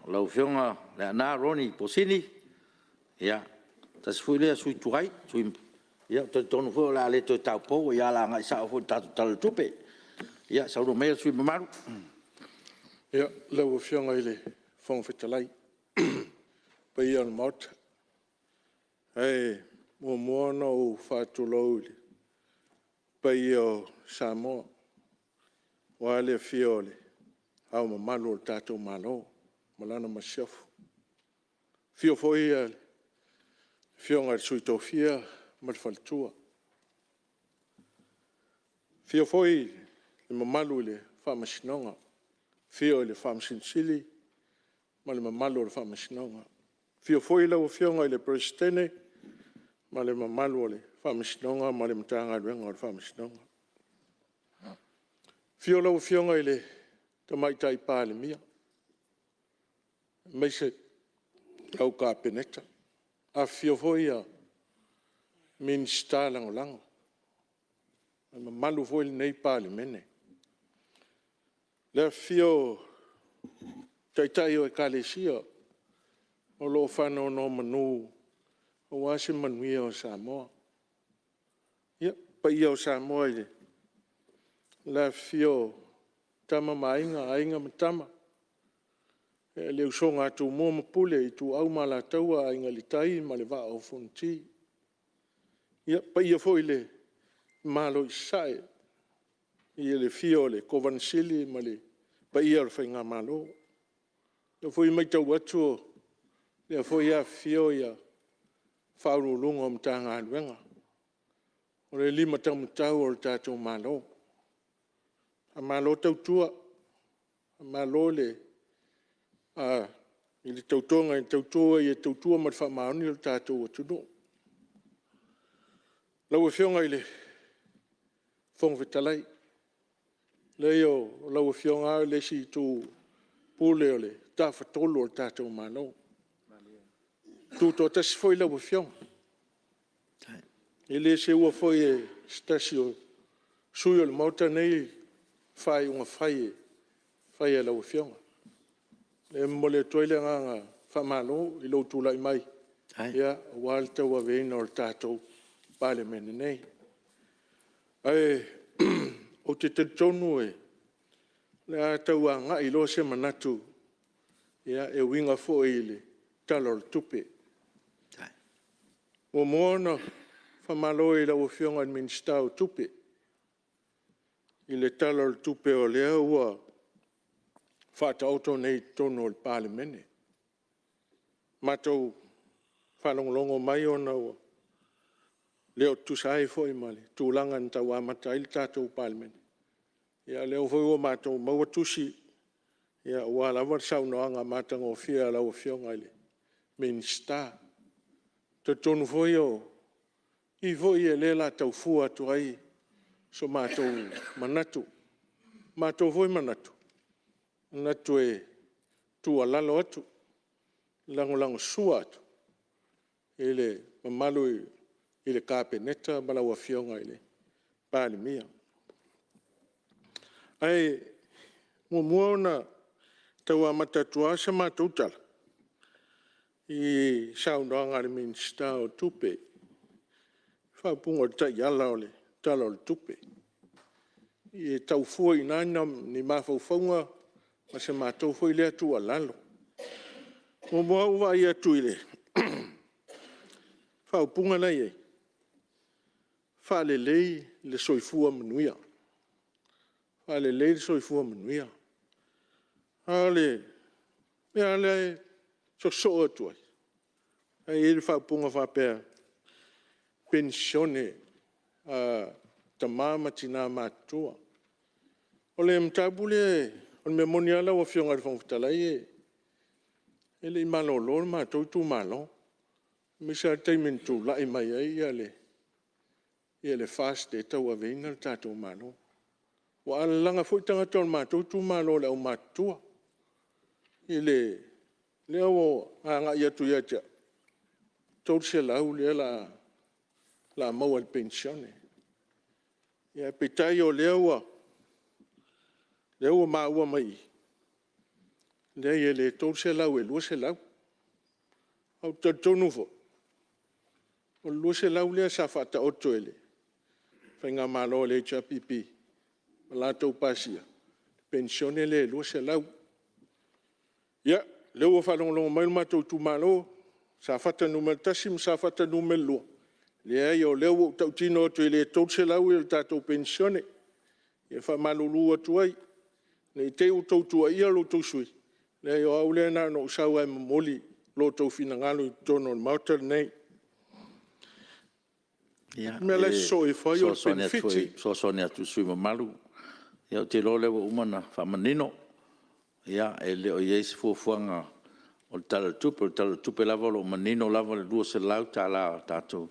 lau Afioga Leaana Ronnie Posini, tasi foi lea sui usufono tuai. Ou te talitonu foi o le a le toe taupou, o le a agai sao foi i le tatou Tala o le Tupe. Ia saunoa maia le sui usufono mamalu. Lau Afioga i le Fofoga Fetalai ma le paia o le Maota, ae muamua ona ou faatulou i le paia o Samoa, aua le afio o Le Ao Mamalu o le tatou Malo ma lana Masiofo. Afio foi le Afioga i le Sui Tofia ma le faletua. Afio foi le mamalu i le Faamasinoga, afio le Faamasino Sili ma le mamalu o le Faamasinoga. Afio foi lau Afioga i le Peresetene ma le mamalu o le Faamasinoga ma le Matagaluega o le Faamasinoga. Afio lau Afioga i le Tamaitai Palemia, aemaise lau Kapeneta, afifio foi Minisita Lagolago. Le mamalu foi lenei Palemene. Le afifio o Taitai o Ekalesia o lo o faanonomanu aua se manuia o Samoa. Ia, o paia o Samoa i le afifio o Tama ma Aiga, Aiga ma Tama, le usoga a Tumua ma Pule, Ituau ma Alataua, Aiga i le Tai ma le Vaa o Fonoti. Ia, le paia foi i le Malo i Sasae i le afio o le Kovana Sili ma le paia o le Faigamalo. O lea foi e matau atu o lea foi e afifio Ofisa Sili o Pulega o Matagaluega, o le limataumatau o le tatou Malo. Faamalo tautua, faamalo i le tautoga na tauto ai e tautua ma le faamaoni lo tatou atunuu. Lau Afioga i le Fofoga Fetalai, leai o lau Afioga lava le isi itu pule o le Tafatolu o le tatou Malo. E tutoatasi foi lau Afioga, e le seua foi e se tasi o sui usufono o le Maota lenei faaiuga fai e fai e lau Afioga. O lea e momoli atu ai le agaga faamalo i lou tulai mai aua le tauaveina o le tatou Palemene nei. Ae ou te talitonu o le a tau agai loa se manatu e uiga foi i le Tala o le Tupe. Muamua ona faamalo i lau Afioga i le Minisita o Tupe i le Tala o le Tupe o lea ua faataoto nei i totonu o le Palemene. Ua matou faalogologo mai ona ua le o tutusa ai foi ma le tulaga na tau amata ai le tatou Palemene, a o lea foi ua matou maua tusi aua lava le saunoaga matagofie a lau Afioga i le Minisita. E talitonu foi o i foi o lea o le a tau fua atu ai so matou manatu. O le matou foi manatu, e manatu e tuualalo atu, lagolagosua atu i le mamalu i le Kapeneta ma lau Afioga i le Palemia. Ae muamua ona tau amata atu lava se matou tala i le saunoaga a le Minisita o Tupe i le faaupuga o le taiala o le Tala o le Tupe. E tau fua i ina ni mafaufauga ma se matou foi lea tuualalo. Muamua lava ou vaai atu i le faaupuga lena e i ai, faalelei le soifua manuia, faalelei le soifua manuia. A o le mea lava lea e sosoo atu ai, lena e i ai le faaupuga faapea, penisione a tama ma tina matutua. O le mataupu lea, o le mea moni lava lau Afioga i le Fofoga Fetalai, e le i malolo le matou itumalo, aemaise lava le taimi na tulai mai ai le FAST e tauaveina lo tatou Malo. Ua alalaga foi tagata o le matou itumalo le aumatutua, lea ua agai atu ia te au, e $300 lea o le a maua i le penisione. Ae peitai o lea ua maua mai i i, e leai e le $300 e $200. Ou te talitonu foi, o le $200 lea sa faataoto e le Faigamalo a le HRPP ma latou pasia le penisione lea e $200. Ia, o lea ua faalogologo mai lo matou itumalo, Safata 1 ma Safata 2, leai o lea ua ou tautino atu e le $300 le tatou penisione. E faamalulu atu ai, ne i te i ua outou tuuaia lo outou sui usufono, leai o au lea na ona ou sau lava e momoli lo outou finagalo i totonu o le Maota lenei. O le mea la e sosoo ifo ai o le penefiti. E fesoasoani atu i le sui usufono mamalu, ou te iloa o lea ua uma ona faamanino, e le o i ai se fuafuaga o le Tala o le Tupe. O le Tala o le Tupe lava o lo o manino lava le $200 a tatou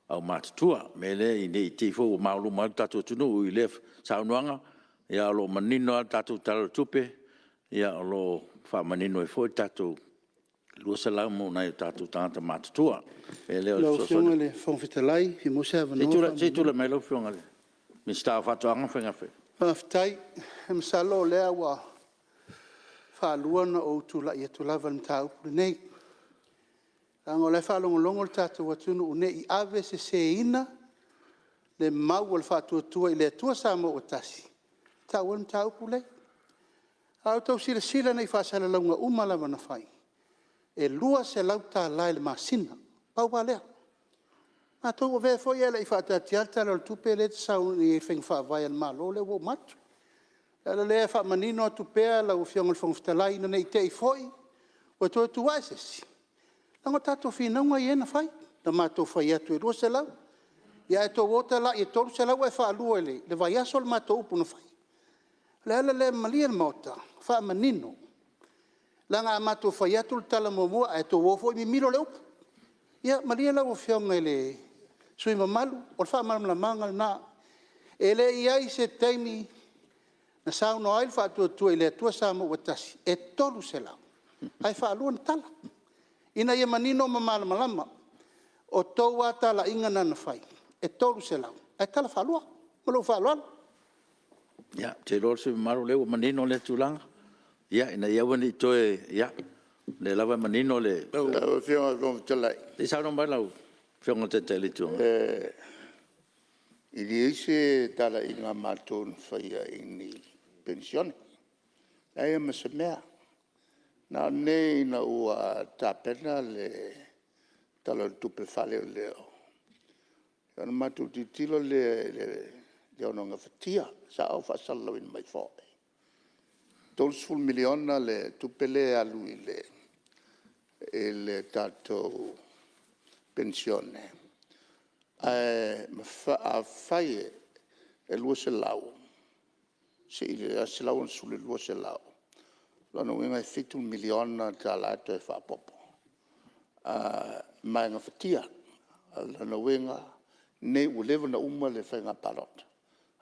aumatutua. O le mea lea, ne i te i foi ua maoaluma ai lo tatou atunuu i lea saunoaga, ae o lo o manino lava le tatou Tala o le Tupe, o lo o faamanino ai foi le tatou $200 mo nai o tatou tagata matutua. Lau Afioga i le Fofoga Fetalai, pe maua se avanoa. Se i tulai mai lau Afioga i le Minisita o Faatoaga ma Faiga Faiva. Faafetai. Masalo o lea ua faalua ona ou tulai atu lava i le mataupu lenei, leaga o la e faalogologo le tatou atunuu ne i aveseseina le mau a le Faatuatua i le Atua Samoa ua Tasi na tau ai le mataupu lea. A outou silasila nei i faasalalauga uma lava na fai, e $200 i le masina, pau lava lea. Matou avea foi ae le i faataatia le Tala o le Tupe lea e te saunoa nei i ai i faiga faavae a le Malo lea ua uma atu. O le ala lea e faamanino atu pea lau Afioga i le Fofoga Fetalai ina ne i te i foi ua toe tu ae se isi, leaga o tatou finauga ia na fai, na matou fai atu e $200, ae outou o talai e $300 ae faalua i le vaiaso le matou upu na fai. O le ala lea, malie le Maota, faamanino, leaga a matou fai atu le tala muamua ae outou o foi mimilo le upu. Ia malie lau Afioga i le sui usufono mamalu, o le faamalamalamaga lena. E le i i ai se taimi na saunoa ai le Faatuatua i le Atua Samoa ua Tasi e $300 ae faalua ona tala, ina ia manino ma malamalama. O a outou lava talaiga na na fai, e $300 ae tala faalua. Ma lou faaaloalo. Ia, ou te iloa le sui usufono mamalu o lea ua manino lea tulaga, ina ia aua ne i toe... o lea lava e manino le... Lau Afioga i le Fofoga Fetalai... Se i saunoa mai lau Afioga i le Taitai o le Itu Agai. E leai se talaiga a matou na faia i ni penisione, e leai lava ma se mea. Na o nei ina ua tapena le Tala o le Tupe faaleoleo, ona matou tilotilo lea i le ono gafatia. Sa ou faasalalauina mai foi, e $30 miliona le tupe lea e alu i le tatou penisione, ae afai e $200, sii i le $160 i le $200, o lona uiga e $7 miliona e toe faaopoopo, ma e gafatia. O lona uiga, o lenei ua leva ona uma le faiga palota,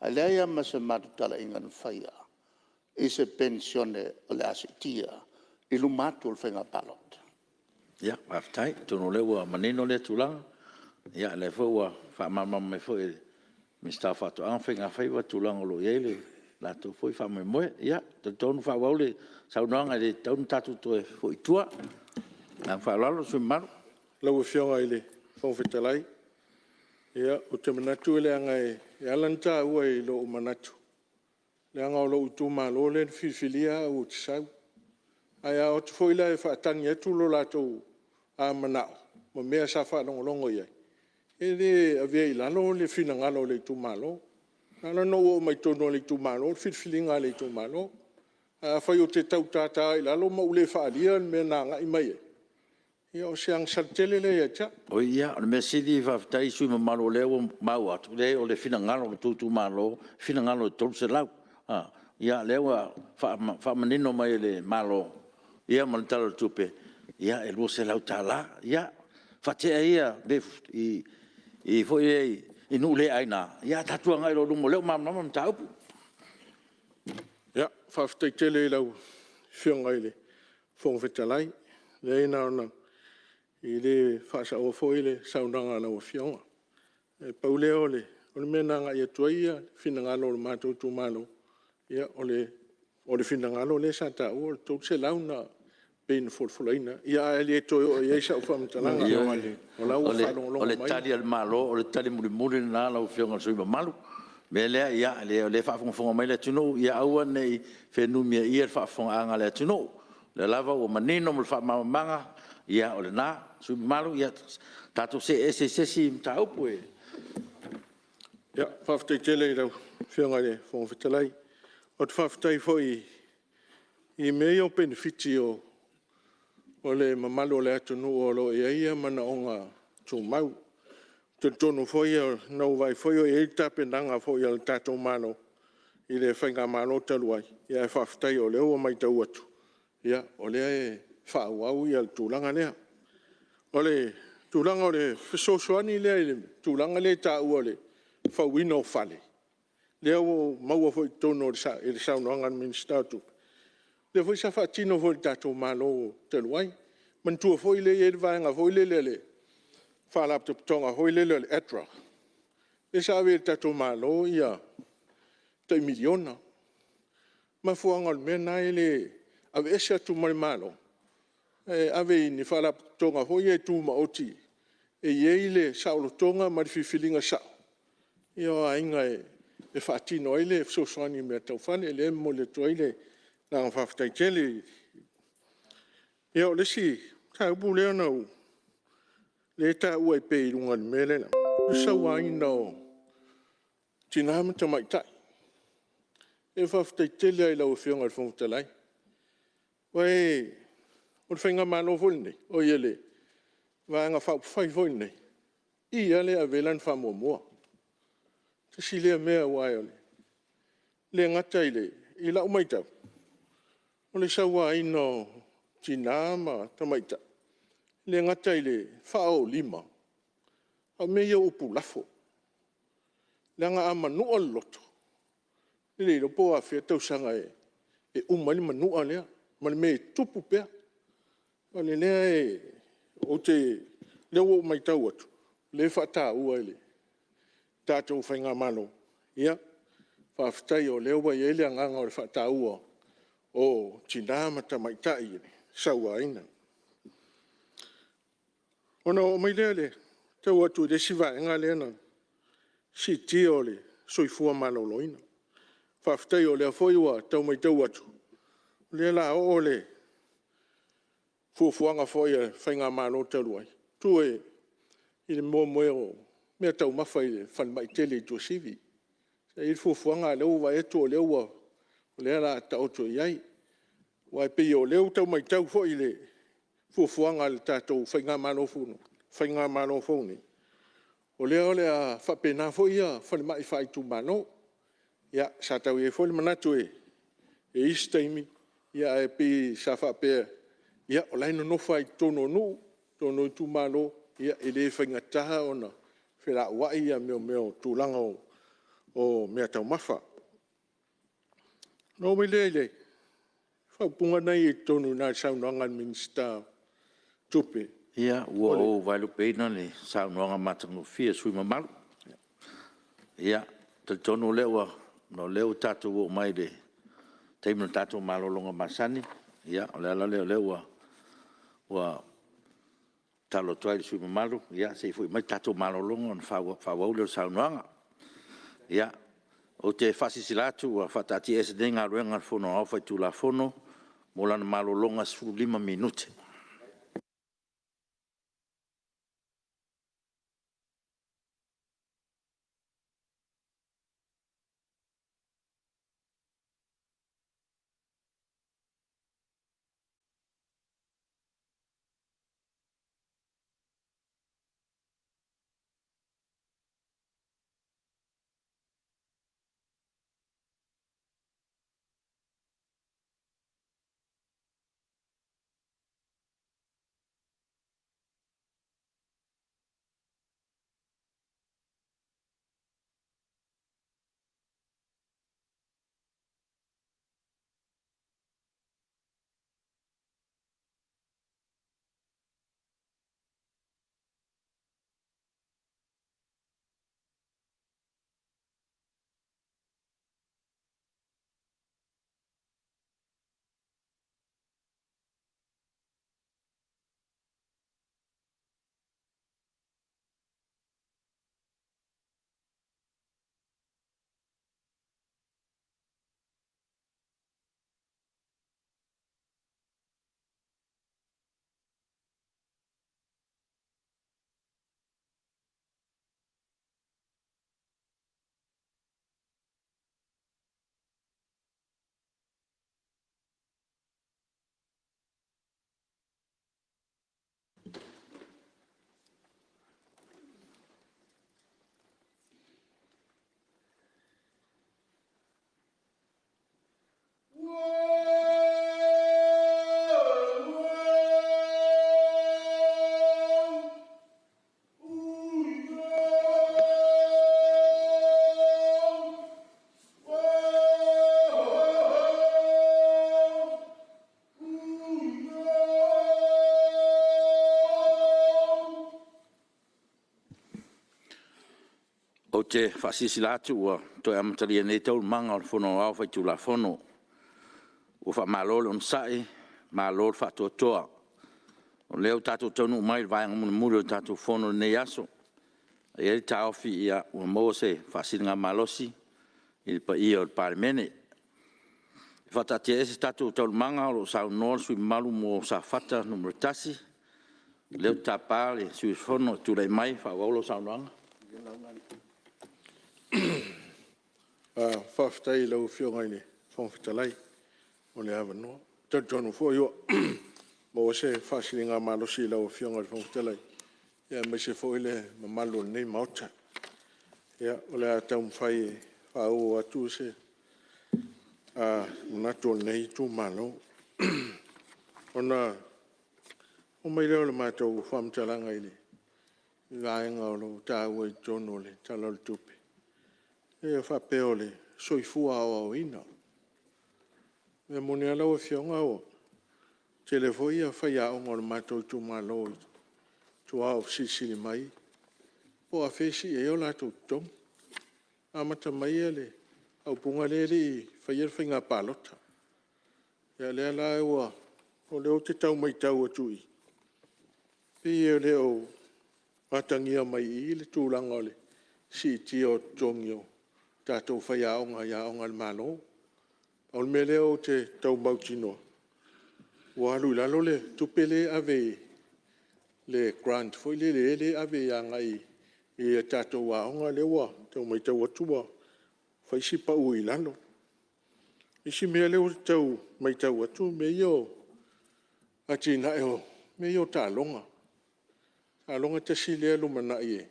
ae leai lava ma se matou talaiga na faia i se penisione o le a siitia i luma atu o le faiga palota. Faafetai. Atonu o lea ua manino lea tulaga, o lea foi ua faamalamalama mai foi e le Minisita o Faatoaga ma Faiga Faiva tulaga o lo o i ai le latou foi faamoemoe. Ia, e talitonu faaauau le saunoaga, e le tatau ona tatou toe foi i tua. Ma le agaga faaaloalo le sui usufono mamalu. Lau Afioga i le Fofoga Fetalai, ia ou te manatu leaga e ala ona taua i lou manatu, leaga o lou itumalo lea na filifilia au ou te sau. Ae a o atu foi la e faatagi atu lo latou manao ma mea sa faalogologo i ai, e le avea i lalo le finagalo o le itumalo. Na ala ona ou oo mai totonu o le itumalo o le filifiliga a le itumalo. Ae afai ou te tau tata i lalo ma ou le faaalua le mea na agai mai ai, ia o se agasala tele lea ia te au. Oi ia, o le mea sili faafetai i le sui usufono mamalu o lea ua maua atu, e leai o le finagalo o le tou itumalo, e finagalo i le $300. O lea ua faamanino mai e le Malo ma le Tala o le Tupe, e $200. Ia faatea ia i nuu le aina, ae tatou agai loa i luma o lea ua malamalama le mataupu. Ia faafetai tele i lau Afioga i le Fofoga Fetalai. E leai e le faasaoa foi le saunoaga a lau Afioga. E pau lea o le mea na agai atu ai finagalo o le matou itumalo, o le finagalo lea sa taua o le $300 na pei ona folafolaina, ae le toe oo i ai sau faamatalaga. O la ua faalogologo O le mai. tali a le Malo o le tali mulimuli lena lau Afioga i le sui usufono mamalu. O le mea lea, o lea e faafogafoga mai le atunuu, ia aua ne i fenumiaia le faafofogaaga a le atunuu. O lea lava ua manino le faamalamalamaga, ia o lena. Le sui usufono mamalu, tatou see ese i se isi mataupu. Ia faafetai tele i lau Afioga i le Fofoga Fetalai. Ou te faafetai foi i mea ia o penefiti o le mamalu o le atunuu o lo o i ai manaoga tumau. Ou te talitonu foi na ou vaai foi o i ai tapenaga a lo tatou Malo i le Faigamalo talu ai, ae faafetai o lea ua matau atu, o lea e faaauau le tulaga lea. O le tulaga o le fesoasoani lea i le tulaga lea e taua o le fauina o fale, lea ua ou maua foi i totonu i le saunoaga a le Minisita o Tupe, lea foi sa faatino foi e le tatou Malo talu ai. Manatua foi lea e i ai le vaega foi lele o le Faalapotopotoga foi lele o le ADRA, lea sa ave ai e le tatou Malo tai $1 miliona. O le mafuaaga o le mea lena e le aveese atu ma le Malo, ae ave i ni Faalapotopotoga foi ia tumaoti e i ai le saolotoga ma le filifiliga sao o aiga e faatino ai le fesoasoani i mea tau fale. O lea e momoli atu ai le agaga faafetai tele. Ia, o le isi mataupu lea e taua pea i luga o le mea lea, o le sauaina o tina ma tamaitai. E faafetai tele lava i lau Afioga i le Fofoga Fetalai, aua o le faigamalo foi lenei, oi le Vaega Faaupufai foi lenei, o i lava lea e ave i ai lana faamuamua. Tasi lea mea, aua e le gata i lau matau, o le sauaina o tina ma tamaitai, e le gata i le faaoolima, a o mea ia o upu lafo. Leaga a manua le loto, e le iloa po o afea tausaga e uma ai le manua lea ma le mea e tupu pea. O lea ua ou matau atu, o lea e faataua e le tatou faigamalo, ia faafetai o lea ua i ai le agaga o le faataua o tina ma tamaitai e sauaina. Ona oo mai lea i le tau atu i le isi vaega lea na siitia o le soifua maloloina. Faafetai o lea foi ua tau matau atu, o lea o le a oo le fuafuaga foi a le faigamalo talu ai, tuu i meataumafa i le falemai tele i Tuasivi. Sa i ai le fuafuaga a o lea ua ou vaai atu o lea o le a taoto i ai. Aua e pei o lea ua tau matau foi i le fuafuaga a le tatou faigamalo fou nei, o lea o le a faapena foi falemai faaitumalo. Ia, sa tau i ai foi le manatu e i ai se taimi, ae pei sa faapea, ia o la e nonofo lava i totonu o nuu, totonu o itumalo, e le faigata ona felauai tulaga o meataumafa. Ona oo mai lea i le faaupuga lena e i totonu i ina i le saunoaga a le Minisita o Tupe. Ia, ua ou vaelupeina le saunoaga matagofie a le sui usufono mamalu. Ia, e talitonu o lea ua tatou oo mai i le taimi o le tatou malologa masani. Ia, o le ala lea o lea ua tatalo atu ai i le sui usufono mamalu, se i foi mai le tatou malologa ona faaauau lea o le saunoaga. Ia, ou te faasilasila atu ua faataatiaese nei Galuega a le Fono Aoao Faitulafono mo lana malologa e 15 minute. te faasilasila atu ua toe amatalia nei Taualumaga o le Fono Aoao Faitulafono. Ua faamalo le onosai, malo le faatoatoa. O lea ua tatou taunuu mai i le vaega mulimuli o le tatou Fono i lenei aso. E i ai le taofi ua maua se faasiligamalosi i le paia o le Palemene. E faataatiaese a tatou Taualumaga o lo o saunoa le sui usufono mamalu mo Safata 1. O lea ou te tapa le sui usufono e tulai mai e faaauau lau saunoaga. Faafetai i lau Afioga i le Fofoga Fetalai mo le avanoa. E talitonu foi ua maua se faasiligamalosi i lau Afioga i le Fofoga Fetalai, aemaise foi le mamalu o lenei Maota. Ia, o le a taumafai e faaauau atu se manatu o lenei itumalo. Ona oo mai lea o le matou faamatalaga i le vaega o lo o taua i totonu o le Tala o le Tupe, lea e faapea o le soifua aoaoina. O le mea moni lava lau Afioga, e toatele foi faiaoga o le matou itumalo i tua o fesilisili mai po o afea e sii ai o latou totogi. Na amata mai le faaupuga lea e le i faia le faiga palota. O lea la ou te tau matau atu i i, e pei e le o atagia mai i i le tulaga o le siitia o totogi o tatou faiaoga i aoga a le Malo. O le mea lea ou te tau mautinoa, ua alu i lalo le tupe lea e ave le grant foi lele e ave agai i a tatou aoga lea ua tau matau atu ua fai si pau i lalo. O le isi mea lea ou te tau matau atu o mea ia o atinae o mea ia o taaloga. O taaloga tasi lea lumanai e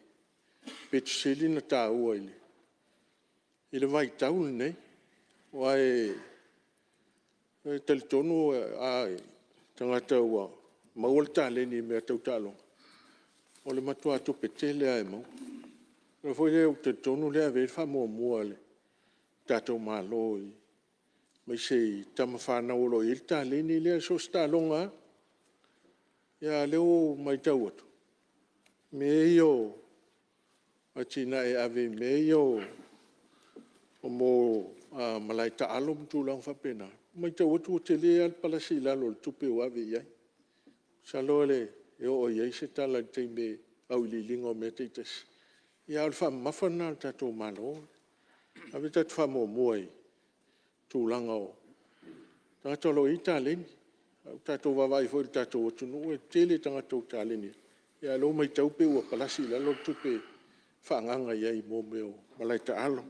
pito sili ona taua i le vaitau lenei. Aua e talitonu o tagata ua maua le taleni i mea tau taaloga, o le matua tupe tele lava e maua. O le mea foi lea ou te talitonu o lea e ave i ai le faamuamua a lo tatou Malo aemaise i tama fanau o lo o i ai le taleni lea, so o se taaloga lava. A o lea ua ou matau atu, o mea ia o atinae e ave i mea ia o malae taalo ma tulaga faapena, ua matau atu ua tele lava le palasi i lalo o le tupe ua ave i ai. Masalo e oo i ai se tala i le taimi o auiliiliga o mea taitasi, ae o le faamamafa lena a lo tatou Malo, ave le tatou faamuamua i tulaga o tagata o lo o i ai taleni. A ua tatou vaavaai foi i le tatou atunuu e toatele tagata ua taleni ai, a o lea ua matau pei ua palasi i lalo le tupe faaagaaga i ai mo mea o malae taalo.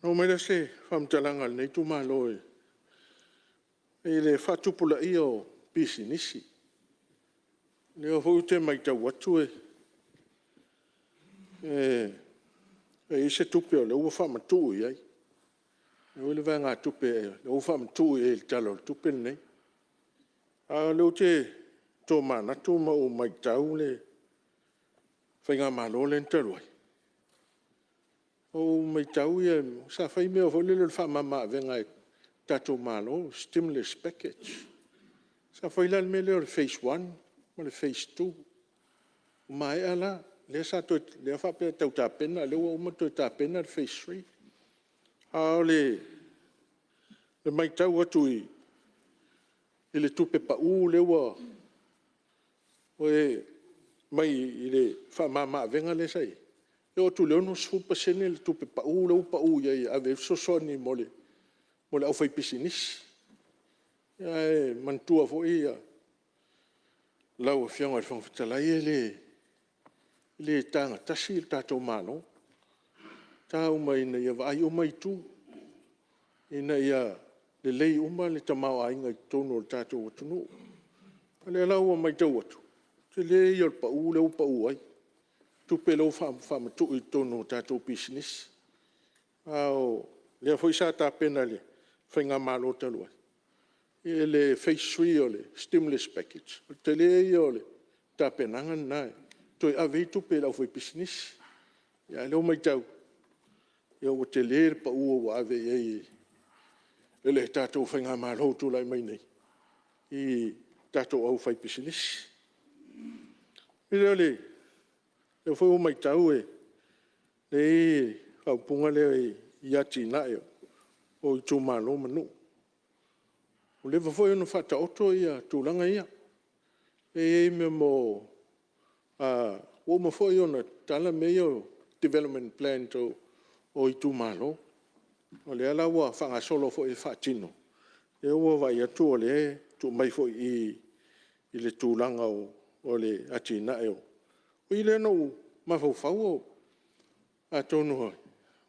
Ona oo mai lea o se faamatalaga a lenei itumalo i le faatupulaia o pisinisi. O lea foi ou te matau atu e i ai se tupe o lea ua faamatuu i ai, e i ai le vaegatupe o lea ua faamatuu i ai i le Tala o le Tupe lenei. A o lea ou te tomanatu ma ou matau le Faigamalo lea talu ai, na ou matau sa fai mea foi lele o le faamama avega e le tatou Malo, stimulus package. Sa fai la le mea lea o le phase 1 ma le phase 2, ua maea la, lea faapea e tau tapena, lea ua uma ona toe tapena le phase 3. A o le matau atu i le tupe pau lea ua mai le faamama avega lea sa i ai, e oo atu i le 60% le tupe pau lea ua pau i ai e ave ai le fesoasoani mo le aufaipisinisi. Ae manatua foi lau Afioga i le Fofoga Fetalai, e le tagatasi lo tatou Malo, e ta uma ina ia vaai uma itu, ina ia lelei uma le tamaoaiga i totonu o le tatou atunuu. O lea la ua matau atu, o le tele ia o le pau lea ua pau ai, tupe lea ua faamatuu i totonu o tatou pisinisi. A o lea foi sa tapena e le Faigamalo talu ai le phase 3 o le stimulus package, o le tele ia o le tapenaga lena e toe ave ai tupe i le aufaipisinisi. A o lea ua matau, ua tele le pau ua ave i ai e le tatou Faigamalo o tulai mai nei i tatou aufaipisinisi. O lea foi ua matau E i ai le faaupuga lea i atinae o itumalo ma nuu. Ua leva foi ona faataoto ia tulaga ia. E i ai mea ua uma foi ona tatala mea ia o development plan o itumalo. O lea la ua faagasolo foi e faatino, o lea ua vaai atu o lea e tuu mai foi i i, i le tulaga o le atinae. O i lea na ou mafaufau atonu, aua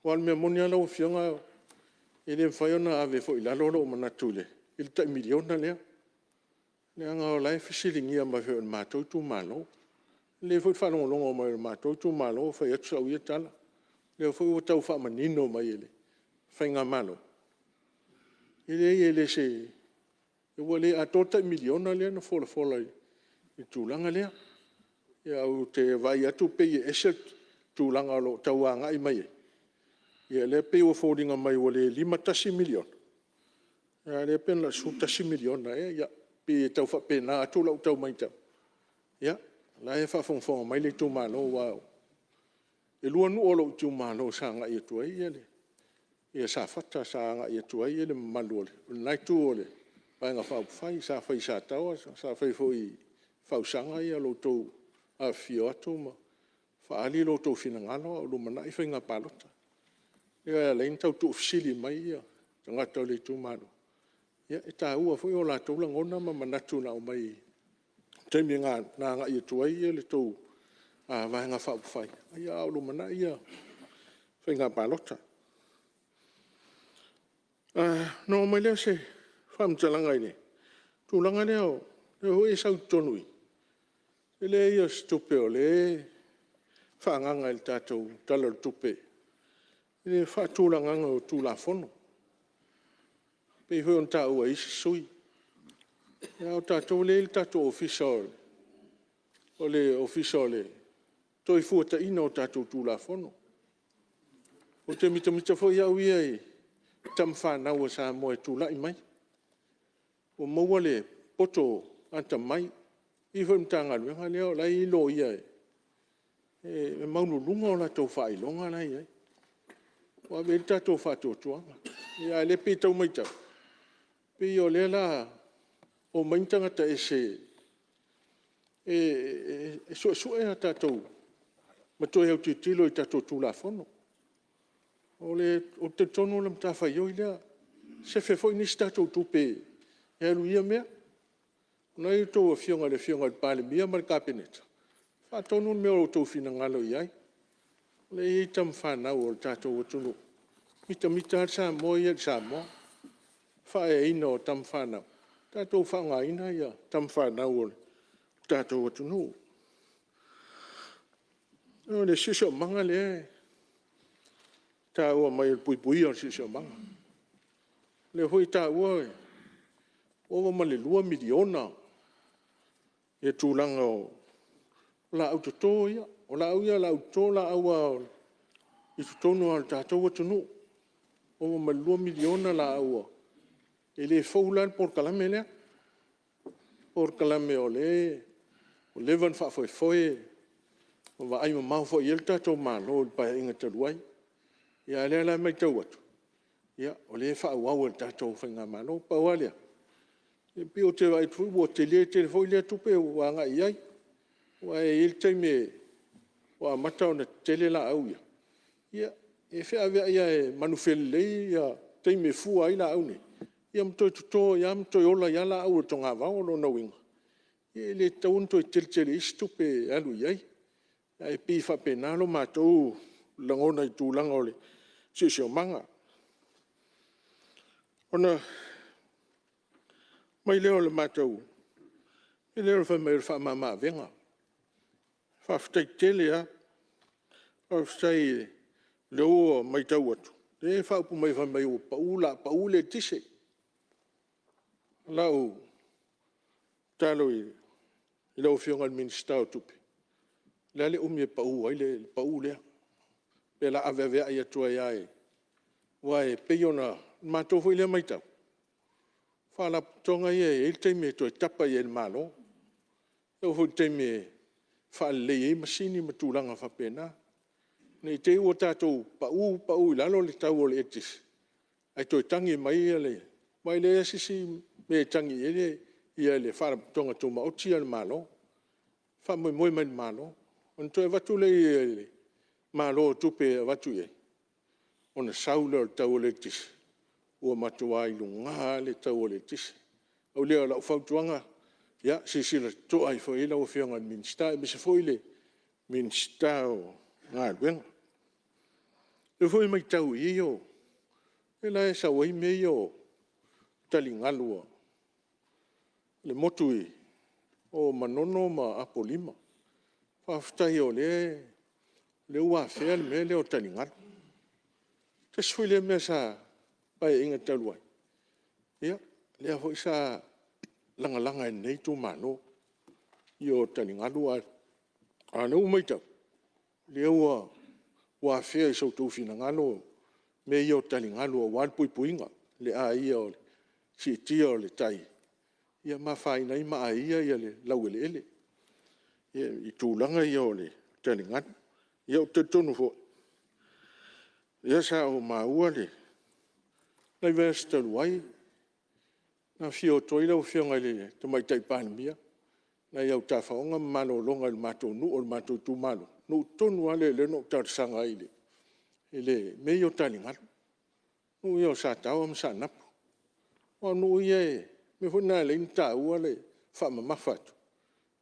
o le mea moni lau Afioga, e le mafai ona ave foi i lalo lou manatu i le tai miliona lea. E leaga o la e fesiligia mai foi e lo matou itumalo. E lelei foi le faalogologo mai o le matou itumalo o fai atu sau ia tala. O lea foi ua tau faamanino mai e le Faigamalo, e leai ua le atoa le tai miliona lea na folafola i le tulaga lea. Ae ou te vaai atu e pei e ese le tulaga o lo o tau agai mai ai, o lea e pei e foliga mai ua le $51 miliona, a o lea pe na o le $11 miliona ea. E pei e tau faapena atu lau tau matau, o la e faafogafoga mai le itumalo, aua e 2 nuu o lou itumalo sa agai atu ai Safata, sa agai atu ai le mamalu o lena Itu o le Vaega Faaupufai. Sa fai i Sataoa sa fai foi i Fausaga lo outou afifio atu ma faaali lo outou finagalo a o lumanai faiga palota. O lea e ala ai ona tau tuufesili mai tagata o le itumalo, e taua foi o latou lagona ma manatu na aumai i le taimi na agai atu ai le tou Vaega Faaupufai, a o lumanai faiga palota. Ona oo mai lea o se faamatalaga i le tulaga lea, o lea foi e sau i totonu i i, le tele ia o se tupe o lea e faaagaga i le tatou Tala o le tupe i le faatulagaga o Tulafono. E pei foi ona taua e isi sui usufono. A o tatou lea e i ai lo tatou Ofisa o le Toefuataiga o tatou Tulafono. Ou te mitamita foi au ia i tama fanau a Samoa e tulai mai, ua maua le poto atamai. E i ai foi i le Matagaluega lea o la e i ai loia e maualuluga o latou faailoga la e i ai. Ua ave i ai lo tatou faatuatuaga. A o lea e pei e tau matau, e pei o lea o le a omai ni tagata ese e suesue a tatou, ma toe autilotilo i tatou Tulafono. Ou te talitonu o le matafaioi lea, sefe foi nisi tatou tupe e alu i ia mea. O lena e ia outou afioga, le Afioga i le Palemia ma le Kapeneta, faatonu le mea ua outou finagalo i ai. O lea e i ai tama fanau a lo tatou atunuu, e mitamita lava le Samoa ia i le Samoa. Faaeaina o tama fanau, tatou faaaogaina tama fanau a lo tatou atunuu. O le siosiomaga lea e taua mai o le puipuia o le siosiomaga. O lea foi e taua ua ova ma le 2 miliona le tulaga o laau toto ia. O laau ia o laau toto o laau i totonu lava o le tatou atunuu. Ua ova ma le 2 miliona laau, e le fou la le polokalame lea. O le polokalame o lea ua leva ona faafoefoe ma vaai mamao foi i ai lo tatou Malo i le Paeaiga talu ai. A o lea la e matau atu, o lea e faaauau e le tatou Faigamalo. E pau lava lea, e pei ou te vaai atu foi ua tele tele foi lea tupe ua agai i ai. Aua e i ai le taimi ua amata ona tetele laau ia, ia e feaveai lava e manufelelei ia taimi e fua ai laau nei, ma toe toto ai lava ma toe ola ai lava laau o le togavao. O lona uiga, e le tatau ona toe tele tele i ai se tupe e alu i ai. Ae pei e faapena lo matou lagona i le tulaga o le siosiomaga. Ona oo mai lea o le matou mea fai mai o le faamama avega. Faafetai tele lava, faafetai o lea ua matau atu, o lea e faaupu mai fai mai o le a pau le eletise. O lau tatalo i lau Afioga i le Minisita o Tupe, o le a le umi e pau ai le pau lea? Pe o le a aveaveai atu ai lava, aua e pei o le matou foi lea matau, o Faalapotopotoga ia e i ai le taimi e toe tapa i ai e le Malo. E oo foi i le taimi e faalelei ai masini ma tulaga faapena. Ne i te i ua tatou pau pau i lalo le tau o le eletise, ae toe tagi mai le... aua e leai lava se isi mea e tagi i ai le Faalapotopotoga Tumaoti a le Malo. E faamoemoe mai i le Malo, ona toe avatu lea e le Malo o tupe e avatu i ai, ona sau lea o le tau o le eletise, ua matua i luga lava le tau o le eletise. O lau fautuaga, ia silasila totoa ifo i ai lau Afioga i le Minisita aemaise foi o le Minisita o Galuega. O lea foi e matau i i, o lea e sau ai mea ia o taligalu o le motu o Manono ma Apolima. Faafetai o lea ua afea le mea lea o taligalu. Tasi foi lea mea sa i le Paeaiga talu ai, ia, lea foi sa lagalaga e lenei itumalo ia taligalu. A o lea ua matau, o lea ua afea i so outou finagalo mea ia o taligalu aua le puipuiga i le aia o le siitia o le tai ma afaina ai ma aia le laueleele i tulaga ia o taligalu. Ia ou te talitonu foi, o lea sa ou maua nai vaiaso talu ai na afio atu ai lau Afioga i le Tamaitai Palemia i au tafaoga ma malologa i le matou nuu o le matou itumalo, le nuu tonu lava lea na ou talosaga ai i mea ia o taligalu, nuu ia o Sataoa ma Saanapu. Aua o nuu ia, o le mea foi lena e ala ai ona taua le faamamafa atu,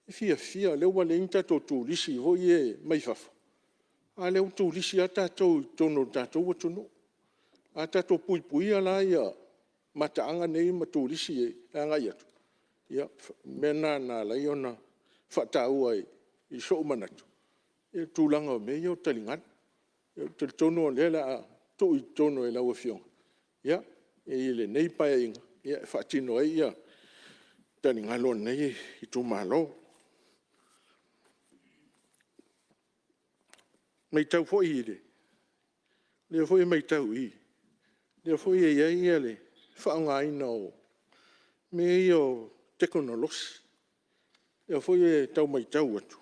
e fiafia o lea ua leai ni tatou turisi foi ia mai fafo, a o lea ua turisi lava tatou i totonu o le tatou atunuu. A tatou puipuia la mataaga nei ma turisi e agai atu, ia, o le mea lena na ala ai ona faataua i sou manatu le tulaga o mea ia o taligalu. Ou te talitonu o lea o le a tuu i totonu e lau Afioga i lenei Paeaiga e faatino ai taligalu o lenei itumalo. O lea foi e matau i i, o lea foi e i ai le faaaogaina o mea ia o tekonolosi. O lea foi e tau matau atu,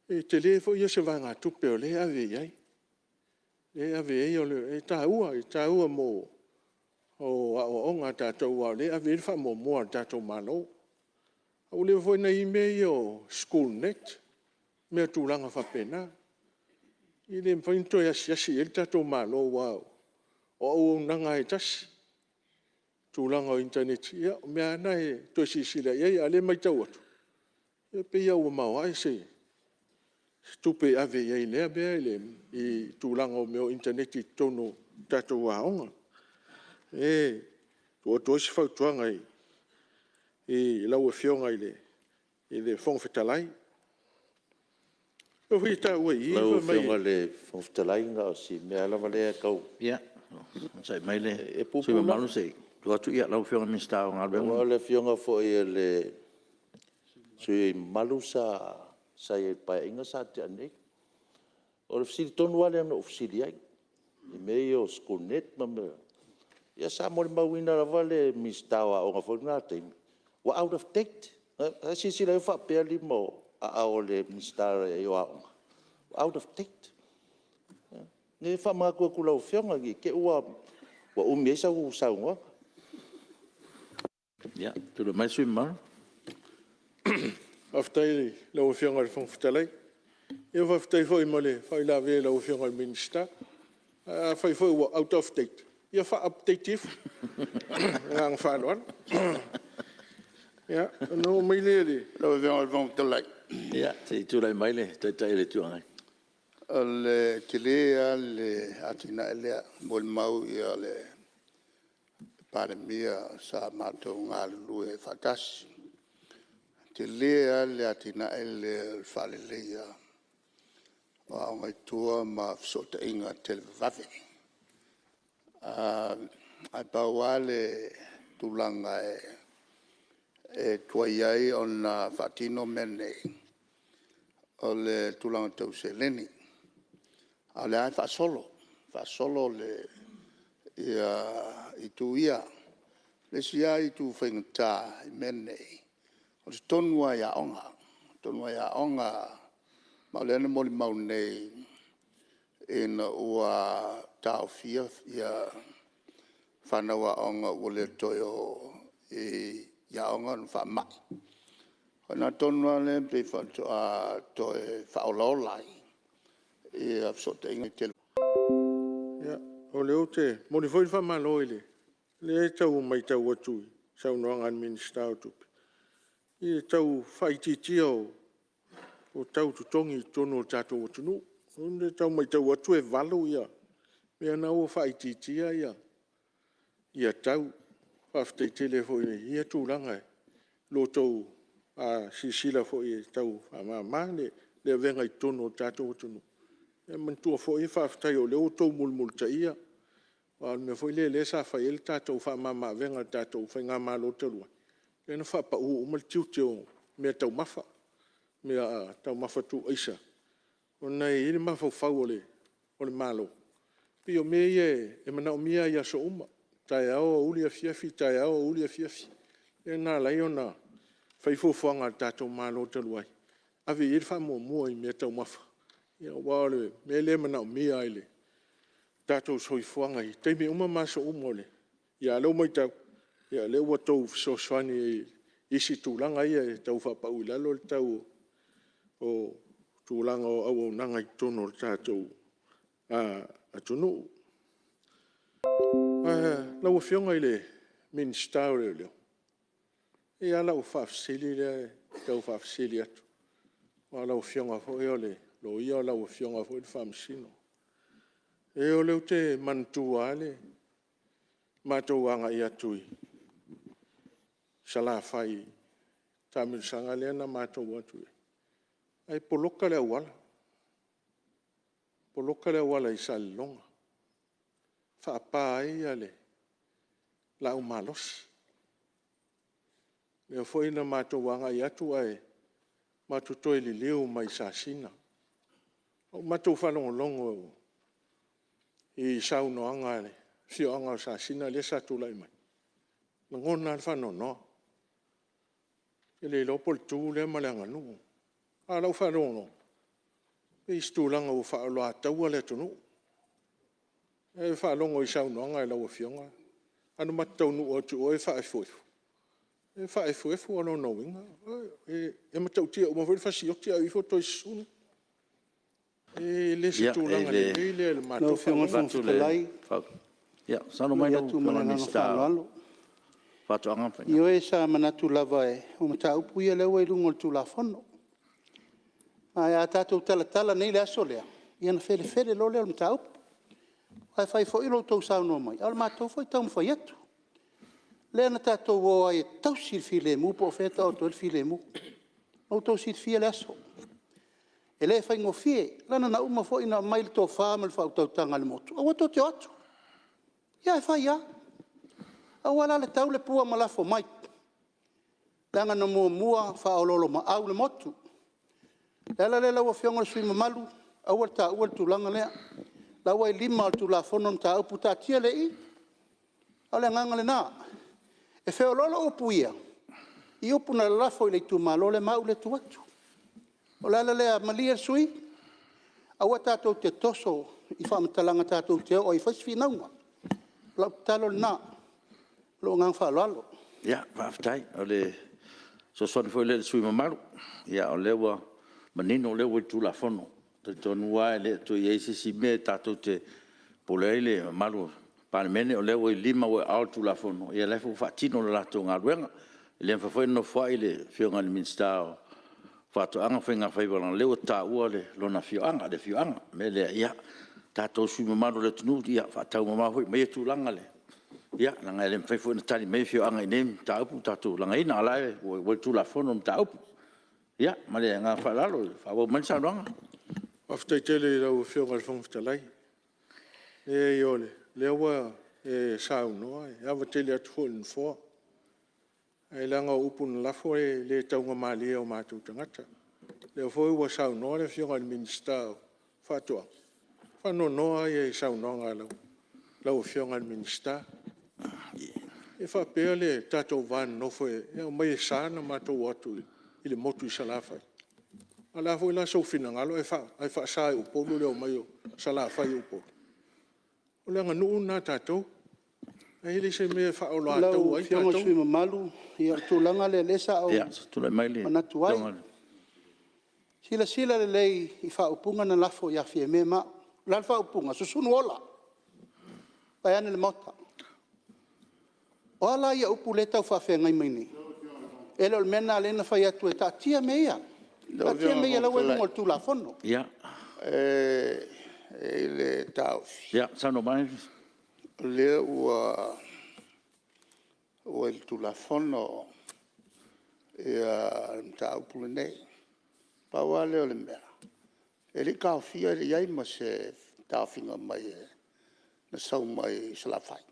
e tele foi ia o se vaegatupe o lea e ave i ai. E taua, e taua mo aoaoga a tatou aua o lea e ave i ai le faamuamua a lo tatou Malo. A ua leva foi ona i ai mea ia o SchoolNet, mea tulaga faapena. E le mafai ona toe asiasi i ai lo tatou Malo aua o auaunaga lava e tasi. O tulaga o initaneti, ia o mea lava na e toe silasila i ai. A o lea e matau atu, e pei lava ua maoae se tupe e ave i ai i lea mea i tulaga o mea o initaneti i totonu o tatou aoga. E tuu atu ai se fautuaga i lau Afioga i le Fofoga Fetalai. O lea foi e taua i i, Lau Afioga i le Fofoga Fetalai, na o si mea lava lea e tau... Ia, onosai mai le sui usufono mamalu se i tuu atu i lau Afioga i le Minisita o Galuega. Aua o le Afioga foi i le sui usufono mamalu sa i ai i le Paeaiga lea na tea nei. O le fesili tonu lava lea na ou fesili ai i mea ia o SchoolNet ma mea uma, ia sa molimauina lava le Minisita o Aoga foi i lena taimi, ua out of date. Na e silasila i ai o faapea lima o aao o le Minisita o Aoga, ua out of date. E faamanatu atu i lau Afioga ne i te i ua umi ai sau saunoaga. Ia, tulai mai le sui usufono mamalu. Faafetai i lau Afioga i le Fofoga Fetalai. Faafetai foi mo le faauilavea i lau Afioga i le Minisita. Ae afai foi ua out of date, ia faa-update ifo. Ma le agaga faaaloalo. Ia, ona oo mai lea i le... Lau Afioga i le Fofoga Fetalai... Ia, se i tulai mai le Taitai o le Itu Agai. E tele lava le atinae lea, molimau le Palemia sa matou galulue faatasi. E tele lava le atinae lea o le faaleleia o aoga i tua ma fesootaiga televavave. Ae pau lava le tulaga e tuai ai ona faatino mea nei, o le tulaga tau seleni, a o lea lava e faasolo, faasolo itu ia. O le isi lava itu faigata i mea nei, o totonu lava i aoga. O totonu lava i aoga, ma o lea na molimau nei ina ua taofia fanau aoga ua le toe o i aoga ona o faamai. O i ina tonu lava lea pei faatoa toe faaolaola ai fesootaiga ia. Ia, o lea ou te momoli foi le faamalo o lea e tau matau atu i le saunoaga a le Minisita o Tupe, i le tau faaitiitia o tau totogi i totonu o le tatou atunuu. O lea e tau matau atu e 8 mea na ua faaitiitia tau. Faafetai tele foi i ia tulaga i lo outou silasila foi e tau faamama le avega i totonu o le tatou atunuu. Ia manatua foi faafetai o lea ua outou mulimulitaia, aua o le mea foi lea sa fai ai le tatou faamama avega i le tatou faigamalo talu ai, lea na faapau uma le tiute o meataumafa, meataumafa tuu aisa, ona e i ai le mafaufau o le Malo, pei o mea ia e manaomia lava i aso uma, taeao, aoauli, afiafi, taeao, aoauli, afiafi. O lea na ala ai ona fai fuafuaga a le tatou Malo talu ai, ave i ai le faamuamua i meataumafa, aua o le mea lea e manaomia lava i le tatou soifuaga i taimi uma ma aso uma. A o lea ua matau, o lea ua outou fesoasoani i isi tulaga ia e tau faapau i lalo le tau o tulaga o auaunaga i totonu o le tatou atunuu. Lau Afioga i le Minisita o Leoleo, e i ai lava lau faafesili lea e tau faafesili atu, aua o lau Afioga foi o le Loia o lau Afioga foi o le Faamasino. O lea ou te manatua lava le matou agai atu i Salafai i le taamilosaga lea na matou o atu ai, ae poloka le auala, poloka le auala i Salelologa, faapa ai le laaumalosi. O lea foi na matou agai atu ae matou toe liliu mai i Sasina. Na matou faalogologo i saunoaga a le afioaga o Sasina lea sa tulai mai, e lagona lava le faanoanoa. Ou te le iloa po o le tu lea ma le aganuu. A o lau faalogologo, pei o se tulaga ua faaoloataua le atunuu. E faalogo i saunoaga a lau Afioga, a na matou taunuu atu i o e faaefuefu. E faaefuefu o lona uiga e matautia e uma foi le fasioti ae o ifo toe susunu. E le o se tulaga lelei lea i la matou faalogologo. Lau Afioga i le Fofoga Fetalai, Ioe sa manatu lava o mataupu ia ua i luga o le Tulafono. Ae a tatou talatala nei le aso lea, ia ona felefele loa lea o le mataupu. Aua e fai foi lo outou saunoa mai, a o le matou foi taumafai atu. O lea na tatou o ai e tausi le filemu po o fea e taoto ai le filemu. Ua outou silafia le aso, e le faigofie. Leaga na uma foi ona aumai le tofa ma le faautautaga a le motu, aua tou te o atu. Ia ae fai lava. Aua la le tau le pua ma lafo mai, leaga na muamua faaoloolomaau le motu. O le ala lea lau Afioga i le sui usufono mamalu, aua le taua le tulaga lea. O la ua i lima o le Tulafono le mataupu, taatia lea i i. A o le agaga lena, e feoloolo upu ia i upu na lafo i le itumalo lea ma au lea e tu atu. O le ala lea, malie le sui usufono, aua tatou te toso i faamatalaga tatou te oo ai e fai se finauga. O lau tatalo lena. Ma lou agaga faaaloalo. Faafetai. O le fesoasoani foi lea i le sui usufono mamalu. O lea ua manino o lea ua i le Tulafono. E talitonu lava e le o toe i ai se isi mea tatou te popole ai le mamalu o le Palemene, o lea ua i lima ua i aao o le Tulafono, o la foi ua faatino le latou galuega. E le mafai foi ona nofoai le Afioga i le Minisita o Faatoaga ma Faiga Faiva, leaga o lea ua taua lona afioaga, le afioaga. O le mea lea, ia, tatou sui usufono mamalu o le atunuu, ia faataumamao foi ma ia tulaga, leaga e le mafai foi ona tali mai afioaga i nei mataupu ua tatou lagaina, a o la e ua i le Tulafono le mataupu. Ia, ma le agaga faaaloalo, faaauau mai le saunoaga. Faafetai tele i lau Afioga i le Fofoga Fetalai. Leai o lea ua e saunoa e ava tele atu foi i le Nofoa, ae leaga o upu na lafo e le taugamalie i o matou tagata. O lea foi ua saunoa le Afioga i le Minisita o Faatoaga, o le faanoanoa ia i saunoaga a lau Afioga i le Minisita. E faapea le tatou va nonofo e aumai e sa ona matou o atu i le motu i Salafai? A o le a foi la sou finagalo ae faasa e Upolu le omai o Salafai i Upolu? O le aganuu lena a tatou, e le o se mea e faaoloataua ai tatou. Lau Afioga i le sui usufono mamalu, o le tulaga lea sa ou manatu ai. Silasila lelei i faaupuga na lafo ia Fiame ma au. O le a le faaupuga? Susunu ola, vaeane le Maota. O a la upu ia e taufaafegagai mai nei? E le o le mea lena o lea na fai atu e taatia mea ia, taatia mea ia o la ua i luga o le Tulafono. E i ai le taofi, o lea ua i le Tulafono le mataupu lenei. Pau lava lea o le mea, e le i taofia, e le i i ai ma se taofiga na sau mai Salafai.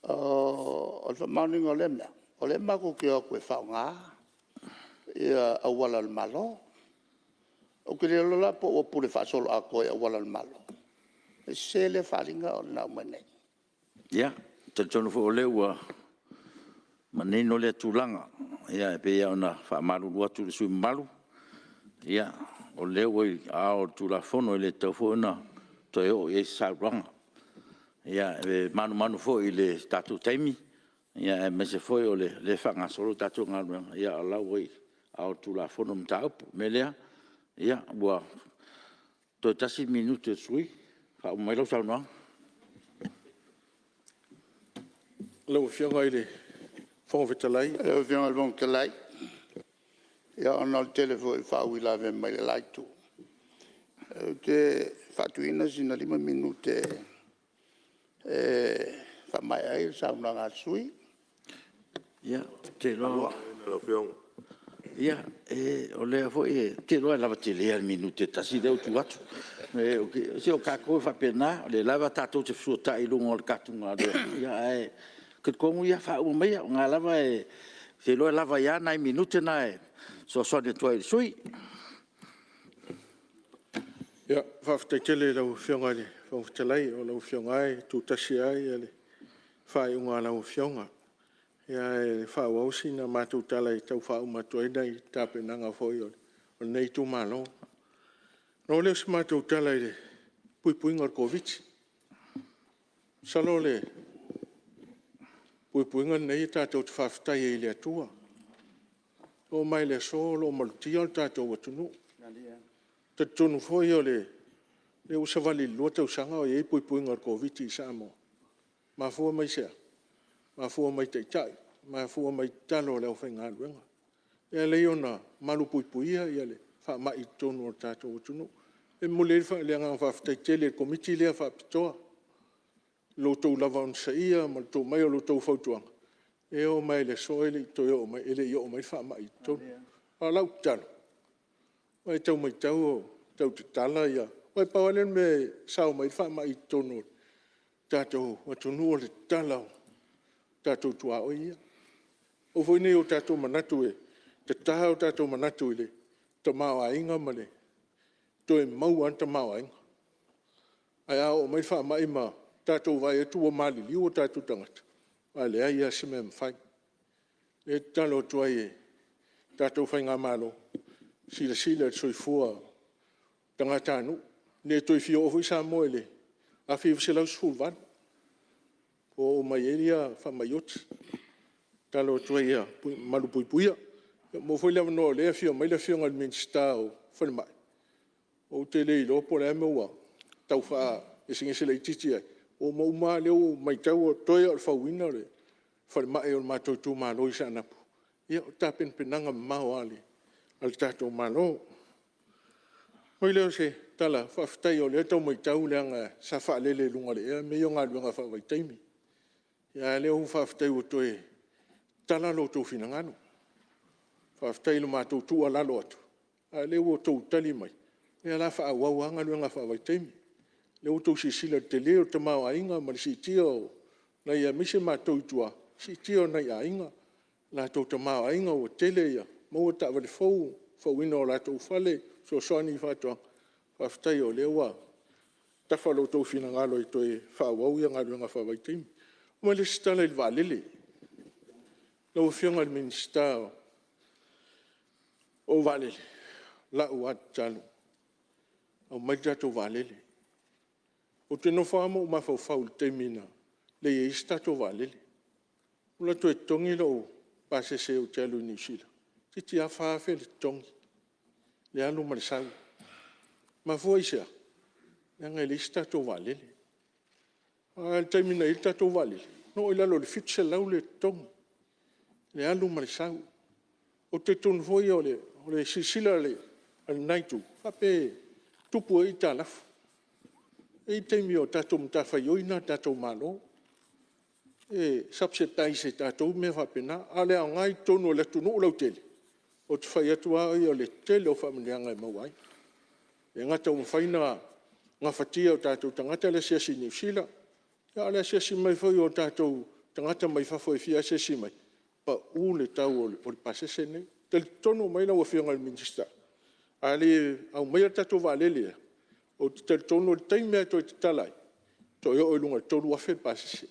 O le faamaoniga o lea mea, o lea matou te o atu e faaaoga auala a le Malo. Ou te le iloa la po ua pule faasoloatoa i auala a le Malo. E sese lea faaaliga na aumai nei. Ia, e talitonu foi o lea ua manino lea tulaga. E pei lava ona faamalulu atu i le sui usufono mamalu, o lea ua i aao o le Tulafono, e le tatau foi ona toe oo i ai se saunoaga. E manumanu foi i le tatou taimi, aemaise foi o lea e faagasolo le tatou galuega, a o la e ua i aao o le Tulafono le mataupu. O le mea lea, ua toe tasi le minute o le sui usufono, faauma mai lau saunoaga. Lau Afioga i le Fofoga Fetalai… Lau Afioga i le Fofoga Fetalai, ia ona o le tele foi o faauilavea mai le la Itu, ou te faatuina sina 5 minute e faamaea ai le saunoaga a le sui usufono. Ia, ou te iloa e lava tele lava i le minute e tasi lea ua tuu atu. Se o tatou e faapena, o lea lava tatou te fesutai i luga o le tatou galuega, ae talitonu, ia faauma maia, o lena lava ou te iloa e lava ai lava nai minute na e fesoasoani atu ai i le sui usufono. Faafetai tele i lau Afioga i le Fofoga Fetalai, o lau Afioga lava e tutasi lava le faaiuga a lau Afioga. Ae faaauau sina matou tala e tau faauma atu ai nai tapenaga foi a lenei itumalo. Ona oo lea o se matou tala i le puipuiga o le Koviti-19. Masalo o le puipuiga lenei tatou te faafetai ai i le Atua. E oo mai lava i le aso o lo o malutia lo tatou atunuu. E talitonu foi o lea ua savali i le 2 tausaga o i ai le puipuiga o le Koviti-19 i Samoa. E mafua mai i se a? E mafua mai i taitai, mafua mai i tatalo a le aufaigaluega. Lea e ala ai ona malupuipuia le faamai i totonu o le tatou atunuu. E momoli ai le agaga faafetai tele i le Komiti lea Faapitoa i lo outou lava onosaia ma le tuu mai o la outou fautuaga, e oo mai lava i le aso e le i oo mai le faamai i totonu. A o lau tatalo, aua e tau matau o tau tatala ia, aua na pau lava lea o le mea e sao mai ai le faamai i totonu o le tatou atunuu o le tatala o tatou tuaoi ia. Aua foi ne i o tatou manatu e tata o tatou manatu i le tamaoaiga ma le toe maua lava le tamaoaiga. Ae a oo mai le faamai ma tatou vaai atu ua maliliu o tatou tagata, matua leai lava se mea e mafai. O lea e tatalo atu ai i le tatou Faigamalo, silasila i le soifua o tagatanuu. E le toe fia oo foi Samoa i le 1918 ua oo mai ai faamai oti. E tatalo atu ai ia malupuipuia. Ua maua foi le avanoa o lea e afio mai le Afioga i le Minisita o le Falemai, ou te le iloa po o le a le mea ua tau faagesegese laitiiti ai, ua uma uma lava, o lea ua matau toe lava o le fauina o le falemai o le matou itumalo i Saanapu, ia o tapenapenaga mamao a le tatou Malo. Ona fai lea o se tala, faafetai o lea e tau matau leaga sa faalele i luga o le ea mea ia o galuega faavaitaimi. A o lea ua faafetai ua toe tatala lo outou finagalo. Faafetai i le matou tuualalo atu, a o lea ua outou tali mai, ia o le a faaauau lava galuega faavaitaimi. O lea ua outou silasila i le tele o le tamaoaiga ma le siitia aemaise matou i tua, siitia o nai aiga, latou tamaoaiga ua tele ua maua taavale fou, faafouina o latou fale, fesoasoani i faatoaga. Faafetai o lea ua tafa lo outou finagalo e toe faaauau galuega faavaitaimi. Oo mai lea o se tala i le vaalele. Lau Afioga i le Minisita o Vaalele, lau lava tatalo, aumai le tatou vaalele. Ou te nofo lava ma ou mafaufau i le taimi na leai ai se tatou vaalele. Ou alu atu e totogi lou pasese ou te alu i Niu Sila, toeitiiti lava $4,000 le totogi le alu ma le sau. E mafua i se a? Leaga e leai se tatou vaalele. Ae o le taimi na i ai le tatou vaalele, na oo i lalo o le $700 le totogi le alu ma le sau. Ou te talitonu foi o le silasila a lena Itu, faapea e tupu ai aitalafu. E i ai taimi o tatou matafaioi lena a lo tatou Malo, e subsidise e tatou mea faapena. A o le aoga i totonu o le atunuu lautele, ou te fai atu lava au ia, o le tele o faamanuiaga e maua ai. E le gata ua mafai ona gafatia e o tatou tagata le asiasi i Niu Sila, a o le asiasi mai foi o tatou tagata mai fafo e fia asiasi mai, pau le tau o le pasese lenei. E talitonu mai lau Afioga i le Minisita, a le aumaia le tatou vaalele lea, ou te talitonu o le taimi lava e toe tatala ai, e toe oo i luga i le $3,000 le pasese.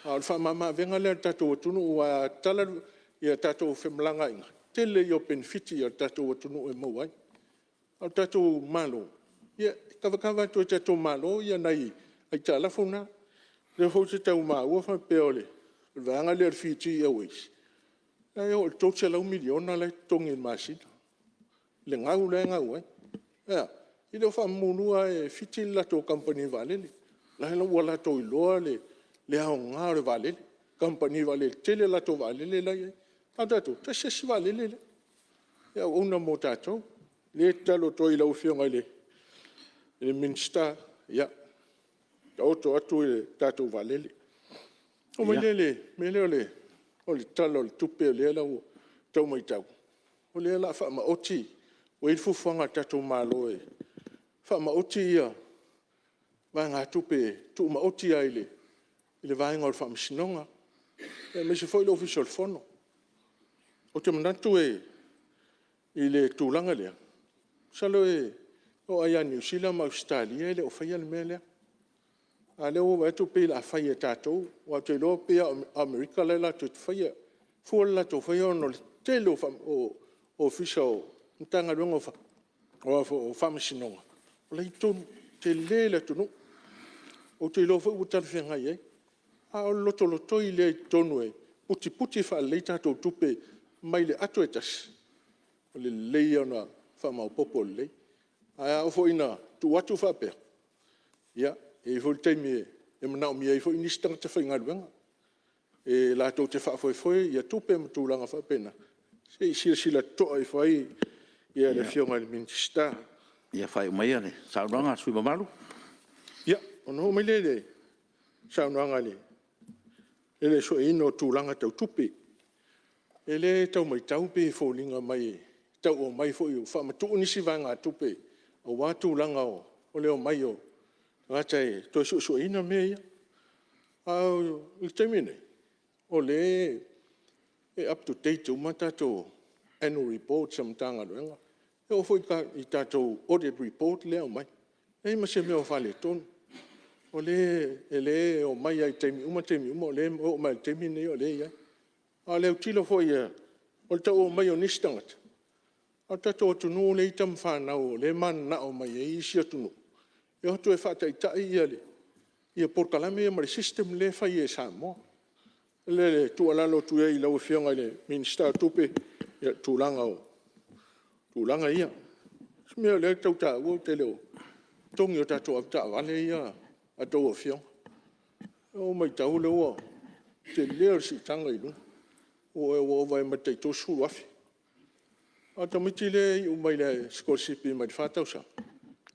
A o le faamama avega lea i lo tatou atunuu, aua a tatala a tatou femalagaaiga, o le tele ia o penefiti a lo tatou atunuu e maua ai. A o le tatou Malo, ia e kava kava atu e lo tatou Malo nai aitalafu na. O lea foi ou te tau maua faapea o le vaega lea o le Fiji Airways, o la e oo i le $300 miliona la e totogi i le masina le gau la e gau ai. Ae a? E le o faamamuluina lava e Fiti le latou kamupani vaalele, o la ua latou iloa le aoga o le vaalele, kamupani vaalele, e tele a latou vaalele la e i ai. A o tatou, e tasi lava si vaalele lea e auauna mo tatou. O lea e tatalo atu ai i lau Afioga i le Minisita, ia taoto atu le tatou vaalele. Ona oo mai lea i le mea lea o le Tala o le Tupe lea ua tau matau, o lea o le a faamaoti, ua i ai le fuafuaga a lo tatou Malo e faamaoti vaegatupe tuumaoti lava i le vaega o le Faamasinoga, aemaise foi le Ofisa o le Fono. Ou te manatu i le tulaga lea, masalo e oo lava ia Niu Sila ma Ausetalia e le o faia le mea lea. A o lea ua ou vaai atu pei o le a fai e tatou, aua ou te iloa pei lava o Amerika lea latou te faia. E fua le latou faia ona o le tele o Ofisa o Matagaluega o Faamasinoga o la e i totonu, e tele le atunuu. Ou te iloa foi ua talafeagai ai. A o le lotolotoi lea i totonu e putiputi faalelei tatou tupe mai le ato e tasi, o le lelei ia ona faamaopoopo lelei. Ae a oo foi ina tuu atu faapea, ia, e i ai foi le taimi e manaomia ai foi nisi tagata faigaluega e latou te faafoefoea tupe ma tulaga faapena, se i silasila totoa ifo i ai le Afioga i le Minisita. Ia faaiu maia le saunoaga a le sui usufono mamalu. Ia, ona oo mai lea i le saunoaga i le sueina o tulaga tau tupe. O lea e tau matau pei e foliga mai e tau aumai foi ua faamatuu nisi vaegatupe aua tulaga o le omai o tagata e toe suesueina mea ia. A o le taimi lenei, o lea e up to date uma tatou annual reports a Matagaluega, e oo foi i tatou Audit Report lea e aumai, e leai ma se mea o faaletonu. O lea e omai lava i taimi uma taimi uma, e oo mai lava i le taimi lenei o lea e i ai. A o le autilo foi o le tau aumai o nisi tagata, a o le tatou atunuu lea e i ai tama fanau o lea e mananao mai ai isi atunuu e o atu e faataitai polokalame ia ma le system lea e fai e Samoa. O le tuualalo atu ai i lau Afioga i le Minisita o Tupe, ia o tulaga ia. O le isi mea o lea e tau taua ou te le o… tologi o tatou avetaavale ia a outou afioga. Ua ou matau o le tele o le siitaga i luga, ua ova ai ma le tai $30,000. A o le tamaitiiti lea e iu mai i le sikolasipi mai le 4 tausaga,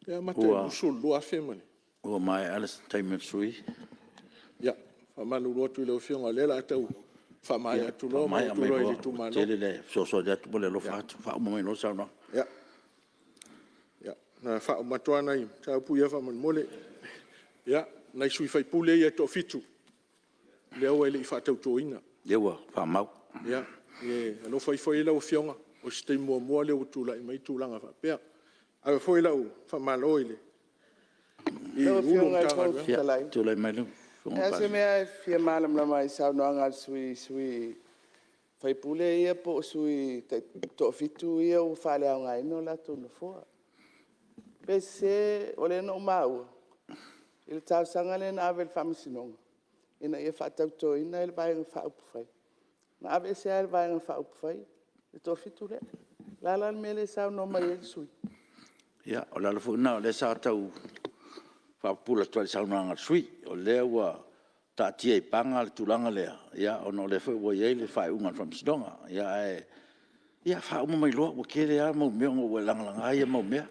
e amata i le $22,000. Ua maea le taimi o le sui usufono. Ia, faamalulu atu i lau Afioga o lea o le a tau faamaea atu loa ma ou tulai i le itumalo. Ua tele le fesoasoani atu ma le alofa atu. Faauma mai loa le saunoaga. Ia, na faauma atu lava nai mataupu ia faamolemole. Ia, nai sui usufono ia e toafitu lea e le i faatautoina. Lea ua faamau. Ia alofa ifo i ai lau Afioga, o se taimi muamua lea ua tulai mai ai tulaga faapea. Ave foi lau faamalo i Ofisa Sili o Lau Afioga i le Fofoga Fetalai, e a se mea e fia malamalama ai i le saunoaga a le sui sui usufono ia po o sui usufono e toafitu ia ua faaleaogaina o latou nofoa. Pe sese, o lea na ou maua i le talosaga lea na ave i le Faamasinoga, ina ia faatautoina le Vaega Faaupufai, na aveesea lava e le Vaega Faaupufai le toafitu (7) lea. O le a la le mea lea e saunoa mai ai le sui usufono? Ia, o le ala foi lena o lea sa tau faapupula atu ai i le saunoaga a le sui usufono. O lea ua taatia i Paga le tulaga lea, ona o lea foi ua i ai le faaiuga a le Faamasinoga. Ae ia faauma mai loa, ua tele lava le mau mea ona ua e lagalaga ia mau mea.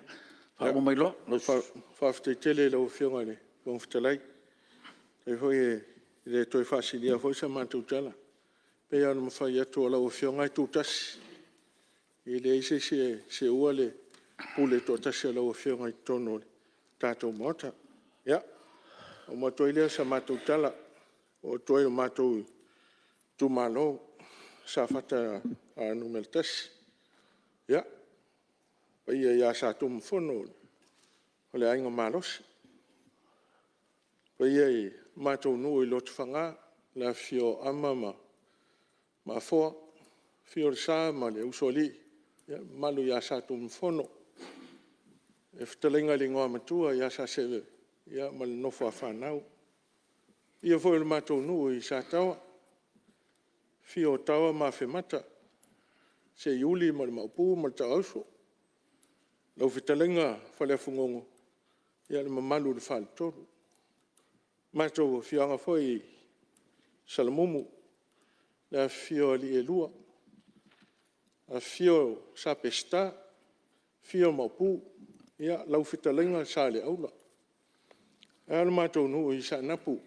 Faauma mai loa. Faafetai tele i lau Afioga i le Fofoga Fetalai. E leai foi e le toe faasilia foi sa matou tala. E pei lava ona fai atu o lau Afioga e tutasi, e leai se isi e seua le pule toatasi a lau Afioga i totonu o le tatou Maota. Ia, ona oo atu ai lea o se matou tala, oo atu ai i lo matou itumalo o Safata 1. Ia, le paia ia Satunumafono o le Aiga Malosi, le paia i le matou nuu i Lotofaga, le afifio o Ama ma Afoa, afio Lesa ma le Usoalii, le mamalu ia Satunumafono. Le fetalaiga i le Igoamatua ia Saseve ma le nofo a fanau. Le paia foi o le matou nuu i Sataoa, afio o Taoa ma Afemata, Seiuli ma le Maopu ma le Tauso, lau fetalaiga Faleafulugogo, le mamalu i le faletolu. Le matou afioaga foi i Salamumu, le afifio o alii e lua, afifio Sa Peseta, afio Maopu, lau fetalaiga Saleaula. Ae a le matou nuu i Saanapu,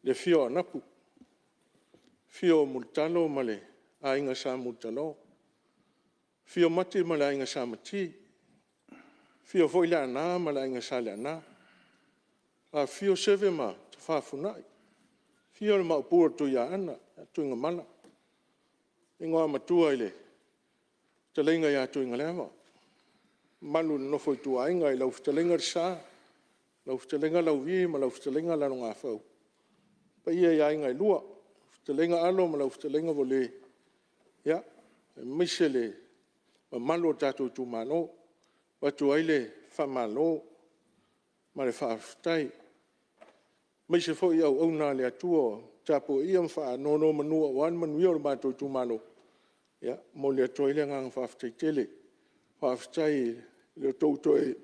le afio o Anapu, afio o Mulitalo ma le aiga Sa Mulitalo, afio Mati ma le aiga Sa Mati, afio foi Leaana ma le aiga Sa Leaana, afifio Seve ma Tafafunai, afio le Maopu o le Tuiaana Tuigamala, le Igoamatua i le fetalaiga ia Tuigaleava, mamalu i le nofo a ituaiga i lau fetalaiga Lesa, lau fetalaiga Lauvi ma lau fetalaiga Lalogafau. Le paia i aiga e lua, fetalaiga Alo ma lau fetalaiga Vole, aemaise le mamalu o le tatou itumalo. E avatu ai le faamalo ma le faafetai, aemaise foi auauna a le Atua o tapuaia ma faanonomanu aua le manuia o le matou itumalo. E momoli atu ai le agaga faafetai tele. Faafetai i lo outou toe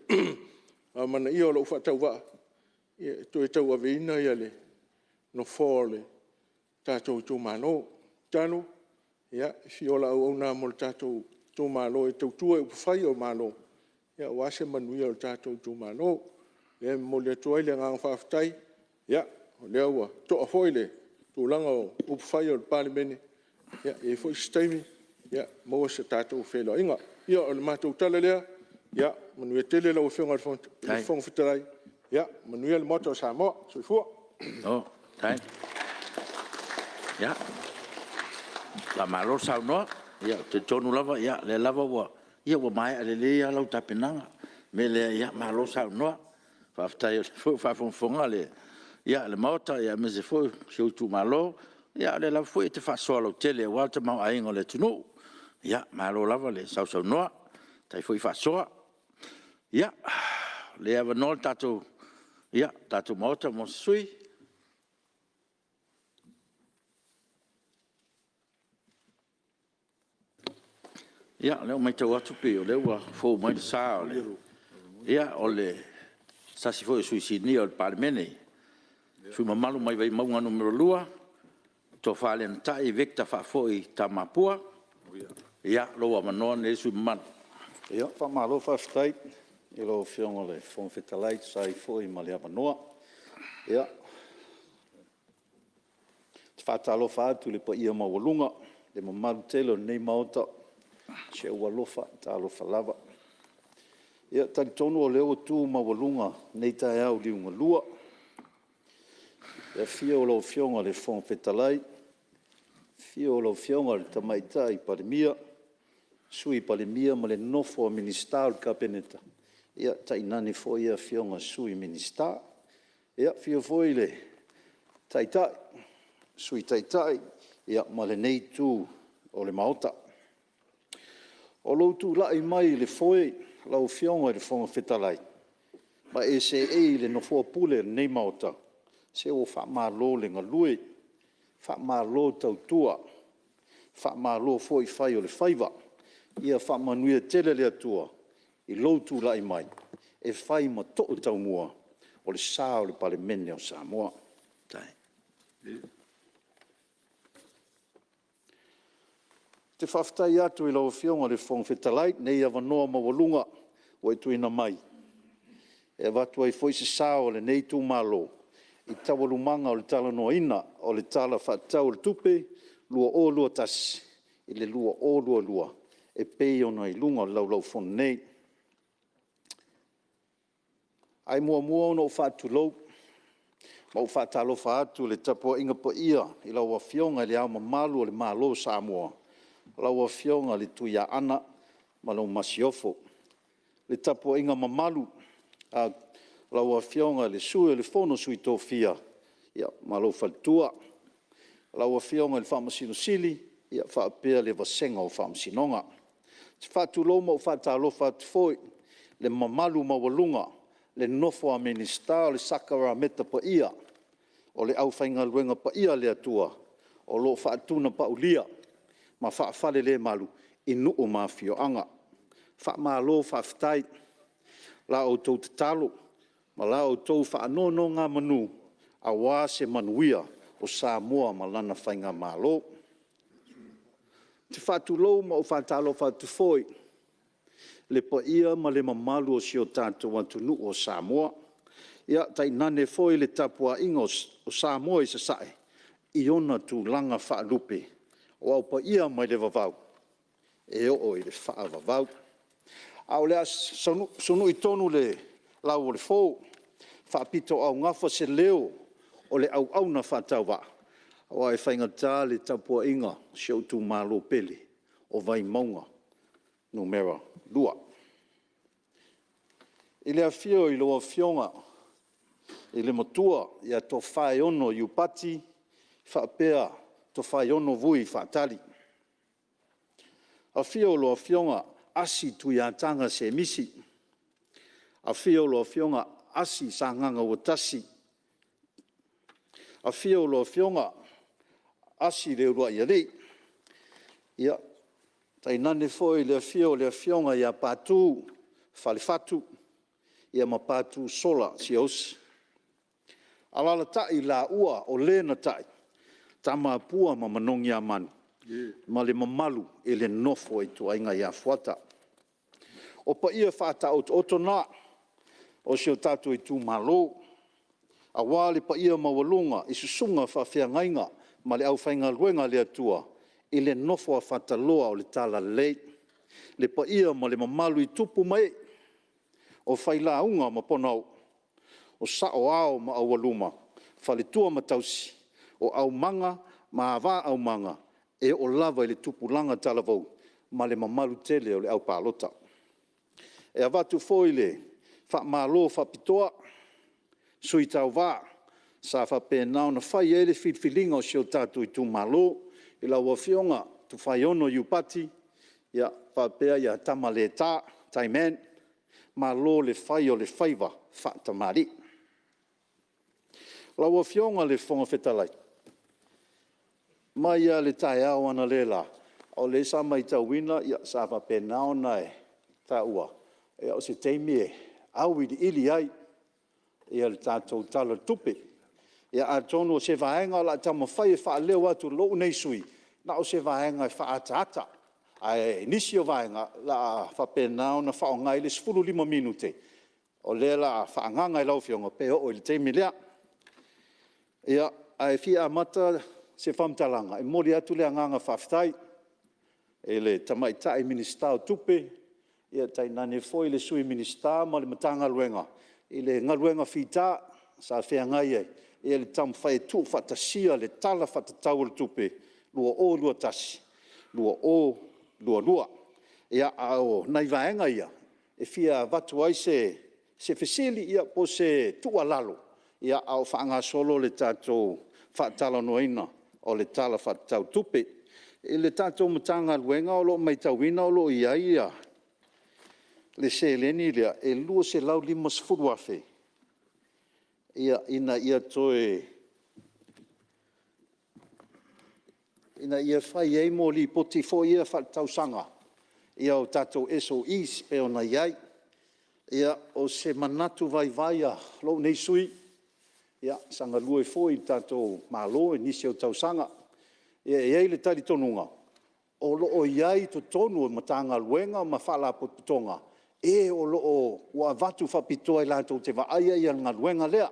amanaia o lou faatauvaa e toe tauaveina le Nofoa o le tatou itumalo. O le tatalo, e fia ola auauna lava mo le tatou itumalo e tautua i upufai o Malo aua se manuia o le tatou itumalo. O lea e momoli atu ai le agaga faafetai, o lea ua toa foi le tulaga o upufai o le Palemene, e i ai foi se taimi maua se tatou feiloaiga. Ia o le matou tala lea, ia manuia tele lau Afioga i le Fofoga Fetalai, manuia le Maota o Samoa. Soifua. Malo faafetai. Ia, faamalo saunoa. Ou te talitonu lava o lea lava ua maea lelei lava lau tapenaga. O le mea lea, malo saunoa. Faafetai o lea foi ua faafogafoga le Maota aemaise foi si ou itumalo, a o lea lava foi e te faasoa lautele aua le tamaoaiga o le atunuu. Malo lava le sausaunoa, faafetai foi faasoa. Ia, o lea e avanoa le tatou Maota mo se sui usufono. Ia, o lea ua matau atu pei o lea ua fou mai le sa o se tasi foi o sui usufono sinia o le Palemene, le sui usufono mamalu mai Vaimauga 2, le Tofa ia Lenatai Victor Faafoi Tamapua. Ia, lou avanoa lenei le sui usufono mamalu. Faamalo faafetai i lau Afioga i le Fofoga Fetalai e tusa ai foi ma le avanoa. Ia, ou te faatalofa atu i le paia maualuga i le mamalu tele o lenei Maota, si ou alofa talofa lava. Ia, e talitonu o lea ua tu maualuga lenei taeao liugalua i le afio o lau Afioga i le Fofoga Fetalai, afio lau Afioga i le Tamaitai Palemia, Sui Palemia ma le nofo a Minisita o le Kapeneta, tainane foi Afioga i Sui Minisita. Ia, afio foi le Taitai, Sui Taitai ma lenei Itu o le Maota. O lou tulai mai i le foe lau Afioga i le Fofoga Fetalai ma e seei i le Nofoa pule o lenei Maota, se ua faamalo le galue, faamalo tautua, faamalo foi fai o le faiva. Ia faamanuia tele le Atua i lou tulai mai e fai ma too taumua o le sa o le Palemene o Samoa. Ou te faafetai atu i lau Afioga i le Fofoga Fetalai i lenei avanoa maualuga ua e tuuina mai e avatu ai foi se sao o lenei itumalo i taualumaga o le talanoaina o le Tala Faatatau o le Tupe 2021/2022 e pei ona i luga o le Laulau a Fono nei. Ae muamua ona ou faatulou ma ou faatalofa atu i le tapuaiga paia i lau Afioga i Le Ao Mamalu o le Malo o Samoa, lau Afioga i le Tuiaana ma lau Masiofo. Le tapuaiga mamalu a lau Afioga i le Sui o le Fono a Sui Tofia ma lou faletua, lau Afioga i le Faamasino Sili faapea le vasega o Faamasinoga. Ou te faatulou ma ou faatalofa atu foi i le mamalu maualuga i le nofo a Minisita o le sakaramaka paia o le aufaigaluega paia a le Atua o lo o faatunapaulia ma faafalelemalu i nuu ma afioaga. Faamalo faafetai i la outou tatalo ma la outou faanonogamanu aua se manuia o Samoa ma lana faigamalo. Ou te faatulou ma ou faatalofa atu foi i le paia ma le mamalu o si o tatou atunuu o Samoa, tainane foi le tapuaiga o Samoa i Sasae i ona tulaga faalupe, aua o paia lava mai le vavau e oo i le faavavau. Ae o le a sunui tonu le lau o le fo, e faapitoaugafa se leo o le auauna faatauvaa aua e faigata le tapuaiga a si ou itumalo pele o Vaimauga 2. I le afio i lau Afioga i le Matua ia Tofaeono Iupati faapea Tofaeono Vui Faatali. Afio lau Afioga Asi Tuiataga Semisi, afio lau Afioga Asi Sagagauatasi, afio lau Afioga Asi Leuluaialii, ia, tainane foi le afio o le Afioga ia Patu Falefatu ma Patu Sola Siaosi. Alaalatai laua o le na tai, Tamapua ma Manogiamanu ma le mamalu i le nofo a ituaiga ia Fuata. O paia faataotooto na o si o tatou itumalo, aua le paia maualuga i susuga i faafeagaiga ma le aufaigaluega a le Atua i le nofo a fataloa o le talalelei. Le paia ma le mamalu i tupu ma ee, o failauga ma ponao, o saoao ma aualuma, faletua ma tausi, o aumaga ma ava aumaga, e oo lava i le tupulaga talavou ma le mamalu tele o le aupalota. E avatu foi le faamalo faapitoa i sui tauva sa faapena ona fai i ai le filifiliga a si o tatou itumalo, i lau Afioga Tofaeono Iupati faapea Tamaleta Taiman, malo le fai o le faiva faatamalii. Lau Afioga i le Fofoga Fetalai, mai lava i le taeao analeila, o lea sa matauina sa faapena ona e taua, o se taimi e auiliili ai le tatou Tala o le Tupe. Ia atonu o se vaega o le a taumafai e faaleo atu e lou nei sui usufono, na o se vaega e faaataata, a o nisi o vaega o le a faapena ona faaaoga i ai le 15 minute o lea o le a faaagaaga i lau Afioga pe oo i le taimi lea. Ia, ae fia amata se faamatalaga, e momoli atu le agaga faafetai i le Tamaitai Minisita o Tupe, tainane foi le Sui Minisita ma le Matagaluega i le galuega fita sa feagai ai i le taumafai e tuufaatasia le Tala Faatatau o le Tupe 2021/2022. A o nai vaega ia e fia avatu ai se fesili po o se tuualalo a o faagasolo le tatou faatalanoaina o le Tala Faatatau Tupe. I le tatou Matagaluega o lo o matauina o lo o i ai le seleni lea e $250,000 ina ia toe fai ai lipoti foi ia faaletausaga o tatou SOEs e pei ona i ai. O se manatu vaivai a lou nei sui usufono, sa galue foi i le tatou Malo i nisi o tausaga. E i ai le talitonuga, o lo o i ai i totonu o Matagaluega ma Faalapotopotoga e o lo o ua avatu faapitoa latou te vaaia le galuega lea.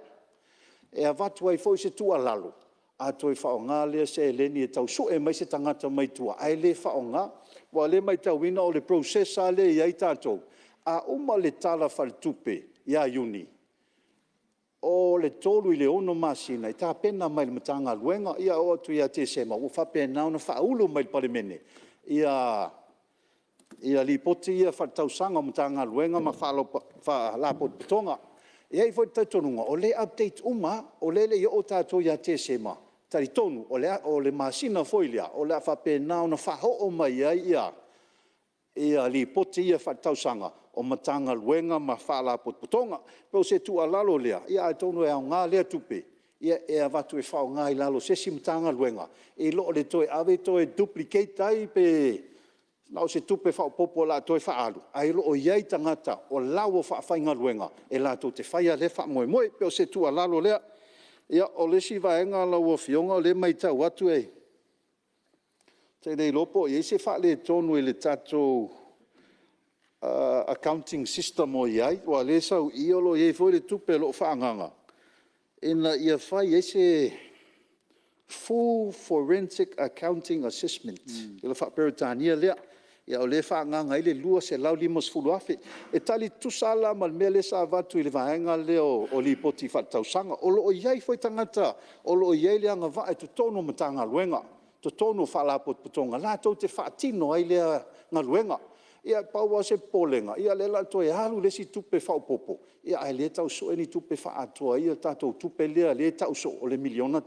E avatu ai foi se tuualalo, a toe faaaoga lea seleni e tau sue mai se tagata mai tua ae le faaaoga. Aua o lea e matauina o le process lava lea e i ai tatou, a uma le Tala Faaletupe ia Iuni, o le 3 i le 6 masina e tapena mai e le Matagaluega, ia oo atu ia Tesema ua faapena ona faaulu mai i le Palemene Lipoti ia Faaletausaga a Matagaluega ma Faalapotopotoga. E i ai foi le talitonuga o lea e update uma lava, o lea e le i oo tatou ia Tesema, e talitonu o le masina foi lea o le a faapena ona faaoo mai ai Lipoti ia Faaletausaga o Matagaluega ma Faalapotopotoga. O se tuualalo lea, atonu e aoga lea tupe e avatu e faaaoga i lalo o se isi Matagaluega, i lo le toe ave toe duplicate ai pe na o se tupe faaopoopo o le a toe faaalu, ae o lo o i ai tagata o la e ua faafaigaluega e latou te faia lea faamoemoe. E pei o se tuualalo lea. Ia, o le isi vaega lau Afioga o lea e matau atu ou te le iloa po o i ai se faaletonu i le tatou accounting system o i ai, aua o lea e sau i i o lo o i ai foi le tupe o lo o faaagaaga ina ia fai ai se full forensic accounting assessment faa-Peretania lea. O lea e faaagaaga ai le $250,000. E tali tutusa lava la ma le mea lea sa avatu i le vaega lea o Lipoti Faaletausaga. O lo o i ai foi tagata o lo o i ai le agavaa i totonu o Matagaluega, totonu o Faalapotopotoga latou te faatino ai lea galuega. Ia pau lava si popolega, o lea o le a toe alu le isi tupe faaopoopo, a o lea e tau sue ni tupe e faaatoa ai le tatou tupe lea e tau soo o le $1 miliona.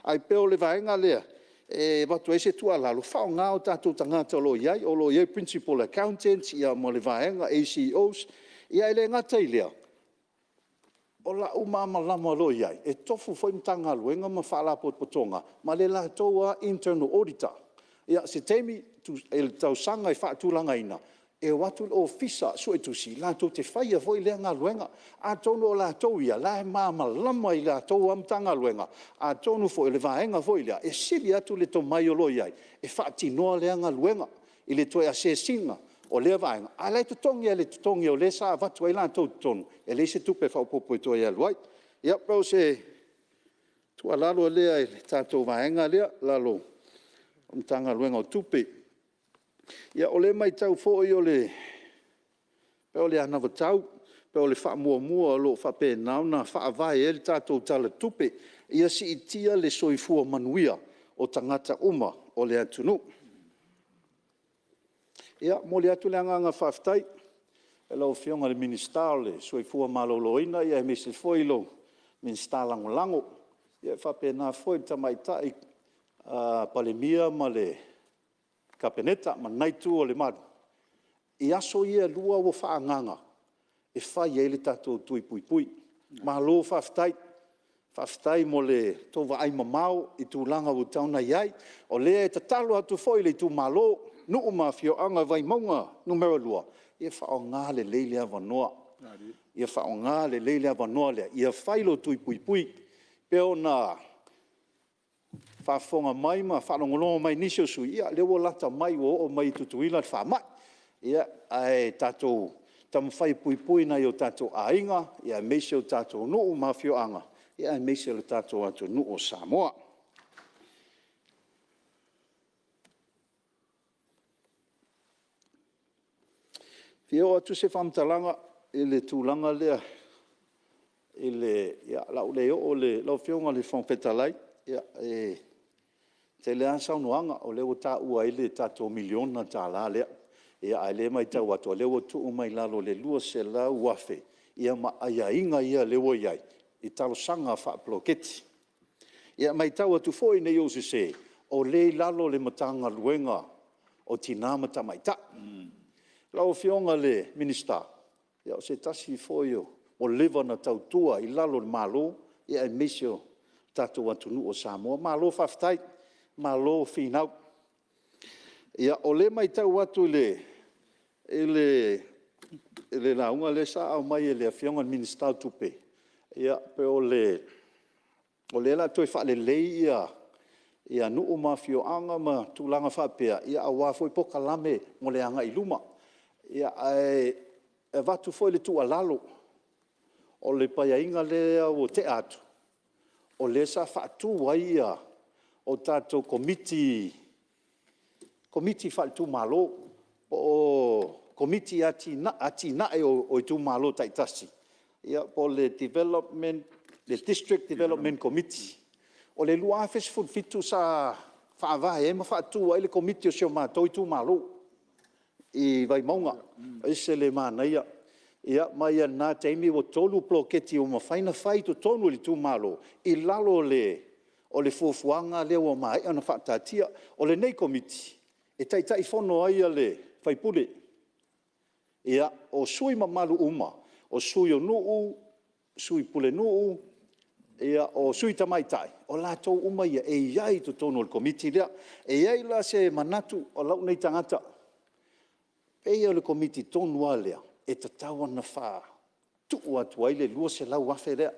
Ae pei o le vaega lea e avatu ai se tuualalo, faaaoga o tatou tagata o lo o i ai, o lo o i ai principal accountants ma le vaega ACEOs. Ae le gata i lea, o lau malamalama o lo o i ai, e tofu foi Matagaluega ma Faalapotopotoga ma le latou lava internal auditor. Ia, o se taimi i le tausaga e faatulagaina, e o atu le Ofisa Suetusi latou te faia foi lea galuega. Atonu o latou ia o la e malamalama i a latou lava Matagaluega, atonu foi o le vaega foi lea e sili atu le tomai o lo o i ai e faatinoa lea galuega i le toe assess ina o lea vaega, a o la e totogi lava i le totogi o lea sa avatu ai latou i totonu, e leai se tupe faaopoopo e toe alu ai. Ia pei o se tuualalo lea i le tatou vaega lea i lalo o le Matagaluega o Tupe. Ia, o lea e matau foi pei o le anavatau po o le faamuamua o lo o faapena ona faavae ai le tatou Tala o le Tupe, ia siitia le soifua manuia o tagata uma o le atunuu. E momoli atu le agaga faafetai i lau Afioga i le Minisita o le Soifua Maloloina aemaise foi lou Minisita Lagolago, e faapena foi le Tamaitai Palemia ma le Kapeneta ma lena Itu o le Malu i aso ia e lua ua faaagaaga e fai ai le tatou tui puipui. Malo faafetai. Faafetai mo le tou vaaimamao i tulaga ua tatau ona i ai. O lea e tatalo atu foi le itumalo, nuu ma afioaga o Vaimauga 2, ia faaaoga lelei le avanoa, ia faaaoga lelei le avanoa lea ia fai lo outou tui puipui. E pei ona faafofoga mai ma faalogologo mai i nisi o sui usufono, ia o lea ua lata mai ua oo mai i Tutuila le faamai. Ae tatou taumafai e puipui nai o tatou aiga, aemaise o tatou nuu ma afioaga, aemaise o le tatou atunuu o Samoa. E fia oo atu se faamatalaga i le tulaga lea, o le a ou le oo i le… Lau Afioga i le Fofoga Fetalai, e tele lava saunoaga o lea ua taua ai le tatou $1 miliona lea, a o lea e matau atu o lea ua tuu mai i lalo o le $200,000 ma aiaiga ia o lea ua i ai i talosaga faapoloketi. E matau atu foi ne i ou sese, o lea e i lalo o le Matagaluega o Tina ma Tamaitai. Lau Afioga i le Minisita, o se tasi foi ua leva ona tautua i lalo o le Malo aemaise o le tatou atunuu o Samoa. Malo faafetai, malo finau. O lea e matau atu i le lauga lea sa aumai e le Afioga i le Minisita o Tupe, e pei o lea o le a toe faalelei nuu ma afioaga ma tulaga faapea aua foi polokalame mo le agai i luma. Ae avatu foi le tuualalo, o le Paeaiga lea ua tea atu, o lea sa faatu ai tatou Komiti faaitumalo, po o Komiti o Atinae o itumalo taitasi, po o le District Development Committee. O le 2017 sa faavae ai ma faatu ai le Komiti a si o matou itumalo i Vaimauga, e ese le manaia. Mai lava i lena taimi ua 3 poloketi ua mafai ona fai i totonu o le itumalo i lalo o le fuafuaga lea ua maea ona faataatia. O lenei Komiti, e Taitaifono ai le sui usufono. O sui usufono mamalu uma, o sui o nuu, sui pulenuu, o sui tamaitai, o latou uma ia e i ai i totonu o le Komiti lea. E i ai la se manatu o lou nei tagata, e pei o le Komiti tonu lava lea e tatau ona faamatuu atu ai le $200,000 lea.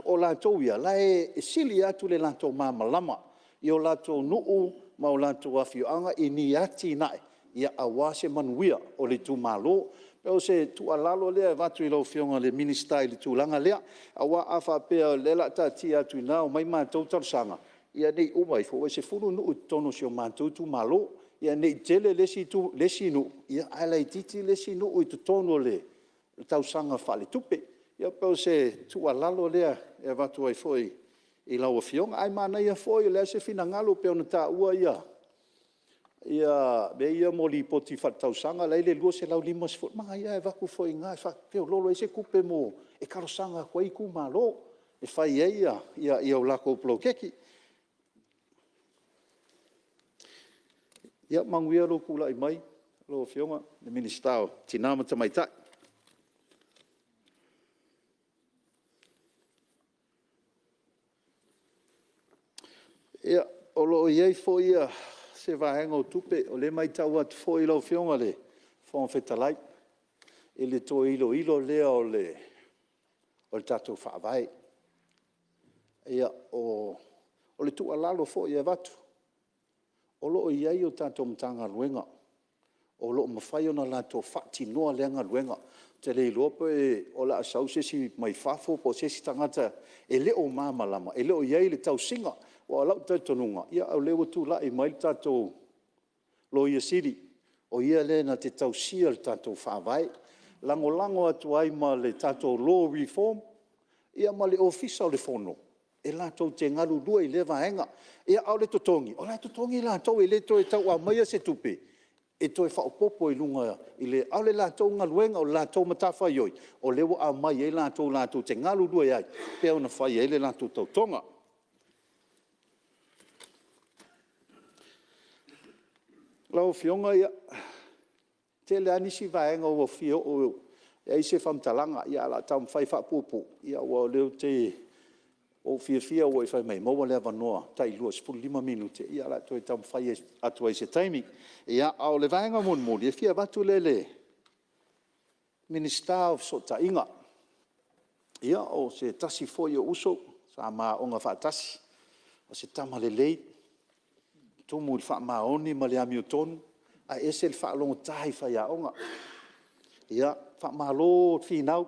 O latou ia, e sili atu le latou malamalama i o latou nuu ma o latou afioaga i ni atinae aua se manuia o le itumalo. O se tuualalo lea e avatu i lau Afioga i le Minisita i le tulaga lea, aua a faapea o lea o le a taatia atu i ina omai matou talosaga, ia ne i uma ifo, ua 10 nuu i totonu o si o matou itumalo, ia ne i tele le isi nuu ae laitiiti le isi nuu i totonu o le tausaga faaletupe. Ia pei o se tuualalo lea e avatu ai foi i lau Afioga. Ae manaia foi o le a se finagalo pei ona taua mea ia o Lipoti Faaletausaga la e i ai le $250,000, e manaia ae avatu foi i ina e feoloolo ai se tupe e talosaga atu ai itumalo e fai ai latou poloketi. Ia manuia lou tulai mai lau Afioga i le Minisita o Tina ma Tamaitai. Ia, o lo o i ai foi se vaega o tupe, o lea e matau atu foi lau Afioga i le Fofoga Fetalai i le toe iloilo lea o le tatou Faavae. O le tuualalo foi e avatu, o lo o i ai a tatou Matagaluega o lo o mafai ona latou faatinoa lea galuega. Ou te le iloa pe o le a sau se isi mai fafo po o se isi tagata e le o malamalama, e le o i ai i le tausiga. Aua o lou talitonuga, o lea ua tulai mai le tatou Loia Sili, o ia lea na te tausia le tatou Faavae, lagolago atu ai ma le tatou Law Reform ma le Ofisa o le Fono e latou te galulue i lea vaega. A o le totogi, o la e totogi latou, e le toe tau aumaia se tupe e toe faaopoopo i luga, a o le latou galuega o le latou matafaioi, o lea ua aumai ai latou latou te galulue ai, e pei ona fai ai le latou tautoga. Lau Afioga e tele lava nisi vaega ua fia oo i ai se faamatalaga, ae o le a taumafai e faapuupuu aua o lea ua ou fiafia ua e fai mai e maua le avanoa tai 25 minute, ia o le a toe taumafai atu ai i se taimi. A o le vaega mulimuli e fia avatu lea i le Minisita o Fesootaiga. Ia, o se tasi foi ou uso sa ma aoga faatasi, o se tama lelei, e tumu i le faamaoni ma le amiotonu, ae ese le faalogogata i faiaoga. Faamalo finau,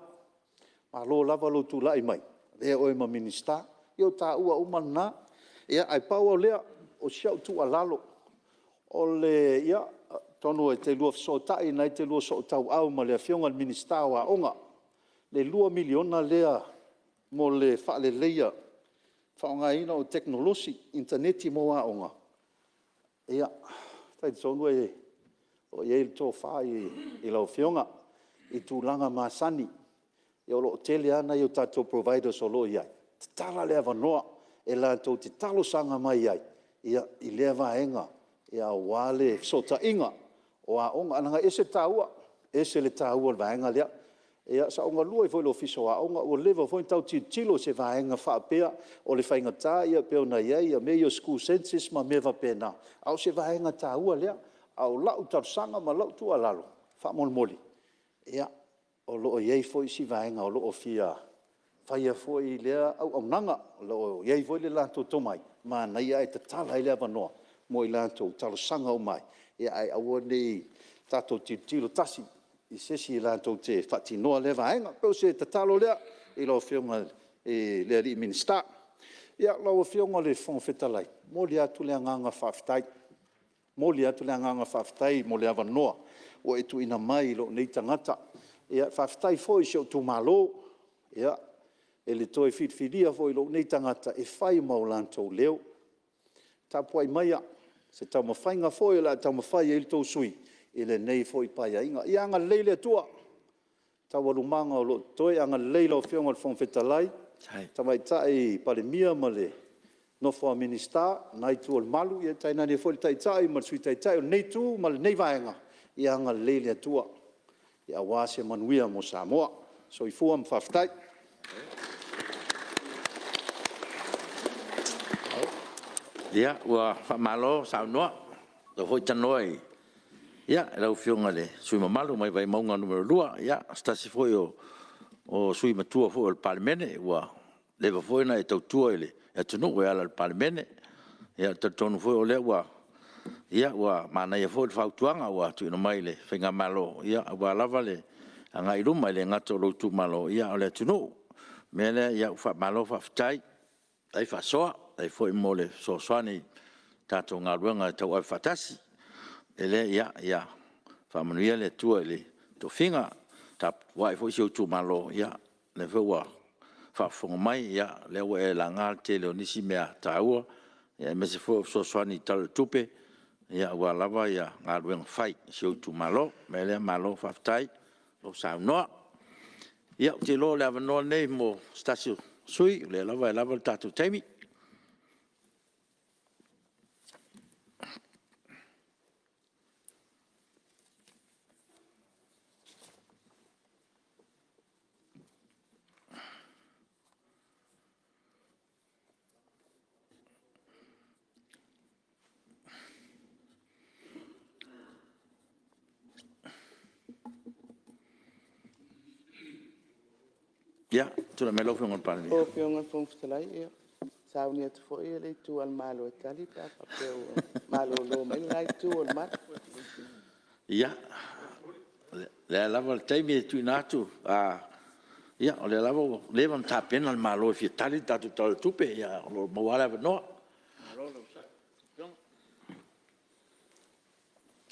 malo lava lou tulai mai e avea oe ma Minisita. Ia o taua uma na. Ae pau o lea, o si au tuualalo, atonu e te lua fesootai o lena e te lua sootauau ma le Afioga i le Minisita o Aoga, le $2 miliona lea mo le faaleleia, faaaogaina o tekonolosi, initaneti mo aoga, ia, e talitonu o lo o i ai le tofa i lau Afioga i tulaga masani. O lo o tele lava nai a tatou providers o lo o i ai, tatala le avanoa. e latou te talosaga mai ai i lea vaega aua le fesootaiga o aoga. Ae ese le taua, e ese le taua o le vaega lea. Sa ou galue ai foi i le Ofisa o Aoga, ua leva foi ona tau tilotilo se vaega faapea. O le faigata e pei ona i ai mea ia o school census ma mea faapena, a o se vaega taua lea. A o lau talosaga ma lau tuualalo faamolemole, o lo o i ai foi si vaega o lo o fia faia foi lea auaunaga, o lo o i ai foi lo latou tomai, manaia ae tatala ai le avanoa mo i latou e talosaga uma ai, ae aua ne i tatou tilotilo tasi i se isi latou te faatinoa lea vaega. E pei o se tatalo lea i lau Afioga i le Minisita. Lau Afioga i le Fofoga Fetalai, e momoli atu le agaga faafetai, momoli atu le agaga faafetai mo le avanoa ua e tuuina mai i lou nei tagata. Faafetai foi i si ou itumalo i le toe filifilia foi o lou nei tagata e fai ma o latou leo. Tapuai maia i se taumafaiga foi o le a taumafai i ai lo outou sui usufono i lenei foi Paeaiga. Ia agalelei le Atua i taualumaga o lo o totoe, ia agalelei i lau Afioga i le Fofoga Fetalai, Tamaitai Palemia ma le nofo a Minisita i lena Itu o le Malu, tainane foi le Taitai ma le Sui Taitai o lenei Itu ma lenei Vaega, ia agalelei le Atua aua se manuia mo Samoa. Soifua ma faafetai. Ia, ua faamalo saunoa, malo foi tanoa i lau Afioga i le sui usufono mamalu mai Vaimauga 2, o se tasi foi o sui usufono matua foi o le Palemene, ua leva foi ona e tautua i le atunuu e ala i le Palemene. E talitonu foi o lea ua manaia foi le fautuaga ua tuuina mai i le faigamalo aua lava le agai i luma, e le gata i lou itumalo, a o le atunuu. O le mea lea, ua faamalo faafetai, faafetai faasoa, faafetai foi mo le fesoasoani i le tatou galuega e tauave faatasi. O le mea lea, ia faamanuia le Atua i tofiga, tapuai foi si ou itumalo, o lea foi ua faafofoga mai, o lea ua e laga le tele o nisi mea taua, aemaise foi o fesoasoani i le Tala o le Tupe aua lava galuega fai a si ou itumalo. O le mea lea, malo faafetai saunoa. Ia, ou te iloa o le avanoa lenei mo se tasi o sui usufono o lea lava e lava le tatou taimi. Ia, tulai mai lau Afioga i le Palemia. Lau Afioga i le Fofoga Fetalai, e sauni atu foi le Itu a le Malo e tali pe a faapea ua malolo mai lena Itu o le Malu. Ia, o le a lava le taimi e tuuina atu, o lea lava ua leva ona tapena le Malo e fia tali le tatou Tala o le Tupe, ae o lo o maua lava le avanoa.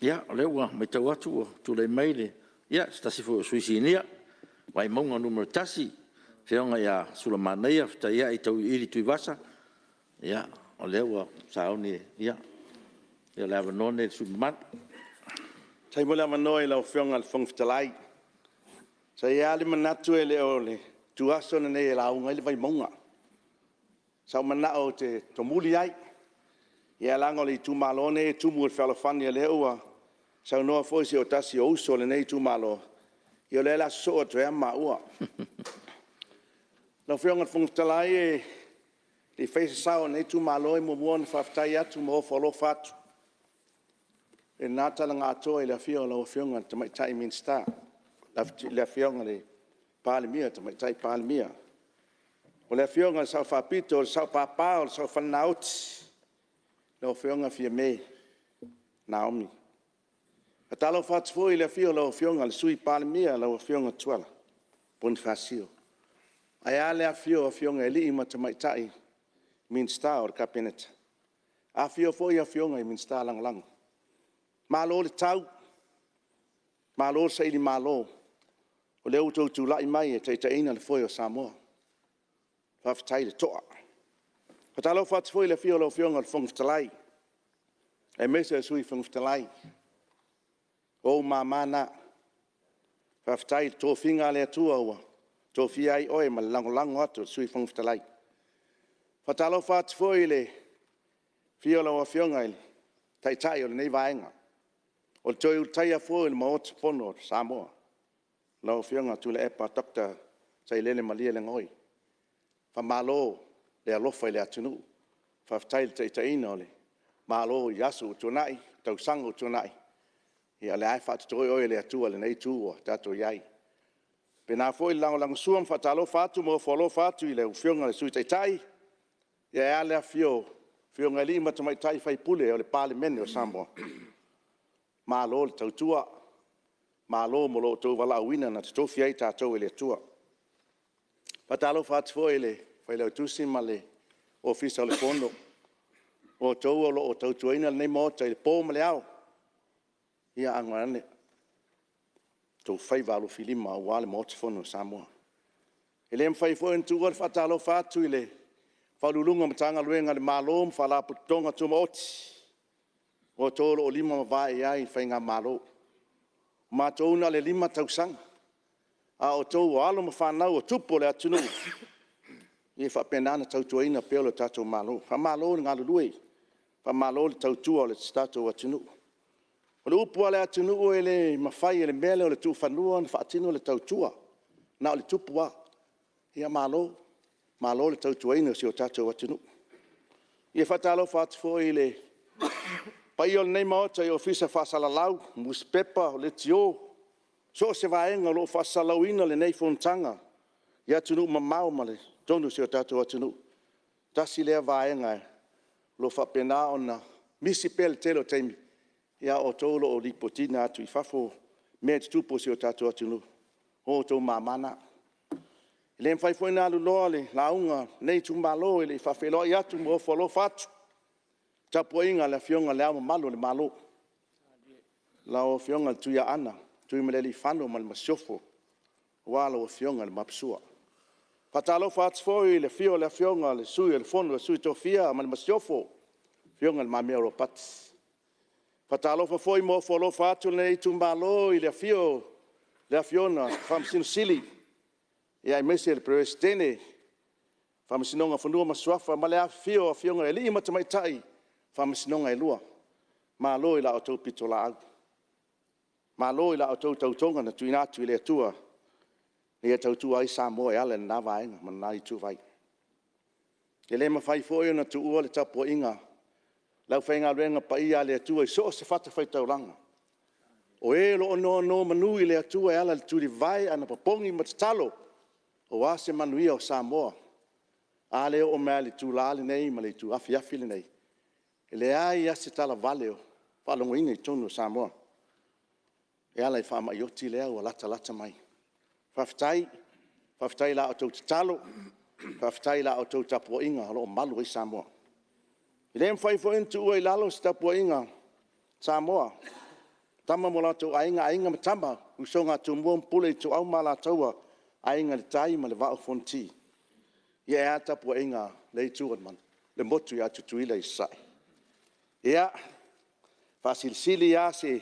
Ia, o lea ua matau atu ua tulai mai se tasi foi o sui usufono sinia o Vaimauga 1, le Afioga ia Sulamanaia Fetaiai Tauiliili Tuivasa. Ia, o lea ua sauni, ia o le avanoa lenei le sui usufono mamalu. Faafetai mo le avanoa i lau Afioga i le Fofoga Fetalai. Sa i ai lava le manatu e le o le ituaso lenei e lauga ai le Vaimauga. Sa ou manao ou te tumuli ai, ae leaga o le itumalo lenei e tumu i le fealofani, o lea ua saunoa foi se tasi o uso o lenei itumalo, ia o lea o le a sosoo atu ai lava ma maua. Lau Afioga i le Fofoga Fetalai a o le i faia se sao o lenei itumalo, e muamua ona faafetai atu ma ofo alofa atu i lena tala na atoa i le afio o lau Afioga i le Tamaitai Minisita, le Afioga i le Palemia, le Tamaitai Palemia. O le Afioga i le Sao Faapito, o le Sao Papa, o le Sao Falenaoti, lau Afioga Fiame Naomi. E faatalofa atu foi i le afio o lau Afioga i le Sui Palemia lau Afioga Tuala Ponifasio. Ae a le afifio o Afioga i alii ma tamaitai Minisita o le Kapeneta, afifio foi Afioga i Minisita Lagolago. Malo le tau, malo le sailimalo. O lea ua outou tulai mai e taitaiina le foe o Samoa. Faafetai le toa. E faatalofa atu foi i le afio o lau Afioga i le Fofoga Fetalai, aemaise o le Sui Fofoga Fetalai. O ou mama na. Faafetai i le tofiga a le Atua ua tofia ai oe ma le lagolago atu a le Sui Fofoga Fetalai. Faatalofa atu foi i le afio o lau Afioga i le Taitai o lenei Vaega, o le toe Ulutaia foi o le Maota Fono o Samoa, lau Afioga Tuilaepa Dr. Sailele Malielegaoi. Faamalo le alofa i le atunuu, faafetai i le taitaiga o le Malo i aso ua tuanai, tausaga ua tuanai, ia o lea lava e faatotoe oe e le Atua i lenei itu ua tatou i ai. E faapena foi le lagolagosua ma faatalofa atu ma ofo alofa atu i lau Afioga i le Sui Taitai, ae a le afifio o Afioga i alii ma tamaitai sui usufono o le Palemene o Samoa. Malo le tautua, malo mo lo outou valaauina na totofi ai tatou e le Atua. E faatalofa atu foi i le Failautusi ma le Ofisa o le Fono, o outou o lo o tautuaina lenei Maota i le po ma le ao. Ia alo ane i outou faiva alofilima aua le Maota Fono o Samoa. E le mafai foi ona tuua le faatalofa atu i Ofisa Sili o Pulega o Matagaluega a le Malo ma Faalapotopotoga Tumaoti, o outou o lo o lima ma vae i ai le faigamalo. O matou na o le 5 tausaga, a o outou o alo ma fanau o tupu o le atunuu, ia faapena ona tautuaina pea lo tatou Malo. Faamalo le galulue, faamalo le tautua i si o tatou atunuu. O le upu a le atunuu e le mafai e le mea lea o le tuufanua ona faatino le tautua, na o le tupu lava. Ia malo, malo le tautuaina o si o tatou atunuu. E faatalofa atu foi i le paia o lenei Maota i Ofisa Faasalalau, Nusipepa, Leitio, so o se vaega o lo o faasalalauina lenei fonotaga i atunuu mamao ma totonu o si o tatou atunuu. Tasi lea vaega o lo o faapena ona misi pea i le tele o taimi, a o outou o lo o lipotiina atu i fafo mea e tutupu i si o tatou atunuu. O outou mama na. E le mafai foi ona aluloa le lauga a lenei itumalo e le i faafeiloai atu ma ofo alofa atu i le tapuaiga a le Afioga i Le Ao Mamalu o le Malo, lau Afioga i le Tuiaana Tuimalealiifano ma le Masiofo, aua lau Afioga i le Maposua. E faatalofa atu foi i le afio o le Afioga i le Sui o le Fono a Sui Tofia ma le Masiofo, le Afioga i Le Mamea Ropati. E faatalofa foi ma ofo alofa atu lenei itumalo i le afio o le Afioga i le Faamasino Sili, aemaise le Peresetene o le Faamasinoga o Fanua ma Suafa ma le afifio o Afioga i alii ma tamaitai o Faamasinoga e lua. Malo i la outou pitolaau, malo i la outou tautoga na tuuina atu i le Atua ina ia tautua ai Samoa e ala i lena Vaega ma lena Ituvai. E le mafai foi ona tuua le tapuaiga a le aufaigaluega paia a le Atua i so o se fatafaitaulaga, o e o lo o nonomanu i le Atua e ala i le tulivae, anapopogi ma tatalo aua se manuia o Samoa. A lea e oo mai lava i le itula lenei ma le afiafi lenei, e leai lava se talavale o faalogoina i totonu o Samoa e ala i faamai oti lea ua latalata mai. Faafetai. Faafetai i la outou tatalo, faafetai i la outou tapuaiga o lo o malu ai Samoa. E le mafai foi ona tuua i lalo se tapuaiga a Samoa, Tama ma o latou Aiga, Aiga ma Tama, Usoga a Tumua ma Pule, Ituau ma Alataua, Aiga i le Tai ma le Vaa o Fonoti. Ia ae a le tapuaiga a lea itu o le motu ia Tutuila i Sasae. Ia, e faasilisili lava se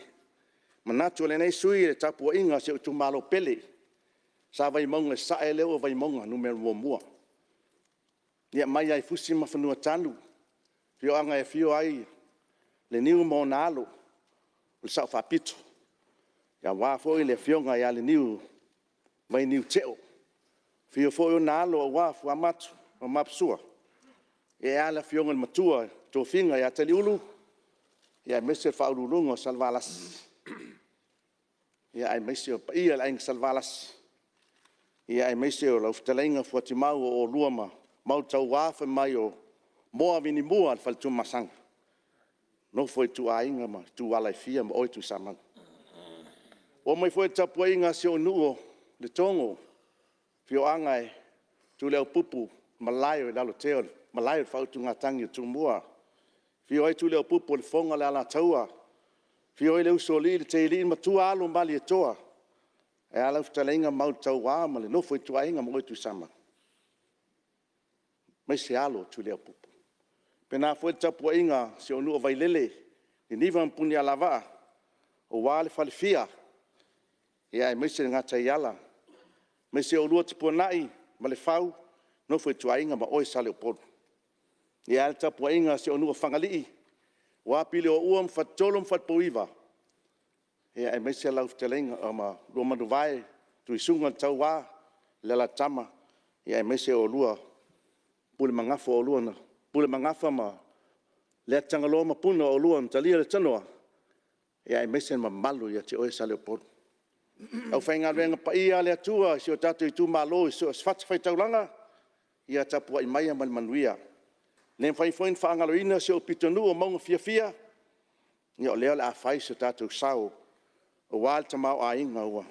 manatu o lenei sui usufono i le tapuaiga a si ou itumalo pele, sa Vaimauga Sasae lea ua Vaimauga 1. Ia mai lava i Fusi ma Fanuatanu, afioaga e afio ai Leniu ma ona alo, o le Sao Faapito, aua foi le afioga ia Leniu Vainiu Teo, afio foi ona alo aua Fuamatu ma Maposua, ae a le afioga i le Matua o Tofiga ia Taliulu, aemaise le faauluuluga o Salevalasi, aemaise o le paia o le Aiga Salevalasi, aemaise o lau fetalaiga Fuatimau o oulua ma Maualetaua fai mai o moa vinimua o le fale Tuamasaga. Nofo a ituaiga ma ituala e fia ma oe Tuisamau. Oo mai foi i le tapuaiga a si ou nuu o Letogo, afioaga o Tuliaupupu, malae o Lalotea o le malae o le faautugatagi a Tumua, afio ai Tuliaupupu o le Fofoga o le Alataua, afio ai le Usoalii, le Teialii, matua alo o Malietoa, ae a lau fetalaiga Maualetaua ma le nofo a ituaiga ma oe Tuisamau, aemaise alo o Tuliaupupu. E faapena foi le tapuaiga a si ou nuu o Vailele, Niniva ma Punialavaa, aua le falefia aemaise le gataiala, aemaise oulua Tupuanai ma Lefau, nofo ituaiga ma oe Saleupolu. Ae a le tapuaiga a si ou nuu o Fagalii, aua Pilioua ma Faletolo ma Falepouiva, aemaise lau fetalaiga Luamanuvae Tuisugaletaua Alaalatama aemaise oulua Pulemagafa ma Leatutagaloa ma Puna o oulua na talia le tanoa, aemaise le mamalu ia te oe Saleupolu. Le aufaigaluega paia a le Atua i si o tatou itumalo i so o se fatafaitaulaga, ia tapuai maia ma le manuia. E le mafai foi ona faagaloina si ou pitonuu o Maugafiafia, o lea o le a fai so tatou sao aua le tamaoaiga o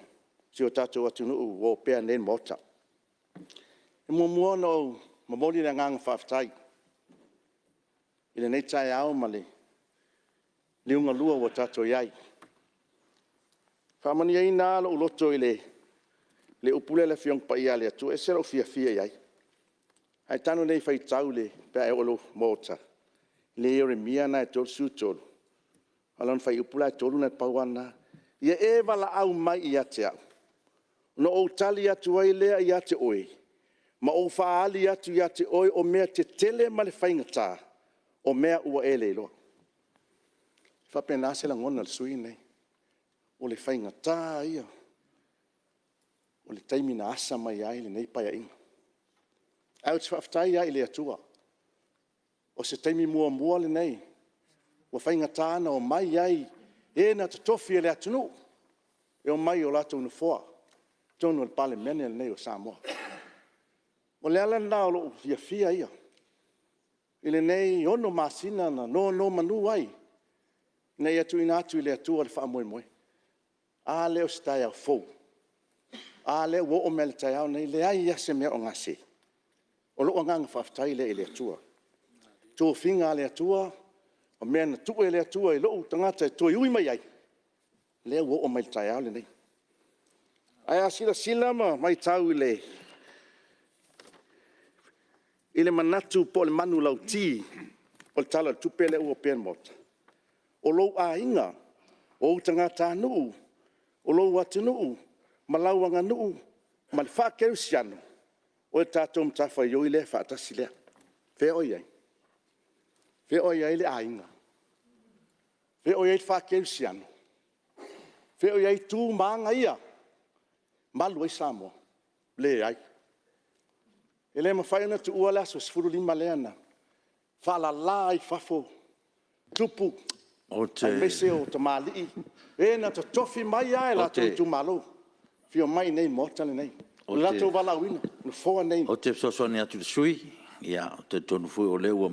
si o tatou atunuu ua opea nei i le Maota. E muamua ona ou momoli le agaga faafetai i lenei taeao ma le liugalua ua tatou i ai. E faamalieina lava lou loto i le upu lea o le Afioaga Paia a le Atua, e ese lou fiafia i ai. A e tago nei e faitau pe a e oo i lou maota i le Ieremia lena e 33, a o lona fuaiupu la e 3, na o le pau lava lena. Ia e valaau mai ia te au, ona ou tali atu ai lea ia te oe, ma ou faaali atu ia te oe o mea tetele ma le faigata, o mea ua e le iloa. E faapena se lagona o le sui usufono lenei, o le faigata ia o le taimi na asa mai ai lenei Paeaiga. Ae ou te faafetai lava i le Atua, o se taimi muamua lenei ua faigata ona omai ai e na totofi e le atunuu e omai i o latou nofoa i totonu o le Palemene lenei o Samoa. O le ala lena o lou fiafia ia i lenei 6 masina na nonomanu ai ina ia tuuina atu i le Atua le faamoemoe. A lea o se taeao fou? A lea ua oo mai lava i le taeao lenei e leai lava se mea o gase. O lou agaga faafetai lea i le Atua. O tofiga a le Atua ma mea na tuu e le Atua i lou tagata e toe ui mai ai, lea ua oo mai i le taeao lenei. Ae a silasila ma matau i le manatu po o le manulauti o le Tala o le Tupe lea ua opea i le Maota, o lou aiga, o ou tagatanuu, o lou atunuu ma lau aganuu ma le faakerisiano, o le tatou matafaioi lea faatasi lea. Fea o i ai? Fea o i ai le aiga? Fea o i ai le faakerisiano? Fea o i ai tu ma aga ia e malu ai Samoa? Leai. E le mafai ona tuua le aso 15 lea na faalala ai i fafo tupu aemaise o tamalii, e na totofi mai lava e latou itumalo e fia omai i inei i le Maota lenei. O le latou valaauina, nofoa nei. Ou te fesoasoani atu i le sui usufono, ou te talitonu foi o lea ua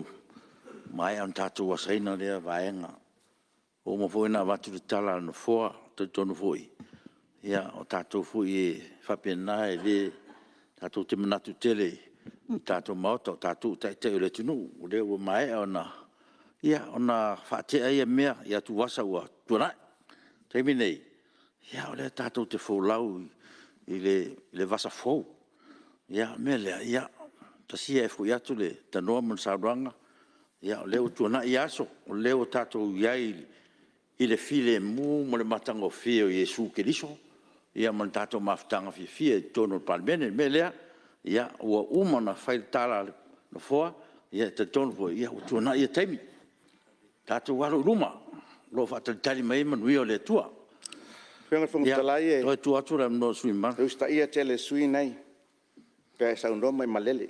maea ona tatou asaina lea vaega. Ua uma foi ona avatu le tala a le Nofoa. E talitonu foi, o tatou foi e faapena, e le tatou te manatu tele i le tatou Maota, o tatou o taitai o le atunuu. O lea ua maea ona faatea ia mea i atuvasa ua tuanai. O le taimi lenei, o lea tatou te folau i le vasa fou. O le mea lea, tasi ia ae foi atu le tanoa ma le saunoaga. O lea ua tuanai ia aso, o lea ua tatou i ai i le filemu ma le matagofie o Iesu Keriso ma le tatou mafutaga fiafia i totonu o le Palemene. O le mea lea, ua uma ona fai le tala a le Nofoa, e talitonu foi ua tuanai ia taimi. Tatou alo i luma o lo o faatalitali mai ai manuia o le Atua. Lau Afioga i le Fofoga Fetalai, Ia, toe tuu atu le avanoa i le sui usufono mamalu. E usitaia tele e le sui usufono lenei pe a e saunoa ma e malele.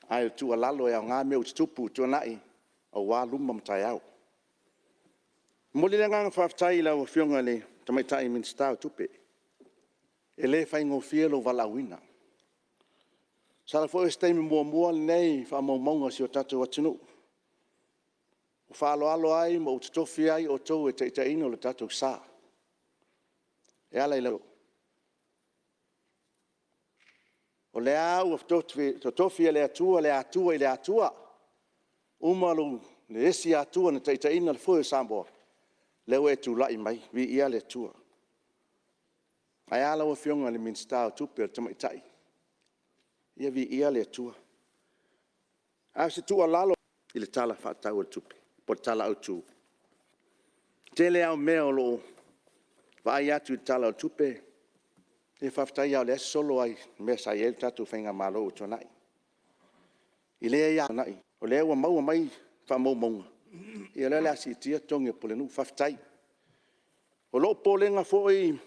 A o le tuualalo, e aoga mea ua tutupu ua tuanai aua luma ma taeao. E momoli le agaga faafetai i lau Afioga i le Tamaitai Minisita o Tupe, e le faigofie lou valaauina. Masalo foi o se taimi muamua lenei i faamaumauga a si o tatou atunuu ua faaaloalo ai ma ua totofi ai outou e taitaiina lo tatou sa e ala i lau... O lea lava ua totofi e le Atua le Atua i le Atua, uma le isi Atua na taitaiina le foe o Samoa, lea ua e tulai mai, viia le Atua. Ae a lau Afioga i le Minisita o Tupe le tamaitai? Ia viia le Atua. A o se tuualalo i le Tala Faatatau o le Tupe po o le Tala Autu, o le tele lava o mea o lo o vaai atu i le Tala o le Tupe, ia faafetai lava o lea e sosolo lava i mea sa i ai le tatou faigamalo ua tuanai. O lea ua maua mai faamaumauga, o lea o le a siitia totogi o Pulenuu, faafetai. O lou popolega foi i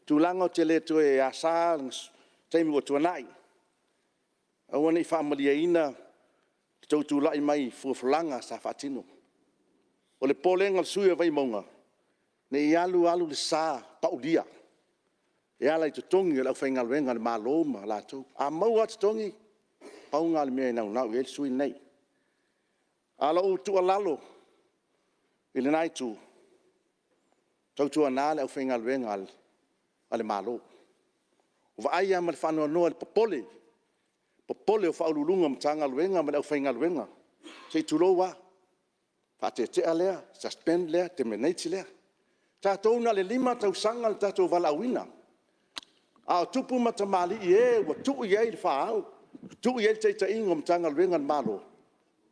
tulaga ou te le toe asa le taimi ua tuanai, aua ne i faamalieina le tou tulai mai i folafolaga sa faatino. O le popolega o le sui usufono o Vaimauga, ne i alu alu le sa paulia e ala i totogi o le aufaigaluega a le Malo ma latou. A maua lava totogi, pau lena o le mea e naunau i ai le sui usufono lenei. A o lau tuualalo i lena Itu, tautuana le aufaigaluega a le Malo. Ua vaai lava ma le faanoanoa i le popole, popole o Ofisa Sili o Pulega o Matagaluega ma le aufaigaluega, se i tulou lava, faatetea lea, suspend lea, terminate lea. O tatou na o le 5 tausaga le tatou valaauina, a o tupu ma tamalii e ua tuu i ai le faaao, tuu i ai le taitaiga o Matagaluega a le Malo, o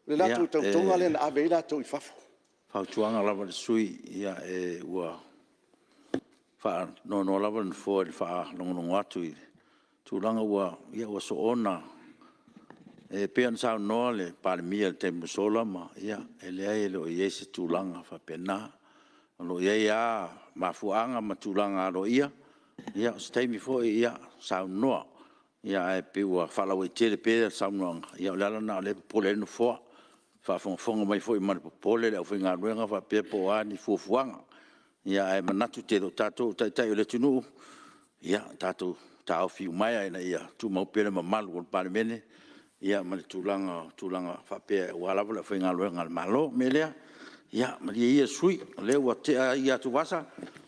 le latou tautoga lea na ave ai latou i fafo. Ia, e fautuaina lava le sui usufono, ua faanoanoa lava le Nofoa i le faalogologo atu i tulaga ua soona... E pei ona saunoa le Palemia i le taimi ua sola, e leai e le o i ai se tulaga faapena. O lo o i ai lava mafuaaga ma tulaga aloaia, o se taimi foi saunoa, ae pei ua faalauaitele pea le saunoaga, o le ala lena o lea e popole ai le Nofoa. Ua faafogafoga mai foi ma le popole le aufaigaluega faapea po o a ni fuafuaga. Ae manatu tele, o tatou o taitai o le atunuu, ia tatou taofi iumaea ina ia tumau pea le mamalu o le Palemene ma le tulaga faapea aua lava le aufaigaluega a le Malo. O le mea lea, ia malie ia le sui usufono, o lea ua tea ia atuvasa, o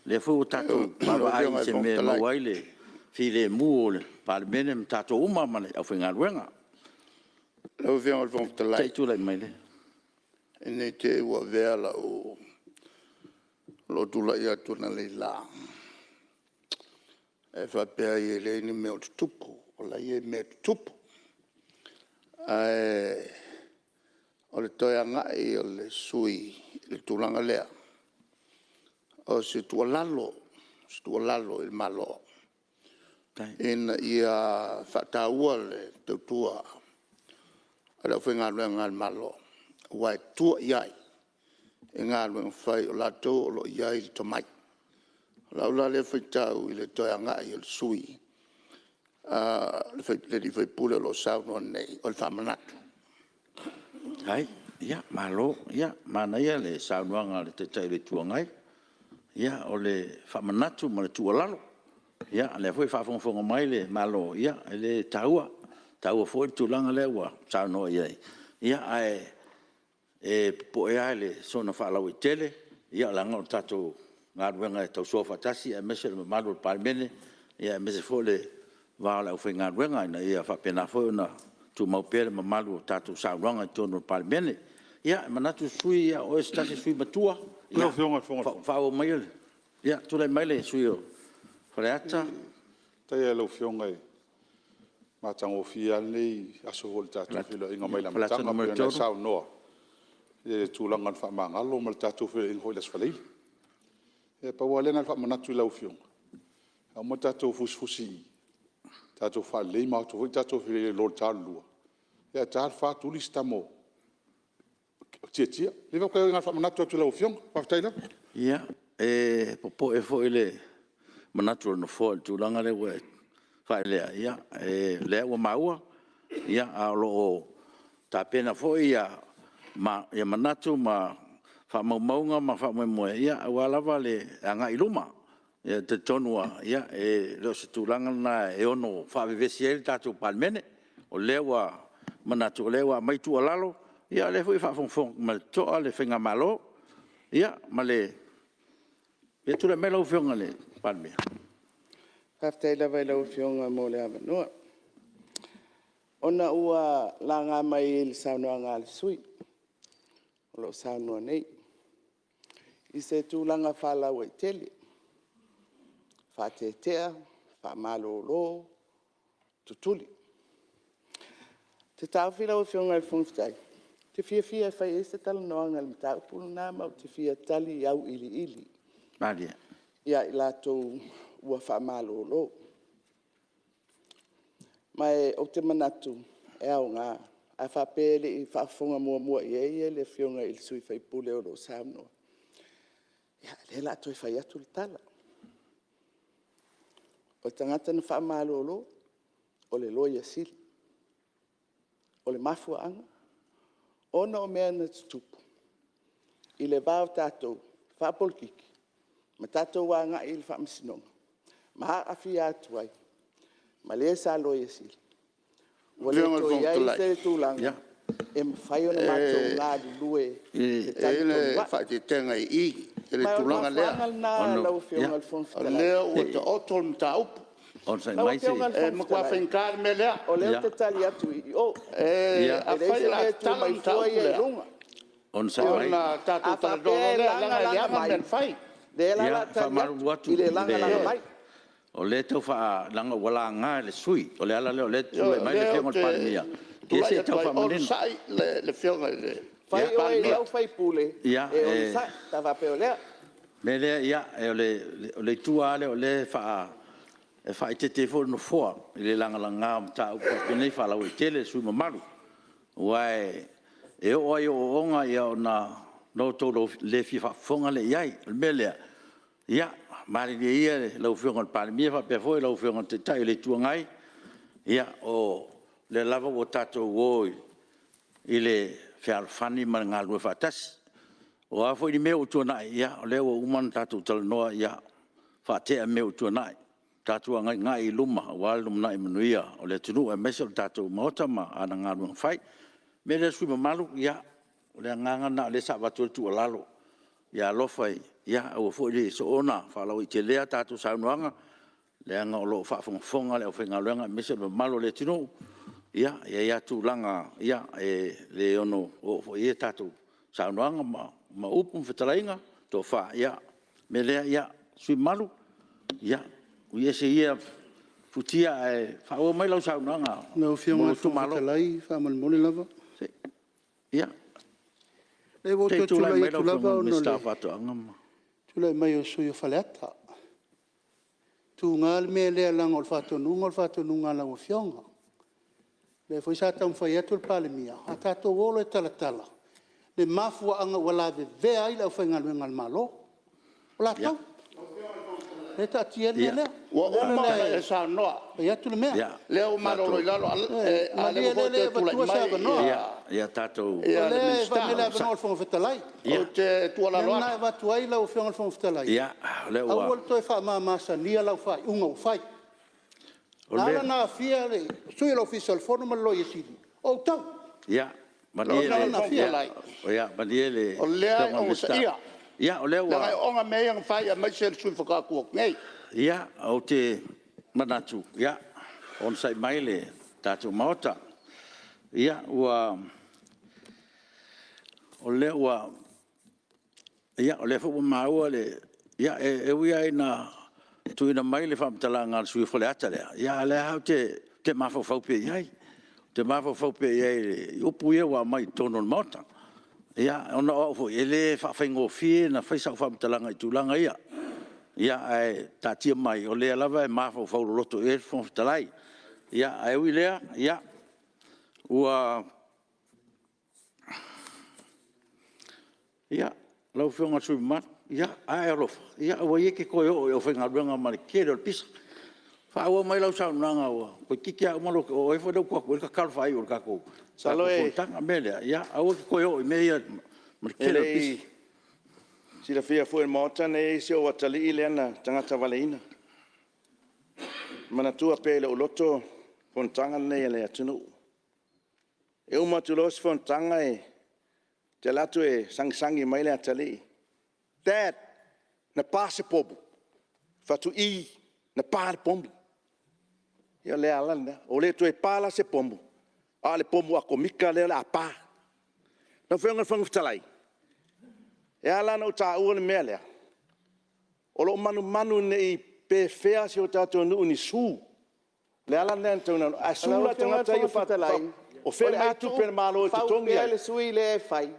lea foi ua tatou vaavaai i se mea e maua ai le filemu o le Palemene ma tatou uma ma le aufaigaluega. Lau Afioga i le Fofoga Se Fetalai, i tulai mai le... ne i te i ua avea lou tulai atu analeila e faapea ai e leai ni mea o tutupu. O la e i ai mea e tutupu. Ae o le toe agai o le sui usufono i le tulaga lea, o se tuualalo, o se tuualalo i le Malo, ina ia faataua le tautua a le aufaigaluega a le Malo, aua e tua i ai i galuega fai o latou o lo o i ai le tomai. O lau la lea faitau i le toe agai o le sui usufono, le sui usufono o lo o saunoa nei, o le faamanatu. Faafetai, malo, manaia le saunoaga a le Taitai o le Itu Agai. Ia, o le faamanatu ma le tuualalo. Ia o lea foi e faafogafoga mai le Malo, ia e taua, e taua foi le tulaga lea ua saunoa i ai, ae popoe lava i le soona faalauaitele, leaga o le tatou galuega e tausoa faatasi aemaise le mamalu o le Palemene, aemaise foi o le va o le aufaigaluega, ina ia faapena foi ona tumau pea le mamalu o tatou saunoaga i totonu o le Palemene. Ia, e manatu le sui usufono o oe o se tasi o sui usufono matua, Lau Afioga i le Fofoga Fetalai... Faaauau maia le... Ia, tulai mai le sui usufono mo Faleata. Faafetai lava i lau Afioga, e matagofie lava lenei aso i le tatou feiloaiga mai le amataga pei ona e saunoa i le tulaga o le faamagalo ma le tatou feiloaiga foi i le Aso Faraile. Ia pau lava lea na ona faamanatu i lau Afioga, a uma tatou fusitusi tatou faalelei ma o atu foi tatou feiloai loa i le ta o le 2, ae ta le 4 tuli si tama o Tiatia. Ia na ona faamanatu atu i lau Afioga. Faafetai lava. Ia, e popoe foi le manatu o le Nofoa i le tulaga lea ua e faaalea, o lea ua maua, ae o lo o tapena foi manatu ma faamaumauga ma faamoemoe aua lava le agai i luma. E talitonu lava, e le o se tulaga lena e ono faavevesi ai le tatou Palemene. O lea ua manatu o lea ua aumai tuualalo, o lea foi e faafogafoga ma le totoa le faigamalo. Ia tulai mai lau Afioga i le Palemia. Faafetai lava i lau Afioga mo le avanoa. Ona ua laga mai i le saunoaga a le sui usufono o lo o saunoa nei i se tulaga faalauaitele, faatetea, faamalolo, tutuli. Ou te taofi lau Afioga i le Fofoga Fetalai, ou te fiafia e fai i ai se talanoaga i le mataupu lena, ma ou te fia tali auiliili ia i latou ua faamalolo. Ma ou te manatu e aoga A faapea e le i faafofoga muamua i ai le Afioga i le sui usufono o lo o saunoa, ia, o lea o le a toe fai atu le tala. O le tagata na faamalolo, o le Loia Sili. O le mafuaaga, ona o mea na tutupu i le va o tatou faapolokiki ma tatou agai i le Faamasinoga, ma aafia atu ai ma le sa Loia Sili. Ua le toe i ai se tulaga e mafai ona matou galulue E i ai le faaeteetega i i, i le tulaga lea. Ma o le mafuaaga lena lau Afioga i le Fofoga O lea ua taoto le mataupu. Lau Afioga i le E matua Fofoga Fetalai, faigata le mea lea. o lea ou te tali atu i o, e Afai leai o se le a mea e tu tatala le mai fua mataupu ia i lea, luga. ona A tatou talanoa faapea loa e lea, leaga e lagalaga leaga mai, mea na fai. lea la o le Ia, a e tali faamalulu atu atu i le lagalaga mai. o lea e tau faa... leaga ua laga e le sui usufono. O le ala lea o lea e Ioe, tulai o mai le lea ou Afioga i le te Palemia, tulai se i atu tau ai, faamanino. onosai le Afioga i le Fai oe i Palemia. lau sui usufono e onosai, pe a faapea o lea. O le mea lea, o le itu lava lea o lea e faaeteete ai foi le Nofoa i le lagalaga o mataupu faapenei faalauaitele le sui usufono mamalu. Aua e oo lava i ooooga ona outou le fia faafofoga lea i ai. O le mea lea, ia malilie ia lau Afioga i le Palemia faapea foi lau Afioga i le Taitai o le Itu Agai, o lea lava ua tatou o i le fealofani ma le galulue faatasi. O a foi ni mea ua tuanai, ia o lea ua uma ona tatou talanoa, ia faatea mea ua tuanai, tatou agaigai i luma aua le lumanai manuia o le atunuu aemaise o le tatou Maota ma ana galuega fai. O le mea lea le sui usufono mamalu, o le agaga lena o lea sa avatu ai le tuualalo, ia alofa aua foi ne i soona faalauaitelega a tatou saunoaga, leaga o lo o faafogafoga le aufaigaluega aemaise o le mamalu o le atunuu. E i ai lava tulaga e le ono oo foi i ai a tatou saunoaga ma upu ma fetalaiga, tofa. Ia, o le mea lea le sui usufono mamalu, ui ese ia futia ae faaauau mai lau saunoaga Lau mo Afioga i lou le Fofoga itumalo. Fetalai faamolemole lava. Ia, Leai ua ou se i toe tulai tulai mai atu lau lava Afioga i le ona o Minisita le o Faatoaga ma... tulai mai o le sui usufono mo Faleata. E tuga le mea lea leaga o le faatonuga o le faatonuga a lau Afioga. O lea foi sa taumafai atu le Palemia, a tatou o loa e talatala le mafuaaga ua lavevea ai le aufaigaluega a le Malo, o latou. Lea e taatia ai le mea lea. Ua O le uma ala ona lea e e saunoa, fai atu le mea. o lea ua malolo i lalo, a o lea Malie ua o lea e le toe i tulai avatua se mai avanoa. O le lea e fai Minisita. mai le avanoa o le Fofoga Fetalai. Ou te O le tuualalo mea lena e atu, avatu ai lau Afioga i le Fofoga Fetalai, aua le toe faamamasania lau faaiuga ua fai. Na ala ona aafia le sui o le Ofisa o le Fono ma le Loia Sili, o outou. Ia, Lau malie Afioga i le Fofoga Fetalai, le o lea Afioga i e le Minisita. onosaia, leaga e oona mea ia na fai aemaise le sui usufono faatoa tu atu nei. Ia, ou te manatu, onosai mai le tatou Maota. Ia, o lea foi ua maua le... E ui lava ina tuuina mai le faamatalaga a le sui usufono mo Faleata lea, a o lea lava ou te mafaufau pea i ai. Ou te mafaufau pea i ai i upu ia ua aumai i totonu o le Maota. Ia, ona o au foi, e le faafaigofie ona fai sau faamatalaga i tulaga ia. Ae taatia mai o lea lava e mafaufau loloto i ai le Fofoga Fetalai. Ae ui i lea, ua... Ia, lau Afioga i le sui usufono mamalu, a e alofa, aua ia e te toe oo i le aufaigaluega ma le tele o le pisa. Faaauau mai lau saunoaga toeitiiti lava uma lou... o ai foi lea ua tuu atu i ai le tatalo faaiu o le tatou fonotaga. O le mea lea, ia aua e te toe oo i mea ia ma le E tele o le le pisa. i silafia foi e le Maota na e i ai si ou atalii lea na tagata valaina. E manatua pea i lou loto fonotaga nei a le atunuu. E uma atu loa se fonotaga ou te alu atu e sagisagi mai le atalii, Dad na pa se pomu? Ou fai atu, i, na pa le pomu. Ia o le ala lena. Ua le toe pa la se pomu, a o le pomu atomika lea o le a pa. Lau Afioga i le Fofoga Fetalai, e ala ona ou taua le mea lea, o lou manumanu ne i pefea si o tatou nuu i ni sue. O le ala lea na... a sue Lau la le Afioga i le tagata ia Fofoga Fetalai, o o fea e le aumai a ai tuu tupe a le Malo e fau totogi pea ai? le sui lea e fai, E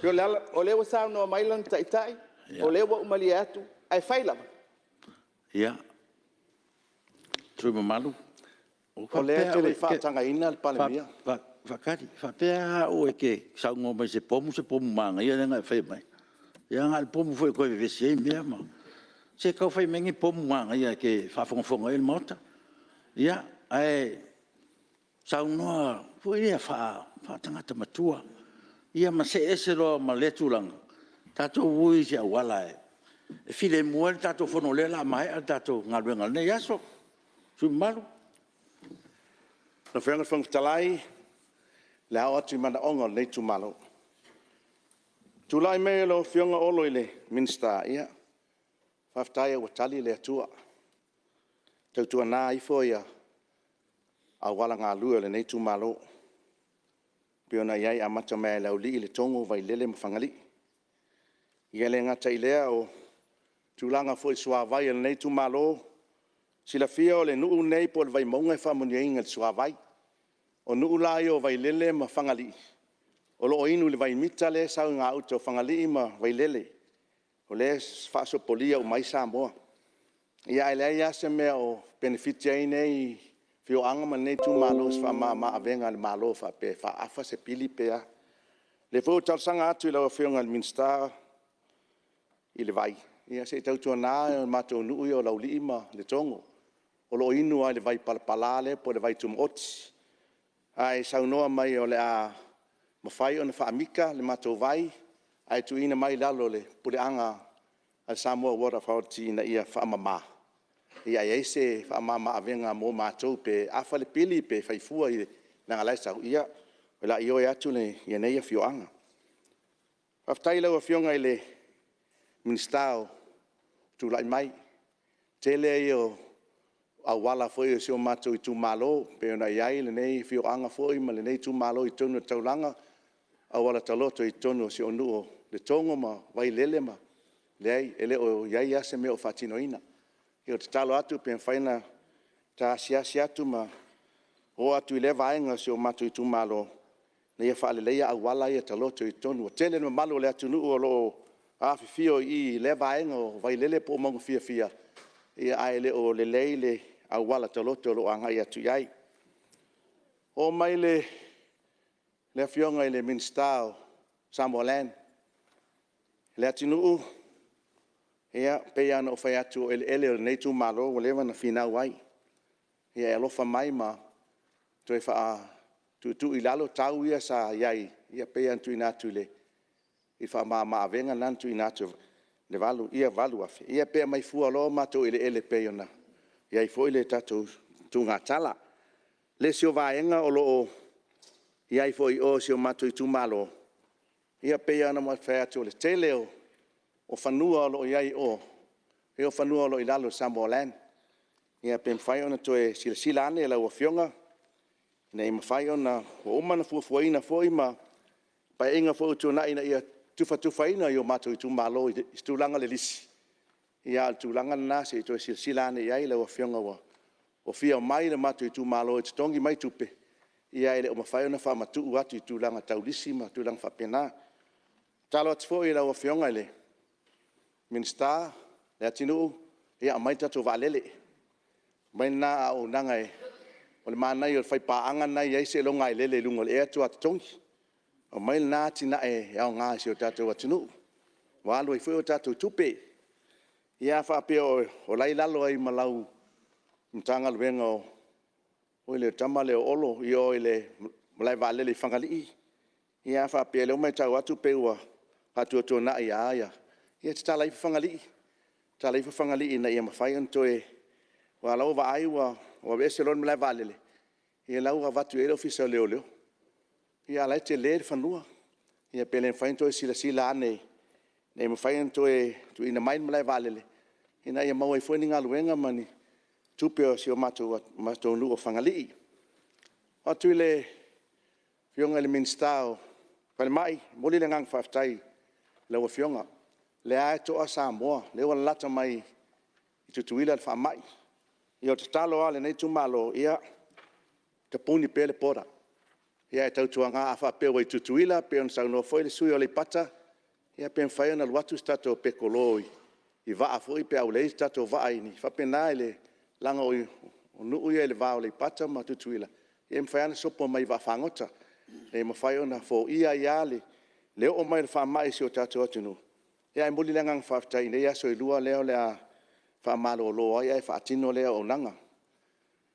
pei o le ala... o lea ua saunoa mai lana Taitai, o lea ua ou malie atu, ae fai lava. Ia, le sui usufono mamalu... O lea e te le i faatagaina le Palemia. Faatali, faapea lava au e te saunoa mai i se pomu, o se pomu manaia lea na e faia mai. Ia na o le pomu foi e toe vevesi ai mea ma... Se tau fai mai ni pomu manaia e te faafogafoga i ai le Maota. Ia, ae saunoa foi lea faatagata matua, ia ma see ese loa ma lea tulaga, tatou o i se auala e filemu ai le tatou Fono o lea o le a maea le tatou galuega i lenei aso. Le sui usufono mamalu. Lau Afioga i le Fofoga Fetalai, o le a oo atu i manaoga o lenei itumalo. I le tulai mai o lau Afioga Olo i le Minisita, ia faafetai lava ua tali le Atua. Tautuana ifo auala galue o lenei itumalo e pei ona i ai e amata mai lava i Laulii, Letogo, Vaialele ma Fagalii. E le gata i lea o tulaga foi i le suavai o lenei itumalo. Silafia o le nuu lenei po o le Vaimauga e faamanuiaina i le suavai. O nuu la ia o Vailele ma Fagalii, o lo o inu i le vaimita lea e sau i gauta o Fagalii ma Vailele, o lea e faasopolia uma ai Samoa. Ia ae leai lava se mea o penefiti ai lenei afioaga ma lenei itumalo i se faamama avega a le Malo faapea e faaafa se pili pe a. O lea foi ua talosaga atu i lau Afioga i le Minisita i le vai, ia se i tautuana matou nuu ia o Laulii ma Letogo, o lo o inu lava i le vai palapala lea po o le vai tumaoti. A e saunoa mai o le a mafai ona faamita le matou vai ae tuuina mai i lalo o le puleaga a le Samoa Water Authority ina ia faamama, ia a i ai se faamama avega mo matou pe afa le pili pe fai fua leaga o la e sau, ia o le a ioe atu lenei afioaga. Faafetai i lau Afioga i le Minisita o tulai mai. O le tele ia o auala foi a si o matou itumalo pei ona i ai lenei afioaga foi ma lenei itumalo i totonu o le taulaga, auala taloto i totonu o si ou nuu o Letogo ma Vailele ma... Leai, e le o i ai lava se mea o faatinoina. Ia, ou te tatalo atu pe mafai ona ta asiasi atu ma oo atu i lea vaega o si o matou itumalo ina ia faaleleia auala ia taloto i totonu. Ua tele le mamalu o le atunuu o lo o afifio i lea vaega o Vailele po o Maugafiafia, ae le o lelei le auala taloto o lo o agai atu i ai. Oo mai i le Afioga i le Minisita o le Samoa Land. Leatinuu, ia e pei lava ona ou fai atu o eleele o lenei itumalo ua leva ona finau ai, ia e alofa mai ma toe tuutuu i lalo tau ia sa i ai, e pei lava ona tuuina atu i le faamama avega lena na tuuina atu i le $8,000, ia pe aumai fua loa matou eleele e pei ona i ai foi le tatou tuugatala. O le isi o vaega o lo o i ai foi i o i si o matou itumalo, ia pei lava ona fai atu o le tele o fanua o lo o i ai i o, o fanua o lo o i lalo o le Samoa Land. Ia pe mafai ona toe silasila ane lau Afioga ina ia mafai ona... Ua uma ona fuafuaina foi ma Paeaiga foi ua tuanai ina ia tufatufaina i o matou itumalo i se tulaga o le lisi, a o le tulaga lena se i toe silasila ane i ai lau Afioga, ua fia omai le matou itumalo e totogi mai tupe, ae le o mafai ona faamatuu atu i tulaga tau lisi ma tulaga faapena. E tatalo atu foi i lau Afioga i le Minisita Leatinuu, ia aumai le tatou vaalele, aumai lena auaunaga, o le manaia o le faipaaga lena e i ai seiloga lava e lele i luga o le ea faatoa totogi. Aumai lena atinae e aoga i si o tatou atunuu ua alu ai foi a tatou tupe. Ia a faapea o la e i lalo ai ma lau Matagaluega le tama lea o Olo i o i le malae vaalele i Fagalii, ia a faapea o lea ua matau atu pei ua faatuatuanai lava ia tatala ifo Fagalii, tatala ifo Fagalii ina ia mafai ona toe... aua o lau vaai ua aveese loa le malae vaalele, ia la e ua avatu i ai le Ofisa o Leoleo, a o la e tele le fanua. Ia pe le mafai ona toe silasila ane ina ia mafai ona toe tuuina mai le malae vaalele ina ia maua ai foi ni galuega ma ni tupe a si o matou nuu o Fagalii. Oo atu i le Afioga i le Minisita o le Falemai, e momoli le agaga faafetai i lau Afioga, o lea lava e toa Samoa, o lea ua lalata mai i Tutuila le faamai. Ia o le tatalo lava a lenei itumalo, ia tapuni pea le border, ae tautuana a faapea ua i Tutuila pei ona saunoa foi le sui usufono o Aleipata, ia pe mafai ona alu atu se tatou petolo i vaa foi pe a ua leai se tatou vaa. E faapena, leaga o nuu ia i le va o Aleipata ma Tutuila, e mafai lava ona sopo mai i vaafagota. Ina ia mafai ona foia ai lava le oo mai o le faamai i si o tatou atunuu. Ae momoli le agaga faafetai i nei aso e 2 lea o le a faamalolo ai ae faatino lea auaunaga.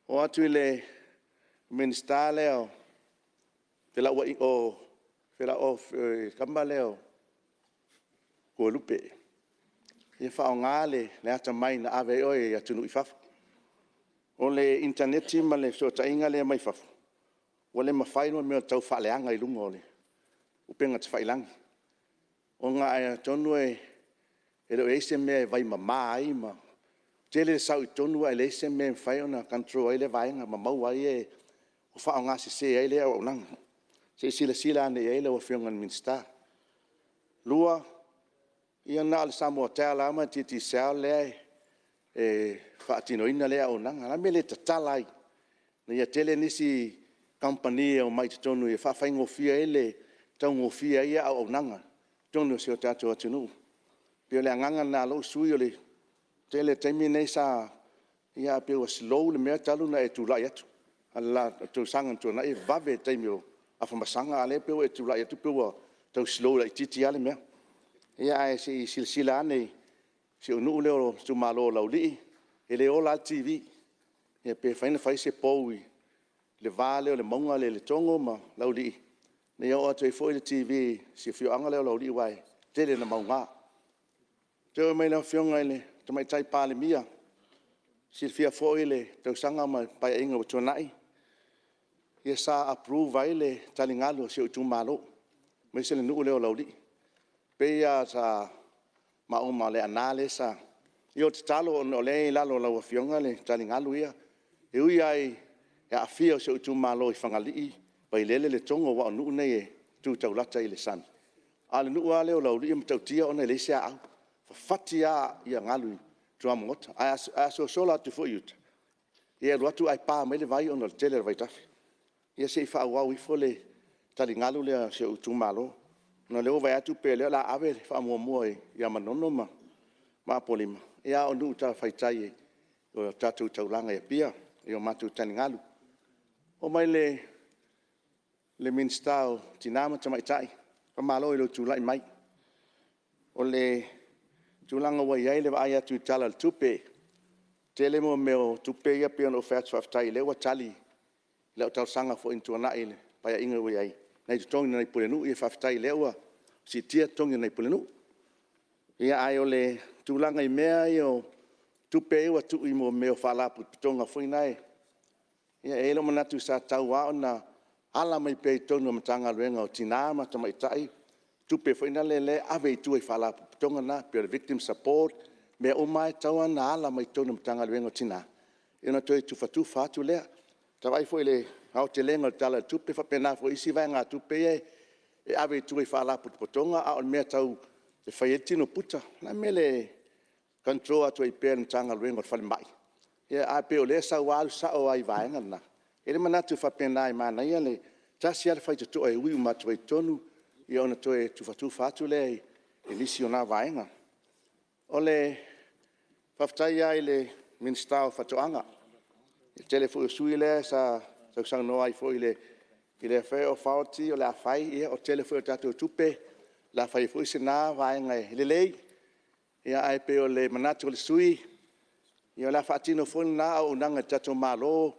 Oo atu i le Minisita lea o le tama lea o Toelupe. Ia faaaoga le atamai na ave ai oe i atunuu i fafo. O le initaneti ma le fesootaiga lea mai fafo, ua le mafai le mea o le taufaaleaga i luga o upega tafailagi, ona atonu e le o i ai se mea e vaimama ai ma tele le sau i totonu ae leai se mea e mafai ona control ai lea vaega ma maua ai e o faaaogasese ai lea auaunaga. Se i silasila ane i ai lau Afioga i le Minisita. Lua, ia na o le SamoaTel lava ma le Digicel lea e faatinoina lea auaunaga. O le a le mea e le tatala ai ina ia tele nisi kamupani e omai i totonu e faafaigofie ai le taugofie ai ia auaunaga i totonu o si o tatou atunuu. E pei o le agaga lena o lou sui usufono o le tele o taimi nei sa… ae pei ua slow le mea talu ona e tulai atu. O le tausaga ua tuanai e vave i le taimi o Afamasaga, a o lea pei ua e tulai atu pei ua tau slow laitiiti lava le mea. Ia ae se i silasila ane i si ou nuu lea o le itumalo o Laulii, e le ola lava le TV. Ia pe mafai ona fai se pou i le va lea o le mauga lea o Letogo ma Laulii ina ia oo atu ai foi le TV i si afioaga lea o Laulii aua e tele ina mauga. Toe oo mai i lau Afioga i le Tamaitai Palemia, silafia foi le tausaga ma le Paeaiga ua tuanai, ia sa approve ai le taligalu o si ou itumalo, aemaise le nuu lea o Laulii. E pei lava sa maua ma Leaana lea sa… Ia o le tatalo ona o lea e i lalo o lau Afioga le taligalu ia, e ui lava i le aafia o si ou itumalo i Fagalii, Vaialele, Letogo aua o nuu nei e tu taulata i le sami, a o le nuu lava lea o Laulii e matautia ona e leai se aau, e fafati lava galu i tuamaota. Ae a sosola atu foi i uta, ia e alu atu ae pa mai le vai ona o le tele o vaitafe. Ia se i faaauau ifo le taligalu lea o si ou itumalo, ona o lea ua vaai atu pei o lea o le a ave le faamuamua ia Manono ma Apolima, a o nuu talafatai o le tatou taulaga i Apia i o matou taligalu. Oo mai i le Minisita o Tina ma Tamaitai, faamalo i lou tulai mai. O le tulaga ua i ai le vaai atu i le Tala o le Tupe, e tele mea o tupe ia pei ona ou fai atu, faafetai o lea ua tali i lau talosaga foi na tuanai i le Paeaiga ua i ai i totogi o nai pulenuu. Faafetai o lea ua siitia totogi o nai pulenuu. Ae o le tulaga i mea ia o tupe ia ua tuu i mea o faalapotopotoga foi nae, e i ai lou manatu sa tatau lava ona ala mai pea i totonu o le Matagaluega o Tina ma Tamaitai tupe foi na lea e ave i tua i faalapotopotoga na, pei o le Victim Support, o mea uma lava e tatau ona ala mai totonu o le Matagaluega o Tina, ia ona toe tufatufa atu lea. Ua ta vaai foi i le aotelega o le Tala o le Tupe e faapena foi i isi vaegatupe ia e ave i tua i faalapotopotoga, a o mea tau e fai ai le tino puta. O le a le mea e le control atu ai pea e le Matagaluega o le Falemai, ae pei o lea e sau lava alu sao lava i vaega na. E i ai le manatu e faapena e manaia le tasi lava le faitotoa e ui uma atu ai i totonu ona toe tufatufa atu lea i nisi o na vaega. O le faafetai lava i le Minisita o Faatoaga. O le tele foi o sui usufono lea sa sausaunoa ai foi i lea foi authority o le a fai. Ia o le tele foi o tatou tupe o le a fai ai foi se na vaega e lelei, ae pei o le manatu o le sui usufono, ia o le a faatino foi lena auaunaga e le tatou Malo,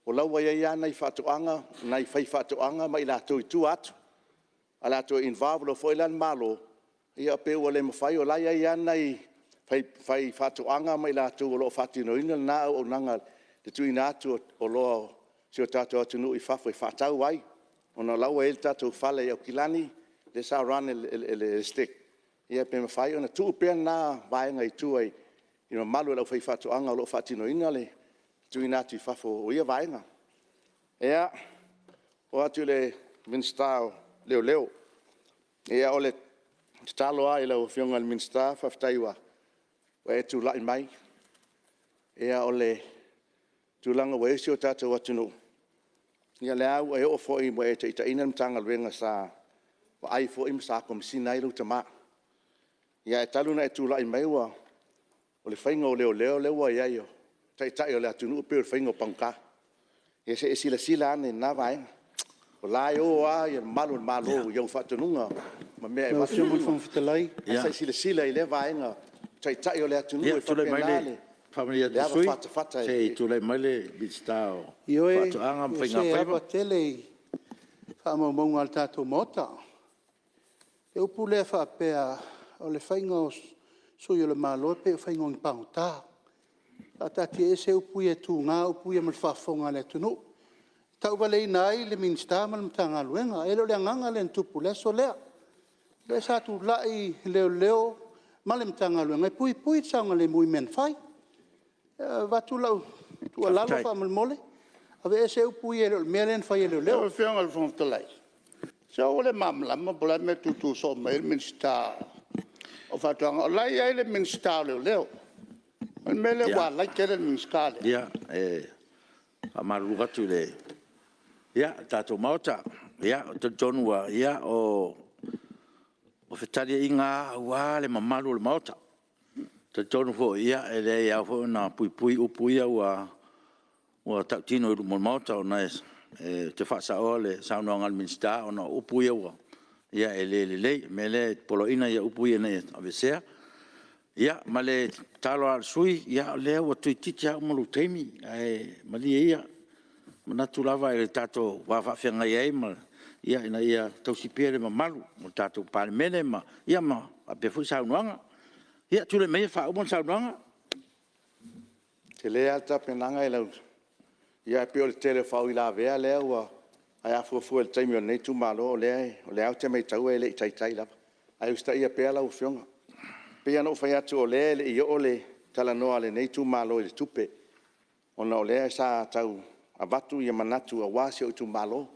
o la e ua i ai lava nai faifaatoaga ma i latou i tua atu. Ae o le a toe involve loa foi la le Malo, ia pei ua le mafai, o la e i ai lava nai faifaatoaga ma i latou o lo o faatinoina lena auaunaga i le tuuina atu o oloa a si o tatou atunuu i fafo e faatau ai, ona o la e ua i ai le tatou fale i Aukilani lea sa run e le STEC, ia pe mafai ona tuu pea lena vaega i tua i le mamalu o le aufaifaatoaga o lo o faatinoina le tuuina atu i fafo o ia vaega. Ia, oo atu i le Minisita o Leoleo. Ia o le tatalo lava i lau Afioga i le Minisita faafetai ua e tulai mai. O le tulaga ua i ai si o tatou atunuu, ia o lea lava ua e oo foi ua e taitaiina le Matagaluega sa vaai foi ma sa Komesina ai lou tama. Ae talu ona e tulai mai o le faiga o leoleo lea ua i ai o taitai o le atunuu pei o le faiga o pagota. Ia se i e silasila ane i lena vaega. O la e o lava malu o le Malo i ou faatonuga ma mea e avatu. Ae se i silasila i lea vaega, o le Taitai o le atunuu, e faapena le avafatafata. Se i tulai mai le Minisita o Ioe, Faatoaga ma o Faiga se Faiva. ava tele i faamaumauga a le tatou Maota. Le upu lea faapea o le faiga o sui o le Malo e pei o le faiga o ni pagota. Faataatiaese upu ia e tuga upu ia ma le faafofoga a le atunuu, e tauvaleaina ai le Minisita ma le Matagaluega. E le o le agaga lea na tupu i le aso lea. O lea sa tulai leoleo ma le Matagaluega e puipui le saogalemu i mea na fai. E avatu lau tuualalo faamolemole, aveese upu ia e le o le mea lea na fai e leoleo. Lau Afioga i le Fofoga Fetalai, se ua le malamalama po o le a le mea e tutu soo mai ai le Minisita o Faatoaga, o la e i ai le Minisita o Leoleo. O le mea lea ua ala ai tele le Minisita lea. Ia, e faamalulu atu i le tatou Maota, ou te talitonu lava, o fetaliaiga lava aua le mamalu o le Maota. E talitonu foi, e leai e ao foi ona puipui upu ia ua tautino i luma o le Maota, ona ou te faasaoa le saunoaga a le Minisita ona o upu ia e le lelei. O le mea lea e poloaiina upu ia ina ia aveesea. Ia, ma le tatalo lava a le sui usufono, o lea ua toeitiiti lava uma lou taimi, ae malie ia, e manatu lava i le tatou va faafeagai ai, ina ia tausi pea le mamalu o le tatou Palemene ma faapea foi saunoaga. Ia tulai maia e faauma le saunoaga. E tele lava le tapenaga, ae pei o le tele o faauilavea lea ua... Ae a fuafua i le taimi o lenei itumalo, o lea lava ou te matau e le i taitai lava. Ae usitaia pea lau Afioga. E pei lava ona ou fai atu o lea e le i oo le talanoa a lenei itumalo i le tupe, ona o lea sa tau avatu manatu aua si ou itumalo.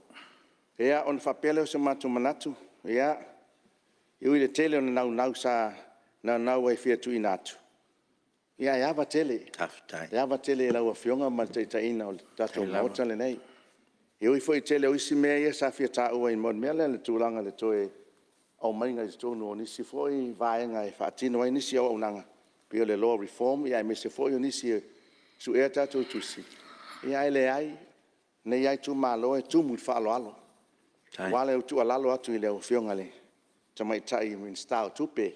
Ia, ona faapea lea o so matou manatu, ia, e ui i le tele o le naunau sa naunau ai e fia tuuina atu, ae ava tele, e ava tele i lau Afioga ma le taitaiga o le tatou Maota lenei. E ui foi i le tele o isi mea ia sa fia taua i le mea lea o le tulaga i le toe aumaiga i totonu o nisi foi vaega e faatino ai nisi auaunaga, pei o le Law Reform aemaise foi o nisi e suea tatou tusi, ae leai. O lenei lava itumalo e tumu i le faaaloalo, aua le tuualalo atu i lau Afioga i le Tamaitai Minisita o Tupe,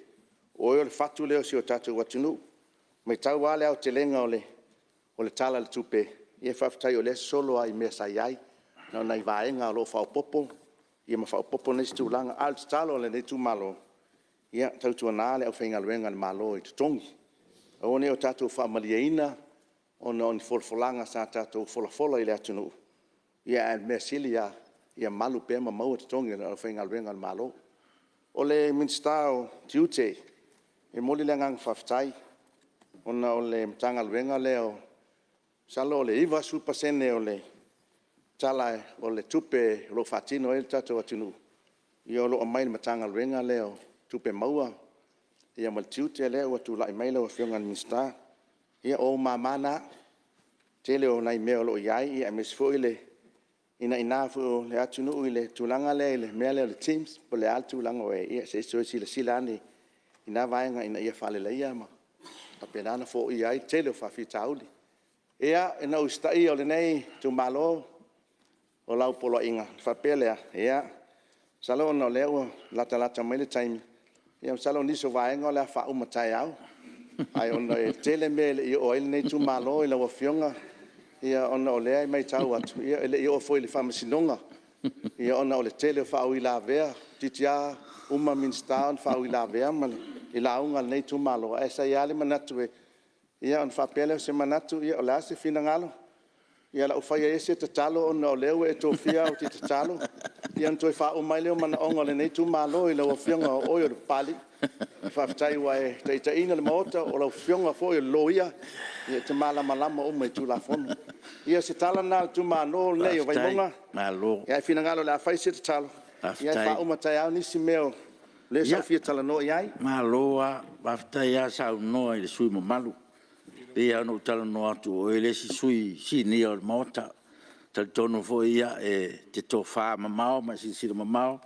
o oe o le fatu lea o si o tatou atunuu. E matau lava le aotelega o le Tala o le Tupe, ia faafetai o lea e sosolo lava i mea sa i ai, na o nai vaega o lo o faaopoopo ma faaopoopo nisi tulaga. A o le tatalo a lenei itumalo, ia tautuana le aufaigaluega a le Malo i totogi, aua ne i o tatou faamalieina ona o ni folafolaga sa tatou folafola i le atunuu, ae o le mea sili lava, ia malu pea ma maua totogi o le aufaigaluega a le Malo. O le Minisita o Tiute, e momoli le agaga faafetai ona o le Matagaluega lea, masalo o le 90% o le Tala o le Tupe o lo o faatino ai le tatou atunuu, ia o lo o aumai i le Matagaluega lea o Tupe Maua ma le Tiute lea ua tulai mai lau Afioga i le Minisita. Ia o ou mama na. O le tele o nai mea o lo o i ai, aemaise foi o le inaina foi o le atunuu i le tulaga lea i le mea lea o le TIMS po o le a le tulaga o i ai, ia se i toe silasila ane i lena vaega ina ia faaleleia ma faapena ona foia ai le tele o faafitauli. Ia, ona ou usitaia o lenei itumalo o lau poloaiga ona faapea lea, ia, masalo ona o lea ua latalata mai le taimi, ia masalo o nisi o vaega o le a faauma taeao, ae ona e tele mea e le i oo i ai lenei itumalo lau Afioga, ona o lea e matau atu, e le i oo foi i le Faamasinoga, ona o le tele o faauilavea, toeitiiti lava uma Minisita ona faauilavea i lauga a lenei itumalo, ae sa i ai lava le manatu, ona faapea lea o se manatu, ia o le a se finagalo, ia o le a ou faia ia se tatalo ona o lea ua e tofia au ou te tatalo, ia ona toe faauma ai lea o manaoga o lenei itumalo i lau Afioga o oe o le Papalii. Faafetai ua e taitaiina le Maota, o lau Afioga foi o le Loia, e te malamalama uma i Tulafono. Ia o se tala lena a le itumalo lenei o Vaimauga, a e finagalo o le a fai se tatalo, ia ae faauma taeao nisi mea o lea sa ou fia talanoa i ai. Malo lava, faafetai lava saunoa i le sui usufono mamalu. E pei lava ona ou talanoa atu o oe le isi sui usufono sinia o le Maota. E talitonu foi e te tofamamao ma e silasila mamao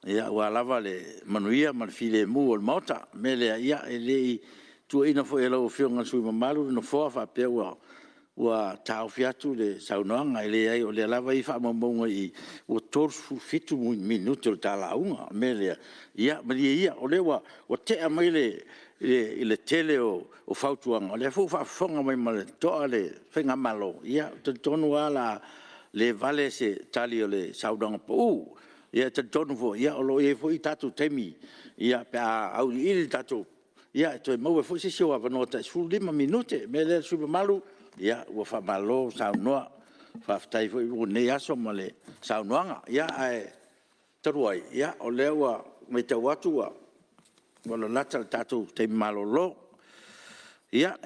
aua lava le manuia ma le filemu o le Maota. O le mea lea, e le i tuuaiina foi e lau Afioga i le sui usufono mamalu le Nofoa faapea ua ua taofi atu le saunoaga. E leai o lea lava e i ai faamaumauga i i, ua 37 minute o le ta lauga. O le mea lea, ia malie ia, o lea ua tea mai le tele o fautuaga, o lea foi ua faafofoga mai ma le totoa le Faigamalo. Ia ou te talitonu lava o le a le vale se tali o le saunoaga pau. E talitonu foi, o lo o i ai foi tatou taimi pe a auiliili le tatou… e toe maua ai foi se isi ou avanoa tai 15 minute. O le mea lea le sui usufono mamalu, ua faamalo saunoa, faafetai foi mo lenei aso ma le saunoaga. Ae talu ai, o lea ua matau atu ua lalata i le tatou taimi malolo. Ia,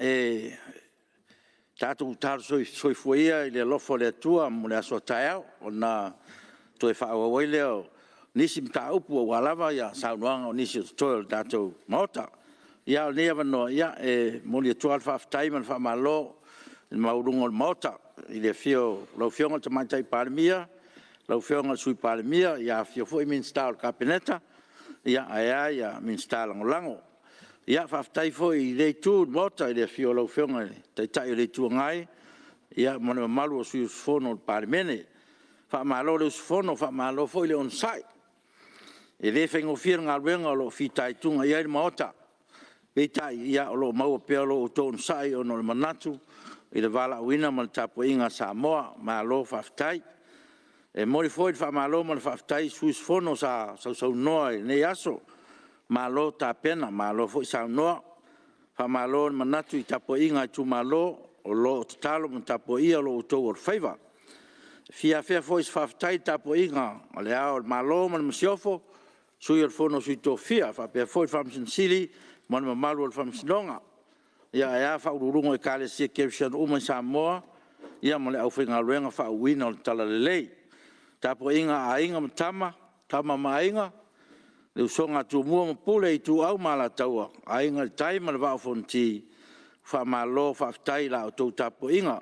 tatou talo soifua ia i le alofa o le Atua mo le aso a taeao, ona toe faaauau ai lea o nisi mataupu aua lava saunoaga a nisi o totoe o le tatou Maota. A o lenei avanoa, e momoli atu lava le faafetai ma le faamalo i le maualuga o le Maota, i le afio o lau Afioga i le Tamaitai Palemia, lau Afioga i le Sui Palemia, afifio foi Minisita o le Kapeneta, ae a Minisita Lagolago. Ia faafetai foi i lea Itu o le Maota i le afio o lau Afioga i le Taitai o le Itu Agai ma le mamalu o sui usufono o le Palemene. Faamalo le usufono, faamalo foi le onosai. E le faigofie le galuega o lo o fitaituga i ai le Maota, peitai, o lo o maua pea lo outou onosai ona o le manatu i le valaauina ma le tapuaiga a Samoa. Malo faafetai. E momoli foi le faamalo ma le faafetai i sui usufono sa sausaunoa i lenei aso, malo tapena, malo foi saunoa. Faamalo le manatu i tapuaiga a itumalo o lo o tatalo ma tapuaia lo outou alofaiva. E fia afea foi i se faafetai le tapuaiga a Le Ao o le Malo ma le Masiofo, Sui o le Fono a Sui Tofia, faapea foi le Faamasino Sili ma le mamalu o le Faamasinoga. Ae a faauluuluga o Ekalesia Kerisiano uma i Samoa ma le aufaigaluega faauuina o le talalelei. Le tapuaiga a Aiga ma Tama, Tama ma Aiga, le usoga a Tumua ma Pule, Ituau ma Alataua, Aiga i le Tai ma le Vaa o Fonoti, faamalo faafetai i la outou tapuaiga.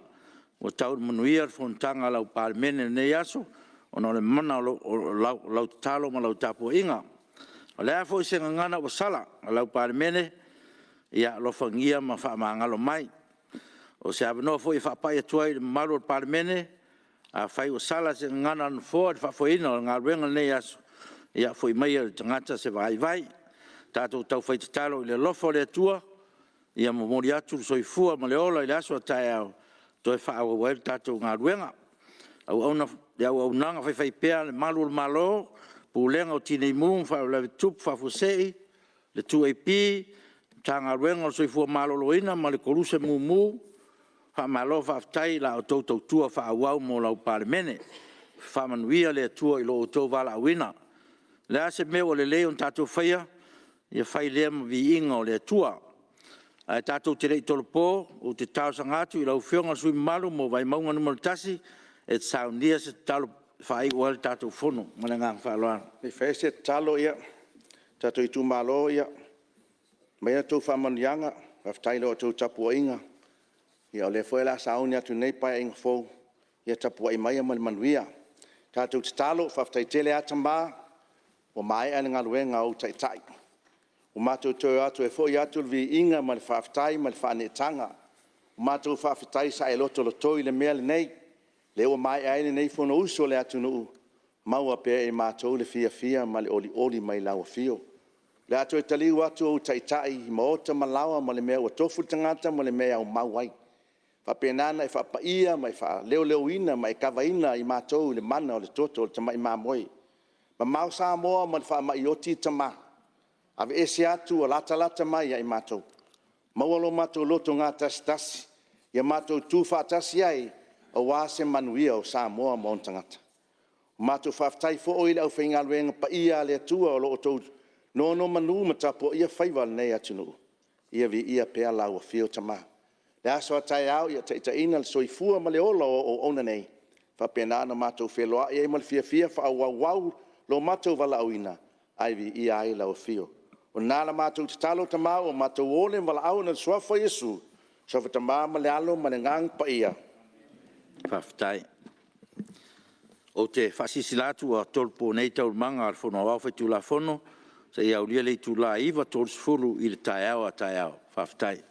Ua tau i le manuia le fonotaga a lau Palemene i lenei aso ona o le mana o lau tatalo ma lau tapuaiga. O le a foi se gagana ua sala a lau Palemene, ia alofagia ma faamagalo mai. O se avanoa foi e faapai atu ai i le mamalu o le Palemene, afai ua sala se gagana a le Nofoa i le faafoeina o le galuega i lenei aso, ia foi maia i le tagata se vaivai. Tatou tau fai tatalo i le alofa o le Atua ia momoli atu le soifua ma le ola i le aso a taeao e toe faaauau ai le tatou galuega. Le auaunaga faifaipea a le Malu o le Malo, Pulega o Tinei Mu ma Faalavelave Tutupu Faafuasei, le 2AP, Matagaluega o le Soifua Maloloina ma le Koluse Mumu, faamalo faafetai i la outou tautua faaauau mo lau Palemene. Faamanuia le Atua i lo outou valaauina. O le a se mea ua lelei ona tatou faia, ia fai lea ma viiga o le Atua. Ae tatou te le i tolopo, ou te talosaga atu i lau Afioga i le sui usufono mamalu mo Vaimauga 1 e te saunia se tatalo e faaiu ai le tatou Fono. Ma le agaga faaaloalo. A o le i faia se tatalo, le tatou itumalo, ia aumai a outou faamanuiaga. Faafetai i la outou tapuaiga. O lea foi o le a sauni atu i lenei Paeaiga fou, ia tapuai maia ma le manuia. Tatou tatalo, faafetai tele lava tama, ua maea le galuega a ou taitai. Ua matou toe o atu e foi atu le viiga ma le faafetai ma le faaneetaga. Ua matou faafetai sa e lotolotoi i le mea lenei, lea ua maea ai lenei Fonousu a le atunuu, maua pea e i matou le fiafia ma le olioli mai lau afio. O le a toe taliu atu ou taitai i maota ma laoa ma le mea ua tofu le tagata ma le mea e aumau ai. Faapena ona e faapaia ma e faaleoleoina ma e kavaina i matou i le mana o le toto o le Tamai Mamoe. Mamao Samoa ma le faamai oti tama, aveese atu ua latalata mai ia i matou. Maua lo matou loto gatasitasi ia matou tutu faatasi ai aua se manuia o Samoa ma ona tagata. Ua matou faafetai foi i le aufaigaluega paia a le Atua o lo o nonomanu ma tapuaia faiva o lenei atunuu, ia viia pea lau afio Tama. Le aso a taeao, ia taitaiina le soifua ma le ola o au auauna nei, faapena ona matou feiloai ai ma le fiafia faaauau lo matou valaauina ae viia ai lau afio. O lena la matou tatalo Tama ua matou o le valaau ona o le suafa o Iesu, suafa Tama ma le Alo ma le Agaga Paia. Faafetai. Ou te faasilasila atu ua tolopo nei Taualumaga a le Fono Aoao Faitulafono seia aulia le itula e 9:30 i le taeao a taeao. Faafetai.